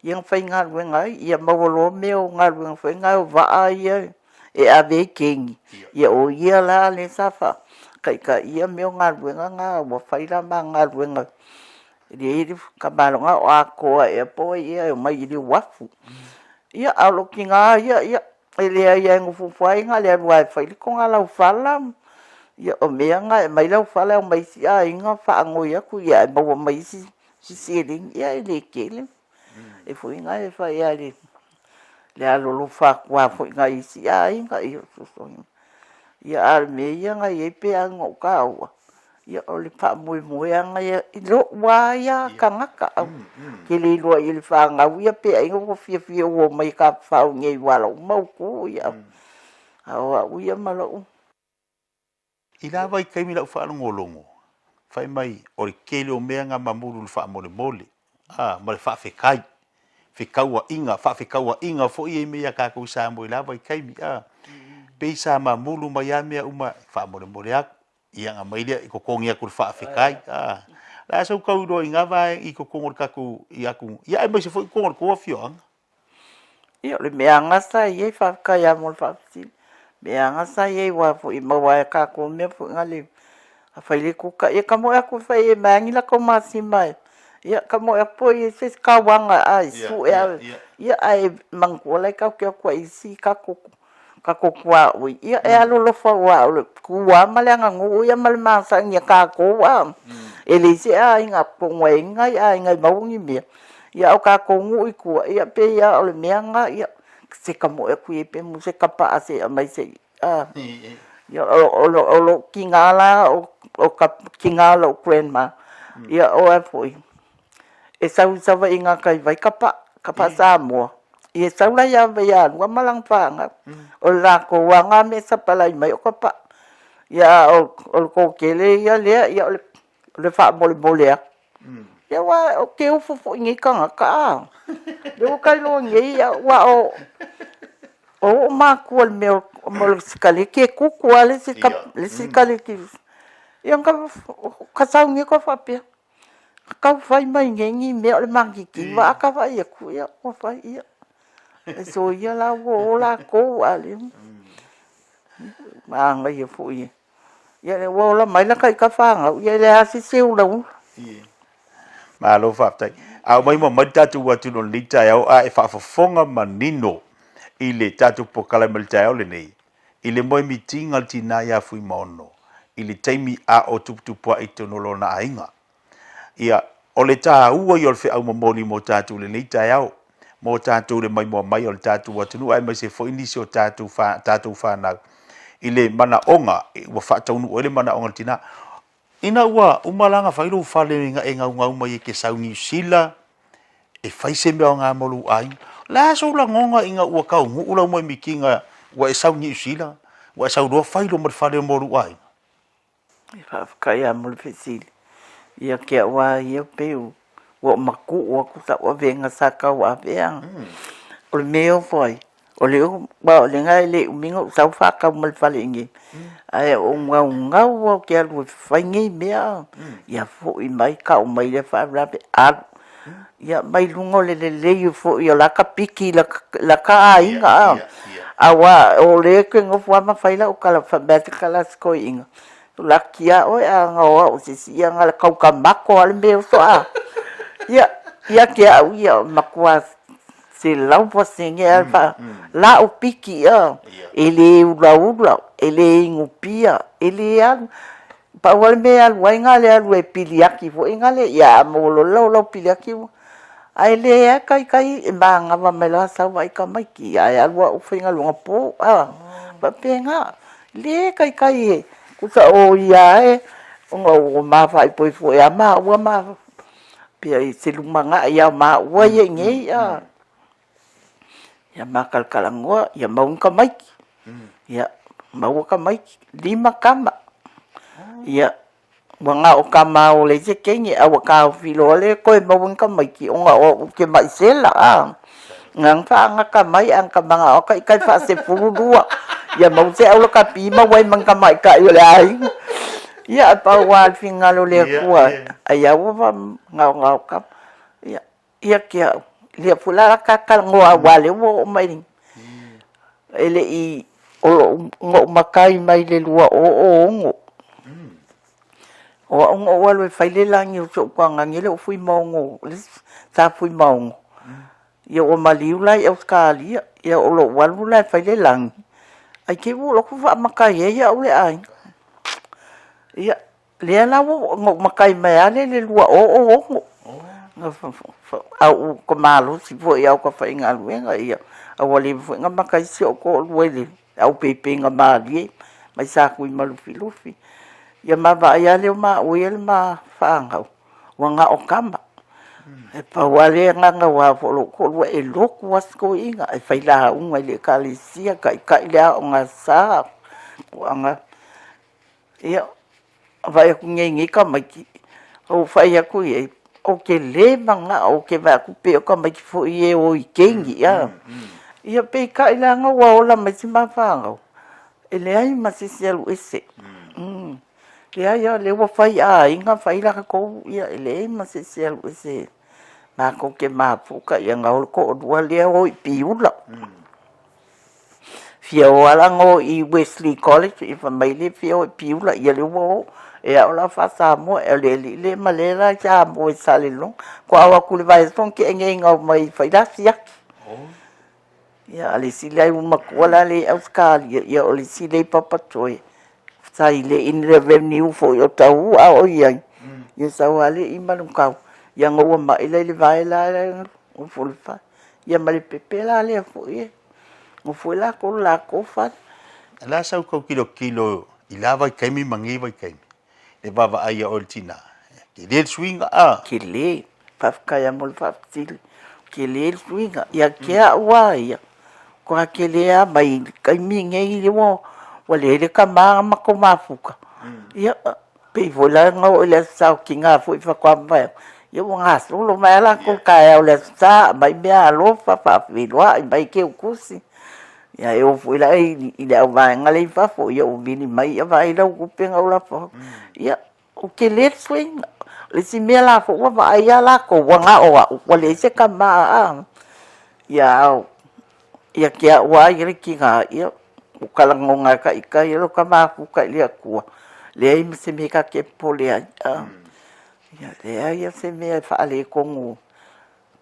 ia na faigaluega ai, ia maua loa mea o galuega foi na o vaa ia e ave ai kegi, ia o ia la lea sa faataitaia mea o galuega na, ua fai la ma galuega e i ai le tamaloa o Atoa ea po o ai ea e omai i le uafu. Ia, a o lou tina ia, ia, e leai lava e nofonofo lava ia na o le alu lava e fai le togalaufala. Ia, o mea na e aumai laufala e omai isi aiga faanoi atu, ia ae maua mai isi seleni, ia e le tele. E foi na e fai lava i le alolofa atu lava foi nai isi aiga, ia fesoasoani. Ia, a o le mea ia na i ai pe a na ou taua, Ia, o le faamoemoeaga ia i lou lava ia tagata, ou te le iloa i le fanau ia pe aiga ua fiafia ua omai e tafafao i inei aua o lou mautu ia. A o au ia ma lou. I la vaitaimi i lau faalogologo, fai mai o le tele o mea na mamulu i le faamolemole, a, ma le faafetai, fekauaiga, faafekauaiga foi ia i mea ia tatou i Samoa i la vaitaimi, a. Pei sa mamulu mai lava mea uma, faamolemole atu, Ia ona aumai lea i totogi atu le faafetai. A, o le a sau tau iloa i na vaega i totonu o le tatou i atu, ia aemaise foi totonu o le tou afioaga. Ia o le meaga sa i ai, faafetai lava mo le faafesili. Meaga sa i ai aua foi e maua lava e tatou mea foi na le, afai le kuka, ia tamoe atu e fai e mai lava ni latou masima e, ia tamoe atu po o i ai se isi tauaga a e sue lava, ia ae manatua la e tatou te o atu ai i isi tatou Tatou tuaoi, ia e alolofa aua o le tu lava ma le aganuu ia ma le masani a tatou a. E leai se aiga atonu e i ai ni nai aiga e maua ni mea, ia a o tatou nuu i tua, ia pei lava o le mea lena, ia se tamoe atu i ai pe maua se tapaa se i aumai se i a. Ia o lou tina la, o tina o lou grandma, ia o a foi, E sau i Savaii i gatai vai kapa, kapa Samoa. Ia sau la ia Vaialua ma lana fanau. O le latou lava na mea e sapalai mai o kapa. Ia a o le toatele ia lea, ia o le faamolemole atu. Ia aua ou te ofo foi i nei tagata a. Lea ua ta iloa nei, aua o ou matua i le mea o le sikaleki e tutu lava le sikaleki. Ia ka sau nei ka faapea, Tau fai mai nei ni mea o le makikiva a ka vaai atu, ia ua fai ia. E soia la ua o lakou a le manaia foi. Ia lea ua ola mai laka i ka fanau, ia e leai lava se isi e ulaula. Malo faafetai. A omai ma mai le tatou atunuu i lenei taeao a e faafofoga manino i le tatou polokalame i le taeao lenei, i le moemitiga a le tina ia Fuimaono i le taimi a o tuputupua'i i totonu o lona aiga. Ia, o le taua ia o le feau momoli mo tatou i lenei taeao, mo tatou i le maimoa mai o le tatou atunuu aemaise foi nisi o tatou, tatou fanau i le manaoga ua faataunuu ai le manaoga o le tina. Ina ua uma la ona fai lou fale na e naunau mai e te sau i Niu Sila e fai se mea aoga mo lou aiga, o le a sou lagona ina ua taunuu lau moemitiga ua e sau i Niu Sila, ua e sau loa fai loa ma le fale mo lou aiga? E faafetai lava mo le fesili. Ia te au lava ia pei ua ou matuu atu sau avega sa tauavea. O le mea e ofo ai, O le aua o lena e le umi ona ou sau faatau ma le fale i inei, ae o naunau lava ou te alu e fai nei mea, ia foi mai tau mai lea faalavelave alu. Ia mai luga o le lelei foi o la ta piki i la ta aiga a. Aua o lea ou te nofo lava ma fai lau tala fai mai se tala a si toeaina, laki lava oe a na o au i se isi ia na o le taukamako lava le mea e oso a. Ia, ia te au ia, matua 100% a fa la'u piki a e le ulaula e le inupia e le alu pau lava le mea e alu ai na o le alu e piliaki foi na le ia a maua loa le laulau piliaki ua ae leai taitai e manava mai loa sau vaai tamaiti ae alu a'u faigaluega po a faapena le taitai e tusa o ia e ona ua ma faaipoipo lava maua ma Pea i se lumanai ia o maua ia i nei a. Ia ma kalakalanoa, ia maua ni tamaiti. Ia maua tamaiti, lima tama. Ia ua na o tama o leai se teine a ua taofi loa le toe maua ni tamaiti ona o au ou te mai sela a. Na ona faagata mai ae na ta manao taitai faasefulu lua ia maua se aulakapi maua ai ma ni tamaitai o le aiga. Ia, e pau lava le finagalo o le Atua, ai lava ua faagaogao kama. Ia, ia te au, lea foi la ta talanoa aua o lea ua oo mai, e le i, o lou, na ou matai mai le 2006. O au na ou alu e fai le lagi o si ou tuagani lea o Fuimaono, sa Fuimaono. Ia ua maliu la i Ausetalia, ia o lou alu la e fai le lagi, ae te i ua ou alu atu faamatai ai au i le aiga. Ia, lea la ua na ou matai mai lava lea i le 2006. A ou ta malosi foi a o ta faigaluega, ia a ua leva foi ona matai si ou toalua i le aupeipeiga malie mai Satuimalufilufi. Ia ma vaai lava lea o maua ia le ma fanau. Ua na o tama. E pau lava le agaga aua foi o lou toalua e lotu lava si toeaina, e fai lauga i le ekalesia, taitai le aoga sa, tulaga. Ia, vaai atu nei i nei tamaiti, ou fai atu i ai, ou te le manao ou te vaai atu pei o tamaiti foi ia e o i teini a. Ia peitai leaga ua ola mai si ma fanau, e leai ma se isi e alu ese. Leai lava, o lea ua fai aiga, fai latou, ia e leai ma se isi e alu ese matou te mafuta, ia na o le toalua lea e o i Piula. Fia o lava la ona o i Wesley College, ia fai mai le fia o i Piula, ia lea ua o. E ao la faa-Samoa, o le alii lea ma le la i Samoa i Salelologa. Faatoa o atu i le vaiaso na tea nei na omai e fai le asiasi. Ia, a o le isi la ua matua la lea i Ausetalia, ia o le isi lea i Papatoe, sa i le Inland Revenue foi o Taua a o i ai, ia sau lava lea i Manukau, ia ona ua mai la i le vae la nofo i le fale. Ia ma le pepe la lea foi e nofo ai latou i le latou fale. O le a sau tou tilotilo i la vaitaimi ma nei vaitaimi? E vaavaai ia oe le tina, tele le suiga a? Tele, faafetai lava mo le faafesili. Tele le suiga, ia te au lava ia, matua tele lava mai le taimi lenei ua leai le tama na matou mafuta, ia pei foi la na oo i le Aso Sa o tina foi faatoa mavae atu, ia ua gasolo mai lava latou i le taeao o le Aso Sa aumai meaalofa, faafeiloai mai keukusi. Ia e oo foi la i le auvaega lea i fafo, ia ua vili mai, ia vaai lau tupe na ou lafo atu. Ia, ua tele le suiga. O le isi mea la foi ua vaai lava latou, ua na o au, ua leai se tama a. Ia a ia te au lava ia le tina, ia ua ta lagona lava ita ia lo ta mafuta i le Atua, leai ma se mea ta te popole ai. Ia leai lava se mea e faaletonu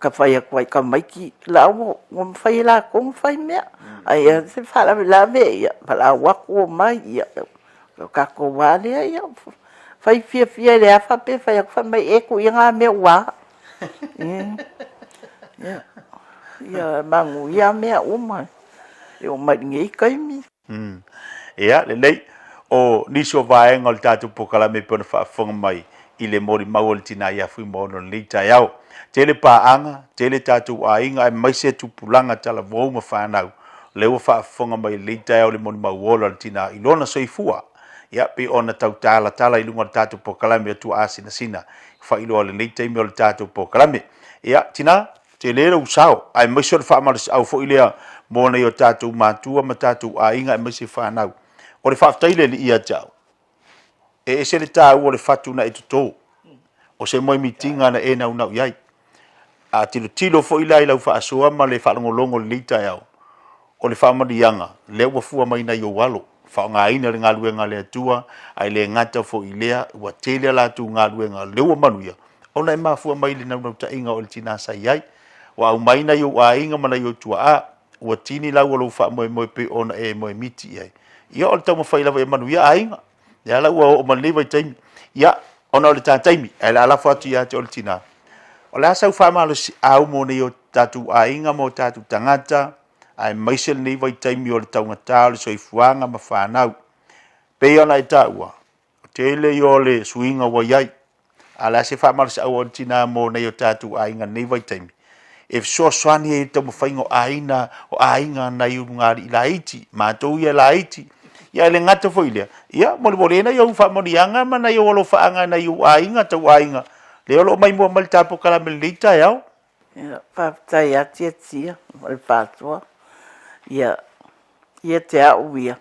Ka fai atu ai i tamaiti, la ua mafai e latou ona fai mea. Ae i ai se faalavelave, ia valaau atu omai, ia o tatou lava lea, ia fai fiafia i le afa pe fai atu fai mai e tuu ia na mea ua a. Ia, ia manuia mea uma e oo mai i lenei taimi. Ia, lelei. O nisi o vaega o le tatou polokalame e pei ona faafofoga mai i le molimau a le tina ia Fuimaono i lenei taeao. Tele paaga, tele tatou aiga aemaise tupulaga talavou ma fanau lea ua faafofoga mai i lenei taeao i le molimau ola a le tina i lona soifua. Ia, pei ona tau talatala i luga o le tatou polokalame o Tuaasinasina faailoa i lenei taimi o le tatou polokalame. Ia, tina, Tele lou sao, aemaise o le faamalosiau foi lea mo nai o tatou matua ma tatou aiga aemaise fanau. O le faafetai le Alii ia te au, e ese le taua o le fatu na e toto, o se moemitiga na e naunau i ai. A tilotilo foi la i lau faasoa ma le faalogologo i lenei taeao, o le faamanuiaga lea ua fua mai nai ou alo, faaaogaina le galuega a le Atua, ae le gata foi i lea, ua tele a latou galuega lea ua manuia, ona e mafua mai i le naunautaiga o le tina sa i ai. Ua aumai nai ou aiga ma nai ou tuaa, ua tini lau o lou faamoemoe pei ona e moemiti i ai. Ia o le taumafai lava ia manuia aiga, lea la ua oo mai lenei vaitaimi. Ia, ona o le ta taimi, ae o le a lafo atu ia te oe le tina. O le a sau faamalosiau mo nai o tatou aiga ma o tatou tagata, aemaise lenei vaitaimi o le taugata o le soifuaga ma fanau. Pei ona e taua, o tele ia o le suiga ua i ai, a o le a se faamalosiau a le tina mo nai o tatou aiga i lenei vaitaimi e fesoasoani ai i le taumafaiga o aiga, o aiga nai ulugalii laiti, matou ia laiti. Ia e le gata foi i lea, ia molimoli ai nai ou faamanuiaga ma nai ou alofaaga i nai ou aiga, tau aiga, lea o lo o maimoa mai le ta polokalame i lenei taeao. Ia, faafetai lava Tiatia ma le Faasoa. Ia, ia te au ia.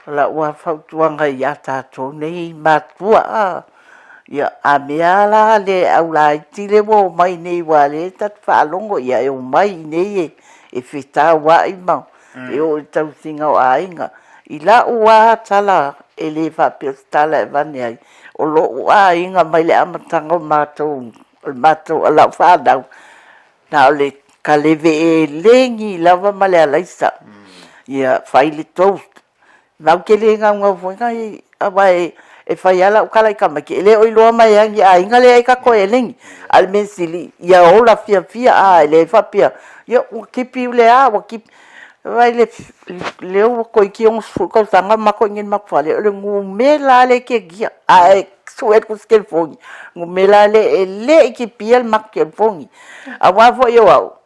O lau lava fautuaga ia tatou nei matua a, ia a mea la le au laiti lea ua omai nei aua o lea e ta te faalogo ia e omai i inei e fetauai ma e oo i le tausiga o aiga. I lau lava tala e le faapea o se tala e avane ai, o lou aiga mai le amataga o matou, o le matou, o lau fanau, na o le kaleve elegi lava ma le alaisa, ia fai le toast. Matou te le naunau foi nai, aua e fai lava lau tala i tamaiti, e le o iloa mai lava e ni aiga lea e ai tatou elegi. A o le mea sili, ia ola fiafia, a le faapea, ia ua tipi le a, ua tipi. Vaai lea ua toeitiiti 60 tausaga o matou i inei i le matou fale, o le numera lava lea e kekia. A e sue atu se telefoni, numera lava lea e le i kipia le matou telefoni. Aua foi o au,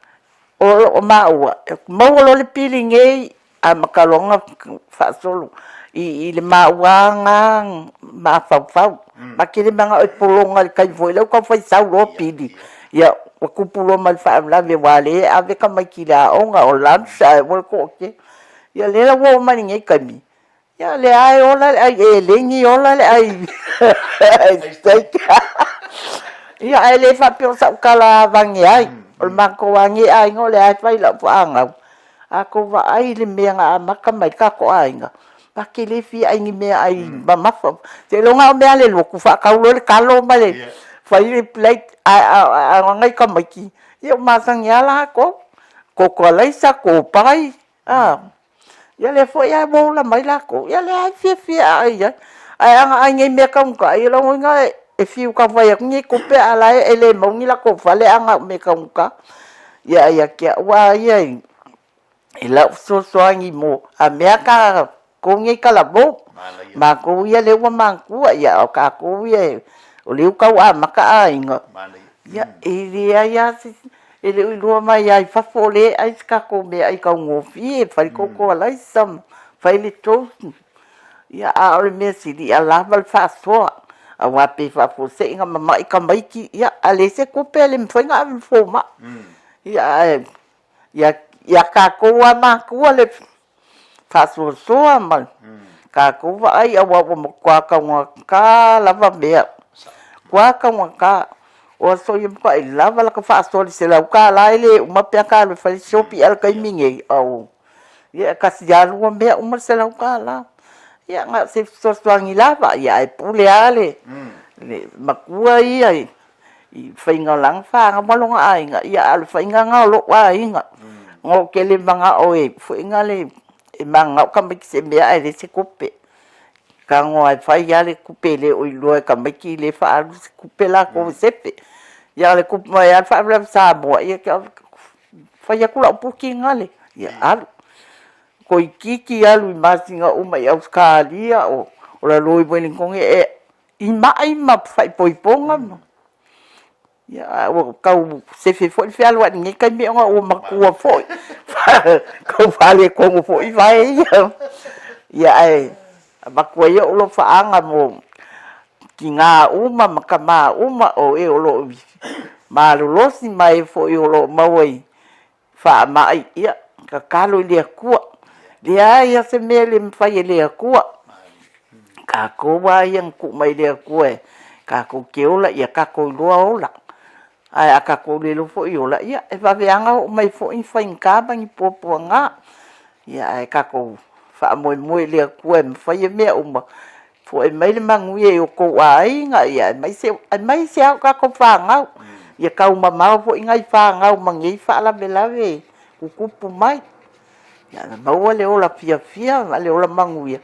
o maua, e maua loa le pili nei, amata loa ona faasolo i le maua lava mafaufau. Ma te le manao e pologa i le taimi foi lea ua taumafai sau loa pili, ia ua tupu loa ma le faalavelave aua o lea e ave tamaiti i le aoga, o lunch ae ua le toatele. Ia o lea la ua oo mai lenei taimi, ia o lea lava e ola le ai elegi ola le ai steak. Ia ae le faapea o sau tala avane ai, o le matou lava nei aiga o lea lava e fai lau faanau. A tou vaai i le mea na amata mai ai le tatou aiga, ta te le fia ai i ni meaai mamafa. Seiloga lava o mea a le lotu faatau loa le talo ma le fai le plate, ae o nai tamaiti, ia ua masani lava latou, koko alaisa, kopai, a. Ia lea foi lava ua ola mai latou, ia lea lava e fiafia e ai ai. Ae a na ai nei i mea taugata, ia lona uiga e fiu e taumafai atu ni tupe a o la e le maua ni latou fale a na o mea taugata. Ia ae ia te au lava ia i lau fesoasoani mo a mea tatou nei talavou, matou ia lea ua matutua, ia a o tatou ia o lea ua tau amata aiga, ia e leai lava se E le o iloa mai lava i fafo o lea e ai se tatou meaai taugofie, fai le koko alaisa ma fai le toast. Ia, a o le mea sili, ia lava le faasoa, aua pe faafuasei ona mamai tamaiti, ia a leai se tupe e le mafai ona ave i le fomai. Ia, ae ia tatou lava matua le faasoasoa ma tatou vaai aua ua matua taugata lava mea, matua taugata. O aso ia matuai lava lata faasoa i le $100 e le uma pe a ta alu e fai le shopping a o le taimi nei, au, ia e tasi lava lua mea uma le $100. Ia na o se fesoasoani lava, ia ae pule lava le matua ia i faiga o lana fanau ma lona aiga, ia a o le faiga lena o lou aiga. Ou te le manao e foi na le, e mananao tamaiti i se mea ae leai se tupe. Tago lava e fai lava le tupe e le o iloa e tamaiti lea e faaalu se tupe latou e sefe. Ia a o le tupu mai lava le faalavelave Samoa, ia fai atu lau booking ale, ia alu. Toeitiiti alu i masina uma i Ausetalia, o lalo i Ueligitone, e i mai ma faaipoipoga ma, ia ae ua tau sefe foi le fealuai i lenei taimi ona ua matua foi, tau faaletonu foi vae ia. Ia ae avatu ai ou alofaaga mo tina uma ma tama uma o e o lo o malolosi ma e foi o lo o maua i faamai, ia, tatalo i le Atua. Leai lava se mea e le mafai e le Atua. Tatou lava ia na tuu mai e le Atua e tatou te ola, ia tatou iloa ola. Ae a tatou le iloa foi ola, ia e vave lava ona oo mai foi ni faigata ma ni puapuaga. Ia ae tatou faamoemoe i le Atua e mafai mea uma, Fo'i mai le manuia i o outou aiga, aemaise lava o tatou fanau. Ia tau mamao foi nai fanau ma nei faalavelave e tutupu mai. Ia maua le ola fiafia ma le ola manuia,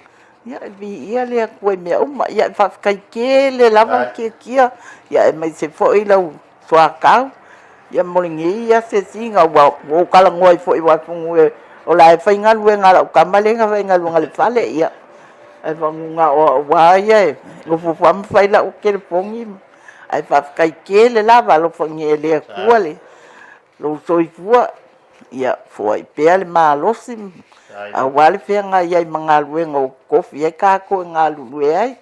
ia e viia le Atua i mea uma. Ia faafetai tele lava le tiatia, aemaise foi lau soatau ia mo lenei asiasiga ua ou talanoa ai foi aua o la e faigaluega a lau tama lea na faigaluega i le fale, ia ae vagana o au lava ia e nofo lava ma fai lau telefoni. Ae faafetai tele lava, alofagia e le Atua lou soifua, ia foai pea le malosi aua le feagai ai ma galuega ua tofi ai tatou e galulue ai.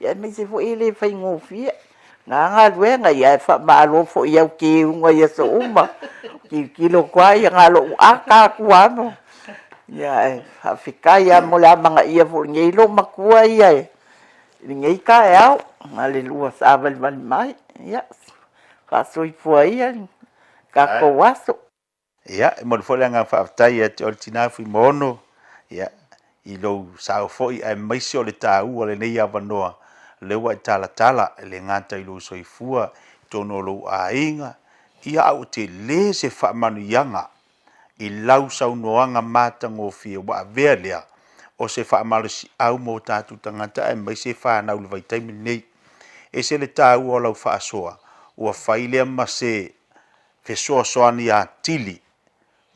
Ia aemaise foi e le faigofie na galuega, ia ae faamalo foi i au keuga i aso uma. Tilotilo atu lava ia na o lou ata atu lava. Ia ae faafetai lava mo le amanaia foi o lenei loomatua ia i lenei taeao ma le lua savalivali mai. Ia faasoifua ia le tatou aso. Ia, e momoli foi le agaga faafetai ia te oe le tina Fuimaono, ia, i lou sao foi aemaise o le taua o lenei avanoa, lea ua e talatala, e le gata i lou soifua i totonu o lou aiga, ia a ua tele se faamanuiaga i lau saunoaga matagofie ua avea lea o se faamalosiau mo tatou tagata aemaise fanau i le vaitaimi lenei. E ese le taua o lau faasoa, ua fai lea ma se fesoasoani atili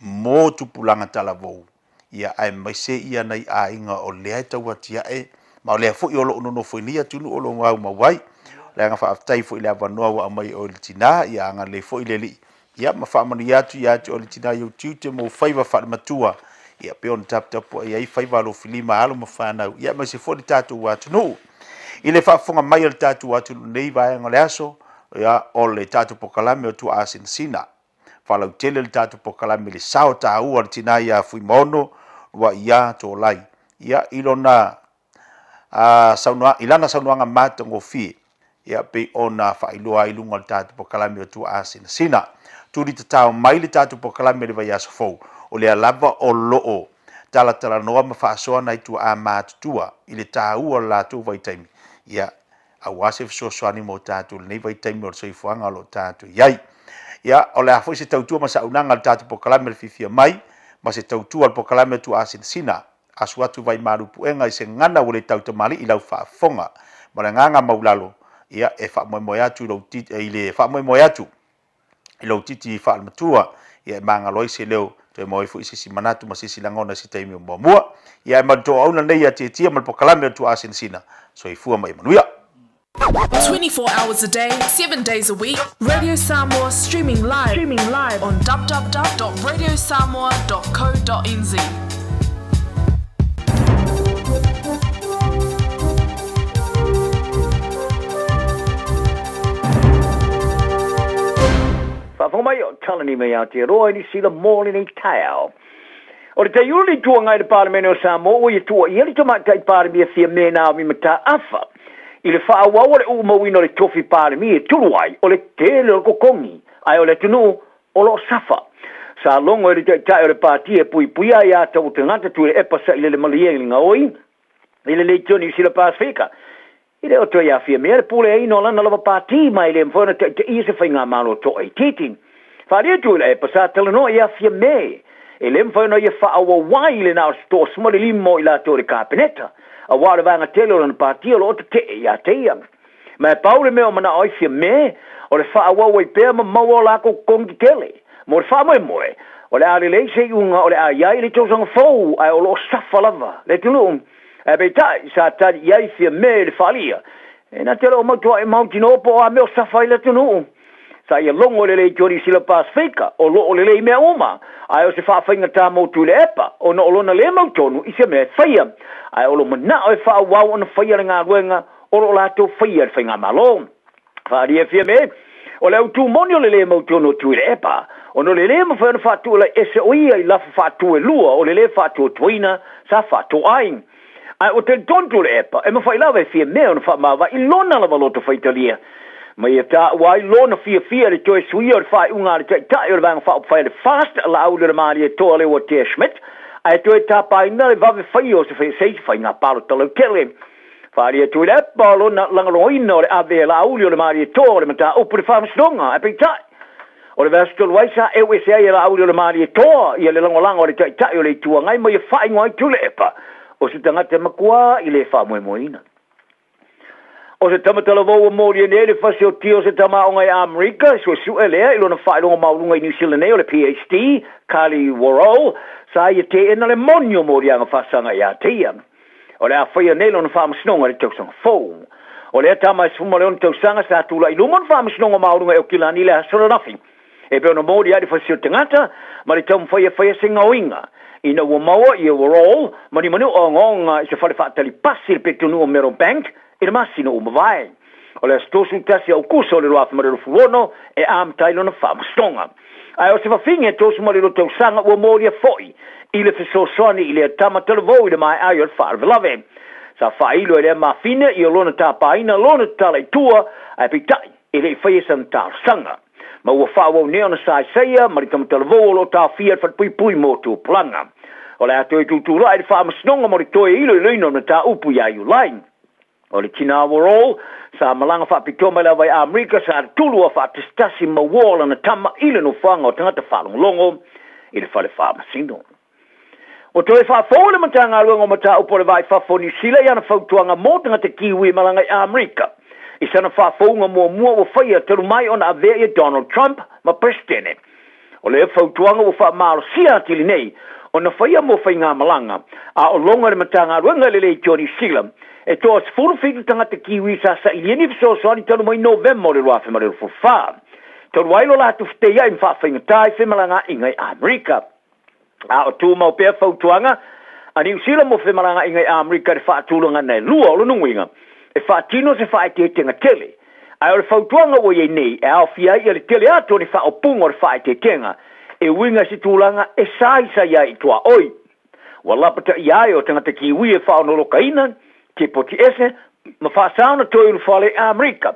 mo tupulaga talavou, ia aemaise ia nai aiga o lea e tau atiae ma o lea foi o lo o nonofo i nei atunuu o lo o aumau ai. O le agaga faafetai foi i le avanoa ua aumai e oe le tina, ia agalelei foi le Alii ia ma faamanuia atu ia te oe le tina i ou tiute ma ou faiva faale-matua, ia pei ona taputapuai ai faiva alofilima a alo ma fanau, ia aemaise foi le tatou atunuu. I le faafofoga mai a le tatou atunuu i lenei vaega o le aso, ia, o le tatou polokalame o Tuaasinasina. Faalautele le tatou polokalame i le sao taua o le tina ia Fuimaono Luaia Tolai, ia, i lona i lana saunoaga matagofie, ia, pei ona faailoa ai i luga o le tatou polokalame o Tuaasinasina. Tuli tatao mai le tatou polokalame i le vaiaso fou, o lea lava o lo o talatalanoa ma faasoa nai tuaa matutua i le taua o le latou vaitaimi, ia, aua se fesoasoani mo tatou i lenei vaitaimi o le soifuaga o lo o tatou i ai. Ia, o le a foi se tautua ma se auaunaga a le tatou polokalame o le fiafia mai, ma se tautua a le polokalame o Tuaasinasina, asu atu vaimalu puega i se gagana ua le tautamalii i lau faafofoga. Ma le agaga maulalo, ia, e faamoemoe atu i lou, i le faamoemoe atu i lou titi faalematua, ia e magalo ai se leo, toe maua ai foi se isi manatu ma se isi lagona i se taimi o muamua. Ia e malutoauna nei ia Tietia ma le polokalame o le Tuaasinasina. Soifua ma ia manuia. 24 hours a day, 7 days a week, Radio Samoa streaming live, streaming live on www.radiosamoa.co.nz. Faafofoga mai o Talani mai Aotearoa i Niu Sila mō lenei taeao. O le taiulu le Itu Agai i le Palemene o Samoa ua ia tuuaia le Tamaitai Palemia Fiame Naomi Mataafa i le faaauau o le uumauina o le tofi Palemia e tulu ai o le tele o le totogi ae o le atunuu o lo o safa. Sa logo e le Taitai o le Pati e puipuia ai ata ua tagata Tuilaepa sailele malie i le gaoi i le leitio Niu Sila Pasefika E le o toe aafia mea le puleaina o lana lava pati ma e le mafai ona taitaia se faigamalo toaitiiti. Faaalia Tuilaepa sa talanoa i aafia me e le mafai ona ia faaauau ai le na o se 35 o i latou o le Kapeneta, aua o le vaega tele o lana pati o lo o tetee ia te ia. Ma e pau le mea o manao ai Fiame, o le faaauau ai pea ma maua o lakou totogi tetele. Mo le faamoemoe, o le a lelei se iuga o le a i ai i le tausaga fou ae o lo o safa lava le atunuu. Ae peitai, sa tali i ai Fiame i le faaalia, e na te le o mautuaʻi mautinoa po o a mea o safa ai le atunuu. Sa ia logo i le leitio Niu Sila Pasefika, o lo o lelei mea uma, ae o se faafaigata mo Tuilaepa, ona o lona le mautonu i se mea e faia, ae o lo manao e faaauau ona faia le galuega o lo o latou faia i le faigamalo. Faaalia Fiame, o le autu moni o le le mautonu o Tuilaepa, ona o le le mafai ona faatuulaese o ia i lafo faatu e lua o le le faatuatuaina sa faatoa ai. Ae ua talitonu Tuilaepa, e mafai lava e Fiame ona faamavae i lona lava loto faitalia, ma ia taua ai lona fiafia i le toe suia o le faaiuga a le Taitai o le Vaega Faaupufai a le FAST, Laauli-o-le-Malie Toa Leuatea Schmidt, ae toe tapaina le vave faia o se faiga palota lautele. Faaalia Tuilaepa o lona lagolagoina o le ave e Laauli o le Malietoa o le mataupu i le Faamasinoga, ae peitai, o le vaiaso talu ai sa eu ese ai e Laauli o le Malietoa ia le lagolago a le Taitai o le Itu Agai ma ia faaigoa ai Tuilaepa o se tagata e matua i le faamoemoeina. O se tama talavou ua molia nei le fasi o Tio se tama aoga i Amerika, e suesue lea i lona faailoga maualuga i Niu Sila nei o le PhD, Carly Worrell, sa ia teena le moni o moliaga faasaga ia te ia. O le a faia nei lona faamasinoga i le tausaga fou. O lea tama e 16 tausaga sa tulai i luma o le faamasinoga maualuga i Aukilani i le aso ananafi. E pei ona moli ai le fasi o le tagata ma le taumafai e faia se gaoiga ina ua maua ia Worrall ma ni manu ogaoga i se fale faatali pasi i le pitonuu o Meadowbank i le masina ua mavae. O le aso 31 Aukuso o le 2026 e amata ai lona faamasinoga. Ae o se fafine e 32 tausaga ua molia foi i le fesoasoani i lea tama talavou i le maea ai o le faalavelave. Sa faailo e lea mafine ia lona tapaina lona tatala i tua, ae peitai e le i faia sana talosaga. Ma ua faaauau nei ona saesaia ma le tama talavou o lo o taofia i le falepuipui mo tupulaga. O le a toe tutulai le faamasinoga mo le toe iloiloina o le mataupu ia Iulai. O le tinā Warol, sa malaga faapitoa mai lava i Amerika, sa tulu a faatasitasi ma uo lana tama i le nofoaga o tagata faalogologo i le fale faamasino. Ua toe faafou e le Matagaluega o Mataupu o le Va i Fafo o Niu Sila i ana fautuaga mō tagata Kiwi e malaga i Amerika i sana faafouga muamua ua faia talu mai ona avea ia Donald Trump ma Peresetene. O lea fautuaga ua faamalosia atili nei ona faia mo faigamalaga a o loga le Matagaluega i le Leitio Niu Sila e toa 17 tagata Kiwi sa sailia ni fesoasoani talu mai Novema o le 2024 talu ai lo latou feteiai ma faafaigata i femalagaaiga i Amerika. A o tumau pea fautuaga a Niu Sila mo femalagaaiga i Amerika i le faatulagaga e lua o lona uiga e faatino se faaeteetega tele. Ae o le fautuaga ua i ai nei e aofia ai ia le tele atu o ni faaupuga o le faaeteetega e uiga i se tulaga e saisai ai i tuaoi. Ua lapataia ai o tagata Kiwi e faaonolokaina, tipoti ese, ma faasa ona toe ulufale i Amerika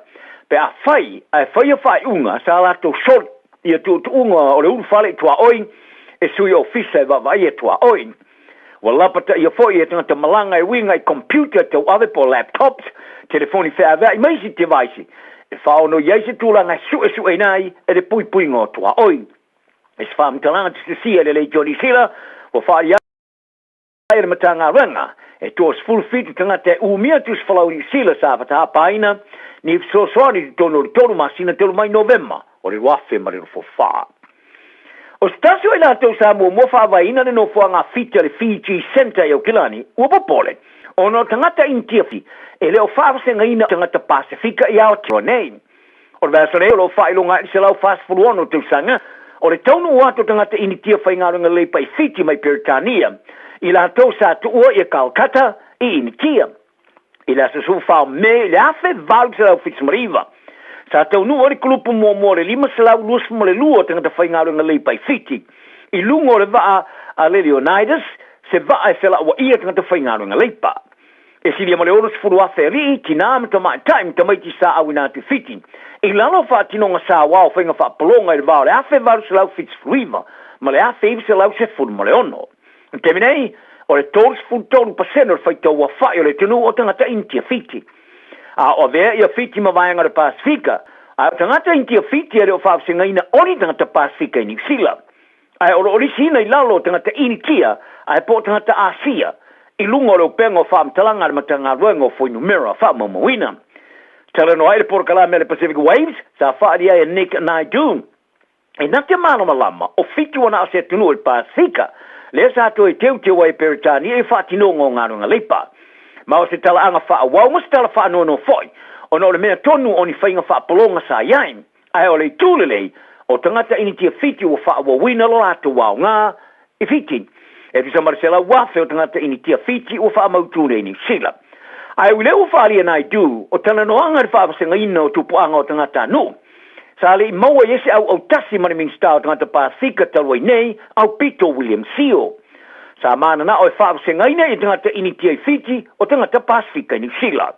pe afai ae faia faaiuga sa latou soli ia tuutuuga o le ulufale i tuaoi e sui ofisa e vaavaaia tuaoi. Ua lapataia foi e tagata malaga e uiga i computer tauave po o laptops, telefoni feaveai ma isi device e faaono i ai se tulaga e suesueina ai e le puipuiga o tuaoi. I se faamatalaga tusitusia i le Leitio Niu Sila, ua faaalia ai e le Matagaluega e 27 tagata e umia tusi folau i Niu Sila sa fatahapaina ni fesoasoani i totonu o le tolu masina talu mai Novema o le 2024. O se tasi o i latou sa muamua faavaeina le nofoaga Fiti a le Fiji Centre i Aukilani, ua popole ona o tagata Initia e le o faavasegaina tagata Pasefika i Aotearoa nei. O le vaiaso nei o lo o faailoga ai le 146 tausaga o le taunuu atu o tagata Initia faigaluega leipa i Fiti mai Peretania, i latou sa tuua ia Calcutta i Initia. I le aso 14 o Me i le 1879, sa taunuu ai le kulupu muamua o le 522 o tagata faigaluega leipa i Fiti, i luga o le vaa a le Leonidas, se vaa e felauaia tagata faigaluega leipa. E silia ma le 60,000 alii, tinā ma tamaitai ma tamaiti sa auina atu i Fiti. I lalo o faatinoga saoa o faiga faapologa i le va o le 1879 ma le 1916. I le taimi nei, o le 33 pasene o le faitau afa'i o le atunuu o tagata Initia Fiti. A o avea ia Fiti ma vaega o le Pasefika, ae o tagata Initia Fiti e le o faavasegaina o ni tagata Pasefika i Niu Sila. Ae o lo o lisiina i lalo o tagata Initia ae po o tagata Asia i luga o le upega o faamatalaga a le Matagaluega o Fuainumera Faamaumauina. Talanoa ai le polokalame a le Pacific Waves sa faaalia ai e Nick Naidu. E na te malamalama, o Fiti ua na o se atunuu o le Pasefika, lea sa toe teuteu ai e Peretania i faatinoga o galuega leipa. Ma o se talaaga faaauau ma se tala faanoanoa foi, ona o le mea tonu o ni faiga faapologa sa i ai. Ae o le itu lelei, o tagata Initia Fiti ua faaauauina lo latou aoga i Fiti. E tusa ma le 100,000 o tagata Initia Fiti ua faamautu nei i Niu Sila. Ae ui lea ua faaalia Naidu, o talanoaga i le faavasegaina o tupuaga o tagatanuu, sa le i maua i ai se auautasi ma le Minisita o Tagata Pasefika talu ai nei, Aupito William Sio. Sa mananao e faavasegaina i tagata Initia i Fiti o tagata Pasefika i Niu Sila.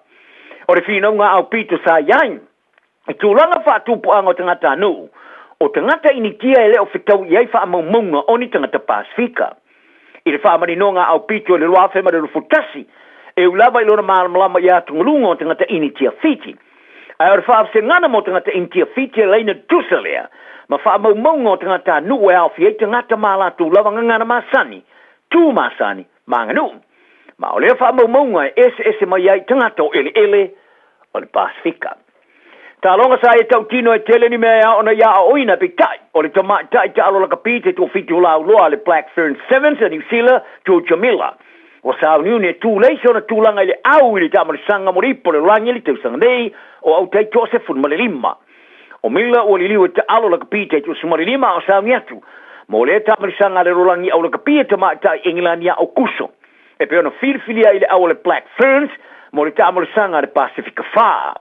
O le finauga a Aupito sa i ai, I tulaga faatupuaga o tagatanuu, o tagata Initia e le o fetau i ai faamaumauga o ni tagata Pasefika. I le faamaninoga a aupito i le 2021, e ui lava i lona malamalama i atugaluga o tagata Initia Fiti. Ae o le faavasegana mo tagata Initia Fiti e laina tutusa lea ma faamaumauga o tagatanuu e aofia ai tagata ma a latou lava gagana masani, tu masani, ma aganuu. Ma o lea faamaumauga e eseese mai ai tagata o eleele o le Pasefika. Taloga sa e tautino e tele ni mea e ao ona ia aoina, peitai, o le tamaitai taalo lakapi te toafitu lauloa a le Black Ferns Sevens a Niu Sila, Georgia Miller. Ua sauniuni e tulei sona tulaga i le au i le taamalisaga mo le ipo o le lagi i le tausaga nei o Aotai 15. O Miller ua liliu e taalo lakapi te 15 a o sauni atu mo lea taamalisaga a le rolagi au lakapi e tamaitai Engilani a Aukuso. E pei ona filifilia i le au o le Black Ferns mo le taamolisaga a le Pasefika 4.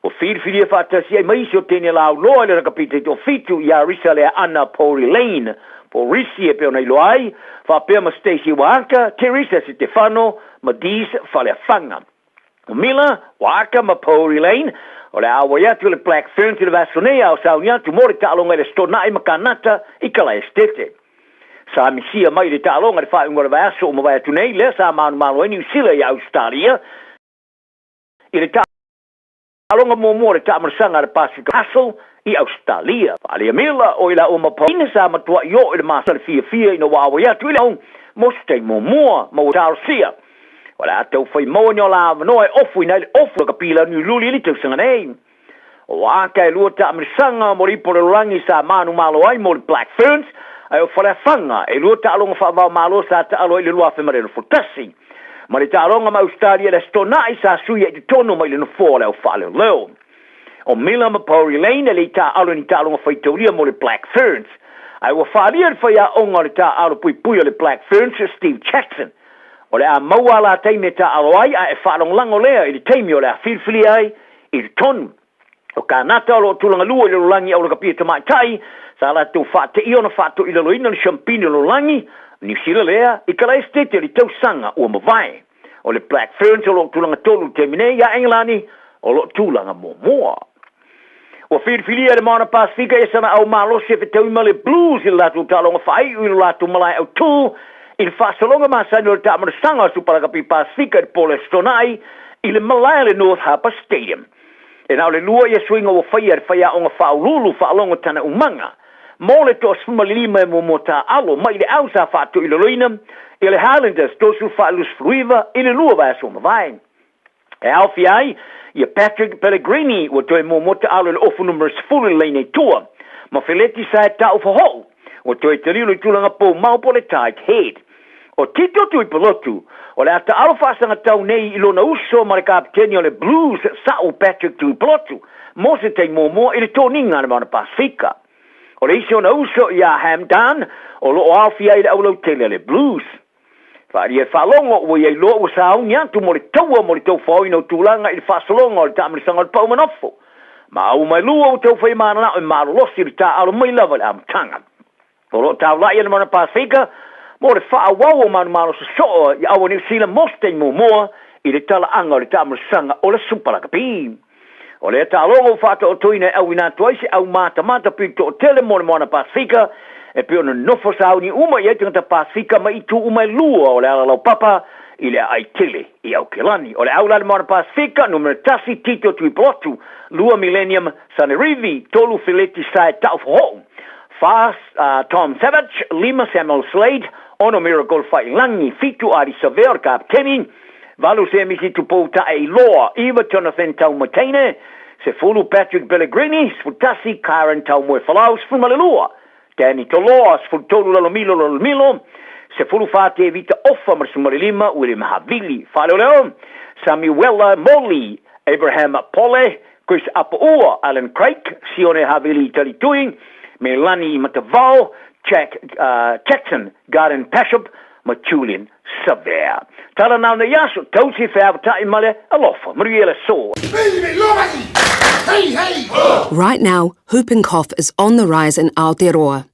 Ua filifilia faatasi ai ma isi o teine lauloa i le rakapi taitoafitu ia Risa Leaana Pouri Lane, po o Risi e pei ona iloa ai, faapea ma Stacey Waaka, Teresa Setefano ma Dees Faleafaga. O Mila, Waaka ma Pouri Lane, o le a auai atu i le Black Ferns i le vaiaso nei a o sauni atu mo le taaloga i le Aso Toonai ma Kanata i Kalaesetete. Sa misia mai i le taaloga i le faaiuga o le vaiaso ua mavae atu nei, lea sa manumalo ai Niu Sila i Ausetalia i le taaloga muamua o le taamalasaga a le Pasifika Hustle i Ausetalia. Faaalia Mila, o i laua ma Paulina sa matuai oo i le masa le fiafia ina ua auai atu i le au mo se taimi muamua ma ua talosia. O le a tau fai maua ni o la avanoa e ofuina ai le ofu o ka pila niu luli i le tausaga nei. O aka e lua taamilisaga mo le ipo o le lalolagi sa manumalo ai mo le Black Ferns, ae o Faleafaga e lua taaloga faavaomalo sa taalo ai i le 2021. Ma le taaloga ma Ausetalia i le Aso Toonai sa suia i totonu mai le nofoa o le au faaleoleo. O Miller ma Pouri Lane e le i taaalo i ni taaloga faitaulia mo le Black Ferns, ae ua faaalia le faiaoga o le taaalo puipui o le Black Ferns, Steve Jackson. O le a maua a la taimi e taaalo ai ae e faalagolago lea i le taimi o le a filifilia ai i totonu. O Kanata o lo o tulaga lua i le lalolagi aulakapia tamaitai, sa latou faateia ona faatoilaloina le siampini o le lalolagi, Niu Sila lea, i Kalaesetete i le tausaga ua mavae. O le Black Ferns o lo o tulaga tolu i le taimi nei, a Engelani o lo o tulaga muamua. Ua filifilia e le Moana Pasifika ia sana au malosi e fetaui ma le Blues i le latou taaloga faaiu i lo latou malae autū i le faasologa masani o le taamanasaga o le Supa Lakapi Pasifika i le po o le Aso Toonai i le malae o le North Harbour Stadium. E na o le lua ia suiga ua faia e le faiaoga faauluulu faalogo tana umaga mo le toa-15 e muamua taaalo mai le au sa faatoilaloina i le Highlanders 34-29 i le lua vaiaso ua mavae. E aofia ai ia Patrick Pellegrini ua toe muamua taaalo i le ofu numera 10 i le laina i tua, ma Feleti Sae Taufaho'u ua toe talilo i tulaga poumao po o le tight head. O Tito Tuipulotu, o le a taalo faasagatau nei i lona uso ma le kapeteni o le Blues, Sa'u Patrick Tuipulotu, mo se taimi muamua i le toniga a le Moana Pasefika. O le isi ona uso ia Hamdan, o lo o aofia ai le aulautele a le Blues. Faaalia e faalogo, ua i ai loa ua sauni atu mo le taua mo le taufaoina o tulaga i le faasologa o le taamilisaga o le pau manofo. Ma auma e lua ua taufai mananao e malolosi le taaalo mai lava i le amataga. O lo o taulai ana Moana Pasefika mo le faaauau o manumalo sosoo i aua Niu Sila mo se taimi muamua i le talaaga o le taamilisaga o le Supa Lakapi. O lea taaloga ua faataotoina e auina atu ai se au matamata pito toatele mo le Moana Pasefika e pei ona nofo sauni uma i ai tagata Pasefika mai itu uma e lua o le ala laupapa i le aai tele i Aokelani. O le au la le Moana Pasefika, numera tasi Tito Tuipulotu, lua Millennium Sanerivi, tolu Feleti Sae Taufohou, fa Tom Savage, lima Samuel Slade, ono Miracle Faiilagi, fitu Adi Savea o le kapeteni, Valu Semisi Tupou Taeiloa, iva Jonathan Taumateine, sefulu Patrick Pellegrini, 11 Kyron Taumoefolau, 12 Danny Toloa, 13 Lalomilo Lalomilo, 14 Tevita Ofa ma le 15 William Havili. Faaleoleo, Samuela Moli, Abraham Pole, Chris Apoua, Alan Craik, Sione Havili Talitui, Melani Matavao, Jack Jackson, Garden Pashup ma Julian Savea. Tala nao nei aso, tausi feavatai ma le alofa. Manuia le aso. Right now, whooping cough is on the rise in Aotearoa.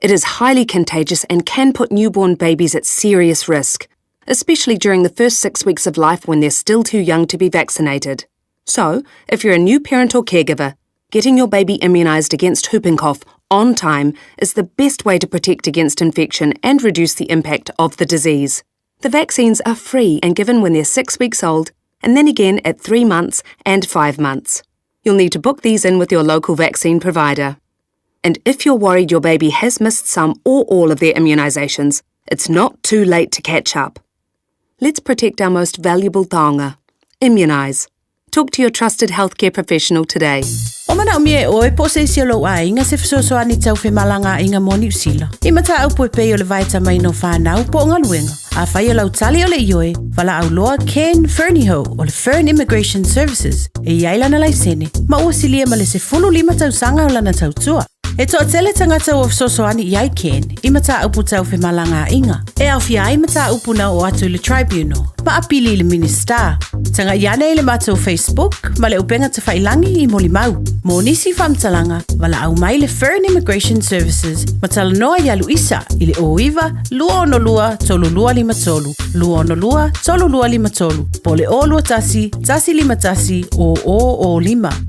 It is highly contagious and can put newborn babies at serious risk, especially during the first six weeks of life when they're still too young to be vaccinated. So, if you're a new parent or caregiver, getting your baby immunised against whooping cough on time is the best way to protect against infection and reduce the impact of the disease. The vaccines are free and given when they're six weeks old, and then again at three months and five months. You'll need to book these in with your local vaccine provider. And if you're worried your baby has missed some or all of their immunisations, it's not too late to catch up. Let's protect our most valuable taonga. Immunise. Talk to your trusted healthcare professional today. O manaomia e ʻoe po o se isi o lou aiga se fesoasoani tau femalagaaiga mo Niu Sila. I mataupu e pei o le vaetamaina o fanau po o galuega. Afai o lau tali o le ioe, valaau loa Ken Fernihough o le Fern Immigration Services e i ai lana laisene ma ua silia ma le 15 tausaga o lana tautua. E toatele tagata ua fesoasoani i ai Ken i mataupu tau femalagaaiga, e aofia ai mataupu na oo atu i le Tribunal ma apili i le Minisita. Tagai ane i le matou Facebook ma le upega tafailangi i molimau. Mo nisi faamatalaga, valaau mai le Fern Immigration Services ma talanoa ia Luisa i le 09 262 3253, 262 3253, po o le 021 151 0005.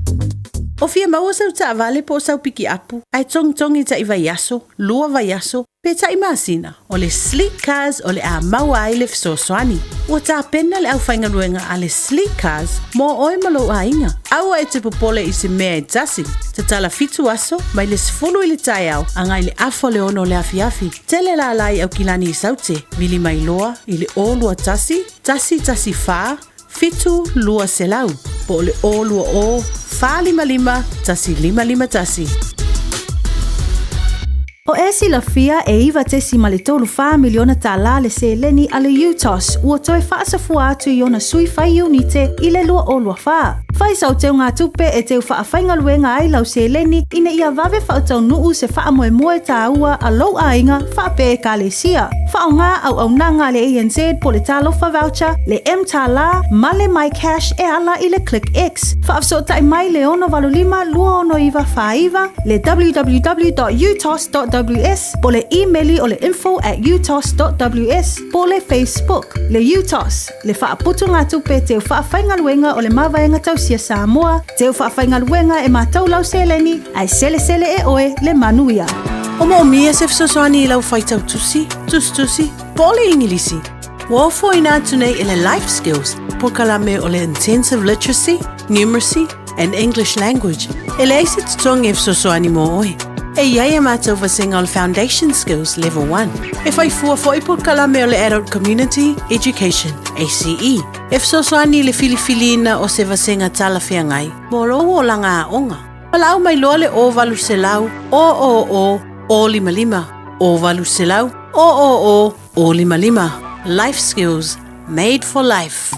O fia maua sau taavale po o sau pikiapu ae togitogi taʻi vaiaso, lua vaiaso, pe taʻi masina, o le Sleek Cars o le a maua ai le fesoasoani. Ua tapena le aufaigaluega a le Sleek Cars mo oe ma lou aiga. Aua e te popole i se mea e tasi. Tatala fitu aso, mai le 10 i le taeao agai le afa o le ono o le afiafi. Tele lala i Aukilani i Saute, vili mai loa i le 021 114 7200 po o le 020 455 1551. O e silafia e $9.34 miliona tālā le seleni a le UTOS ua toe faasafua atu i ona sui fai iunite i le 2024. Fai sau teugatupe e teu faafaigaluega ai lau seleni ina ia vave faataunuu se faamoemoe tāua a lou aiga faapea ekalesia. Faaaoga auaunaga a le ANZ po o le Talofa Voucher, le mTālā ma le MyCash e ala i le ClickX. Faafesootai mai le 685 269 49, le www.utos.ws po o le imeli o le info at utos.ws po o le Facebook. Le UTOS, le faaputugatupe teu faafaigaluega o le Mavaega Tausia Samoa, teu faafaigaluega e matau lau seleni ae selesele e oe le manuia. O moomia se fesoasoani i lau faitau tusi, tusitusi, po o le Igilisi? Ua ofoina atu nei e le Life Skills polokalame o le Intensive Literacy, Numeracy and English Language e leai se totogi e fesoasoani mo oe. E i ai a mātou vasega o le Foundation Skills Level 1. E whai fua foi polokalame o le Adult Community Education, ACE, e fesoasoani i le filifiliina o se vasega talafeagai mo lou olaga aoga. Valaau mai loa le 0800 000 055, 0800 000 055. Life Skills Made for Life.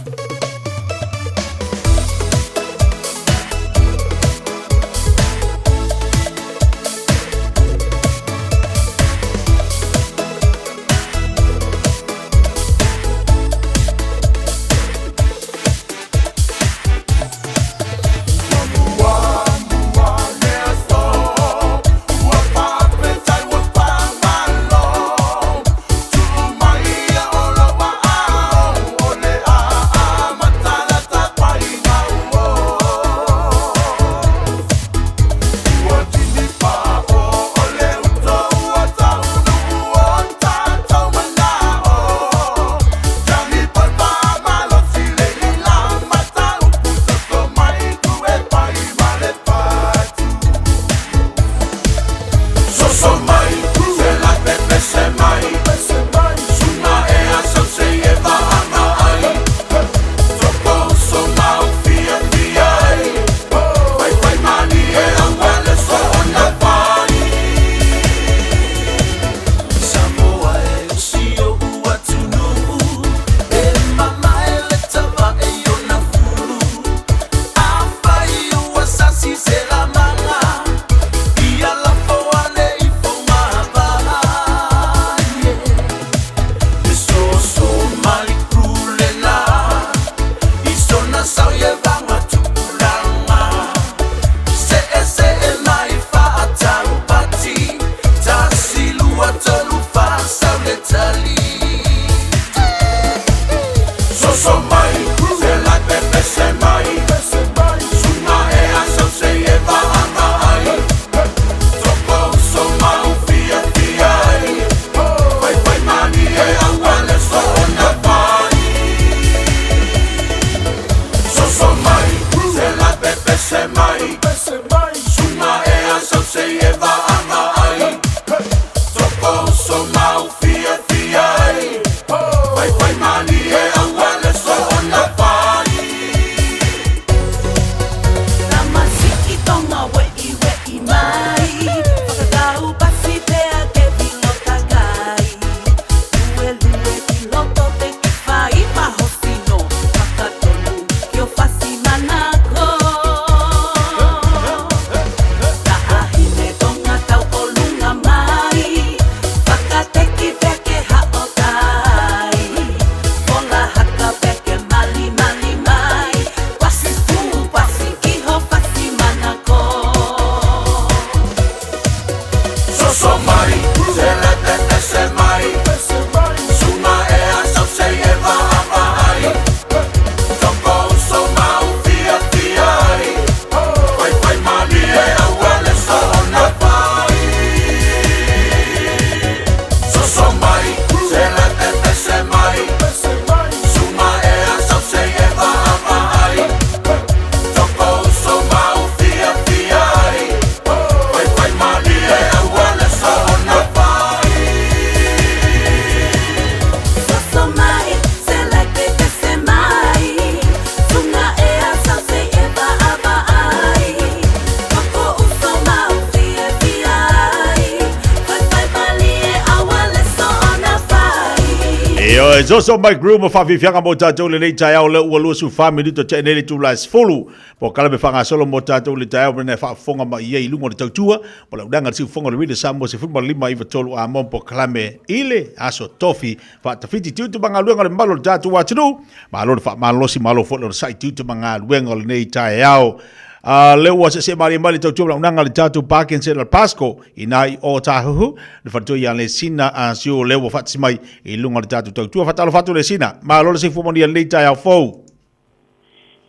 It's also my groom o faafiafiaga mo tatou lenei taeao lea ua 24 minuta tea nei le itula e 10. Polokalame faagasolo mo tatou le taeao mena e faafofoga mai i ai i luga o le tautua o le auaunaga a le Siufofoga o le Rita Samoa 15 93 a mo polokalame i le aso tofi faatafiti tiute ma galuega o le mamalu o le tatou atunuu. Malo le faamalolosi, malo foi le onosai tiute ma galuega o lenei taeao. A lea ua seesee malie mai le tautua ma le auaunaga a le tatou Parkinson a le Pasco ina i Ōtāhuhu, le faletua ia Lesina a Siu lea ua faatasi mai i luga o le tatou tautua. Faatalofa atu Lesina, malo le soifua manuia i lenei taeao fou.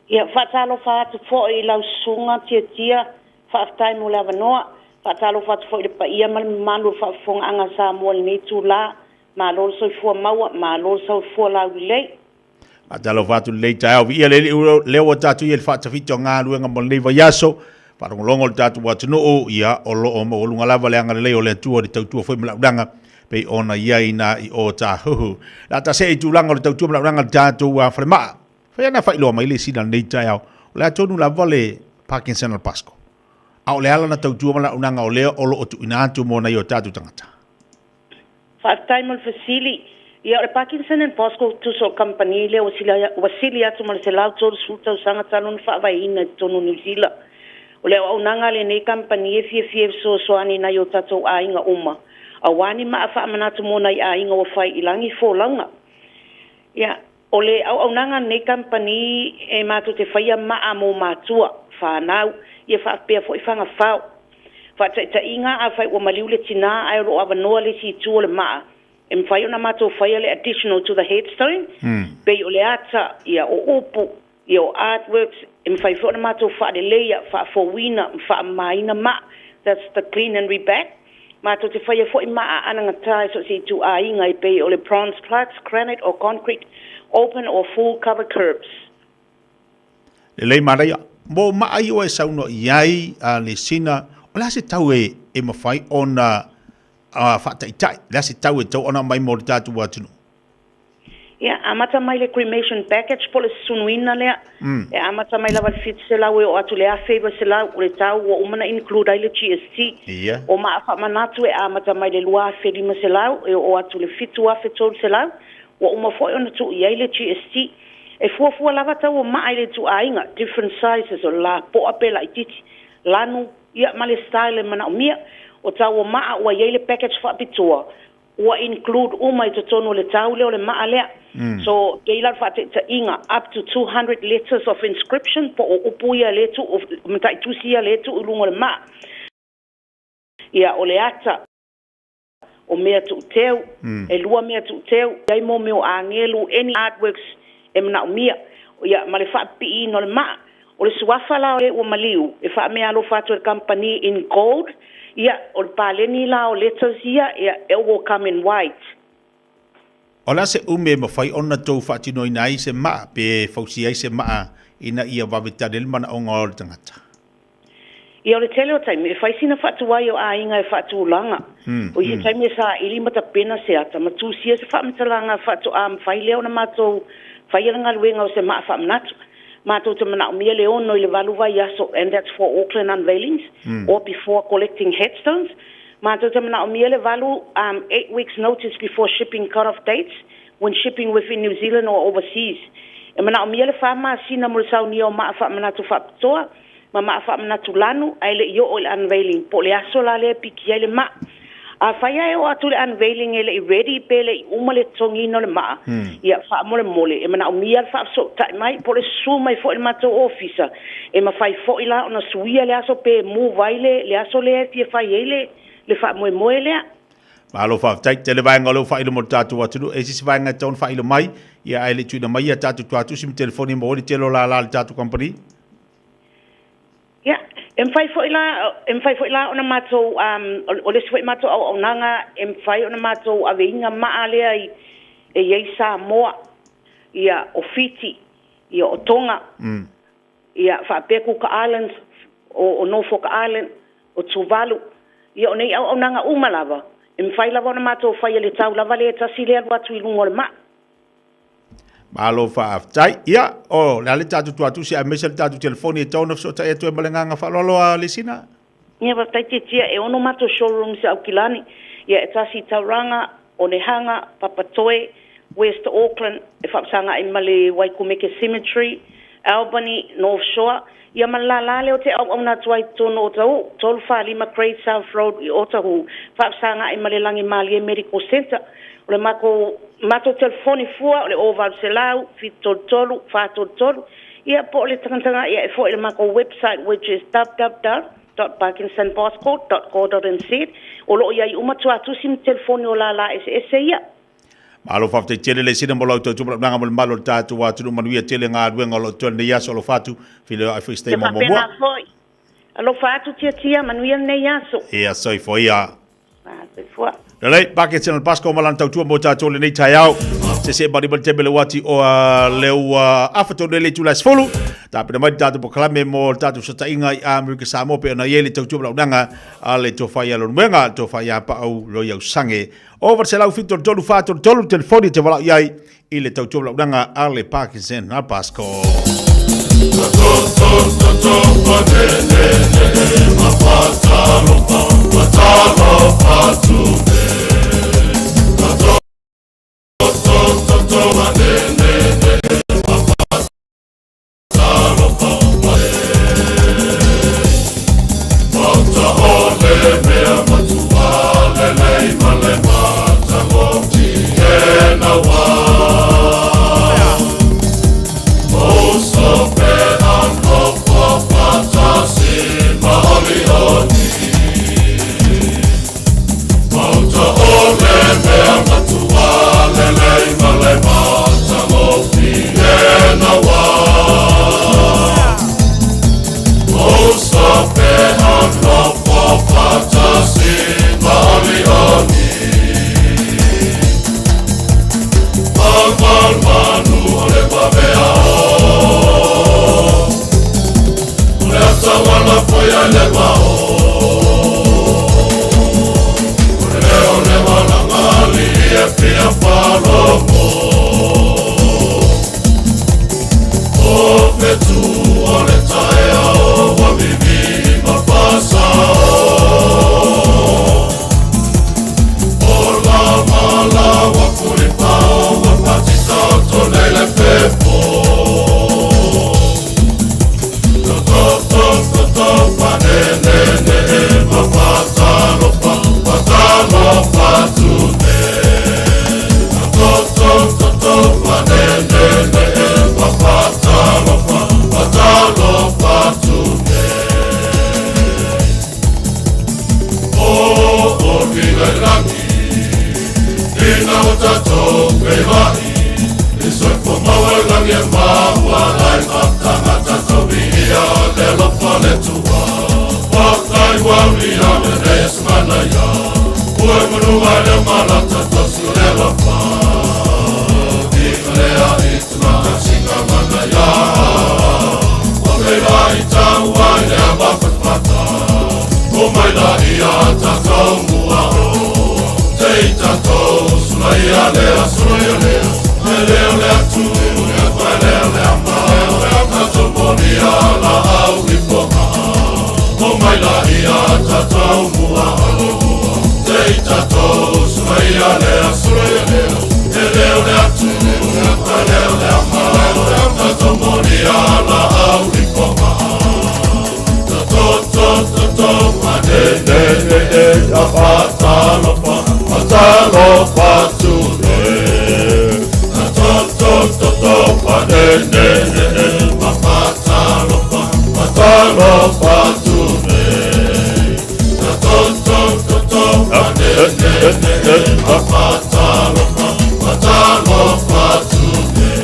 Ia, faatalofa atu foi i lau susuga Tiatia, faafetai mo le avanoa. Faatalofa atu foi i le paia ma le mamalu o le faafofogaaga a Samoa i lenei itula. Malo le soifua maua, malo le soifua laulelei. Faatalofa atu i lenei taeao, viia le Alii lea ua tatou i ai i le faatafita o galuega mo lenei vaiaso. Faalogologo le tatou atunuu, ia o lo o maualuga lava le agalelei o le Atua i le tautua foi ma le auaunaga pei ona i ai na i Ōtāhuhu. Le a ta see i tulaga o le tautua ma le auaunaga i le tatou falemaa. Fai ana faailoa mai le sina i lenei taeao, o le a tonu lava le Parkinson o le Pasco. A o le ala na tautua ma le auaunaga o lea o lo o tuuina atu mo nai o tatou tagata. Faafetai mo le fesili. Ia, o le Parkinson and Bosco tusa o le kamupani lea ua sili, ua sili atu ma le 130 tausaga talu ona faavaeina i totonu o Niu Sila. O le auaunaga a lenei kamupani e fiafia e fesoasoani i nai o tatou aiga uma, aua ni maa faamanatu mo nai aiga ua fai i lagi folauga. Ia, o le auaunaga a lenei kamupani e matou te faia maa mo matua, fanau, ia faapea foi fagafao. Faataitaiga, afai ua maliu le tina ae o lo o avanoa le isi itu o le maa, e mafai ona matou faia le additional to the headstone, pei o le ata, ia, o upu, ia, o artworks, e mafai foi ona matou faaleleia, faafouina ma faamamaina maa, that's the clean and reback. Matou te faia foi maa anagata i so o se ituaiga e pei o le bronze plaques, granite or concrete, open or full cover curbs. Lelei manaia. Mo maa ia ua e saunoa i ai a Lesina, o le a se tau e e mafai ona faataitai? O le a se tau e tatau ona aumai mo le tatou atunuu? Ia, amata mai le cremation package po o le susunuina lea. E amata mai lava i le 700 e oo atu i le 1900, o le tau ua uma ona include ai le GST. O maa faamanatu e amata mai le 2500 e oo atu i le 7300, ua uma foi ona tuu i ai le GST. E fuafua lava tau o maa i le ituaiga, different sizes, o le lapoa pe laitiiti, lanu, ia ma le style e manaomia. O tau o maa ua i ai le package faapitoa, ua include uma i totonu o le tau lea o le maa lea. So, pei la o le faataitaiga, up to 200 letters of inscription po o upu ia lea e tuu, mataitusi ia lea e tuu i luga o le maa. Ia, o le ata, o mea tuuteu, e lua mea tuuteu, i ai mo mea o agelu, any artworks e manaomia, ia, ma le faapipiina o le maa. O le suafa la o e ua maliu e faameaalofa atu e le kamupani in gold, ia, o le paleni la o letters ia, ia, it will come in white. O le a se umi e mafai ona tou faatinoina ai se maa pe fausia ai se maa ina ia vave tali ai le manaoga o le tagata? Ia, o le tele o taimi, e fai sina faatuai o aiga e faatulaga. O isi taimi e saili ma tapena se ata ma tusia se faamatalaga faatoa mafai lea ona matou faia le galuega o se maa faamanatu. Matou te manaomia le ono i le valu vaiaso, and that's for Auckland unveilings, or before collecting headstones. Matou te manaomia le valu, 8 weeks notice before shipping cut-off dates, when shipping within New Zealand or overseas. E manaomia le fa masina mo le saunia o maa faamanatu faapitoa ma maa faamanatu lanu ae le i oo i le unveiling po o le aso la lea e piki ai le maa. Afai lava e oo atu i le unveiling e le i ready pe le i uma le totogiina o le maa, ia faamolemole e manaomia le faafesootai mai po o le susu mai foi i le matou ofisa e mafai foi la ona suia le aso pe move ai le aso lea e fia fai ai le faamoemoe lea. Malo faafetai. Tele vaega o lea ua faailo mo le tatou atunuu. E i ai se isi vaega e tatau ona faailo mai, ia ae le i tuuina mai ia tatou tuatusi ma telefoni e maua ai le tele o lala a le tatou kamupani. Ia, e mafai foi la, e mafai foi la ona matou, um, o le isi foi matou auaunaga, e mafai ona matou aveina maa lea i, e i ai Samoa, ia, o Fiti, ia, o Tonga, ia, faapea Cook Islands, o, o Norfolk Island, o Tuvalu, ia, o nei auaunaga uma lava, e mafai lava ona matou faia le tau lava lea e tasi lea alu atu i luga o le maa. Malo faafetai. Ia, o le a le tatou tuatusi aemaise le tatou telefoni e tatau ona fesootai atu ai ma le agaga faaaloalo a Lesina. Ia, faafetai Tiatia, e ono matou showrooms i Aukilani, ia e tasi i Tauranga, Onehanga, Papatoe, West Auckland, e faafesagaai ma le Waikumete Cemetery, Albany, North Shore, ia ma le lālā lea o te auauna atu ai i totonu o Otahuhu, 345 Great South Road i Otahuhu, faafesagaai ma le Langimalie Medical Centre. O le matou matou telefoni fua o le 0800 733 433, ia po o le tagatagai ae foi i le matou website which is www www.parkinsonpassport.co.nz O lo o i ai uma tuatusi ma telefoni o lālā eseese ia. Malo faafetai tele le sina mo lau tautumalaunaga mo le mamalu o le tatou atunuu manuia tele galuega o lo o totoe lenei aso alofa atu feiloai foi se taimi muamua. Faapena foi. Alofa atu Tiatia, manuia lenei aso. Ia soifua ia. Soifua. Lelei, Parkinson le Pasco ma lana tautua mo tatou lenei taeao. Se se mari mari teme le wati o le ua afa tonu le tula sefulu. Tapena mai tatou polokalame mo le tatou fesootaiga i Amerika Samoa pe ona i ai le tautua ma launaga a le tofa ia Lonuega, le tofa ia Paau Loiau Sange. O 873 433 telefoni te walau i ai i le tautua ma launaga a le Parkinson a Pasco.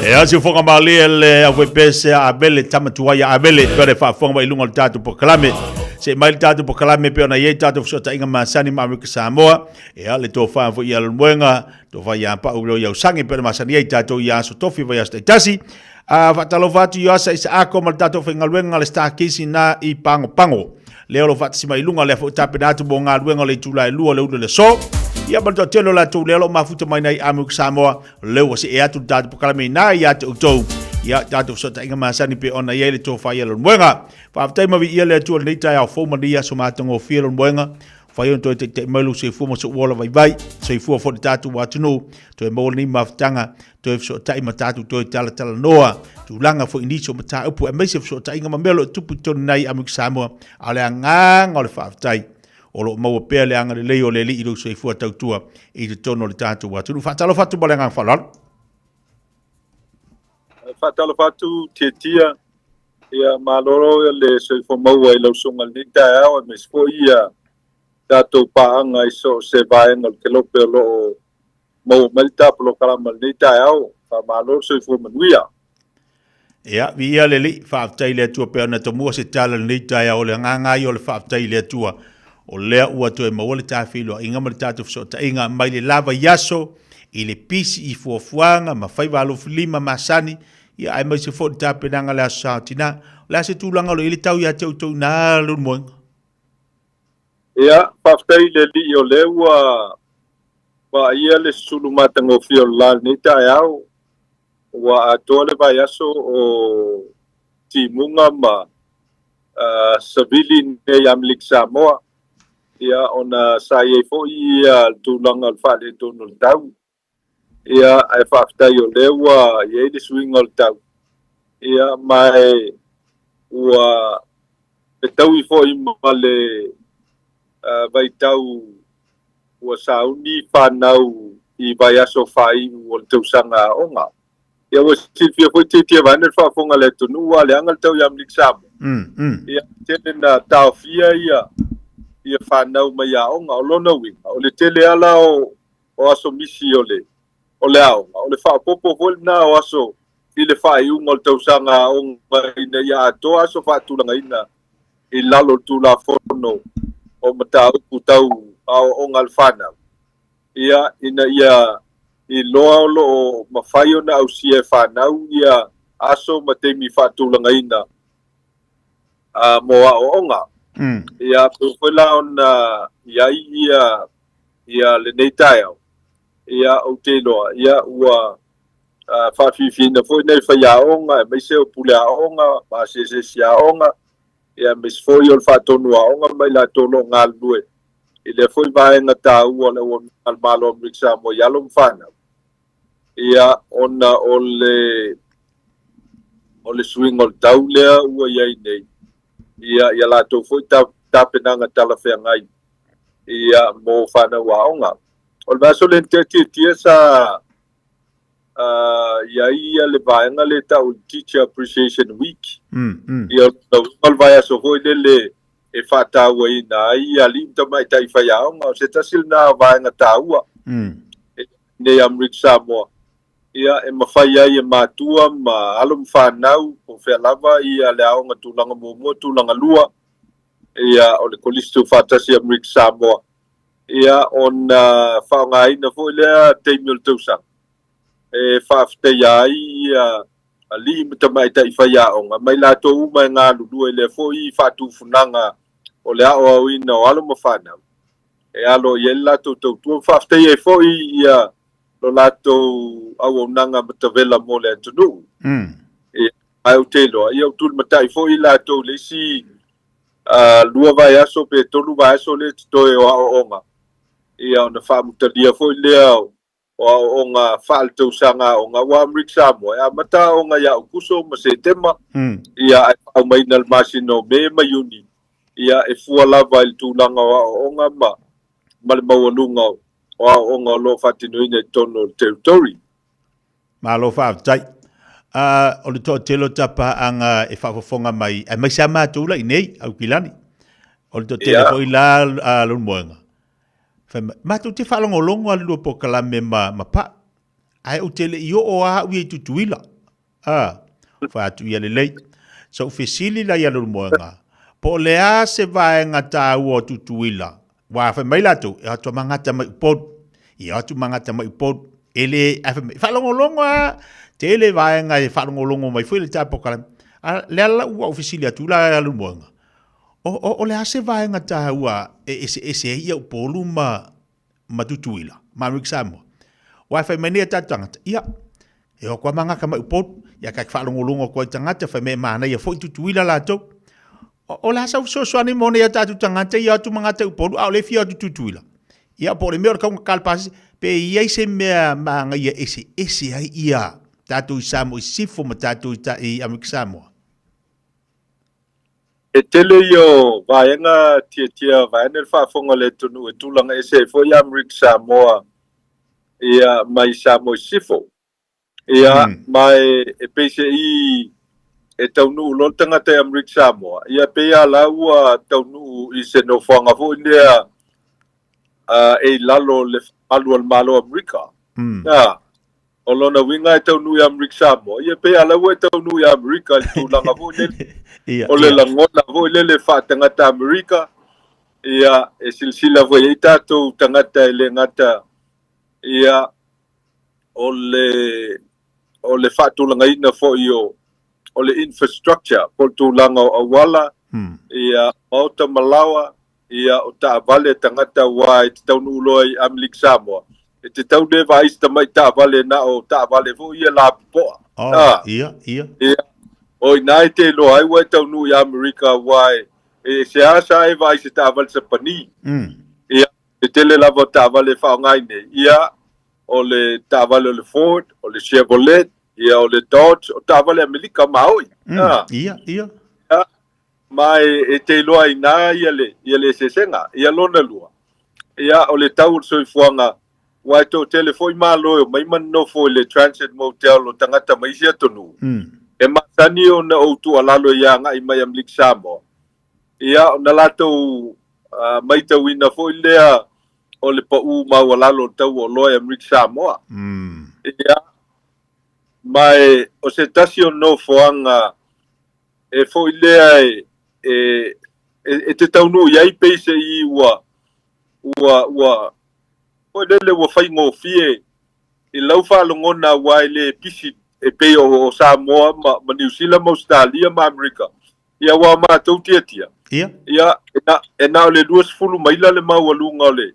E asi fofoga malie le aufaipese a Abele, tama tuai a Abele, pe le faafofoga mai i luga o le tatou polokalame. Se mai le tatou polokalame pe ona i ai tatou fesootaiga masani ma Amerika Samoa. Ia le tofa foi ia Lemoenga, tofa ia Pau leo ia Usangi pe ona masani ai tatou i aso tofi vai aso taitasi. A faatalofa atu i Asa Isaako ma le tatou faigaluega le Star Kisi na i Pago Pago. Lea o lo faatasi mai i luga lea foi tapena atu mo galuega o le itula e lua o le ulu le aso. Ia ma le toatele o latou lea o lo o mafuta mai nei Amerika Samoa, lea ua see atu le tatou polokalame ina ia te outou. Ia tatou fesootaiga masani pe ona i ai le tofa ia Lemoenga. Faafetai ma viia le Atua i lenei taeao fou ma lenei aso matagofie Lemoenga. Whai ona toe taitai mai lou soifua ma sou ola vaivai, soifua foi le tatou atunuu, toe maua lenei mafutaga, toe fesootai ma tatou toe talatalanoa, tulaga foi i nisi o mataupu aemaise fesootaiga ma mea o lo o tupu i totonu nei Amerika Samoa, a o le agaga o le faafetai o lo o maua pea le agalelei o le Alii i lou soifua tautua i totonu o le tatou atunuu. Faatalofa atu ma le agaga faaaloalo. Faatalofa atu Tietia, ia malolo le soifua maua i lau susuga i lenei taeao aemaise foi ia tatou paaga i so o se vaega o le kelope o lo o maua mai le ta polokalama i lenei taeao. Faamalo le soifua manuia. Ia, viia le Alii, faafetai i le Atua pei ona tomua se tala i lenei taeao, o le agaga lava ia o le faafetai i le Atua, o lea ua toe maua le ta feiloaiga ma le tatou fesootaiga mai le la vaiaso i le pisi i fuafuaga ma faiva alofilima masani, ia aemaise foi le tapenaga o le Aso Sa o Tina. O le a se tulaga o lo o i ai le tau ia te outou i ina Leulumoega? Ia, faafetai i le Alii o lea ua vaaia le sulu matagofie o le la i lenei taeao. Ua atoa le vaiaso o timuga ma savili nei Amerika Samoa, ia ona sa i ai foi ia le tulaga o le faaletonu o le tau. Ia ae faafetai o lea ua i ai le suiga o le tau, ia ma e ua fetaui foi ma le vaitau ua sauni fanau i vaiaso faaiu o le tausaga aoga. Ia ua silafia foi tietie vaeane le faafofoga a le atunuu ua leaga le tau i Amerika Samoa. Ia tele na taofia ia ia fanau mai aoga. O lona uiga, o le tele ala o o aso misi o le o le aoga, o le faaopoopo foi lena o aso i le faaiuga o le tausaga aoga ina ia atoa aso faatulagaina i lalo o le Tulafono o Mataupu Tau Aoaoga a le Fanau, ia, ina ia iloa o lo o mafai ona ausia e fanau ia aso ma taimi faatulagaina mo aoaoga. Ia, pei foi la ona i ai ia, ia lenei taeao, ia, ou te iloa, ia, ua faafiafiaina foi nai faiaoga aemaise o pule aoga ma asiasiasi aoga, ia aemaise foi o le faatonu aoga ma i latou o lo o galulue i lea foi vaega taua o le auaunaga a le Malo o Amerika Samoa i alo ma fanau, ia ona o le o le suiga o le tau lea ua i ai nei, ia ia latou foi tapenaga talafeagai ia mo fanau aoga. O le vaiaso lea na tea tietie sa i ai ia le vaega lea e tau o le Teacher Appreciation Week. Ia o le vaiaso foi lele e faatauaina ai ia alii ma tamaitai faiaoga. O se tasi lena o vaega taua nei Amerika Samoa. Ia e mafai ai e matua ma alo ma fanau po o fea lava ia le aoga tulaga muamua, tulaga lua, ia o le Kolisi Tuufaatasi Amerika Samoa. Ia, ona faaaogaina foi lea taimi o le tausaga e faafetaia ai ia alii ma tamaitai faiaoga ma i latou uma e galulue i lea foi faatufunaga o le aoaoina o alo ma fanau e alo i ai le latou tautua ma faafetaia ai foi ia lo latou auaunaga matavela mo le atunuu. Ia, ae ou te iloa, ia ua tulimatai foi i latou i le isi 2 vaiaso pe 3 vaiaso lea e totoe o aoaoga, ia ona faamutalia foi lea o aoaoga faaletausaga aoga, aua Amerika Samoa e amata aoga ia Aokuso ma Setema, ia ae faaaumaina i le masina o Me ma Iuni, ia e fua lava i le tulaga o aoaoga ma ma le maualuga o aoaoga o lo o faatinoina i totonu o le territory. Malo faafetai. O le toatele o tapaaga e faafofoga mai, aemaise lava matou la i inei, Aukilani. O le toatele foi la a Leulumoega, fai mai, matou te faalogologo lava i le lua polokalame ma, ma Pau, ae ou te le i oo lava au ia i Tutuila. A, fai atu ia lelei. Sa ou fesili la ia Leulumoega, po o le a se vaega taua o Tutuila Ua fai mai latou, e o atu a magata mai Upolu. Ia o atu magata mai Upolu. E le, ae fai mai, faalogologo a, tele vaega e faalogologo mai foi le ta polokalame. A lea la ua ou fesili atu la ia Leulumoega, o, o, o le a se vaega taua e eseese ai ia Upolu ma, ma Tutuila, ma Amerika Samoa? Ua fai mai nei a tatou tagata, ia, e o atu a magata mai Upolu. Ia kai faalogologo atu ai tagata, fai mai e manaia foi Tutuila latou. O le a sau fesoasoani mo nei a tatou tagata ia atu ma gata i Upolu a o lea e fia o atu i Tutuila? Ia po o le mea o le taugata o le pasese, pe i ai se mea magaia eseese ai ia tatou i Samoa i Sisifo ma tatou i Amerika Samoa? E tele ia o vaega tiatia vaeane le faafofoga a le atunuu e tulaga ese ai foi Amerika Samoa ia mai Samoa i Sisifo. Ia, ma e pei se i e taunuu loa le tagata i Amerika Samoa, ia pei lava la ua taunuu i se nofoaga foi lea e i lalo o le faamalu a le Malo o Amerika. A, o lona uiga e taunuu i Amerika Samoa, ia pei lava la ua e taunuu i Amerika i le tulaga foi lele, o le lagona foi lele faatagata Amerika, ia, e silasila foi i ai tatou tagata e le gata, ia, o le, o le faatulagaina foi o, o le infrastructure, po o le tulaga o auala, ia, maota ma laoa, ia, o taavale a tagata aua e te taunuu loa i Amerika Samoa, e te tau le vaai i se tamai taavale na o taavale foi ia lapopoa. Oh, ah, ia, ia. Ia, o ina e te iloa ai ua e taunuu i Amerika aua e, e seāseā e vaai i se taavale Sapani. Ia, Le tele lava o taavale e faaaoga ai nei, ia, o le taavale o le Ford, o le Chevrolet, ia, o le Dodge, o taavale Amelika maoi. Ah. Ia, ia. Ia, ma e, e te iloa i ina ia le, ia le eseesega. Ia lona lua, ia, o le tau o le soifuaga, aua e toatele foi Malo e omai ma nonofo i le Transit Motel o tagata mai isi atunuu, e masani ona ou tuualalo ia agai mai Amelika Samoa, Ia, ona latou maitauina foi lea o le pau maualalo o le tau o oloa i Amerika Samoa. Ia, ma e, o se tasi o nofoaga e foi lea e, e, e, e te taunuu i ai pei se i ua, ua, ua, foi lele ua faigofie i lau faalogona aua e le pisi e pei o Samoa ma, ma Niu Sila ma Ausetalia ma Amerika. Ia aua matou tiatia. Ia. Ia, e na, e na o le 20 maila le maualuga o le,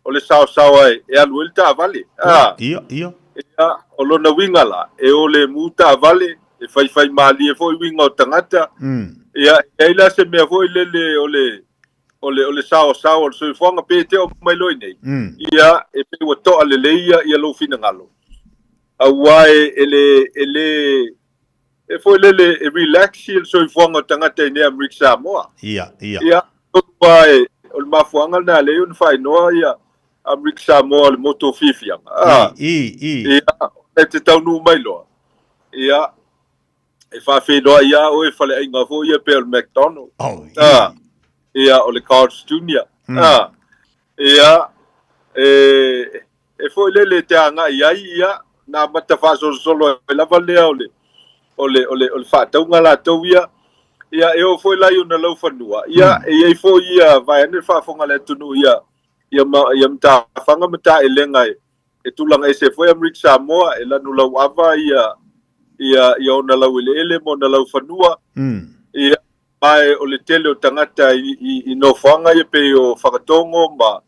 o le saosaoa e, e alu ai le taavale. A. Ia, ia. Ia, o lona uiga la, e o lemu taavale, e faifai malie foi uiga o tagata. Ia, e i ai la se mea foi lele o le, o le, o le saosaoa o le soifuaga, pe te oo mai loa i nei. Ia, e pei ua toa lelei ia, ia lou finagalo. Aua e, e le, e le, e foi lele e relax le soifuaga o tagata i nei Amerika Samoa. Ia, ia. Ia, aua e, o le mafuaaga lena e alai ona faaigoa ia Amerika Samoa o le motu o fiafiaga. Ah, I, i, i. Ia, e te taunuu mai loa. Ia, e faafeiloai lava oe i faleaiga foi ia pei o le McDonald. Oh, i. Ah, ia, o le Carl's Junior. Ah, ia, e, E foi lele te agai ai, ia, na amata faasolosolo ai lava lea o le, o le, o le, o le faatauga latou ia. Ia, e oo foi la i ona laufanua, ia, e i ai foi ia, vaeane le faafofoga a le atunuu ia, ia, ma, ia matafaga ma taelega e, e tulaga ese foi Amerika Samoa, e lanu lauava ia, ia, ia ona laueleele ma ona laufanua. Ia, ma e o le tele o tagata i, i, i nofoaga ia pei o Fagatogo ma,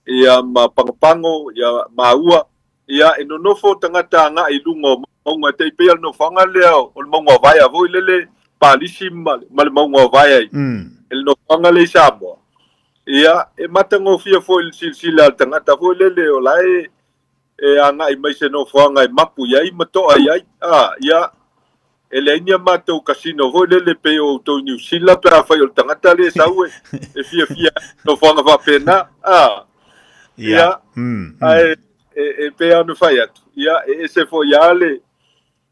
ia ma Pagopago, ia māua, ia e nonofo tagata agai i luga o mauga, e tai pei o le nofoaga lea o le mauga o Vaea foi lele, Palisi ma, ma le mauga o Vaea i, i le nofoaga lea i Samoa. Ia, e matagofie foi i le silasila a le tagata foi lele o la e, e agai mai se nofoaga e mapu i ai ma toa i ai. A, ia, e leai ni a matou casino foi lele pei o outou i Niu Sila pe afai o le tagata lea e sau e, e fiafia ai i nofoaga faapena. A, ia, ae e, e pei lava ona fai atu, ia, e ese foi lava le,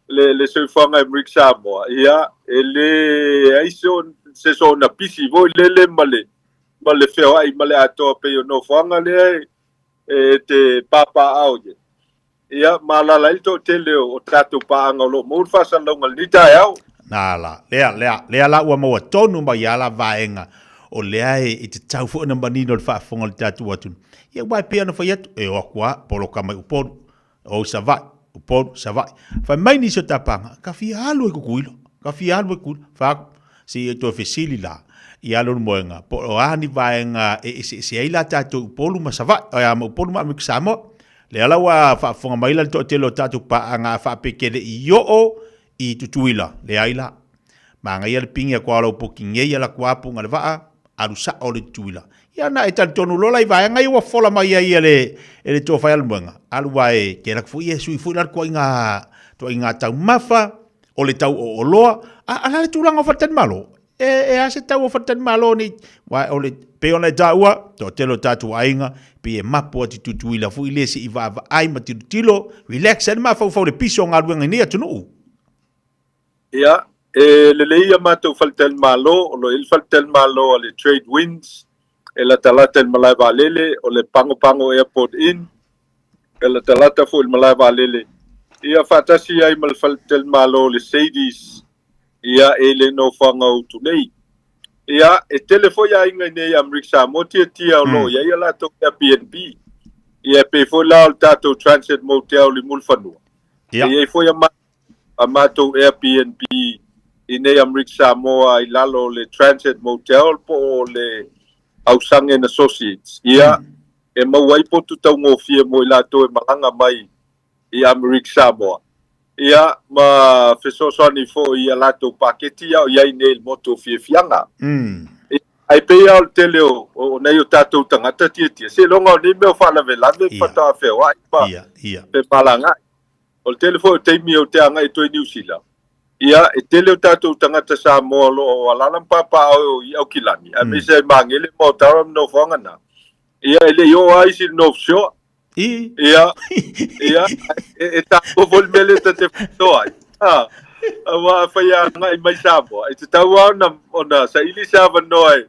le, le soifuaga i Amerika Samoa, ia, e leai se, se soona pisi foi lele ma le, ma le feoai ma le atoa pei o nofoaga lea e, e te pāpāao ia. Ia, ma alaala ai le toatele o tatou paaga o lo o maua le faasalalauga i lenei taeao. Na la, lea, lea, lea la ua maua tonu mai lava la vaega o lea e, e tatau foi ona manino le faafofoga o le tatou atunuu. Ia aua e pei ona fai atu, e o atu lava, poloka mai Upolu, o i Savaii, Upolu, Savaii. Fai mai nisi o tapaga, ka fia alu e Kukuilo, ka fia alu e Kukuilo. Fai atu, se i e toe fesili la i a lou moega, po o a ni vaega e eseese ai la tatou i Upolu ma Savaii, ma Upolu ma Amerika Samoa. Lea la ua faafofoga mai la le toatele o tatou paaga a faapea ke le i oo i Tutuila, leai la. Manaia le pigi atu lava o lau poki nei ala atu lava puga le vaa, alu sao le Tutuila. Ia na e talitonu loa la i vaega ia ua fola mai ai e le, e le tofa ia Lemuega, alu aua e te alu atu foi ia e sui foi la le tuaiga, tuaiga taumafa, o le tau o oloa, a, a le a le tulaga o faletalimalo? E, e a se tau o faletalimalo nei? Aua o le, pei ona e taua, toatele o tatou aiga, pei e mapu atu i Tutuila foi lea se i vaavaai ma tilotilo, relax ai le mafaufau i le pisa o galuega i nei atunuu. Ia, e lelei a matou faletalimalo, o lo o i ai le faletalimalo a le Trade Winds e latalata i le malae vaalele, o le Pago Pago Airport Inn e latalata foi i le malae vaalele, ia faatasi ai ma le faletalimalo o le Sadie's, ia e i le nofoaga o Utunei. Ia, e tele foi aiga i nei i Amerika Samoa tiatia o lo o i ai a latou Airbnb. Ia, e pei foi la o le tatou Transit Motel i Mulifanua. E i ai foi a a matou Airbnb i nei Amerika Samoa i lalo o le Transit Motel po o le Ausage and Associates. Ia, e maua ai potu taugofie mo i latou e malaga mai i Amerika Samoa. Ia, ma fesoasoani foi i a latou paketi a o i ai nei i le motu o Fiafiaga. Ae pei lava o le tele o, o nai o tatou tagata tiatia, seiloga o nei mea o faalavelave faatoa feoai ma femalagaai. O le tele foi o taimi ou te agai atu ai i Niu Sila, ia, e tele o tatou tagata Samoa o lo o alaala ma papaaao i Aukilani, aemaise ai Magele ma Otara ma nofoaga na. Ia, e le i oo lava isi i le North Shore. Ia, ia, e taua foi le mea lea ta te faatoa ai. Ha, aua afai e agai mai Samoa, e tatau lava ona, ona saili se avanoa e,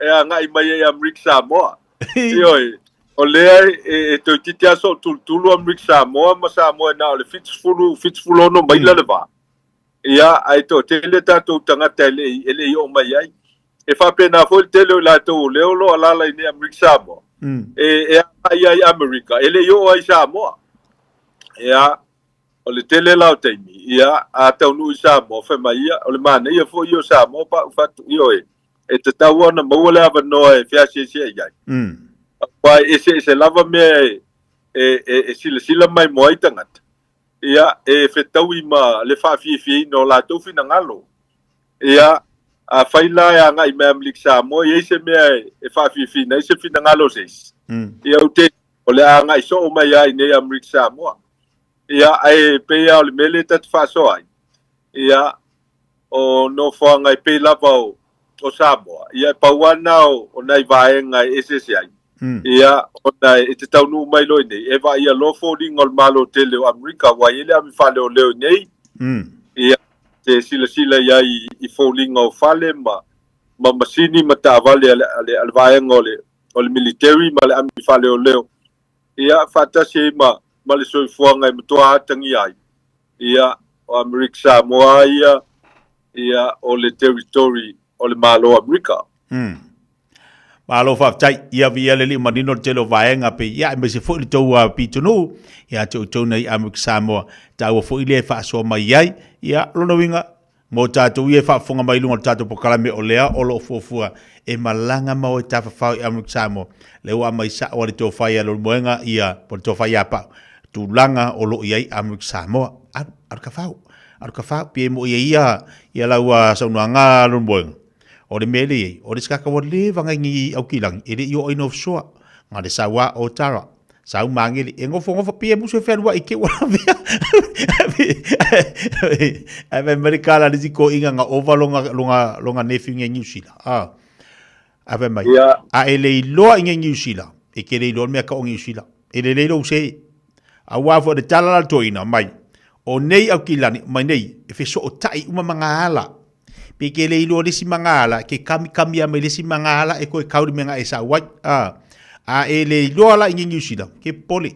e agai mai ai i Amerika Samoa. Ioe, o lea e toeitiiti lava sootulutulu Amerika Samoa ma Samoa e na o le 70, 76 maila le va. Ia, ae toatele tatou tagata e le i, e le i oo mai ai. E faapena foi le tele o i latou o lea o lo o alaala i nei Amerika Samoa, e, e agai ai i Amerika, e le i oo ai i Samoa. Ia, o le tele la o taimi, ia, a taunuu i Samoa, fai mai ia, o le manaia foi ia o Samoa pa u fatu, ioe, e tatau ona maua le avanoa e feasiasia'i ai. Aua e eseese lava mea e, e, e, e silasila mai mo ai tagata, ia, e fetaui ma le faafiafiaina o latou finagalo. Ia, afai la e agai mai Amerika Samoa, e i ai se mea e, e faafiafiaina ai se finagalo o se isi, ia, ou te, o le a agai soo mai lava i nei Amerika Samoa. Ia, ae pei lava o le mea lea ta te faasoa ai, ia, o nofoaga e pei lava o, o Samoa, ia e pau lava lena o, o nai vaega e eseese ai. Ia, ona e te taunuu mai loa i nei, e vaaia loa foliga o le Malo tele o Amerika, aua e i ai le ami faaleoleo i nei, ia, te silasila i ai i foliga o fale ma, ma masini ma taavale a le, a le, a le vaega o le, o le military ma le ami faaleoleo, ia, faatasi ai ma, ma le soifuaga e matua atagia ai. Ia, o Amerika Samoa ia, ia, o le territory o le Malo o Amerika. Malo faafetai. Ia viia le Alii manino le tele o vaega pei ia aemaise foi le tou pitonuu ia te outou nei Amerika Samoa. Taua foi lea e faasoa mai ai. Ia lona uiga mo tatou ia e faafofoga mai i luga o le tatou polokalame o lea o lo o fuafua e malaga ma o e tafafao i Amerika Samoa. Lea ua aumai sao a le tofa ia Leulumoega ia po o le tofa ia Pau tulaga o lo o i ai Amerika Samoa. Alu, alu tafao, alu tafao pei e moi ai ia ia lau saunoaga Leulumoega. O le mea lea i ai, o le isi tagata ua leva nai ni Aukilani e le i oo ai North Shore, na le sau lava o Tara, sau Magele, e nofonofo pei e musu e fealuai i te ua lavea. Ae fai mai le tala a le isi toeaina na ova lona, lona, lona nephew i Niu Sila. Ah. Ae fai mai, a e le iloa i Niu Sila, e te le iloa le mea tau o Niu Sila. E lelei lou se. Aua foi o le tala la le toeaina mai, o nei Aukilani, mai nei, e fesootai uma ma ngā ala. Pe ke le iloa le isi magaala, ke kamikami a mai le isi magaala e koe kau le mea e sau ai. A, a e le iloa la i Niu Sila, ke pole.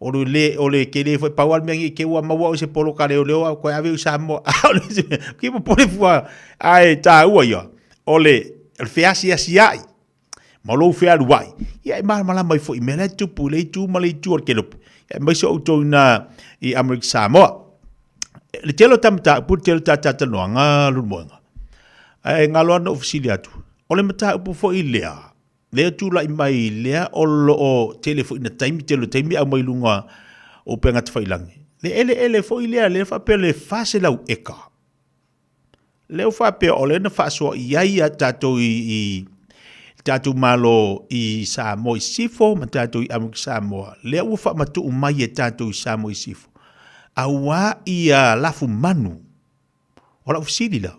O le le, o le ke le foi pau a le mea ngi ke ua maua o se polo ka leo leo a koe ave i Samoa. A o le isi mea, ke popole fua, a e tāua ia, o le, o le feasiasi ai. ma lou fealuai, ia e malamalama ai foi i mea la e tupu i le itu ma le itu o le kelope, ia aemaise outou i na i Amerika Samoa. Le tele o ta mataupu, le tele o ta talatalanoaga Lulumoega, ae galo lava na ou fesili atu, o le mataupu foi lea, lea e tulai mai lea o lo o tele foi ina taimi, tele o taimi aumai i luga o upega tafailagi, le eleele foi lea, lea faapea le 400 eka. Lea ua faapea o lea na faasoa i ai a tatou i, i tatou Malo i Samoa i Sisifo ma tatou i Amerika Samoa, lea ua faamatuu mai e tatou i Samoa i Sisifo, auā ia lafumanu. O lau fesili la,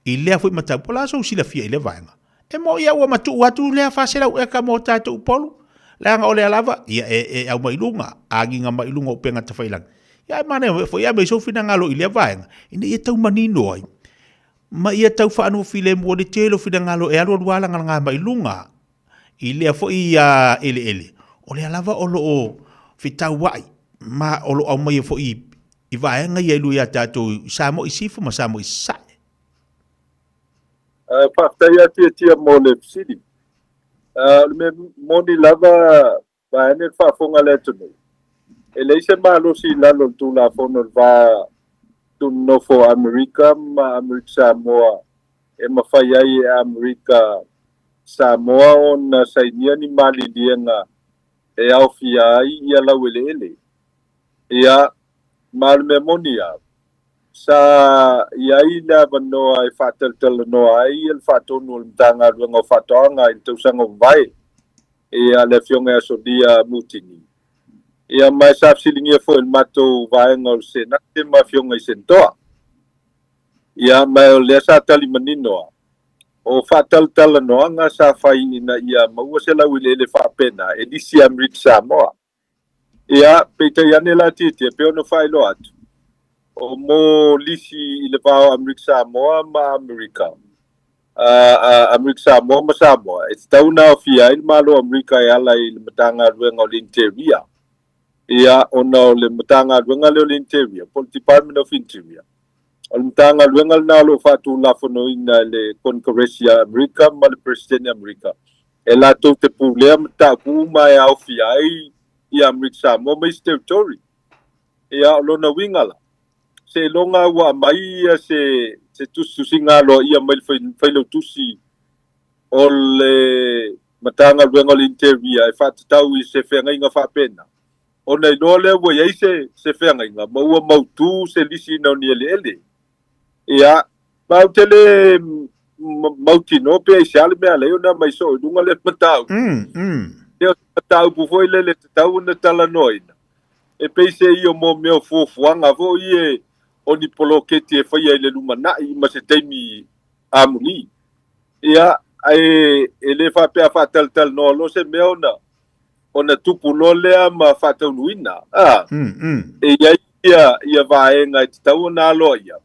i lea foi mataupu, o le a sou silafia i lea vaega? E moni a ua matuu atu lea 400 eka mo tatou Upolu, leaga o lea lava, ia e, e au mai luga, agiga mai luga o upega tafailagi. Ia ae manaia foi ia aumai sou finagalo i lea vaega, ina ia tau manino ai, ma ia tau faanofilemu ai le tele o finagalo e alualu lava lagalaga mai luga i lea foi eleele, o lea lava o lo o fetauai ma o lo o aumaia foi i vaega ia e lua ia tatou i Samoa i Sisifo ma Samoa i Sasae. Faafetai lava Tiatia mo le fesili. O le mea moni lava vaeane le faafofoga a le atunuu, e leai se malosi i lalo o le Tulafono o le Va Tuninofo o Amerika ma Amerika Samoa e mafai ai e Amerika Samoa ona sainia ni maliliega e aofia ai ia laueleele. Ia, ma o le mea moni lava, sa i ai le avanoa e faatalatalanoa ai le faatonu o le Matagaluega o Faatoaga i le tausaga ua mavae, ia le Afioga ia Solia Mutini. Ia ma e sa fesiligia foi e le matou vaega o le Senate ma Afioga i Senetoa. Ia ma o lea sa tali manino lava, o faatalatalanoaga sa fai ina ia maua se laueleele faapena e lisi Amerika Samoa. Ia, peitai ane la Tietie, pei ona faailoa atu, o mo lisi i le va o Amerika Samoa ma Amerika, Amerika Samoa ma Samoa, e tatau ona aofia ai le Malo o Amerika e ala i le Matagaluega o le Interior. Ia, ona o le Matagaluega lea o le Interior, po o le Department of Interior, o le Matagaluega lena o lo o faatulafonoina e le Konekaresi a Amerika ma le Peresetene Amerika, e latou te pulea mataupu uma e aofia ai ia Amerika Samoa ma isi territory. Ia, o lona uiga la, seiloga ua aumai ia se, se tusitusiga aloaia mai le Failautusi o le Matagaluega o le Interior e faatatau i se feagaiga faapena, ona iloa lea ua i ai se, se feagaiga ma ua mautu se lisiina o ni eleele. Ia, ma ou te le mautinoa pe aisea le mea alai ona aumai soo i luga lea mataupu. Ia, o se mataupu foi lele e tatau ona talanoaina. E pei se ia mo mea o fuafuaga foi e o ni poloketi e faia i le lumanai ma se taimi amuli. Ia, ae e le faapea a faatalatalanoa loa se mea ona ona tupu loa lea ma faataunuuina. A, e i ai ia, ia vaega e tatau ona aloaia,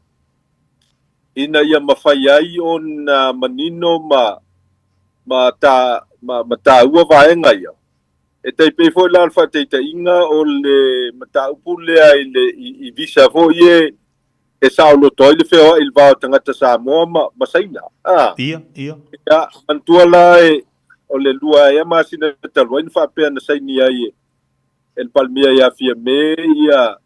ina ia mafai ai ona manino ma, ma, ta, ma, ma taua vaega ia. E tai pei foi la o le faataitaiga o le mataupu lea i le i, i visa foi e e saoloto ai le feoai i le va o tagata Samoa ma, ma Saina. A. Ia, ia. Ia, manatua la e, o le lua ea masina talu ai na faapea na saini ai e, e le Palemia ia Fiame ia,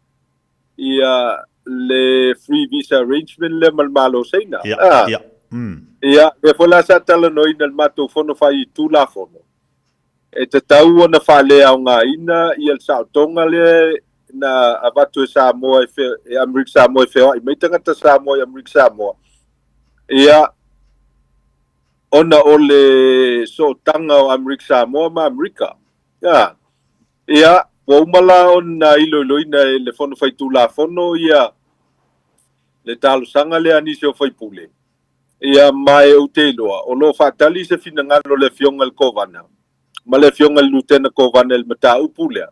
ia le free visa arrangement lea ma le Malo o Saina. Ia, a. ia. Ia, lea foi la sa talanoaina i le matou fono fai Tulafono. E tatau ona faaleaogaina ia le saotoga lea na avatu e Samoa e, fe, e Amerika Samoa e feoai mai tagata Samoa i Amerika Samoa. Ia, ona o le sootaga o Amerika Samoa ma Amerika. Ia, ia ua uma la ona iloiloina e le Fono Faitulafono ia le talosaga lea a nisi o faipule. Ia, ma e ou te iloa, o lo o faatali se finagalo o le Afioga i le Kovana ma le Afioga i le Lutena Kovana i le mataupu lea,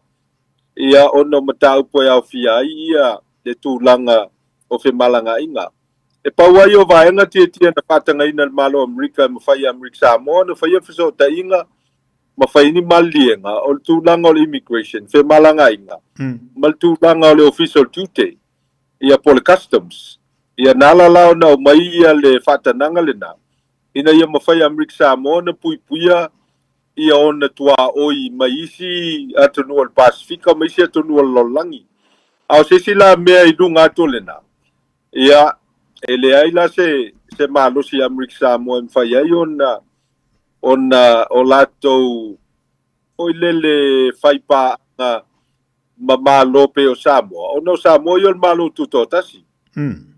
ia, ona o mataupu e aofia ai ia le tulaga o femalagaaiga. E pau ai o vaega tietie na faatagaina e le Malo o Amerika e mafai e Amerika Samoa ona faia fesootaiga ma fai ni maliliega o le tulaga o le immigration, femalagaaiga, ma le tulaga o le Ofisa o le Tiute. ia po o le Customs. Ia na ala la ona aumai ia le faatanaga lena, ina ia mafai e Amerika Samoa ona puipuia ia ona tuaoi mai isi atunuu o le Pasefika ma isi atunuu o le lalolagi. A o se isi la mea i luga atu o lena, ia e leai la se, se malosi a Amerika Samoa e mafai ai ona, ona o latou foi lele faipaaga ma Malo pei o Samoa, ona o Samoa ia o le Malo Tutoatasi.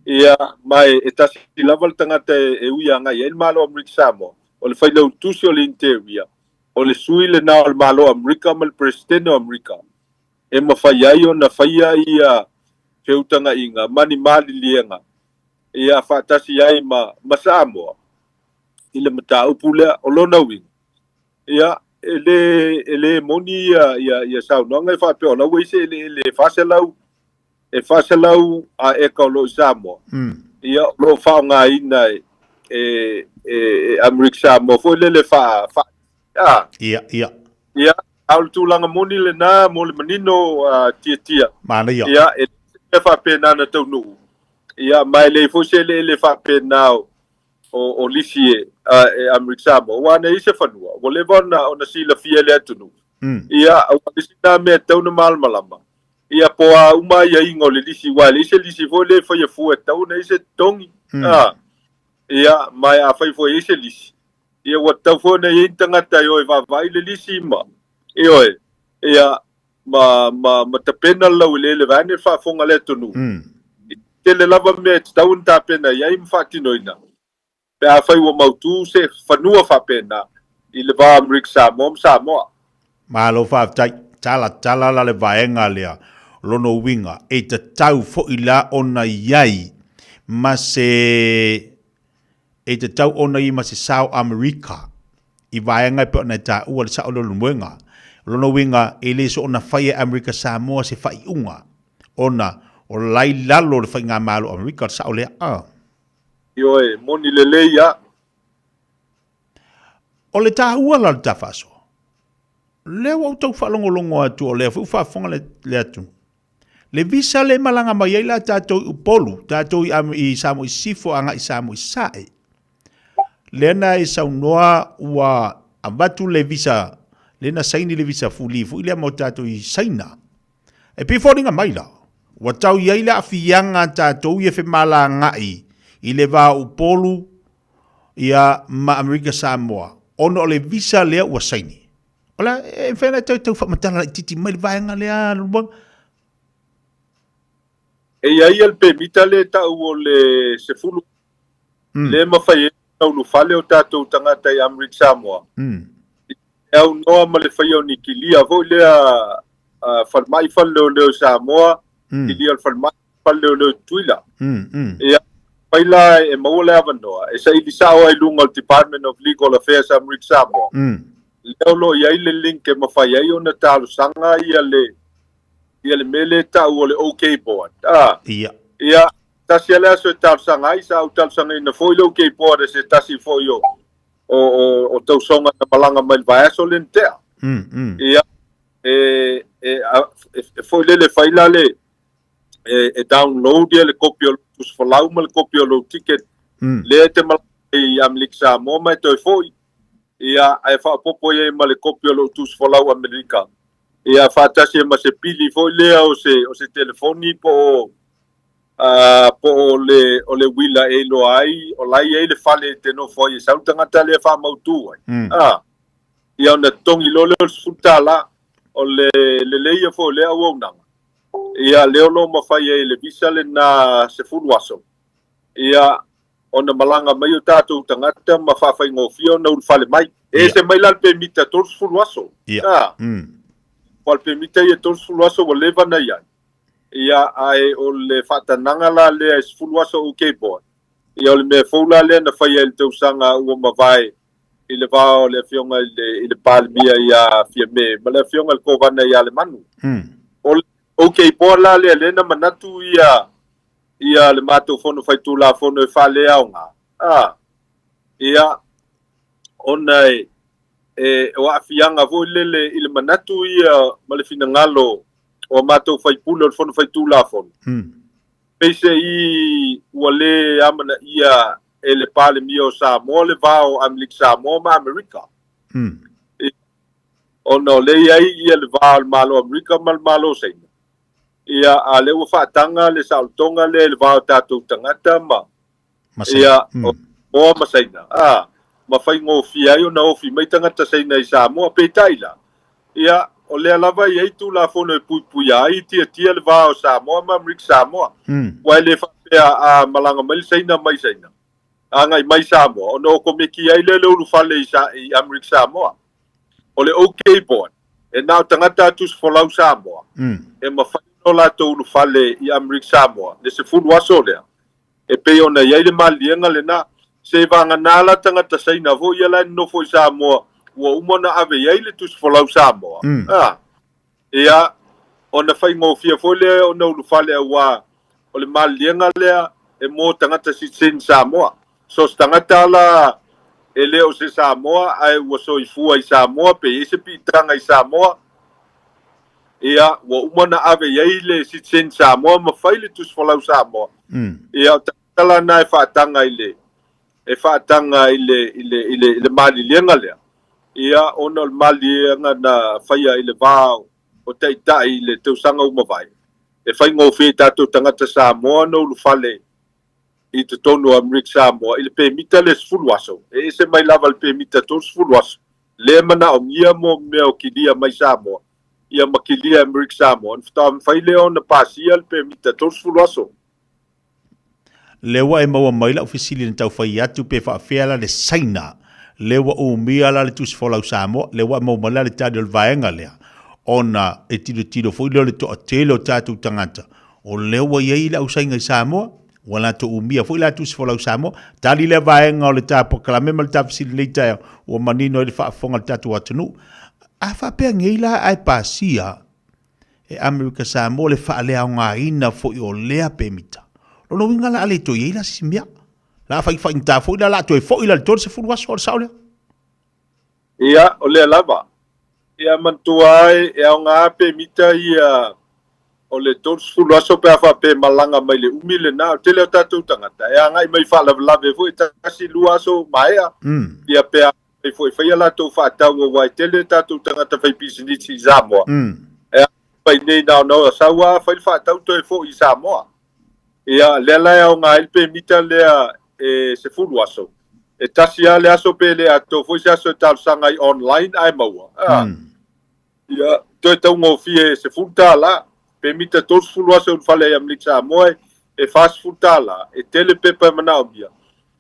Ia, ma e tasi lava le tagata e ui agai ai le Malo o Amerika Samoa, o le Failautusi o le Interior, o le sui lena o le Malo o Amerika ma le Peresetene o Amerika, e mafai ai ona faia ia feutagaiga ma ni maliliega, ia, faatasi ai ma ma Samoa i le mataupu lea. O lona uiga, ia, e le e le moni ia ia ia saunoaga e faapea o la ua i ai se eleele e 400 e 400 a eka o lo o i Samoa, ia, o lo o faaaogaina e, e, e, e Amerika Samoa foi lele faa, faa, a. Ia, ia. Ia, a o le tulaga moni lena mo le manino uh, tiatia. Manaia. Ia, e le faapena na taunuu. Ia, ma e leai foi se eleele faapena o, o, o lisi e, uh, e Amerika Samoa. Aua na i ai se fanua, ua leva ona, ona silafia e le atunuu. Ia, aua le isi lena mea e tatau ona malamalama. Ia, po o a uma aiaiga o le lisi, aua e leai se lisi foi lea e faia fua e tatau ona i ai se totogi. A, ia, ma afai foi e i ai se lisi, ia ua tatau foi ona i ai ni tagata e o e vaavaai le lisi ma, ioe, ia, ma, ma, ma tapena le laueleele vaeane le faafofoga a le atunuu. E tele lava mea e tatau ona tapena i ai ma faatinoina. Pe afai ua mautu se fanua faapena i le va o Amerika Samoa ma Samoa. Malo faafetai. Tala tala la le vaega lea. O lona uiga, e tatau foi la ona i ai ma se, e tatau ona i ai ma se sao Amerika i vaega e pei ona e taua le sao lea o le moega. O lona uiga, e le soona faia e Amerika Samoa se faaiuga ona o la i lalo o le Faigamalo Amerika le sao lea. A. Ioe, moni lelei a. O le taua la o le ta faasoa, lea ua ou tau faalogologo atu o lea foi ua faafofoga le, le atunuu. Le visa le malaga mai ai la tatou i Upolu, tatou i, i Samoa i Sisifo agai i Samoa i Sasae. Lea na e saunoa ua avatu le visa, lea na saini le visa fuli foi lea mo tatou i Saina. E pei foliga mai la, ua tau i ai le aafiaga a tatou ia femalagaai i le va o Upolu ia ma Amerika Samoa ona o le visa lea ua saini. O le a, e mafai ona e toe tau faamatala laitiiti mai le vaega lea Lulumaga? E i ai le pemita lea e tau o le 10 lea e mafai ai ona ulufale o tatou tagata i Amerika Samoa. E aunoa ma le faia o ni kilia foi lea falemai fale leoleo i Samoa, kilia o le falemai fale leoleo i Tutuila. Ia, fai la e maua le avanoa e saili sao ai i luga o le Department of Legal Affairs a Amerika Samoa. Lea o lo o i ai le link e mafai ai ona talosaga ia le ia le mea lea e tau o le OK board. Ah. Ia. Ia, tasi lava le aso e talosaga ai, sa ou talosagaina foi le OK board e se tasi foi o o, o, o tausoga na malaga mai le vaiaso lea na tea. Ia, e, e, a, e, e foi lele fai la le, e, e download ia le kopi o lou tusi folau ma le kopi o lou ticket. Lea e te malaga i Amerika Samoa ma e toe foi. Ia, ae faaopoopo i ai ma le kopi o lou tusi folau Amerika. Ia, faatasi ai ma se pili foi lea o se, o se telefoni po o, ā, po o le, o le uila e iloa ai, o la e i ai le fale e te nofo ai e sau le tagata lea e faamautu ai. Ā, ia ona totogi loa lea o le $10, o le lelei ia foi o lea auaunaga, ia lea o lo o mafai ai e le visa lena 10 aso, ia ona malaga mai o tatou tagata ma faafaigofie ona ulufale mai. E ese mai la le pemita 30 aso. Ā, o le pemita ia 30 aso ua leva ona i ai. Ia, ae o le faatanaga la lea e 10 aso OK boy. Ia, o le mea fou la lea na faia i le tausaga ua mavae i le va o le Afioga i le, i le Palemia ia Fiame ma le Afioga i le Kovana ia Lemanu. O le OK board la lea, lea na manatu ia, ia le matou Fono Faitulafono e faaleaoga. A, ia, ona e, e, o aafiaga foi lele i le manatu ia ma le finagalo o a matou faipule o le Fono Faitulafono, peiseai ua le amanaia e le Palemia o Samoa le va o Amerika Samoa ma Amerika. Ona o lea e i ai ia le va o le Malo o Amerika ma le Malo o Saina. Ia, a lea ua faataga le saolotoga lea i le va o tatou tagata ma, Ia, o Samoa ma Saina, ā, ma faigofie ai ona ofi mai tagata Saina i Samoa. Peitai la, ia, o lea lava e i ai Tulafono e puipuia ai, tiatia le va o Samoa ma Amerika Samoa. Aua e le faapea. faapea a malaga mai le Saina mai Saina, agai mai Samoa, ona okomeki ai lea o le ulufale i, Sa, i Amerika Samoa. O le OK Board, e na o tagata a tusifolau Samoa, e mafai ona o latou ulufale i Amerika Samoa, le 10 aso lea, e pei ona i ai le maliliega lena. Se vagana la tagata Saina foi ia la e nonofo i Samoa, ua uma ona ave i ai le tusifolau Samoa. Ah, ia, ona faigofie foi lea ona ulufale auā o le maliliega lea e mo tagata sitiseni Samoa. So se tagata la e le o se Samoa ae ua soifua i Samoa pe i ai se piitaga i Samoa, ia, ua uma ona ave i ai le sitiseni Samoa ma fai le tusifolau Samoa. Ia, o tagata la na e faataga i le e faataga i le i le i le i le maliliega lea. Ia, ona o le maliliega na faia i le va o taitai i le tausaga ua mavae, e faigofie i tatou tagata Samoa ona ulufale i totonu o Amerika Samoa i le pemita lea 10 aso, e ese mai lava le pemita 30 aso, lea e manaomia mo mea o kilia mai Samoa, ia ma kilia e Amerika Samoa, ona faatoa mafai lea ona pasia le pemita 30 aso. Lea ua e maua mai lau fesili na tau fai atu pe faafea la le Saina, lea ua umia la le Tusi Folau Samoa, lea ua e maua mai la le tali o le vaega lea, ona e tilotilo foi lea o le toatele o tatou tagata, o lea ua i ai le au Saina i Samoa, ua latou umia foi la Tusi Folau Samoa. Tali lea vaega o le ta polokalame ma le ta fesili nei taeao, ua manino ai le faafofoga a le tatou atunuu. A faapea nei la ae pasia e Amerika Samoa le faaleaogaina foi o lea pemita. Lona uiga la a le toe i ai la se isi mea. La a faigfaigata foi la, la a toe foi la i le 30 aso, o le sao lea? Ia, o lea lava. Ia manatua ai, e aoga pemita ia o le 30 aso pe a faapea e malaga mai le umi lena. O le tele o tatou tagata e agai mai faalavelave foi, tasi, lua aso maea. Ia pe a Ai foi faia latou faatau aua e tele tatou tagata fai pisinisi i Samoa. E mai nei na ona sau a fai le faatau toe foi i Samoa. Ia lea la e aoga ai le pemita lea e 10 aso. E tasi lava le aso pe le atoa foi se aso e talosaga ai online ae maua. Ia toe taugofie e $10. Pemita 30 aso e ulufale ai Amerika Samoa e $40. E tele pepa e manaomia.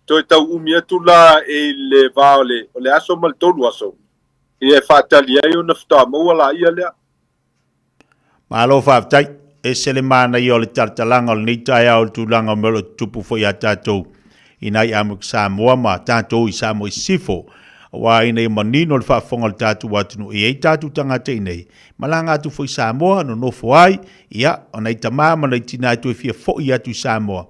Toe tau umi atu la i le va o le, o le aso ma le tolu aso, ia e faatali ai ona faatoa maua laia lea. Malo faafetai. Ese le manaia o le talatalaga o lenei taeao i le tulaga o mea o lo o tutupu foi ia tatou i nai Amerika Samoa ma tatou i Samoa i Sisifo, aua ina ia manino le faafofoga o le tatou atunuu e i ai tatou tagata i inei, malaga atu foi i Samoa, nonofo ai, ia, o nai tama ma nai tina e toe fia foi atu i Samoa,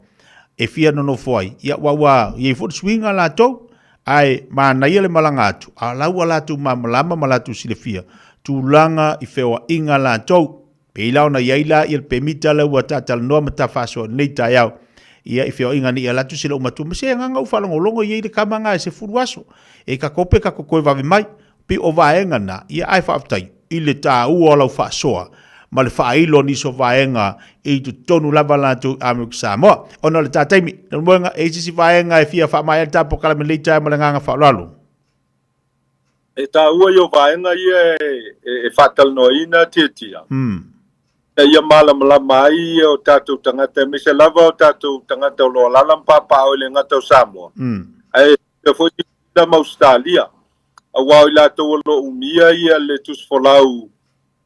e fia nonofo ai, ia ua ua i ai foi le suiga latou, ae manaia le malaga atu, a o la ua latou malamalama ma latou silafia tulaga i feoaiga latou. Pei la ona i ai la ia le pemita lea ua taatalanoa ma tafaasoa i lenei taeao, ia i feoaiga nei ala atu se lou matua ma se agaga u faalogologo i ai le kama nga e 10 aso, e ka kope ka kokoe vave mai. Pei o vaega na, ia ae faafetai i le taua o lau faasoa ma le faailo o nisi o vaega i totonu lava latou i Amerika Samoa. Ona o le ta taimi, Leulumoega, e i ai se isi vaega e fia faamaea le ta polokalame lenei taeao ma le agaga faaaloalo? E taua ia o vaega ia e faatalanoaina Tiatia, ina ia malamalama ai o tatou tagata, aemaise lava o tatou tagata o lo o alaala ma papaaao i le gata o Samoa, ae faapea foi Niu Sila ma Ausetalia, aua o i latou o lo o umia ia le tusifolau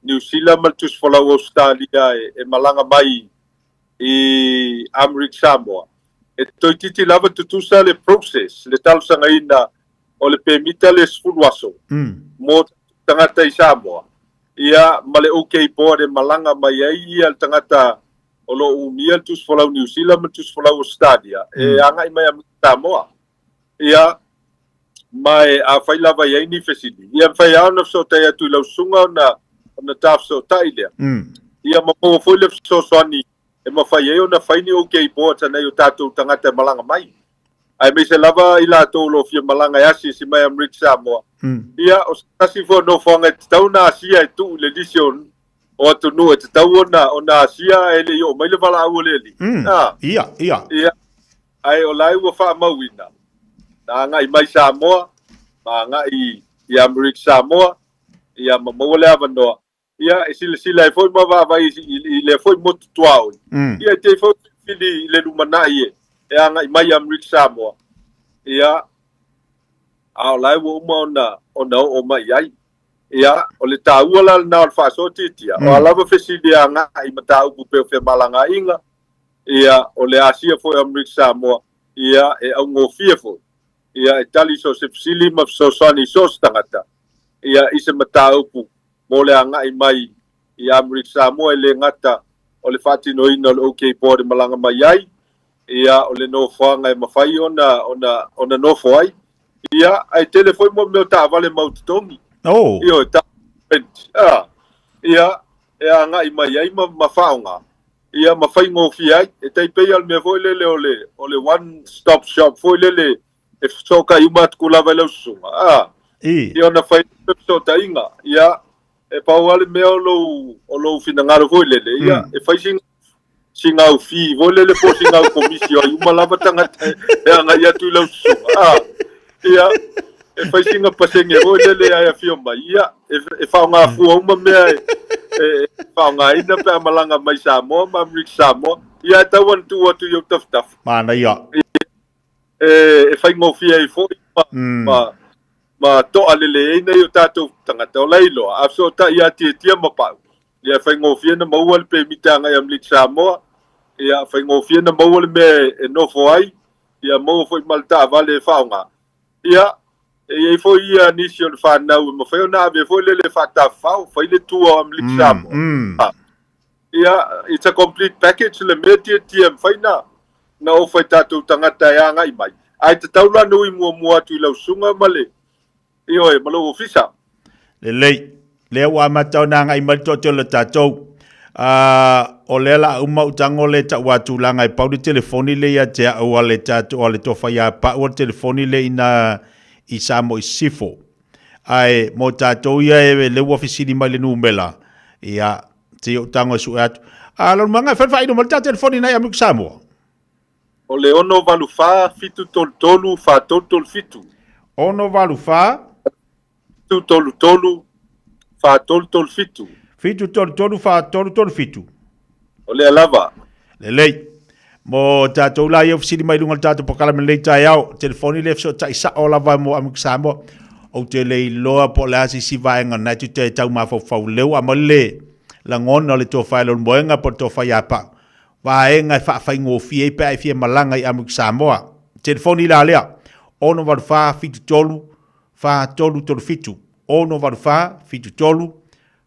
Niu Sila ma le tusifolau Ausetalia e malaga mai i Amerika Samoa. E toeitiiti lava tutusa le process, le talosagaina o le pemita le 10 aso mo tagata i Samoa, ia ma le OK Board e malaga mai ai ia le tagata o lo o umia le tusifolau Niu Sila ma le tusifolau Ausetalia e agai mai Amerika Samoa. Ia, ma e afai lava i ai ni fesili, ia mafai lava ona fesootai atu i lau susuga ona, ona ta fesootai lea. Ia ma maua foi le fesoasoani e mafai ai ona fai ni OK boards a nai o tatou tagata e malaga mai. Aemaise lava i latou o lo o fia malaga e asiasi mai Amerika Samoa. Ia, o se tasi foi o nofoaga e tatau ona asia e tuu i le lisi o, o atunuu e tatau ona, ona asia ae le i oo mai le valaau a le Alii. Ah. Ia, ia. Ia. Ae o la e ua faamauina, na agai mai Samoa, ma agai i Amerika Samoa, ia ma maua le avanoa, ia e silasila ai foi ma vaavaai i lea foi motu tuaoi, ia e te i foi filifili i le lumanai e e agai mai i Amerika Samoa, ia, a o la e ua uma ona ona oo mai i ai. Ia, o le taua la lena o le faasoa tiatia, o a lava fesili e agai i mataupu pei o femalagaaiga, ia, o le asia foi o Amerika Samoa, ia, e augofie foi, ia, e tali so o se fesili ma fesoasoani i so o se tagata, ia, i se mataupu mo le agai mai i Amerika Samoa, e le gata o le faatinoina o le OK Board e malaga mai ai, ia, o le nofoaga e mafai ona, ona, ona nofo ai, ia, ae tele foi mo mea o taavale mau totogi. Oh. Ioe, ta, ah, ia, e agai mai ai ma, ma faaaoga, ia, ma faigofie ai. E tai pei lava o le mea foi lele o le, o le one stop shop foi lele e fesootai uma atu lava i lau susuga, ah, I. ia ona fai ai fesootaiga, ia, e pau lava le mea o lou, o lou finagalo foi lele, ia, e fai sina, sina au fee foi lele po o sina au komisi o ai uma lava tagata e agai atu i lau susuga, ah, ia, e fai sina pasene foi lele ae afio mai, ia, e, e faaaoga fua uma mea e, e, e faaaogaina pe a malaga mai Samoa ma Amerika Samoa, ia, e tau ona tuu atu i ou tafatafa. Manaia. E faigofie ai foi ma, mm. ma, ma toa lelei ai nei o tātou tagata o lailoa. A fesootai ia Tiatia ma Pau, ia faigofie na maua le pemita agai Amerika Samoa, ia faigofie na maua le mea e nofo ai, ia maua foi ma le taavale e faaaoga. Ia, e i ai foi ia nisi o le whanau e mawhai ona ave foi lele whaatawhao, whai le tua o Amerika Samoa. Ah, ia, it's a complete package le mea tiatia e mawhai na, na ofa i tātou tagata e āngai mai. Ae tatau la na ui muamua atu i lau susuga ma le, ioe, ma lou ofisa. Lelei. Lea ua amata ona agai mai le toatele o tatou. Uh, o lea la uma ou tago le tau a tulaga e pau le telefoni le ia te au a le tatou a le tofa ia pau a le telefoni le ina i Samoa i Sisifo. Ae mo tatou ia e le ua fesili mai le numera, ia se i ou tago e sue atu. A lona maga e fai le faaino mai le ta telefoni nai Amerika Samoa. O le 684 733 4337. 684 733 4337. 733 4337. O lea lava. Lelei. Mo tatou la ia fesili mai luga o le tatou polokalame lenei taeao, telefoni lea fesootai sao lava mo Amerika Samoa. Ou te le iloa po o le a se isi vaega na e te tau mafaufau leu a ma le lagona o le tofa e Leulumoega po o le tofa ia Pau. Vaega e faafaigofie ai pe a e fia malaga i Amerika Samoa. Telefoni la lea, 684 73 4337, 684 73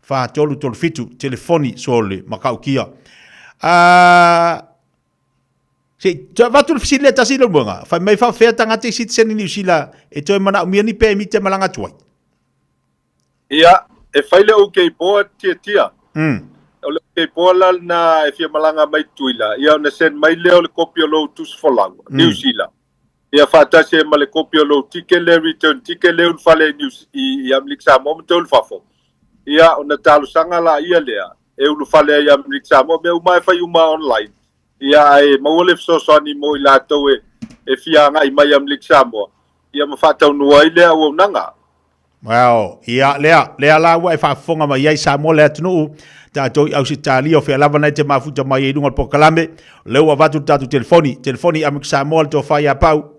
4337, telefoni sole matautia. A se i toe avatu le fesili lea tasi Leulumoega, fai mai faafefea tagata i sitiseni Niu Sila e toe manaomia ni pemita e malaga atu ai? Ia, e fai le OK Board tiatia. O le OK Board la lena e fia malaga mai Tutuila, ia ona send mai lea o le kopi o lou tusi folau, Niu Sila. Ia faatasi ai ma le kopi o lou ticket lea, return ticket lea e ulufale ai i Amerika Samoa ma te ulufafo. Ia, ona talosaga laia lea e ulufale ai i Amerika Samoa, mea uma e fai uma online. Ia, ae maua le fesoasoani mo i latou e fia agai mai i Amerika Samoa, ia ma faataunuu ai lea auaunaga. Well, ia, lea, lea la ua e faafofoga mai ai Samoa le atunuu, tatou i Ausetalia, o fea lava na e te mafuta mai ai i luga o le polokalame, o lea ua avatu le tatou telefoni, telefoni Amerika Samoa le tofa ia Pau,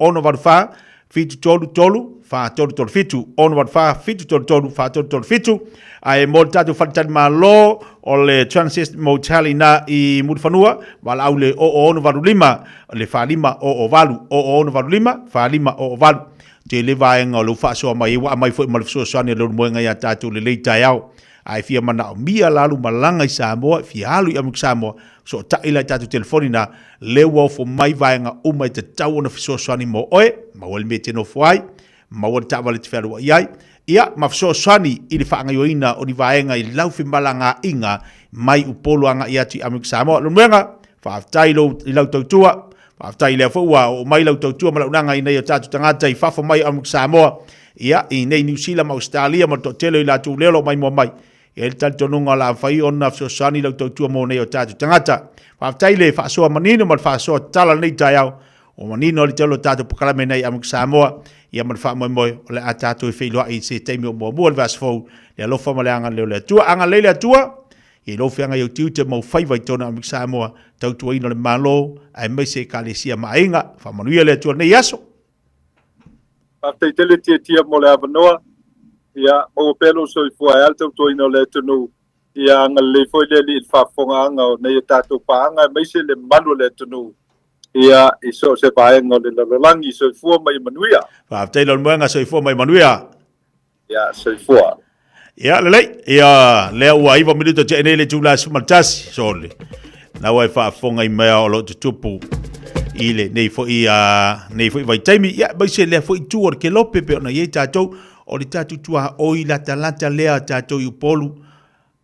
684 733 4337, 684 733 4337, ae mo le tatou faletalimalo o le Transit Motel ina i Mulifanua, valaau le 0085 le 4508, 0085 4508. Tele vaega o lou faasoa mai ai ua aumai foi ma le fesoasoani a Leulumoega ia tatou lelei taeao. A e fia manaomia la alu malaga i Samoa, e fia alu i Amerika Samoa, fesootai la i tatou telefoni na, lea ua ofo mai vaega uma e tatau ona fesoasoani mo oe, maua le mea e te nofo ai, maua le taavale e te fealuai ai, ia ma fesoasoani i le faagaioina o ni vaega i lau femalagaaiga mai Upolu agai atu i Amerika Samoa. Leulumoega, faafetai i lau tautua. Faafetai lea foi ua oo mai lau tautua ma launaga i nei o tatou tagata i fafo mai o Amerika Samoa, ia, i nei Niu Sila ma Ausetalia ma le toatele o i latou lea o lo o maimoa mai. E i ai le talitonuga o le a mafai ona fesoasoani lau tautua mo nei o tatou tagata. Faafetai le faasoa manino ma le faasoa tatala i lenei taeao. Ua manino le tele o tatou polokalame nei i Amerika Samoa, ia ma le faamoemoe o le a tatou feiloai i se taimi o muamua i le vaiaso fou, le alofa ma le agalelei o le Atua. Agalelei le Atua! Ia i lou feagai au tiute ma ou faiva i totonu o Amerika Samoa, tautuaina o le Malo, aemaise Ekalesia ma aiga. Faamanuia le Atua i lenei aso. Faafetai tele Tiatia mo le avanoa. Ia, maua pea lou soifua e a le tautuaina o le atunuu. Ia agalelei foi le Alii i le faafofogaaga o nei a tatou paaga aemaise le mamalu o le atunuu ia i so o se vaega o le lalolagi. Soifua ma ia manuia. Faafetai Leulumoega, soifua ma ia manuia. Ia, soifua. Ia, lelei. Ia, lea ua 9 minuta tea nei le itula 11. Sole. Na ua e faafofoga i mea o lo o tutupu i le nei foi, nei foi vaitaimi. Ia, aemaise lea foi itu o le kelope pei ona i ai tatou, o le tatou tuaoi latalata lea tatou i Upolu,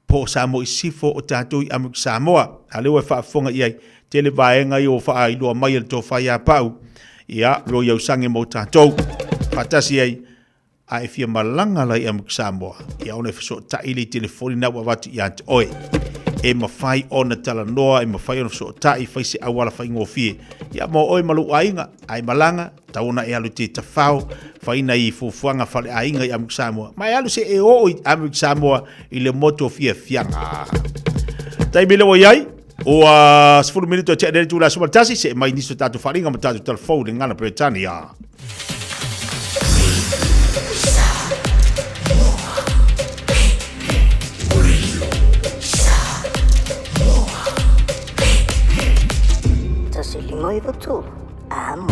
po o Samoa i Sisifo, o tatou i Amerika Samoa. A lea ua e faafofoga i ai, tele vaega ia ua faailoa mai e le tofa ia Pau, ia, Roy Ausange mo tatou. Faatasi ai, A e fia malaga la i Amerika Samoa, ia ona e fesootai lea i telefoni na ua avatu ia te oe. E mafai ona talanoa, e mafai ona fesootai, fai se auala faigofie. Ia mo oe ma lou aiga, a e malaga, tau ona e alu te tafao, fai nai fuafuaga faleaiga i Amerika Samoa, ma e alu se e oo i Amerika Samoa i le motu o fiafiaga. Taimi lea ua i ai, ua 10 minuto e tea nei le itula 11, see mai nisi o tatou faaaliga ma tatou talafou i le gagana Peretania. 153, amo.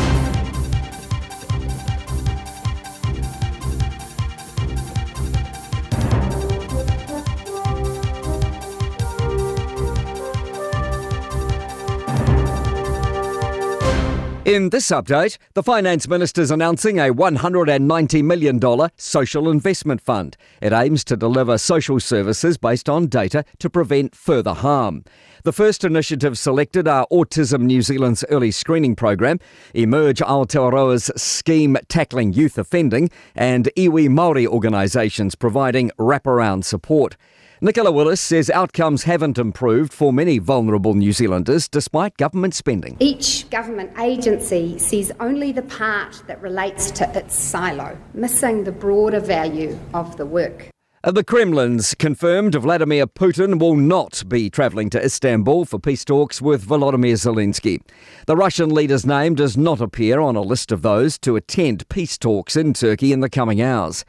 In this update, the Finance Minister's announcing a $190 million social investment fund. It aims to deliver social services based on data to prevent further harm. The first initiatives selected are Autism New Zealand's early screening program, Emerge Aotearoa's scheme tackling youth offending, and iwi Māori organisations providing wraparound support. Nicola Willis says outcomes haven't improved for many vulnerable New Zealanders despite government spending. Each government agency sees only the part that relates to its silo, missing the broader value of the work. The Kremlin's confirmed Vladimir Putin will not be travelling to Istanbul for peace talks with Volodymyr Zelensky. The Russian leader's name does not appear on a list of those to attend peace talks in Turkey in the coming hours.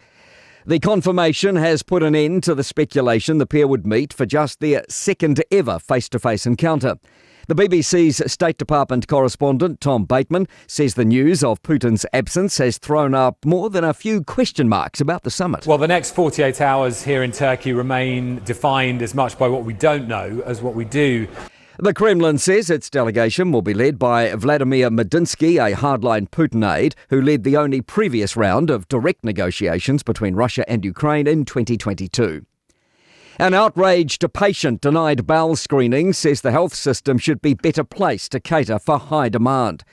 The confirmation has put an end to the speculation the pair would meet for just their second ever face-to-face encounter. The BBC's State Department correspondent Tom Bateman says the news of Putin's absence has thrown up more than a few question marks about the summit. Well, the next 48 hours here in Turkey remain defined as much by what we don't know as what we do. The Kremlin says its delegation will be led by Vladimir Medinsky, a hardline Putin aide who led the only previous round of direct negotiations between Russia and Ukraine in 2022. An outraged patient denied bowel screening says the health system should be better placed to cater for high demand.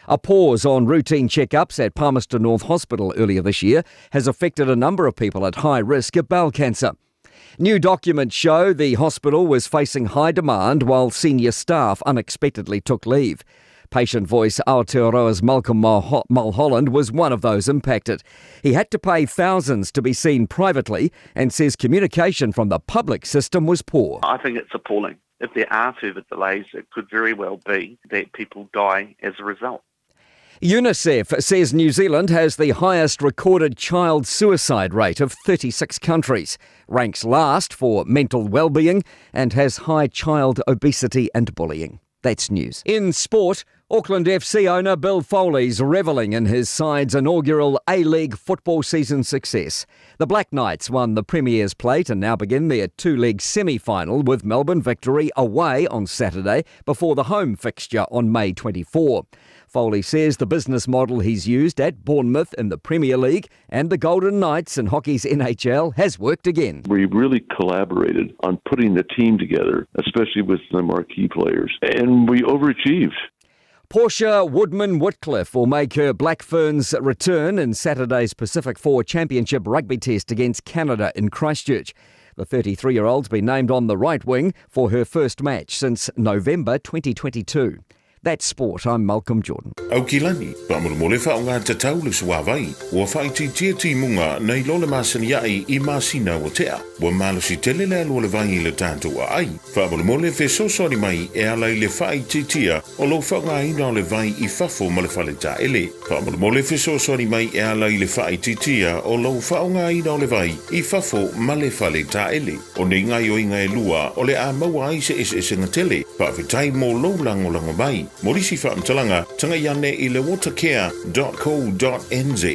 A pause on routine checkups at Palmerston North Hospital earlier this year has affected a number of people at high risk of bowel cancer. New documents show the hospital was facing high demand while senior staff unexpectedly took leave. Patient Voice Aotearoa's Malcolm Mulholland was one of those impacted. He had to pay thousands to be seen privately and says communication from the public system was poor. I think it's appalling. If there are further delays, it could very well be that people die as a result. UNICEF says New Zealand has the highest recorded child suicide rate of 36 countries, ranks last for mental well-being and has high child obesity and bullying. That's news. In sport, Auckland FC owner Bill Foley's revelling in his side's inaugural A-League football season success. The Black Knights won the Premier's Plate and now begin their two-leg semi-final with Melbourne Victory away on Saturday before the home fixture on May 24. Foley says the business model he's used at Bournemouth in the Premier League and the Golden Knights in hockey's NHL has worked again. We really collaborated on putting the team together, especially with the marquee players, and we overachieved. Portia Woodman-Whitcliffe will make her Black Ferns return in Saturday's Pacific 4 Championship rugby test against Canada in Christchurch. The thirty-three-year-old's been named on the right wing for her first match since November 2022. That's sport. I'm Malcolm Jordan. Aukilani, faamolemole faaaoga tatau le suavai, ua faaitiitia timuga nai lo le masani ae i masina ua tea. Ua malosi tele le alu o le vai i le tatou aai. Faamolemole fesoasoani mai e ala i le faaitiitia o lou faaaogaina o le vai i fafo ma le fale taele. Faamolemole fesoasoani mai e ala i le faaitiitia o lou faaaogaina o le vai i fafo ma le fale taele. O nei gaoioiga e lua o le a maua ai se eseesega tele. Faafetai mo lou lagolago mai. Mo nisi faamatalaga, tagai ane i le watercare.co.nz.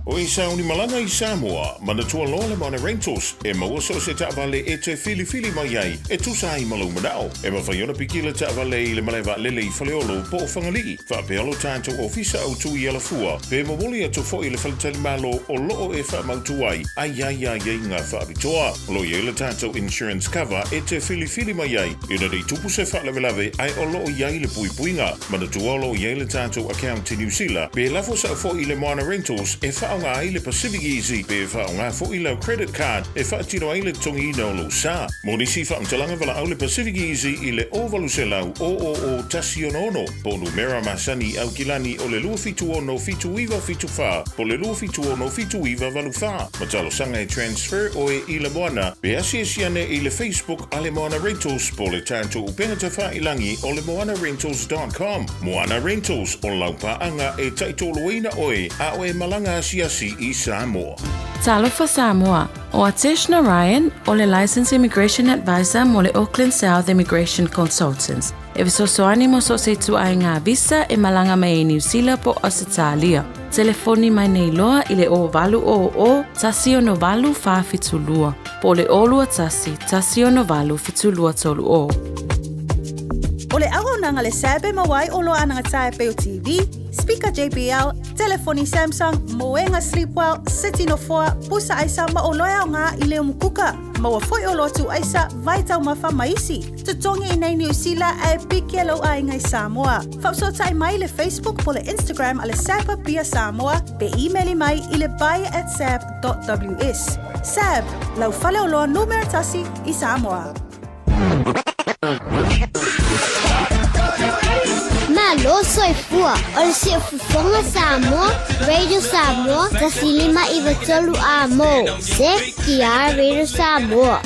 O e sauni malaga i Samoa, manatua loa le Moana Rentals, e maua so o se taavale e te filifili mai ai e tusa ai ma lou manao. E mafai ona piki le taavale i le malae vaalele i Faleolo po o Fagalii, faapea lo tatou ofisa autu i Alafua, pe momoli atu foi i le faletalimalo o loo e faamautu ai a i ai aiaiga faapitoa. O lo o i ai le tatou insurance cover e te filifili mai ai ina nei tupu se faalavelave ae o lo o i ai le puipuiga. Manatua o lo o i ai le tatou account i Niu Sila, pe lafo sao foi i le Moana Rentals e faaaoga ai le Pacific Easy pe faaaoga foi lau credit card e faatino ai le totogiina o lou sa. Mo nisi faamatalaga valaau le Pacific Easy i le 0800 000 166 po o numera masani i Aukilani o le 276 7974 po o le 276 7984. Ma talosaga e transfer oe i le Moana pe asiasi ane i le Facebook a le Moana Rentals po o le tatou upega tafailagi o le moanarentals dot com. Moana Rentals, o lau paaga e taitoloina oe a o e malaga asiasi i Samoa. Talofa Samoa, o Atesh Narayan, o le Licensed Immigration Advisor mo le Auckland South Immigration Consultants, e fesoasoani mo so o se ituaiga visa e malaga mai ai Niu Sila po o Ausetalia. Telefoni mai nei loa i le 0800 168 472 po o le 021 168 7230. O le auaunaga le SAB e maua ai oloa anagata e pei o TV, speaker JBL, telefoni Samsung, moega Sleepwell, seti nofoa, pusa aisa ma oloa e aoga i le umukuka. Maua foi oloa tuu aisa, vai taumafa ma isi. Totogi i nei Niu Sila ae piki e lou aiga i Samoa. Faafesootai mai i le Facebook po le Instagram a le SAB Apia Samoa pe imeli mai i le buy@sab.ws. SAB, lau faleoloa numera tasi i Samoa. Malo soifua, o le Siufofoga Samoa, Radio Samoa, 105 93 A mo, CTR Radio Samoa.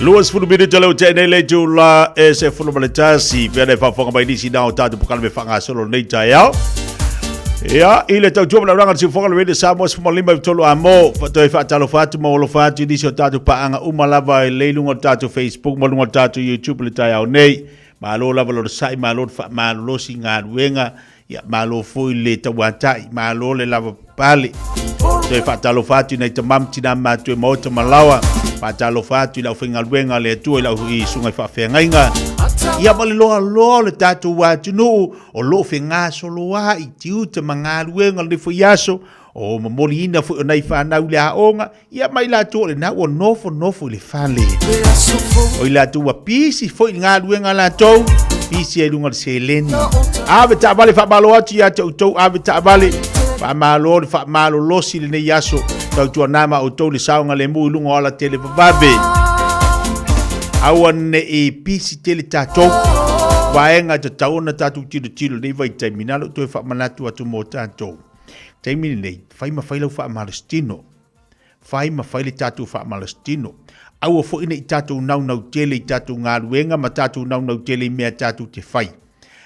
20 minute leo te nei le tula e se fulu ma le tasi pea le faafofoga mai nisi na o tātou pokale me whangasolo nei taeao. Ia, i le tautua ma lauranga le siufoga le Radio Samoa 15 i tolu a mo, whatoe whaatalofa atu ma olofa atu i nisi o tātou paanga uma lava i le lunga o tātou Facebook ma lunga o tātou YouTube le taeao nei. Malo lava lo le sai, malo le whaamalolosi ngā ruenga, Ia, malo foi le tauatai, malo le lava pale. Toe faatalofa atu i nai tama ma tina matua i maota ma laoa. Faatalofa atu i lau faigaluega a le Atua i lau i susuga i faafeagaiga. Ia ma le loaloa o le tatou atunuu o lo o fegasoloai i tiute ma galuega o lenei foi aso, o momoliina foi o nai fanau i le aoga, ia ma i latou o lena ua nofonofo i le fale. O i latou ua pisi foi i galuega a latou, pisi ai luga o le seleni. Ave taavale faamalo atu ia te outou, ave taavale faamalo le faamalolosi lenei aso. Tautuana ma outou le saogalemu i luga o alatele vavave. Aua ne i pisi tele tatou. Vaega e tatau ona tatou tilotilo i lenei vaitaimi, na o lou toe faamanatu atu mo tatou. Taimi lenei, fai ma fai lau faamalositino. Fai ma fai le tatou faamalositino. Aua foi ne i tatou naunau tele i tatou galuega ma tatou naunau tele i mea tatou te fai.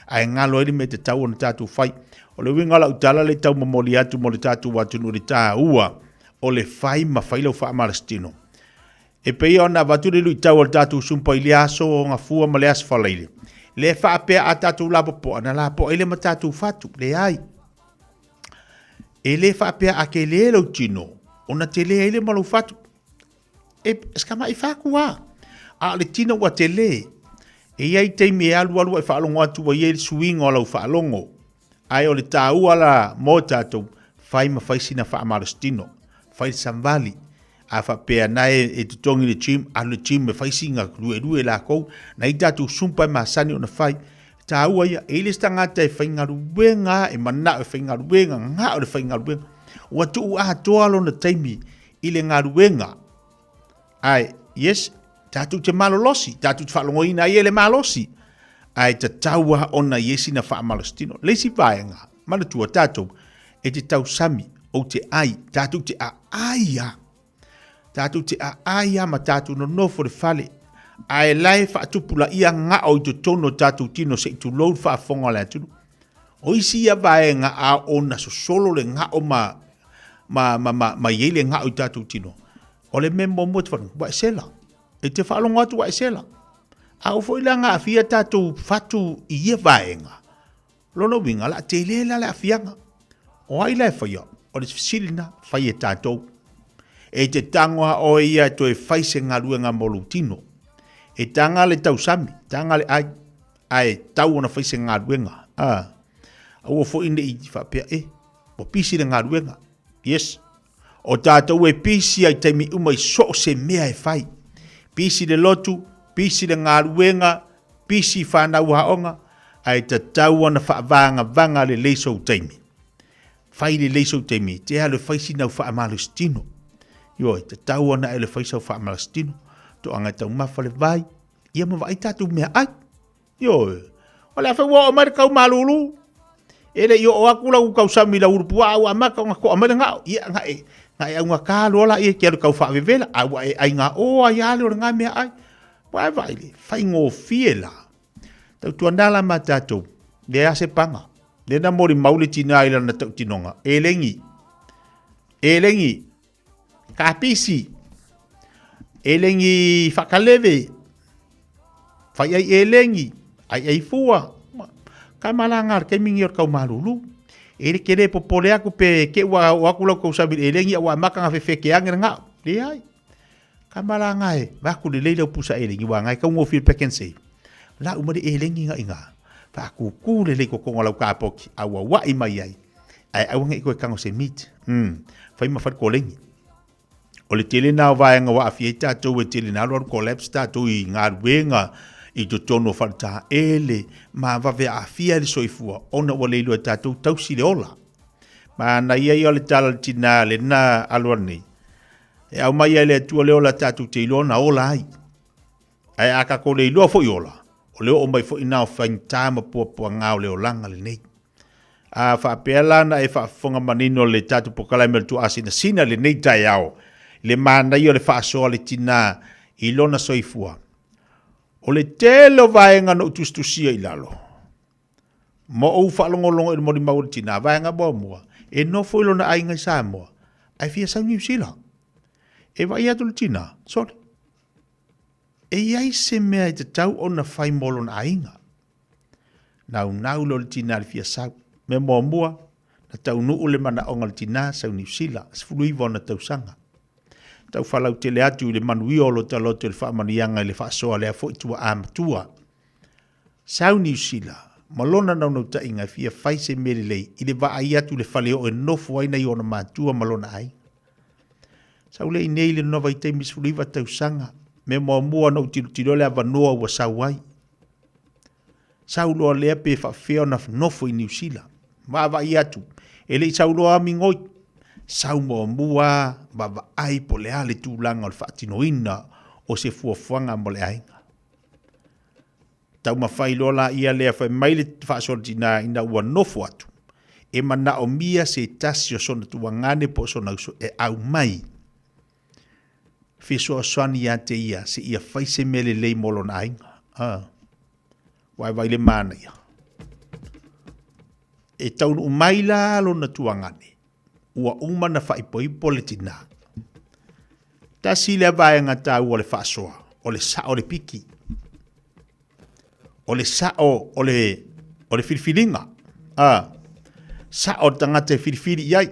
Ae galo ai le mea tatau ona tatou fai. O le uiga o lau tala lea e tau momoli atu mo le tatou atunuu i le taua o le fai ma fai lau faamalositino. E pei ona avatu le luitau a le tatou sumpa i le aso o Gafua ma le Aso Faraile, lea e faapea a tatou lapopoa, na lapoa ai lea ma tatou fatu. Leai. E le faapea a tele lou tino, ona tele ai lea ma lou fatu. E tamai fatu lava, a o le tino ua tele. E i ai taimi e alualu ai faalogo atu ua i ai le suiga o lau faalogo. Ae o le taua la mo tatou, fai ma fai sina faamalositino, fai le savali. A faapea na e totogi le gym, alu le gym e fai sina luelue lakou, nai tatou sumpa e masani ona fai. Taua ia, e i le isi tagata e faigaluega, e manao e faigaluega, gao le faigaluega. Ua tuu atoa lona taimi i le galuega. Ae, yes, tatou te malolosi, tatou te faalogoina ai e le malosi. Ae tatau lava ona i ai sina faamalositino. Le isi vaega, manatua tatou, e te tausami, ou te ai, tatou te aai lava. Tatou te aai lava ma tatou nonofo i le fale, ae la e faatupulaia gao i totonu o tatou tino se i tulou le faafofoga a le atunuu. O isi ia vaega a ona sosolo le gao ma, ma, ma, ma, ma i ai le gao i tatou tino, o le mea muamua e te faalogo, ua e sela. E te faalogo atu ua e sela. A oo foi la ina aafia tatou fatu i ia vaega, Lona uiga, o le a tele la le aafiaga. O ai la e faia? O le fesili lena, fai e tatou. E te tago lava oe ia e toe fai se galuega mo lou tino. E taga le tausami, taga le ai, ae tau ona fai se galuega. A, aua foi ne i faapea, e, ua pisi le galuega. Yes. O tatou e pisi ai taimi uma i so o se mea e fai. Pisi le lotu, pisi le galuega, pisi whanau aoga, ae tatau ona faavagavaga lelei sou taimi. Fai lelei sou taimi, te alu e fai sina au faamalositino. Ioe, tatau ona e alu e fai sau faamalositino. Toaga e taumafa le vai, ia ma vaai tatou meaai. Ioe, o le a foi ua oo mai le kau malulu. E le i oo atu lau tausami i lau ulupuaa ua amata ona toa mai le gao. Ia, na e, na e augata loa laia e te alu tau faavevela, a ua e aiga o ai lava lea o lena meaai. Ua e vaai le faigofie la. Tautuana la ma tatou, leai lava se paga. Lea na molimau le tina i lana tautinoga, elegi, elegi, kapisi, elegi faakaleve, faiai elegi, aiai fua. Ka malaga le taimi lenei o le tau malulu. E le tele popole atu pe te ua oo atu lau tausami i le elegi a ua amata ona fefete ane le gao. Leai. Ka malaga e vaku lelei lau pusa elegi ua na e taugofie le Pak'nSave. Lau mai le elegi na i ina. Faakuku lelei totonu o lau kapoti a ua ua'i mai ai. Ae aua ne i toe tago se meat. Umm. Fai ma fai le koleni. O le tele na o vaega ua aafia ai tatou e tele na alualu collapse tatou i galuega i totonu o faletaele ma vave aafia ai le soifua ona ua le iloa e tatou tausi le ola. Manaia ia o le tala a le tina lena alu alu nei. E aumai ai le Atua le ola tatou te iloa na ola ai. Ae a tatou le iloa foi ola, o le oo mai foi na o faigata ma puapuaga o le olaga lenei. A faapea la na e faafofoga manino le tatou polokalame o le Tuaasinasina i lenei taeao, i le manaia o le faasoa a le tina i lona soifua. O le tele o vaega na ou tusitusia i lalo, ma ou faalogologo i le molimau a le tinā, vaega muamua, e nofo i lona aiga i Samoa, ae fia sau Niu Sila. E vaai atu le tinā, sole, e i ai se mea e tatau ona fai mo lona aiga. Naunau loa le tinā i le fia sau. Mea muamua, na taunuu le manaoga o le tinā sau Niu Sila, 19 ona tausaga. Tau faalautele atu i le manuia o lota loto i le faamanuiaga i le faasoa lea foi tuaa matua. Sau Niu Sila, ma lona naunautaiga e fia fai se mea lelei i le vaai atu i le faleoo e nofo ai nai ona matua ma lona aiga. Sau lea i nei i lona vaitaimi 19 tausaga, mea muamua na ou tilotilo le avanoa ua sau ai. Sau loa lea pe faafefea ona nofo i Niu Sila. Vaavaai atu, e le i sau loa migoi. Sau muamua vaavaai po o le a le tulaga o le faatinoina o se fuafuaga mo le aiga. Taumafai loa laia lea fai mai le faasoa tina ina ua nofo atu, e manaomia se tasi o sona tuagane po o sona uso e aumai fesoasoani ia te ia seia fai se mea lelei mo lona aiga. Ah. Vaivai le manaia. E taunuu mai la lona tuagane, ua uma na faaipoipo le tinā. Tasi lea vaega taua o le faasoa, o le sao o le piki. O le sao o le, o le filifiliga. A, sao o le tagata e filifili i ai.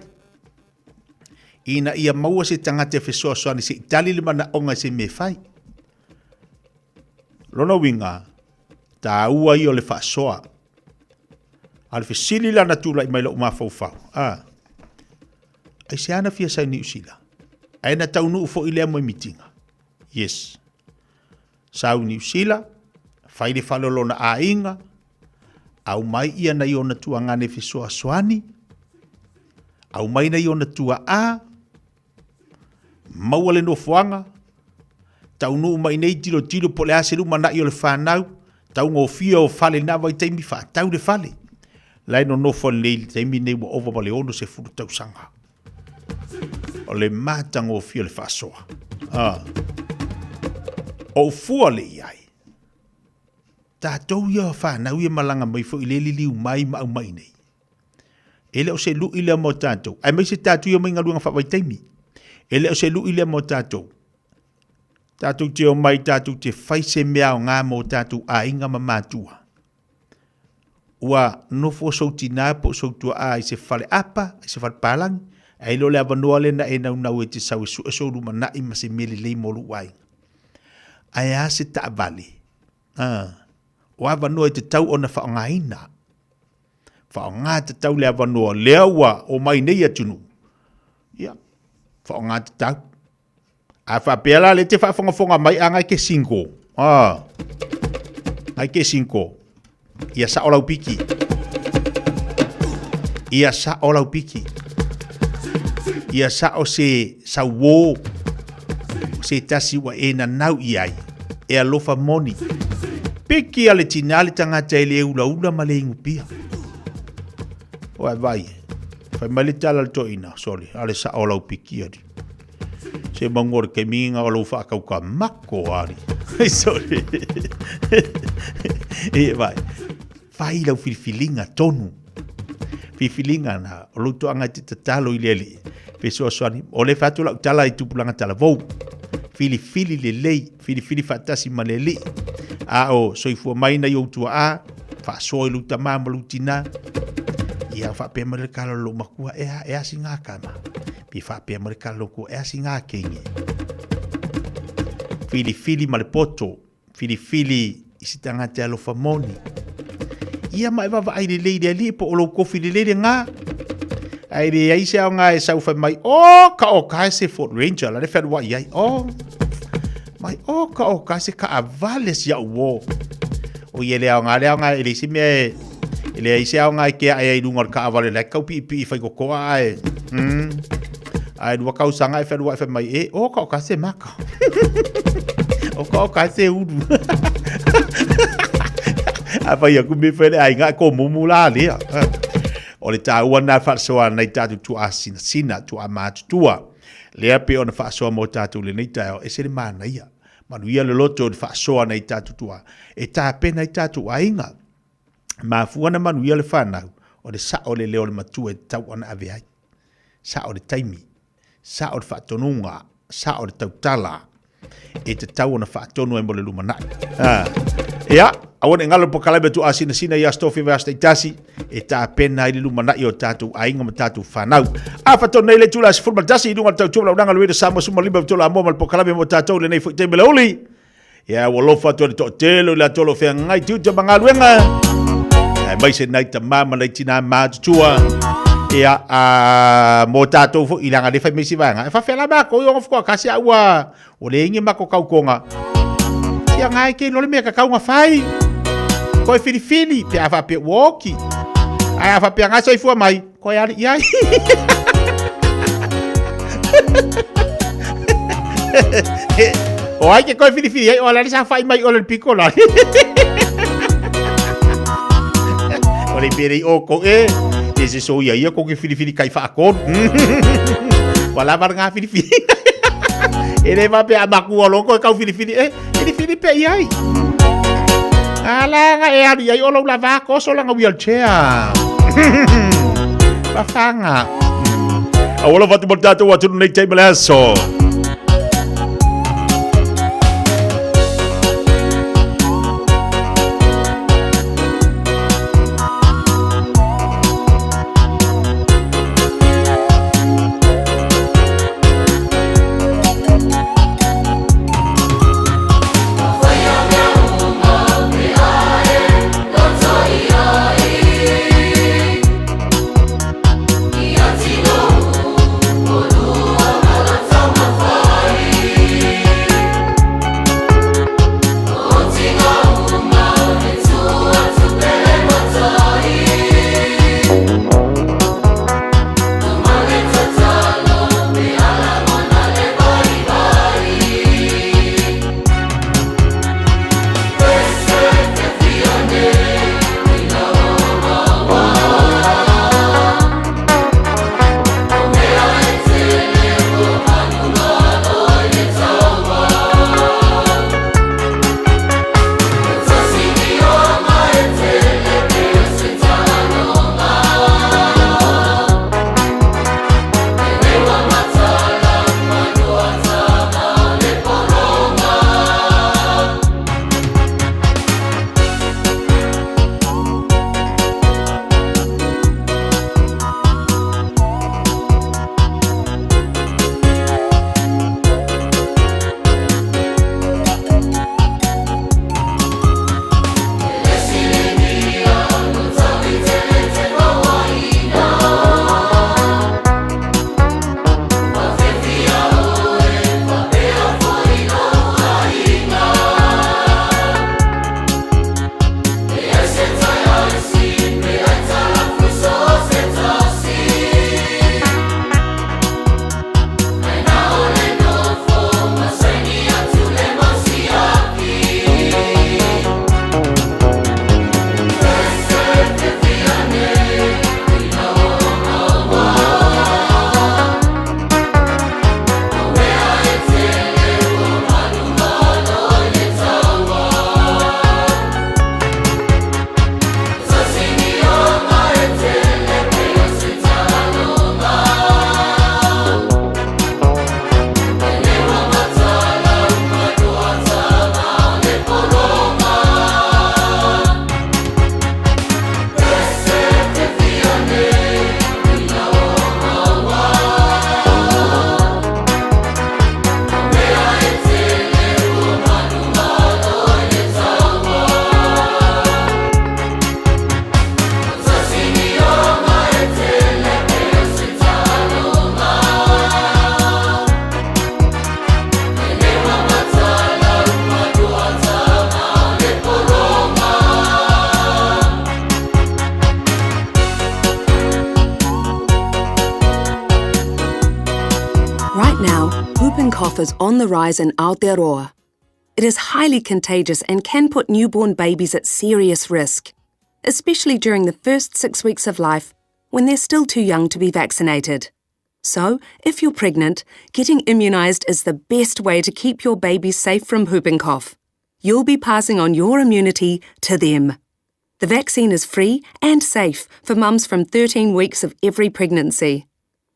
Ina ia maua se tagata e fesoasoani se i tali le manaoga i se mea e fai. Lona uiga, taua ia o le faasoa. A o le fesili la na tulai mai lou mafaufau, a, aisea na fia sau Niu Sila? Ae na taunuu foi lea moemitiga. Yes. Sau Niu Sila, fai le fale o lona aiga, aumai ia nai ona tuagane fesoasoani, aumai nai ona tuaa, maua le nofoaga, taunuu mai nei tilotilo po o le a se lumanai o le fanau, taugofie o fale i lena vaitaimi, faatau le fale. La e nonofo nei i le taimi nei ua ova ma le 60 tausaga. O le matagofie o le faasoa. Ah. Ou fua le i ai. Tatou ia fanau ia malaga mai foi le liliu mai ma aumai nei. E le o se lui lea mo tatou, aemaise tatou ia mai galuega faavaitaimi. E le o se lui lea mo tatou. Tatou te omai tatou te fai se mea aoga mo tatou aiga ma matua. Ua nofo sou tinā po o sou tuaa i se fale apa, i se fale palagi, ae le o le avanoa lea na e naunau e te sau e sue sou lumanai ma se mea lelei mo lou aiga. Ae a se taavale? Ah, o avanoa e tatau ona faaaogaina. Faaaoga tatau le avanoa lea ua omai nei atunuu. Ia, faaaoga tatau. A faapea la le te faafogafoga mai a ngai ke single. Ah. Ngai ke single. Ia sao lau piki. Ia sao lau piki. Ia sao se sauō se tasi ua e nanau i ai. E alofa moni. Piki a le tinā le tagata e le ulaula ma le igupia. Oe vai e. Fai mai le tala le toeaina, sorry, a le sao lau piki ali. Se mangu o le kemiga o lou whaakauka mako ali. Sorry. E vai. Fai lau filifiliga tonu. Filifiliga na o lou toaga e te tatalo i le Alii. Fesoasoani. O le fai atu lau tala i tupulaga talavou. Filifili lelei, filifili faatasi ma le Alii. A o soifua mai nai ou tuaa, faasoa i lou tamā ma lou tinā. Ia faapea mai le kala o lou makua, e a, e a si ngā kama. Pe faapea mai le kala o lou kua, e a si ngā kenge. Filifili ma le poto, filifili i se tagata e alofa moni. Ia ma e vaavaai lelei i le Alii po o lou kofi lelei lena. Ae leai se aoga e sau fai mai, o ka o ka se Ford Ranger, la le fealuai ai, o, mai, o ka o ka se kaavale si au o. O ia le aoga, le aoga e leai se mea e, e leai se aoga e kea ai i luga o le kaavale, la e kau piipii fai kokoa ae, ae lua kausaga e fealuai fai mai, e, o ka o ka se maka. O ka o ka se ulu. A fai aku me fai le aiga ko mumu la lea. O le tāua nā faasoa nei tātou tuaa sinasina, tuaa matutua. Lea pe ona faasoa mo tātou lenei taeao, e se le manaia. Manuia le loto i le faasoa nei tatou tuaa e tapena ai tatou aiga. Mafua ona manuia le fanau, o le sao le leo o le matua e tatau ona ave ai. Sao le taimi, sao le faatonuga, sao le tautala e tatau ona faatonu ai mo le lumanai. Ha. Ia, aua ne i galo polokalame tu asinasina i aso tofi ma aso taitasi e tapena ai le lumanai o tatou aiga ma tatou fanau. A faatonu nei le itula 11 i luga o le tautua launaga le Radio Samoa 15 tolu amoa ma le polokalame mo tatou lenei foi taimi le uli. Ia, ua alofa atu ai le toatele o i latou o lo o feagai tiute ma galuega, aemaise nai tama ma nai tinā matutua. Ia, a, mo tātou foi, i leaga le fai mai si vaega, e faafefea la makou i oga fukoakasi a ua, ua leai ni makou kaukoga. Ia ngai ke lole mea ka kauga fai. Koe filifili, pe a faapea ua oki. Ae a faapea ngai soifua mai, koe ali i ai. O ai ke koe filifili ai, o ala sa fai mai o le piko la. O le pere o ko e, e se so ia ia ko ke filifili kai fa akon. Wala var nga filifili. E le va pe a makua lo ko kau filifili e, filifili pe i ai. Ala nga e alu i ai o lau lava koso langa wheelchair. Pafanga. Aua lava atu mo le tatou atunuu nei taimi le aso. Right now, whooping cough is on the rise in Aotearoa. It is highly contagious and can put newborn babies at serious risk, especially during the first six weeks of life when they're still too young to be vaccinated. So, if you're pregnant, getting immunised is the best way to keep your baby safe from whooping cough. You'll be passing on your immunity to them. The vaccine is free and safe for mums from 13 weeks of every pregnancy.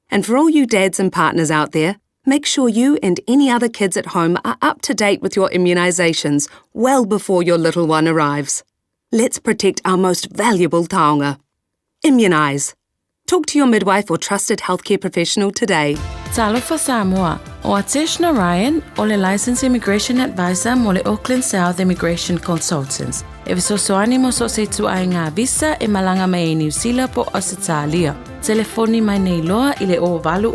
And for all you dads and partners out there, make sure you and any other kids at home are up to date with your immunisations well before your little one arrives. Let's protect our most valuable taonga. Immunise. Talk to your midwife or trusted healthcare professional today. Talofa Samoa, o Atesh Narayan o le Licensed Immigration Advisor mo le Auckland South Immigration Consultants. E fesoasoani mo so o se ituaiga visa e malaga mai ai Niu Sila po o Ausetalia. Telefoni mai nei loa i le 0800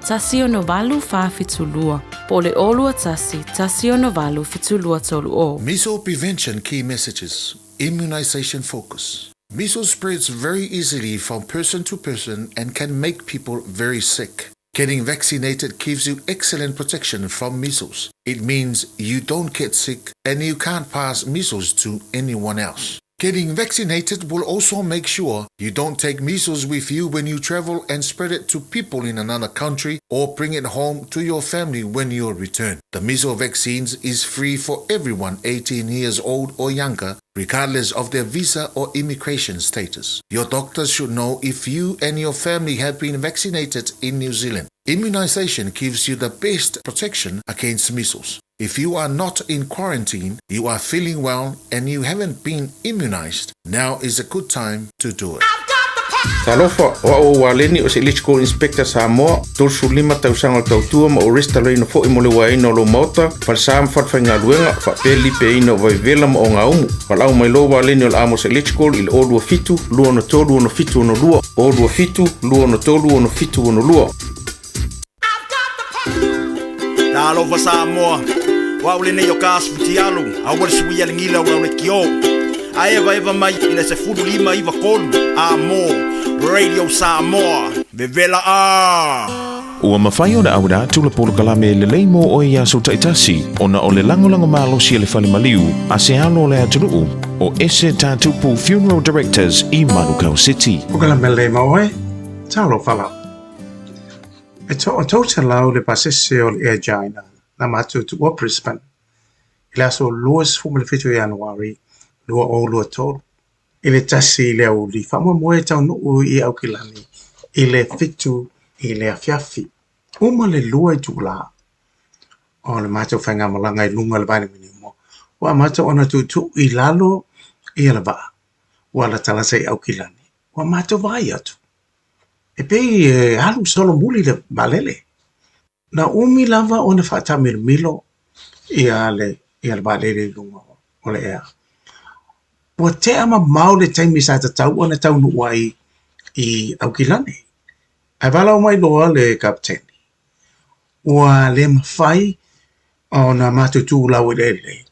168 472 po o le 021 168 7230. Measles prevention key messages, immunization focus. Measles spreads very easily from person to person and can make people very sick. Getting vaccinated gives you excellent protection from measles. It means you don't get sick and you can't pass measles to anyone else. Getting vaccinated will also make sure you don't take measles with you when you travel and spread it to people in another country or bring it home to your family when you return. The measles vaccines is free for everyone 18 years old or younger, regardless of their visa or immigration status. Your doctor should know if you and your family have been vaccinated in New Zealand. Immunization gives you the best protection against measles. If you are not in quarantine, you are feeling well, and you haven't been immunized, now is a good time to do it. Talofa, o au o Waleni o se Electrical Inspector Samoa, 35 tausaga o le tautua ma ou resitalaina foi mo le uaeina o lou maota, falesa ma falefaigaluega, faapea le lipeaina o vaivela ma ogaumu. Valaau mai loa Waleni o le Amos Electrical i le 027 263 6762, 027 263 6762. Talofa Samoa, o au lenei o ka asu futialu, aua le suia le gila o lau lekiō. A evaeva mai i le 15 93 a mo Radio Samoa, vevela a! Ua mafai ona auina atu le polokalame lelei mo oe i aso taitasi ona o le lagolago malosi a le fale maliu a se alo o le atunuu o Ese Tatupu Funeral Directors i Manukau City. Polokalame lelei mo oe, talofa lava. E toa 300 le pasese o le Air China na matou tuua Brisbane i le aso 27 o Ianuari 2023 i le 1 i le aoauli faamoemoe e taunuu i Aukilani i le 7 i le afiafi. Uma le 2 itulā o le matou faigamalaga i luga o le vailimanimo ua amata ona tuutuu i lalo ia le vaa ua latalata i Aukilani. Ua matou vaai atu e pei e alu solomuli le vaalele. Na umi lava ona faataamilomilo ia le ia le vaalele i luga o le ea. Ua tea mamao le taimi sa tatau ona taunuu ai i Aukilani. Ae valaau mai loa le kapeteni. Ua le mafai ona matou tu laueleele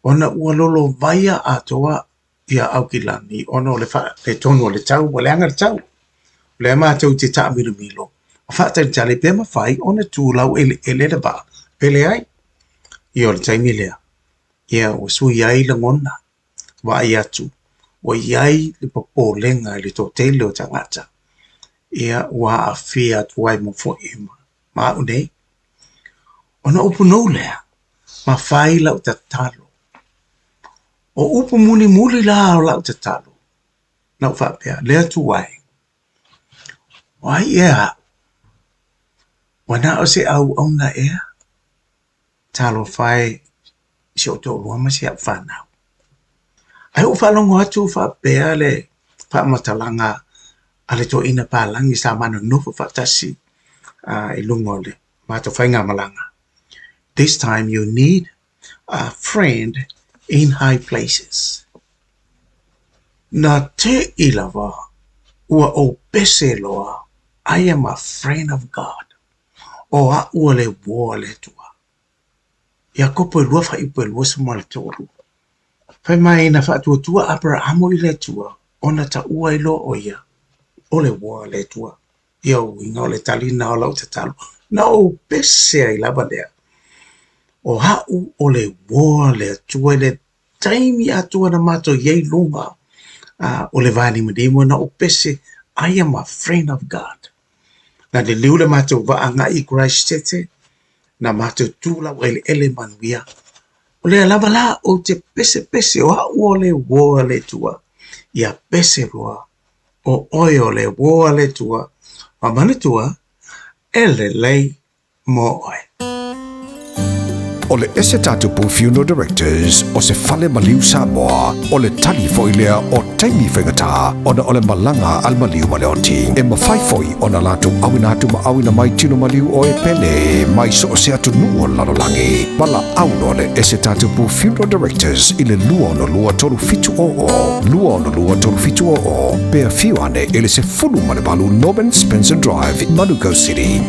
ona ua lolovaia atoa ia Aukilani ona o le faaletonu o le tau, ua leaga le tau. O lea matou te taamilomilo ma faatalitali pe mafai ona tu laueleele le vaa pe leai. Ia o le taimi lea, ia ua sui ai lagona, vaai atu, ua i ai le popolega i le toatele o tagata. Ia ua aafia atu ai ma foi ma au nei. Ona upu nou lea, ma fai lau tatalo. O upu mulimuli la o lau tatalo, na ou faapea, le Atua e, o ai ea au? Ua na o se auauna ea? Talofa e i si ou toalua ma si au fanau. Ae ou faalogo atu o faapea le faamatalaga a le toeaina palagi sa ma nonofo faatasi i luga o le matou faigamalaga. This time you need a friend in high places. Na te'i lava ua ou pese loa, I am a friend of God. O a'u o le uō a le Atua. Iakopo e lua fuaiupu e 23. Fai mai na faatuatua Aperahamo i le Atua ona taua ai loa ʻo ia o le uō a le Atua. Ia uiga o le tali lena o lau tatalo. Na ou pese ai lava lea. O a'u o le uō a le Atua i le taimi atoa na matou i ai i luga o le vailimalima na ou pese, I am a friend of God. Na liliu le matou vaa agai i Keraisitete, na matou tu laueleele manuia. O lea lava la ou te pesepese o au o le uo a le Atua, ia pese loa, o oe o le uo a le Atua, ma manatua, e lelei mo oe. O le Ese Tatupu Funeral Directors o se fale maliu Samoa, o le tali foi lea o taimi faigata ona o le malaga a le maliu ma le oti. E mafai foi ona latou auina atu ma auina mai tino maliu o e pele mai so o se atunuu o le lalolagi. Valaau loa le Ese Tatupu Funeral Directors i le 262 3700, 262 3700, pe afio ane i le 18 Norman Spencer Drive, Manukau City.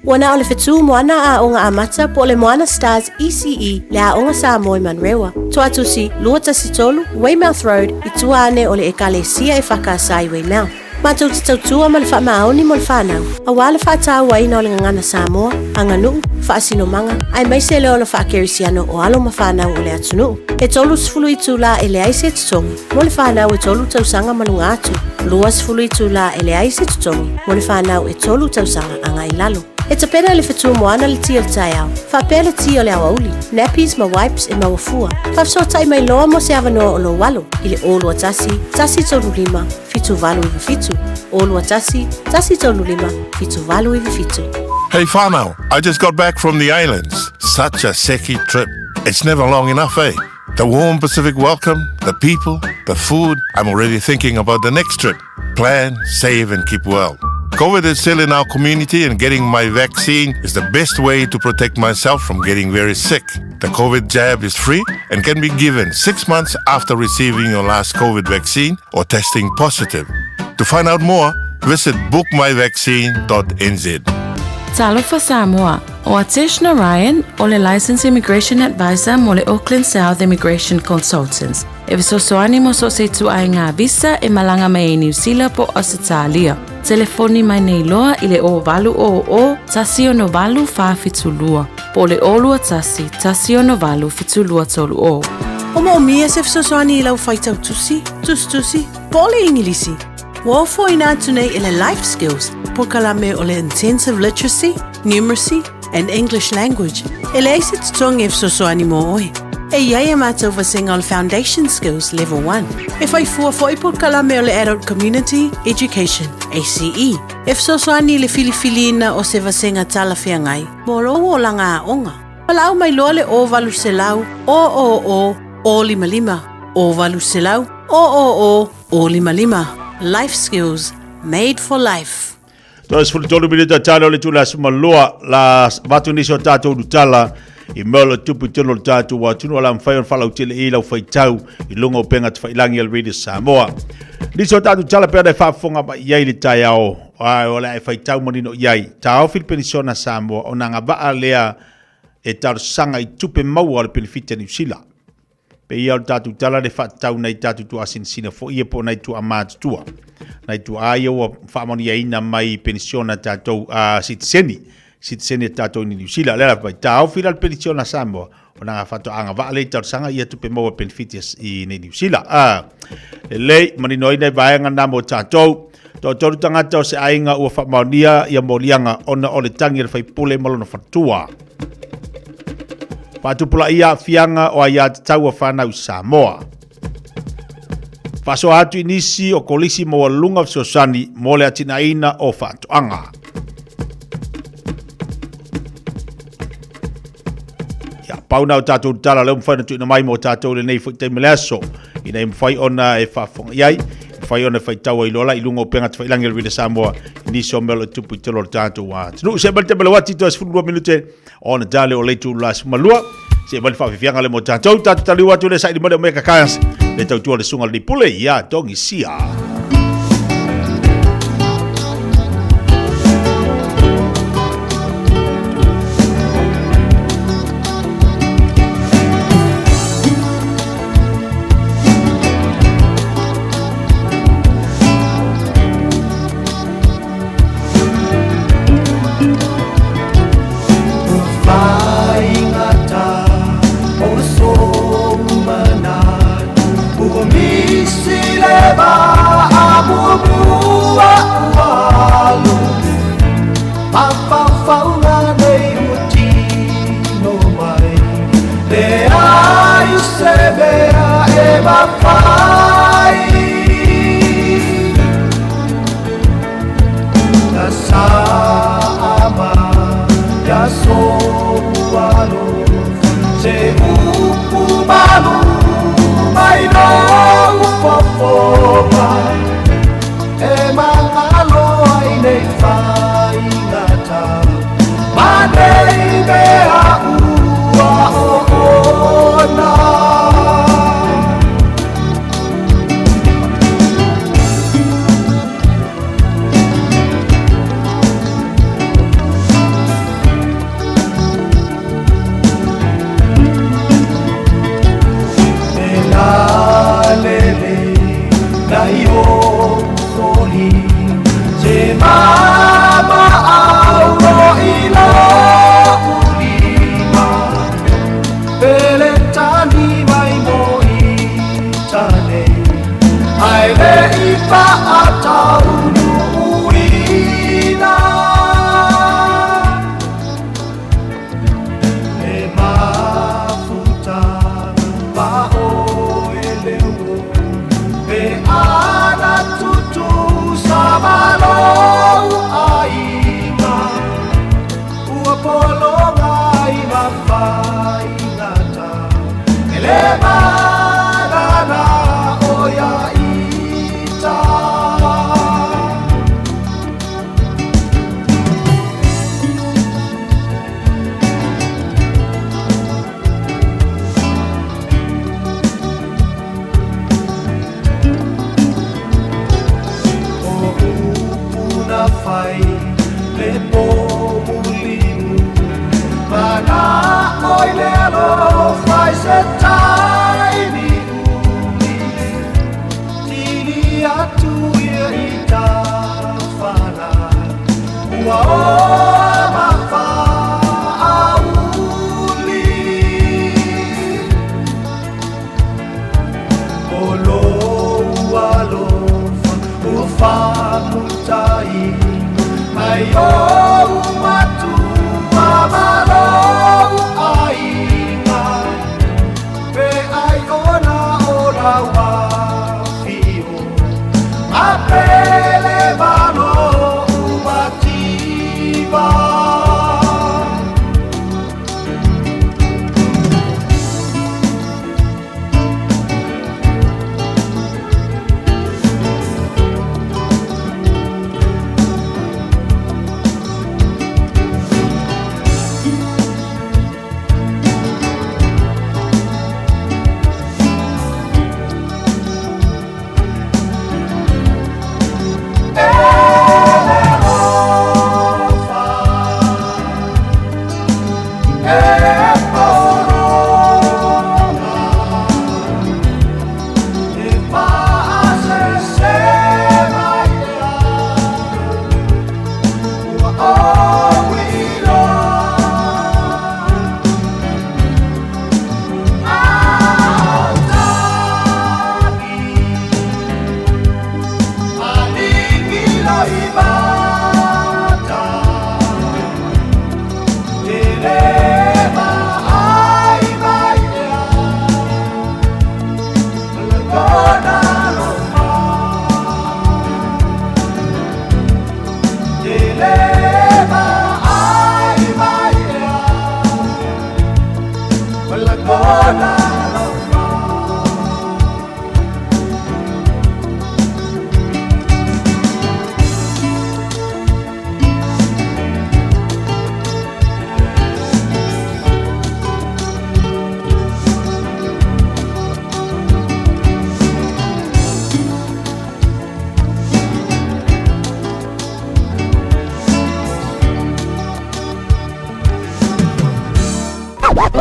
Ua na o le fetu moana aoga amata po o le Moana Stars ECE le Aoga Samoa i Manurewa. Toatusi, 213 Weymouth Road i tua ane o le Ekalesia e Whakaasa i Weymouth. Matou te tautua ma le faamaoni mo le fanau, aua le faatauaina o le gagana Samoa, aganuu, faasinomaga, aemaise le ola faakerisiano o alo ma fanau o le atunuu. E 30 itulā e leai se totogi mo le fanau e tolu tausaga ma luga atu, 20 itulā e leai se totogi mo le fanau e tolu tausaga agai i lalo. E tapena e le fetu moana le ti o le taeao, faapea le ti o le aoauli, nappies ma wipes e maua fua. Faafesootai mai loa mo se avanoa o lou alo i le 021 135 7897, 021 135 7897. Hey whānau, I just got back from the islands. Such a seki trip. It's never long enough, eh? The warm Pacific welcome, the people, the food. I'm already thinking about the next trip. Plan, save, and keep well. COVID is still in our community, and getting my vaccine is the best way to protect myself from getting very sick. The COVID jab is free and can be given six months after receiving your last COVID vaccine or testing positive. To find out more, visit bookmyvaccine.nz. Talofa Samoa, o Atesh Narayan o le Licensed Immigration Advisor mo le Auckland South Immigration Consultants. E fesoasoani mo so o se ituaiga visa e malaga mai ai Niu Sila po o Ausetalia. Telefoni mai nei loa i le 0800 168 472 po o le 021 168 7230. O moomia se fesoasoani i lau faitau tusi, tusitusi, po o le Igilisi? Ua ofoina atu nei e le Life Skills polokalame o le Intensive Literacy, Numeracy and English Language e leai se totogi e fesoasoani mo oe. E i ai a matou vasega o le Foundation Skills Level 1. E whai fua fo'i polokalame o le Adult Community Education, ACE, e fesoasoani i le filifiliina o se vasega talafeagai mo lou olaga aoga. Valaau mai loa le 0800 000 055, 0800 000 055. Life Skills, made for life. Toe 13 minute tala o le tula sumaloa la vatu nisi o tātou ulutala i mea o le tupu i totonu o le tātou atunuu o le a mafai ona faalautele i lau faitau i luga o upega tafailangi a le Radio Samoa. Nisi o tātou tala pea ona e faafofoga mai i ai le taeao ai o le a e faitau manino i ai. Taofi le penisiona Samoa ona agavaa lea e talosaga i tupe maua o le penefiti a Niu Sila. Pei o le tatou tala le faatatau nai tatou tuaasinasina foi ia po o nai tuaamatutua. Nai tuaa ia ua faamanuiaina mai penisiona tatou a sitiseni, sitiseni a tatou i Niu Sila. Le ala fai, taofi la le penisiona Samoa, o na faatoa agavaa lea i talosaga ia tupe maua penefiti i nei Niu Sila. A, lelei, manino ai nai vaega na mo tatou. Toatolu tagata o se aiga ua faamaonia ia moliaga ona o le tagi a le faipule ma lona faletua. Faatupulaia aafiaga o aiatatau a fanau i Samoa. Faasoa atu i nisi o kolisi maualuluga fesoasoani mo le atinaeina o faatoaga. Ia, pau na o tātou tala leo mawhai na tuina mai mō tātou le nei foi taimi le aso. Ina i mawhai ona e whaafonga iai, mawhai ona e whai taua i lola i lunga o penga te whailangi o le Rita Samoa, i nisi o mea o le tupu i te lolo tātou wā. Tunu, se mali te mele wati to 12 minute o na dale o leitu la sumalua. Se mali whawhiwhianga le mō tātou, tātou taliu atu le saili male o meka kaias, le tautua le sunga le pule, ia tongi sia.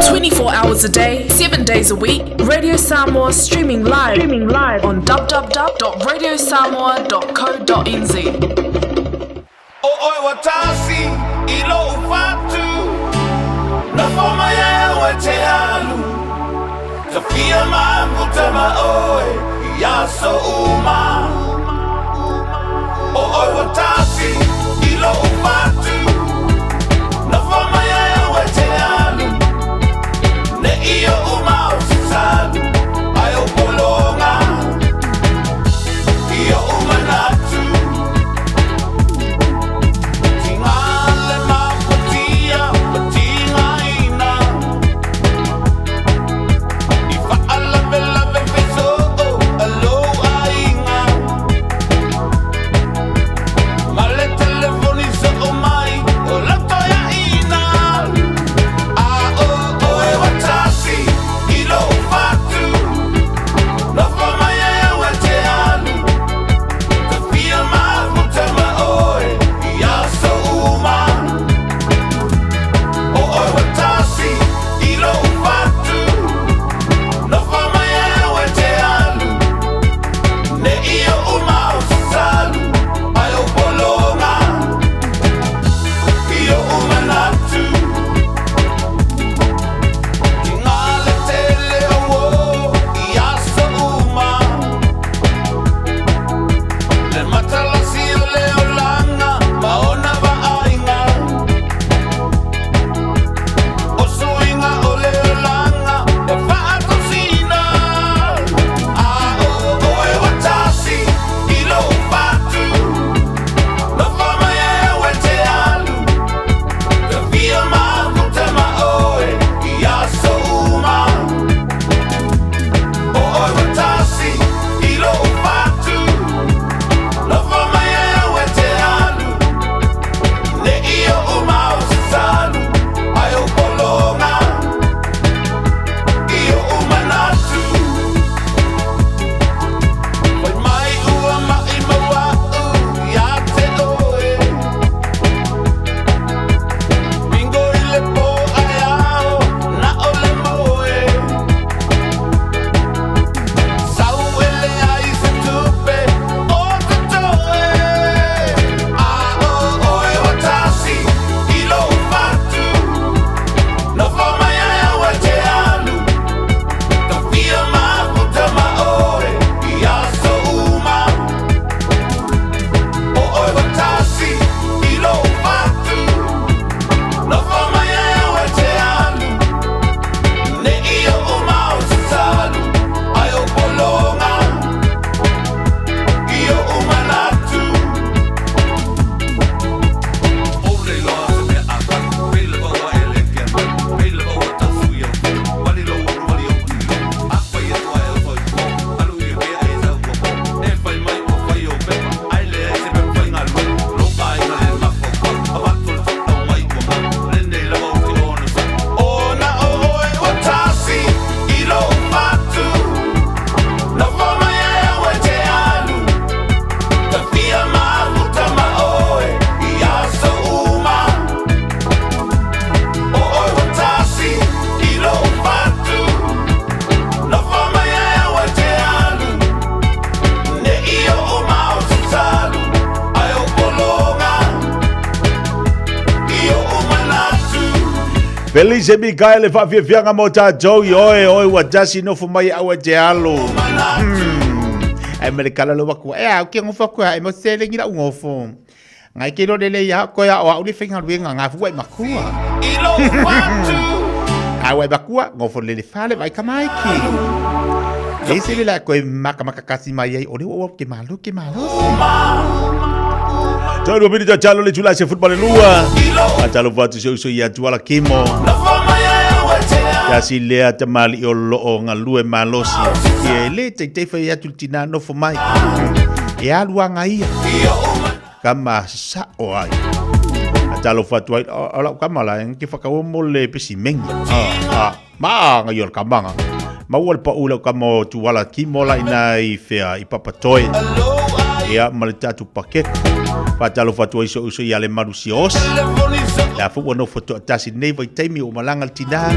24 hours a day, 7 days a week, Radio Samoa streaming live, streaming live on www.radiosamoa.co.nz. O oe wa tasi i lo fatu Na foma e ue te alu Ta fia mafuta ma oe I aso uma O oe wa tasi i lo fatu Na foma e ue te alu Ne i o uma o salu Ai o polonga I o umanatu Tingale mafatia patingaina I whaalave feso o alo ainga Felice Mikaele faafiafiaga mo tatou i oe, oe ua tasi nofo mai au e te alo. Ai ma le kala lo wakua. E au ke ngofo koe e mo sele ngi lau ngofo. Ngai ke lo lele ia koe a o au le whainga luenga ngā fua e makua. Au e makua, ngofo lele fale vai kamaiki. E se le la koe maka maka kasi mai ai, o le ua ke malo ke malo. Tolu pili ta talo le tula se football lua. A talo fatu se uso ia tuala kimo. Tasi lea tamali o loo ngalue malosi. Ia le te te fai atu tina nofo mai. E alu anga ia. Kama sa o ai. A talo fatu ai o lau kama la ke whakaua mo le pesi mengi. Ah, ma anga i o le kamanga. Maua le pau lau kama o tuala kimo la ina i whea i papatoe. Ia ma le tatu pakete. Whātalo whatua iso uso i ale maru si os. La fu no foto tasi nei vai taimi o malanga le tina.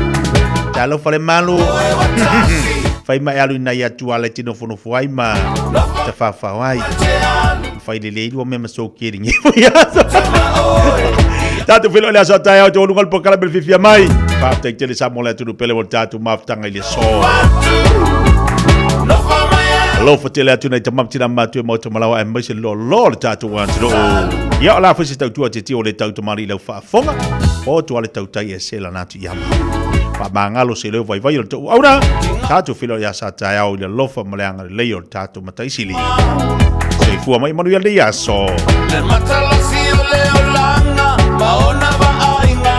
Talo fale malu. Fai mai alu ina ia tuala tino fono fuai ma ta whawhau ai. Fai le le ilua mea so kiri ngi. Tātou whelo le aso tai au te olunga le pokala mele fifia mai. Whāptai tele sa mo le atunu pele o tātou mafutanga i le so. Alofa tele atu nei tamam tina matu e maota malawa e maise lo lo le tātou atunu. Ia o la fasi tautua te tio le tau tamari i lau whaafonga. O tua le tautai e sela natu i ama. Wha mangalo se leo vai vai o le tau aura. Tātou whelo ia sa tai au i le lofa ma le anga le lei o le tātou mataisili. Soifua mai manuia lenei aso. Le matalasi o le olaga ma ona vaaiga.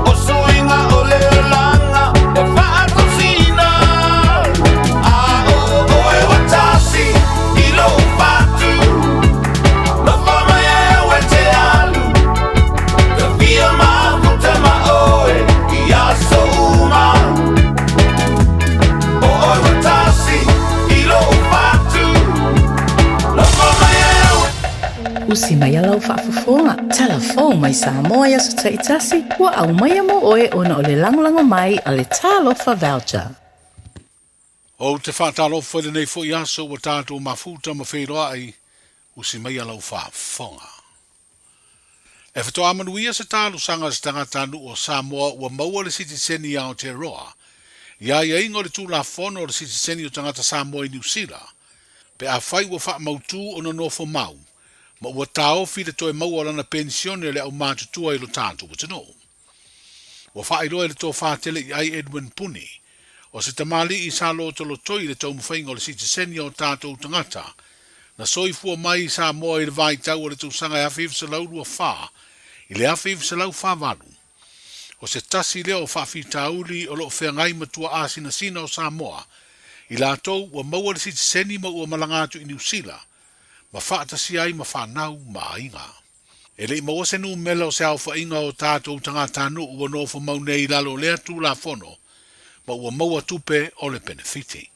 O suiga o le olaga e faatosina. A o oe ua tasi i lou fatu. Nofo mai ai au e te alu. Tafia mafuta ma oe i aso uma. O oe ua tasi i lou fatu. Nofo mai ai au e Usi mai lau faafofoga, talafou mai Samoa i aso taitasi, ua aumaia mo oe ona o le lagolago mai a le Talofa Voucher. Ou te faatalofa i lenei foi aso ua tatou mafuta ma feiloai, usi mai lau faafofoga. E whatoa manuia se talosaga a se tagata nuu o Samoa ua maua le sitiseni i Aotearoa, i aiaiga o le Tulafono o le Sitiseni o Tagata Samoa i Niu Sila, pe afai ua faamautū ona nofo mau, ma ua taofi le toe maua o lana penisione o le aumatutua i lo tatou atunuu. Ua faailoa i le tofā tele i ai Edwin Puni, o se tamalii sa lotolotoi i le taumafaiga o le sitiseni a o tatou tagata, na soifua mai i Samoa i le vaitau o le tausaga e 1924 i le 1948. O se tasi lea o faafitauli o lo o feagai ma tuaasinasina o Samoa, i latou ua maua le sitiseni ma ua malaga atu i Niu Sila, ma faatasia ai ma fanau ma aiga. E le i maua se numela o se aofaiga o tatou tagatanuu ua nofo mau nei i lalo o lea Tulafono ma ua maua tupe o le penefiti.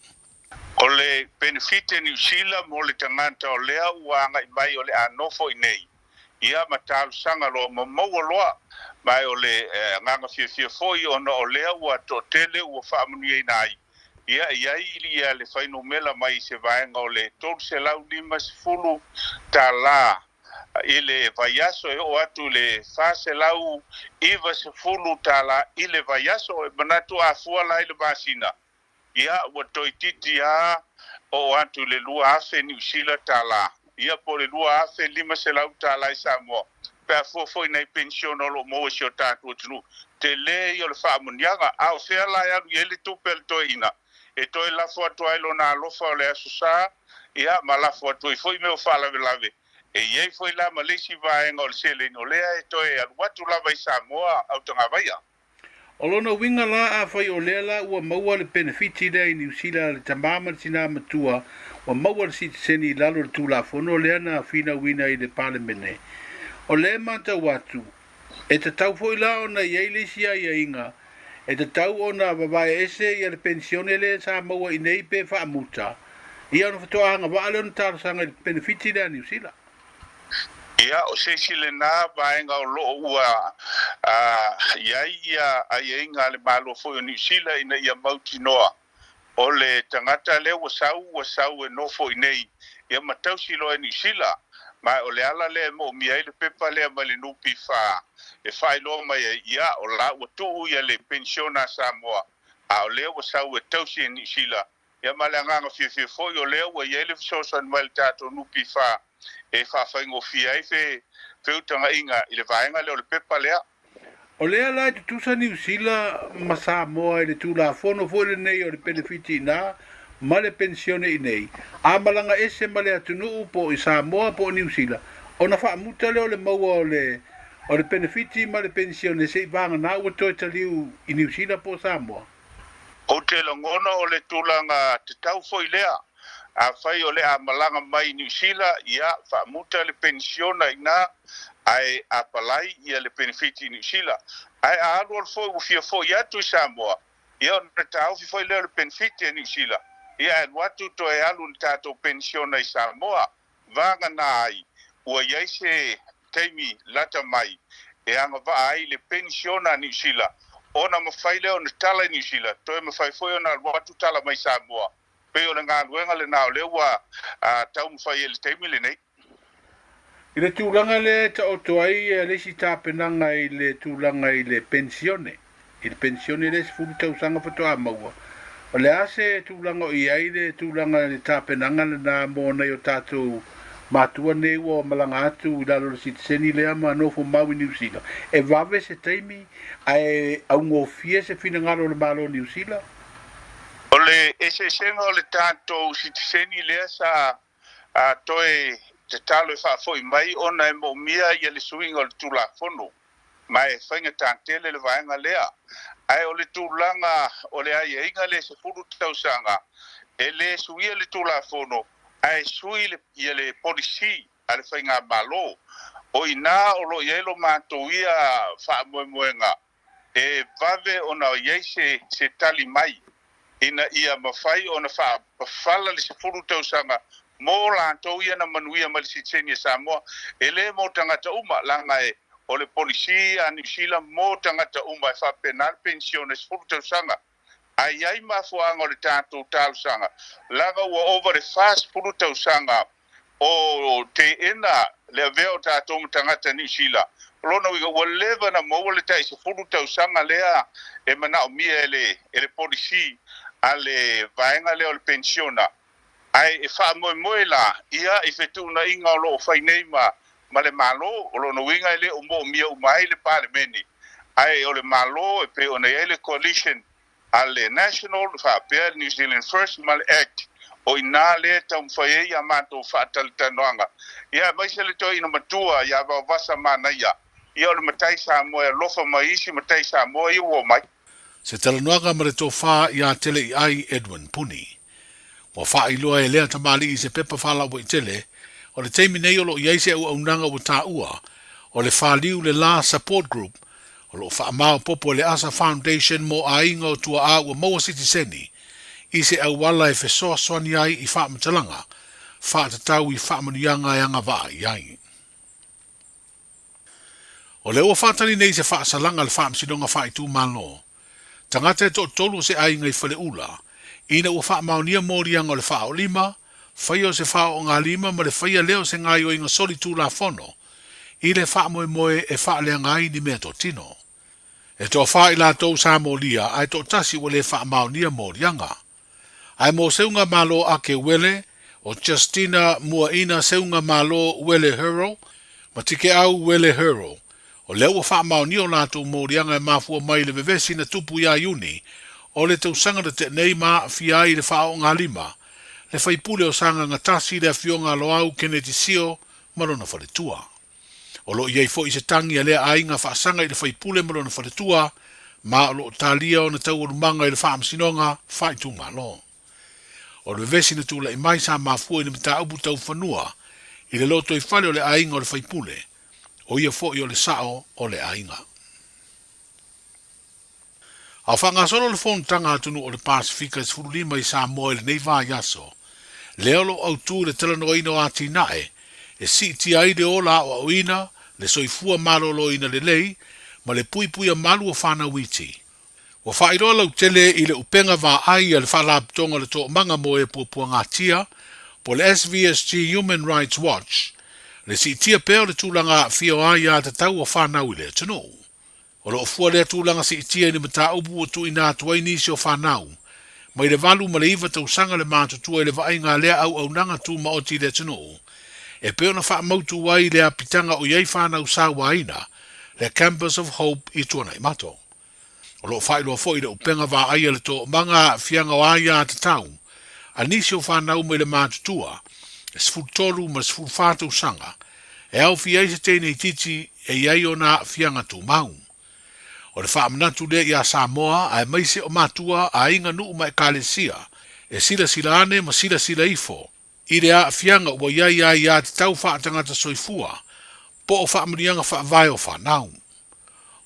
O le penefiti a Niu Sila mo le tagata o lea ua agai mai o le a nofo i nei, ia ma talosaga loa ma maua loa, ma o le agaga fiafia foi ona o lea ua toatele ua faamanuiaina ai, ia e i ai ia le fuainumera mai se vaega o le $350 i le vaiaso e oo atu i le $490 i le vaiaso. E manatu a fua la i le masina, ia ua toeitiiti lava oo atu i le 2,000 Niu Sila tala, ia po o le $2,500 i Samoa, pe a fua foi i nai penisione o lo o maua i si o tatou atunuu. Tele ia o le faamanuiaga. A o fea la e alu i ai le tupe a le toeaina e toe lafo atu ai lona alofa o le Aso Sa, ia ma lafo atu ai foi mea o faalavelave. E i ai foi la ma le isi vaega o le seleni o lea e toe alu atu lava i Samoa autagavaia. O lona uiga la, afai o lea la ua maua le penefiti lea i Niu Sila a le tamā ma le tinā matua, ua maua le sitiseni i lalo o le Tulafono lea na finauina i le Palemene, o lea e matau atu, e tatau foi la ona i ai le isi aiaiga, e tatau ona vavae ese ia le penisione lea sa maua i nei pe faamuta, ia ona faatoa agavaa lea ona talosaga i le penefiti lea a Niu Sila. Ia, o se isi lenā vaega o lo o ua i ai ia aiaiga a le Malo foi o Niu Sila ina ia mautinoa o le tagata lea ua sau, ua sau e nofo i nei, ia ma tausi loa e Niu Sila. Ma o le ala lea e moomia ai le pepa lea mai le NPF. e faailoa mai ai, ia, o la ua tuu ia le penisiona a Samoa, a o lea ua sau e tausi e Niu Sila. Ia ma le agaga fiafia foi o lea ua i ai le fesoasoani mai a le tatou NPF e faafaigofie ai fe feutagaiga i le vaega lea o le pepa lea. O lea la e tutusa Niu Sila ma Samoa i le Tulafono foi lenei o le penefiti iina ma le penisione iinei, a malaga ese ma le atunuu po o i Samoa po o Niu Sila, ona faamuta lea o le maua o le o le penefiti ma le penisione se i vagana ua toe taliu i Niu Sila po o Samoa. Ou te lagona o le tulaga tatau foi lea. Afai o le a malaga mai i Niu Sila, ia, faamuta le penisiona i ina, ae apalai ia le penefiti i Niu Sila. Ae a alualu foi ua fia foi atu i Samoa, ia ona taofi foi lea o le penefiti a Niu Sila, ia ae alu atu toe alu i le tatou penisiona i Samoa. Vagana ai, ua i ai se taimi lata mai e agavaa ai le penisiona a Niu Sila, ona mafai lea ona tala i Niu Sila, toe mafai foi ona alu atu tala mai Samoa. Pei o le galuega lena o lea ua taumafai ai i le taimi lenei. I le tulaga lea e taoto ai le isi tapenaga i le tulaga i le penisione, i le penisione lea e 10 tausaga faatoa maua, o le a se tulaga o i ai le tulaga i le tapenaga lena mo nai o tatou matua nei ua malaga atu i lalo o le sitiseni lea ma nofo mau i Niu Sila? E vave se taimi ae augofie se finagalo o le Malo o Niu Sila? O le eseesega o le tatou sitiseni lea sa toe tatalo e faafoi mai ona e moomia ia le suiga o le Tulafono, ma e faigata tele le vaega lea. Ae o le tulaga o le aiaiga lea e 10 tausaga, e le suia le Tulafono, ae sui ia le polisi a le Faigamalo. O i ina o lo o i ai lo matou ia faamoemoega e vave ona i ai se tali mai ina ia mafai ona faapafala le 10 tausaga mo latou ia na manuia mai le sitiseni a Samoa. E le mo tagata uma, leaga e o le polisi a Niu Sila mo tagata uma e faapena le penisione 10 tausaga. Ae i ai mafuaaga o le tatou talosaga, leaga ua ova le 40 tausaga o teena le avea o tatou ma tagata Niu Sila. O lona uiga, ua leva ona maua le tai 10 tausaga lea e manaomia e le, e le polisi a le vaega lea o le penisiona. Ae e faamoemoe la ia i fetuunaiga o lo o fai nei ma, ma le Malo. O lona uiga e le o moomia uma ai le Palemene, ae o le Malo e pei ona i ai le coalition a le National faapea le New Zealand First ma le Act, o i ina lea e taumafai ai a matou faatalatalanoaga. Ia aemaise le toeaina matua ia Vaovasa Manaia, ia o le matai Samoa e alofa mai i isi matai Samoa ia ua omai. Se talanoaga ma le tofa ia Teleiai Edwin Puni. Ua faailoa e lea tamalii i se pepa faalauaitele, o le taimi nei o lo o i ai se auaunaga ua taua, o le Faliu le La Support Group, o lo o faamaopoopo e le asa Foundation mo aiga o tuaa ua maua sitiseni, i se auala e fesoasoani ai i faamatalaga faatatau i faamanuiaga e agavaa i ai. O lea ua faatali nei se faasalaga a le Faamasinoga Faaitumalo. Tagata e toatolu o se aiga i Faleula, ina ua faamaonia moliaga o le faaolima, faia o se faaoogalima ma le faia lea o se gaoioiga soli tulafono i le faamoemoe e faaleaga ai ni meatotino. E toafa i latou sa molia ae toatasi ua le faamaonia moliaga. Ae mo Seuga Malo Ake Uele, o Justina Muaina Seuga Malo Uele Hurrell ma Tikeau Uele Hurrell, o lea ua faamaonia o latou moliaga e mafua mai i le vevesi na tupu iā Iuni o le tausaga na tea nei ma aafia ai le faaoogalima le faipule o Sagaga Tasi le Afioga a Loau Keneti Sio ma lona faletua. O lo o i ai foi se tagi a lea aiga faasaga i le faipule ma lona faletua, ma o lo o talia ona taualumaga i le Faamasinoga Faaitumalo. O le vevesi na tulai mai sa mafua i le mataupu tau fanua i le lotoifale o le aiga o le faipule, o ia foi o le sao o le aiga. A o faagasolo le Fonotaga a Atunuu o le Pasefika e 15 i Samoa i lenei vaiaso, lea o lo o autu i le talanoaina o atinae e siitia ai le ola aoaoina, le soifua maloloina lelei, ma le puipuia malu o fanau iti. Ua faailoa lautele i le upega vaai a le Faalapotopotoga o le Toomaga mo e Puapuagatia, po o le SVSG Human Rights Watch, Le siitia pea o le tulaga aafia o aiatatau a fanau i le atunuu. O lo o fua lea tulaga siitia i ni mataupu ua tuuina atu ai nisi o fanau mai le 8 ma le 9 tausaga le matutua i le vaaiga a lea auaunaga tumaoti i le atunuu e pei ona faamautu ai le apitaga o i ai fanau sauaina le Campus of Hope i Tuanaimato. O lo o faailoa foi le upega vaaia le toomaga aafiaga o aiatatau a nisi o fanau mai le matutua e 13 ma le 14 tausaga e aofia ai se teine itiiti e i ai ona aafiaga tumau. O le faamanatu lea iā Samoa aemaise o matua, aiga, nuu ma ekalesia e silasila ane ma silasila ifo i le aafiaga ua i ai aiatatau faatagata soifua po o faamanuiaga faavae o fanau.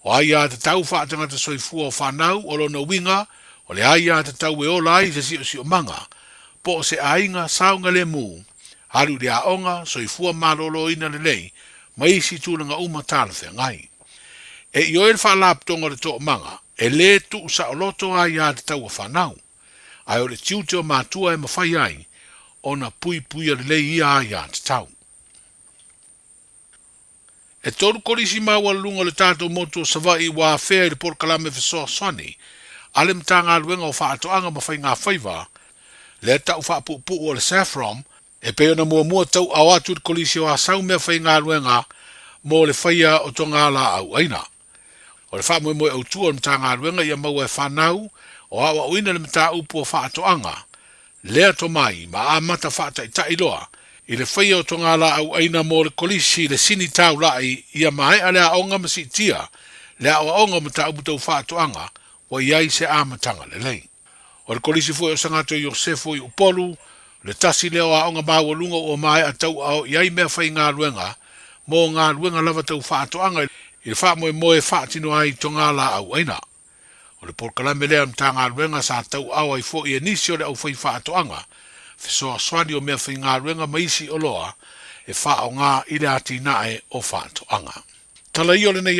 O aiatatau faatagata soifua o fanau o lona uiga o le aiatatau e ola ai se siosiomaga po o se aiga saogalemu, alu i le aoga, soifua maloloina lelei ma isi tulaga uma talafeagai. E ioe le Faalapotopotoga o le Toomaga e lē tuusaoloto aiatatau a fanau, ae o le tiute o matua e mafai ai ona puipuia lelei ia aiatatau. E tolu kolisi maualuluga o le tatou motu o Savaii ua afea i le polokalame fesoasoani a le Matagaluega o Faatoaga ma Faigafaiva, lea tau faapuupuu o le SAFPROM, e pei ona muamua tauaao atu i le Kolisi o Asau meafaigaluega mo le faia o togalaau aina. O le faamoemoe autu o le Matagaluega ia maua e fanau o aoaoina le mataupu o faatoaga, lea tomai ma amata faataitai loa i le faia o togalaau aina mo le Kolisi le sini taulai ia maea le aoga ma siitia le aoaoga o mataupu tau faatoaga ua i ai se amataga lelei. O le Kolisi foi o Sagato Iosefo i Upolu, le tasi lea o aoga maualuga ua maea tauaao i ai meafaigaluega mo galuega lava tau faatoaga i le faamoemoe e faatino ai togalaau aina. O le polokalame lea a le Matagaluega sa tauaao ai foi e nisi o le aufaifaatoaga fesoasoani o meafaigaluega ma isi oloa e faaaoga i le atinae o faatoaga. Tala ia o lenei.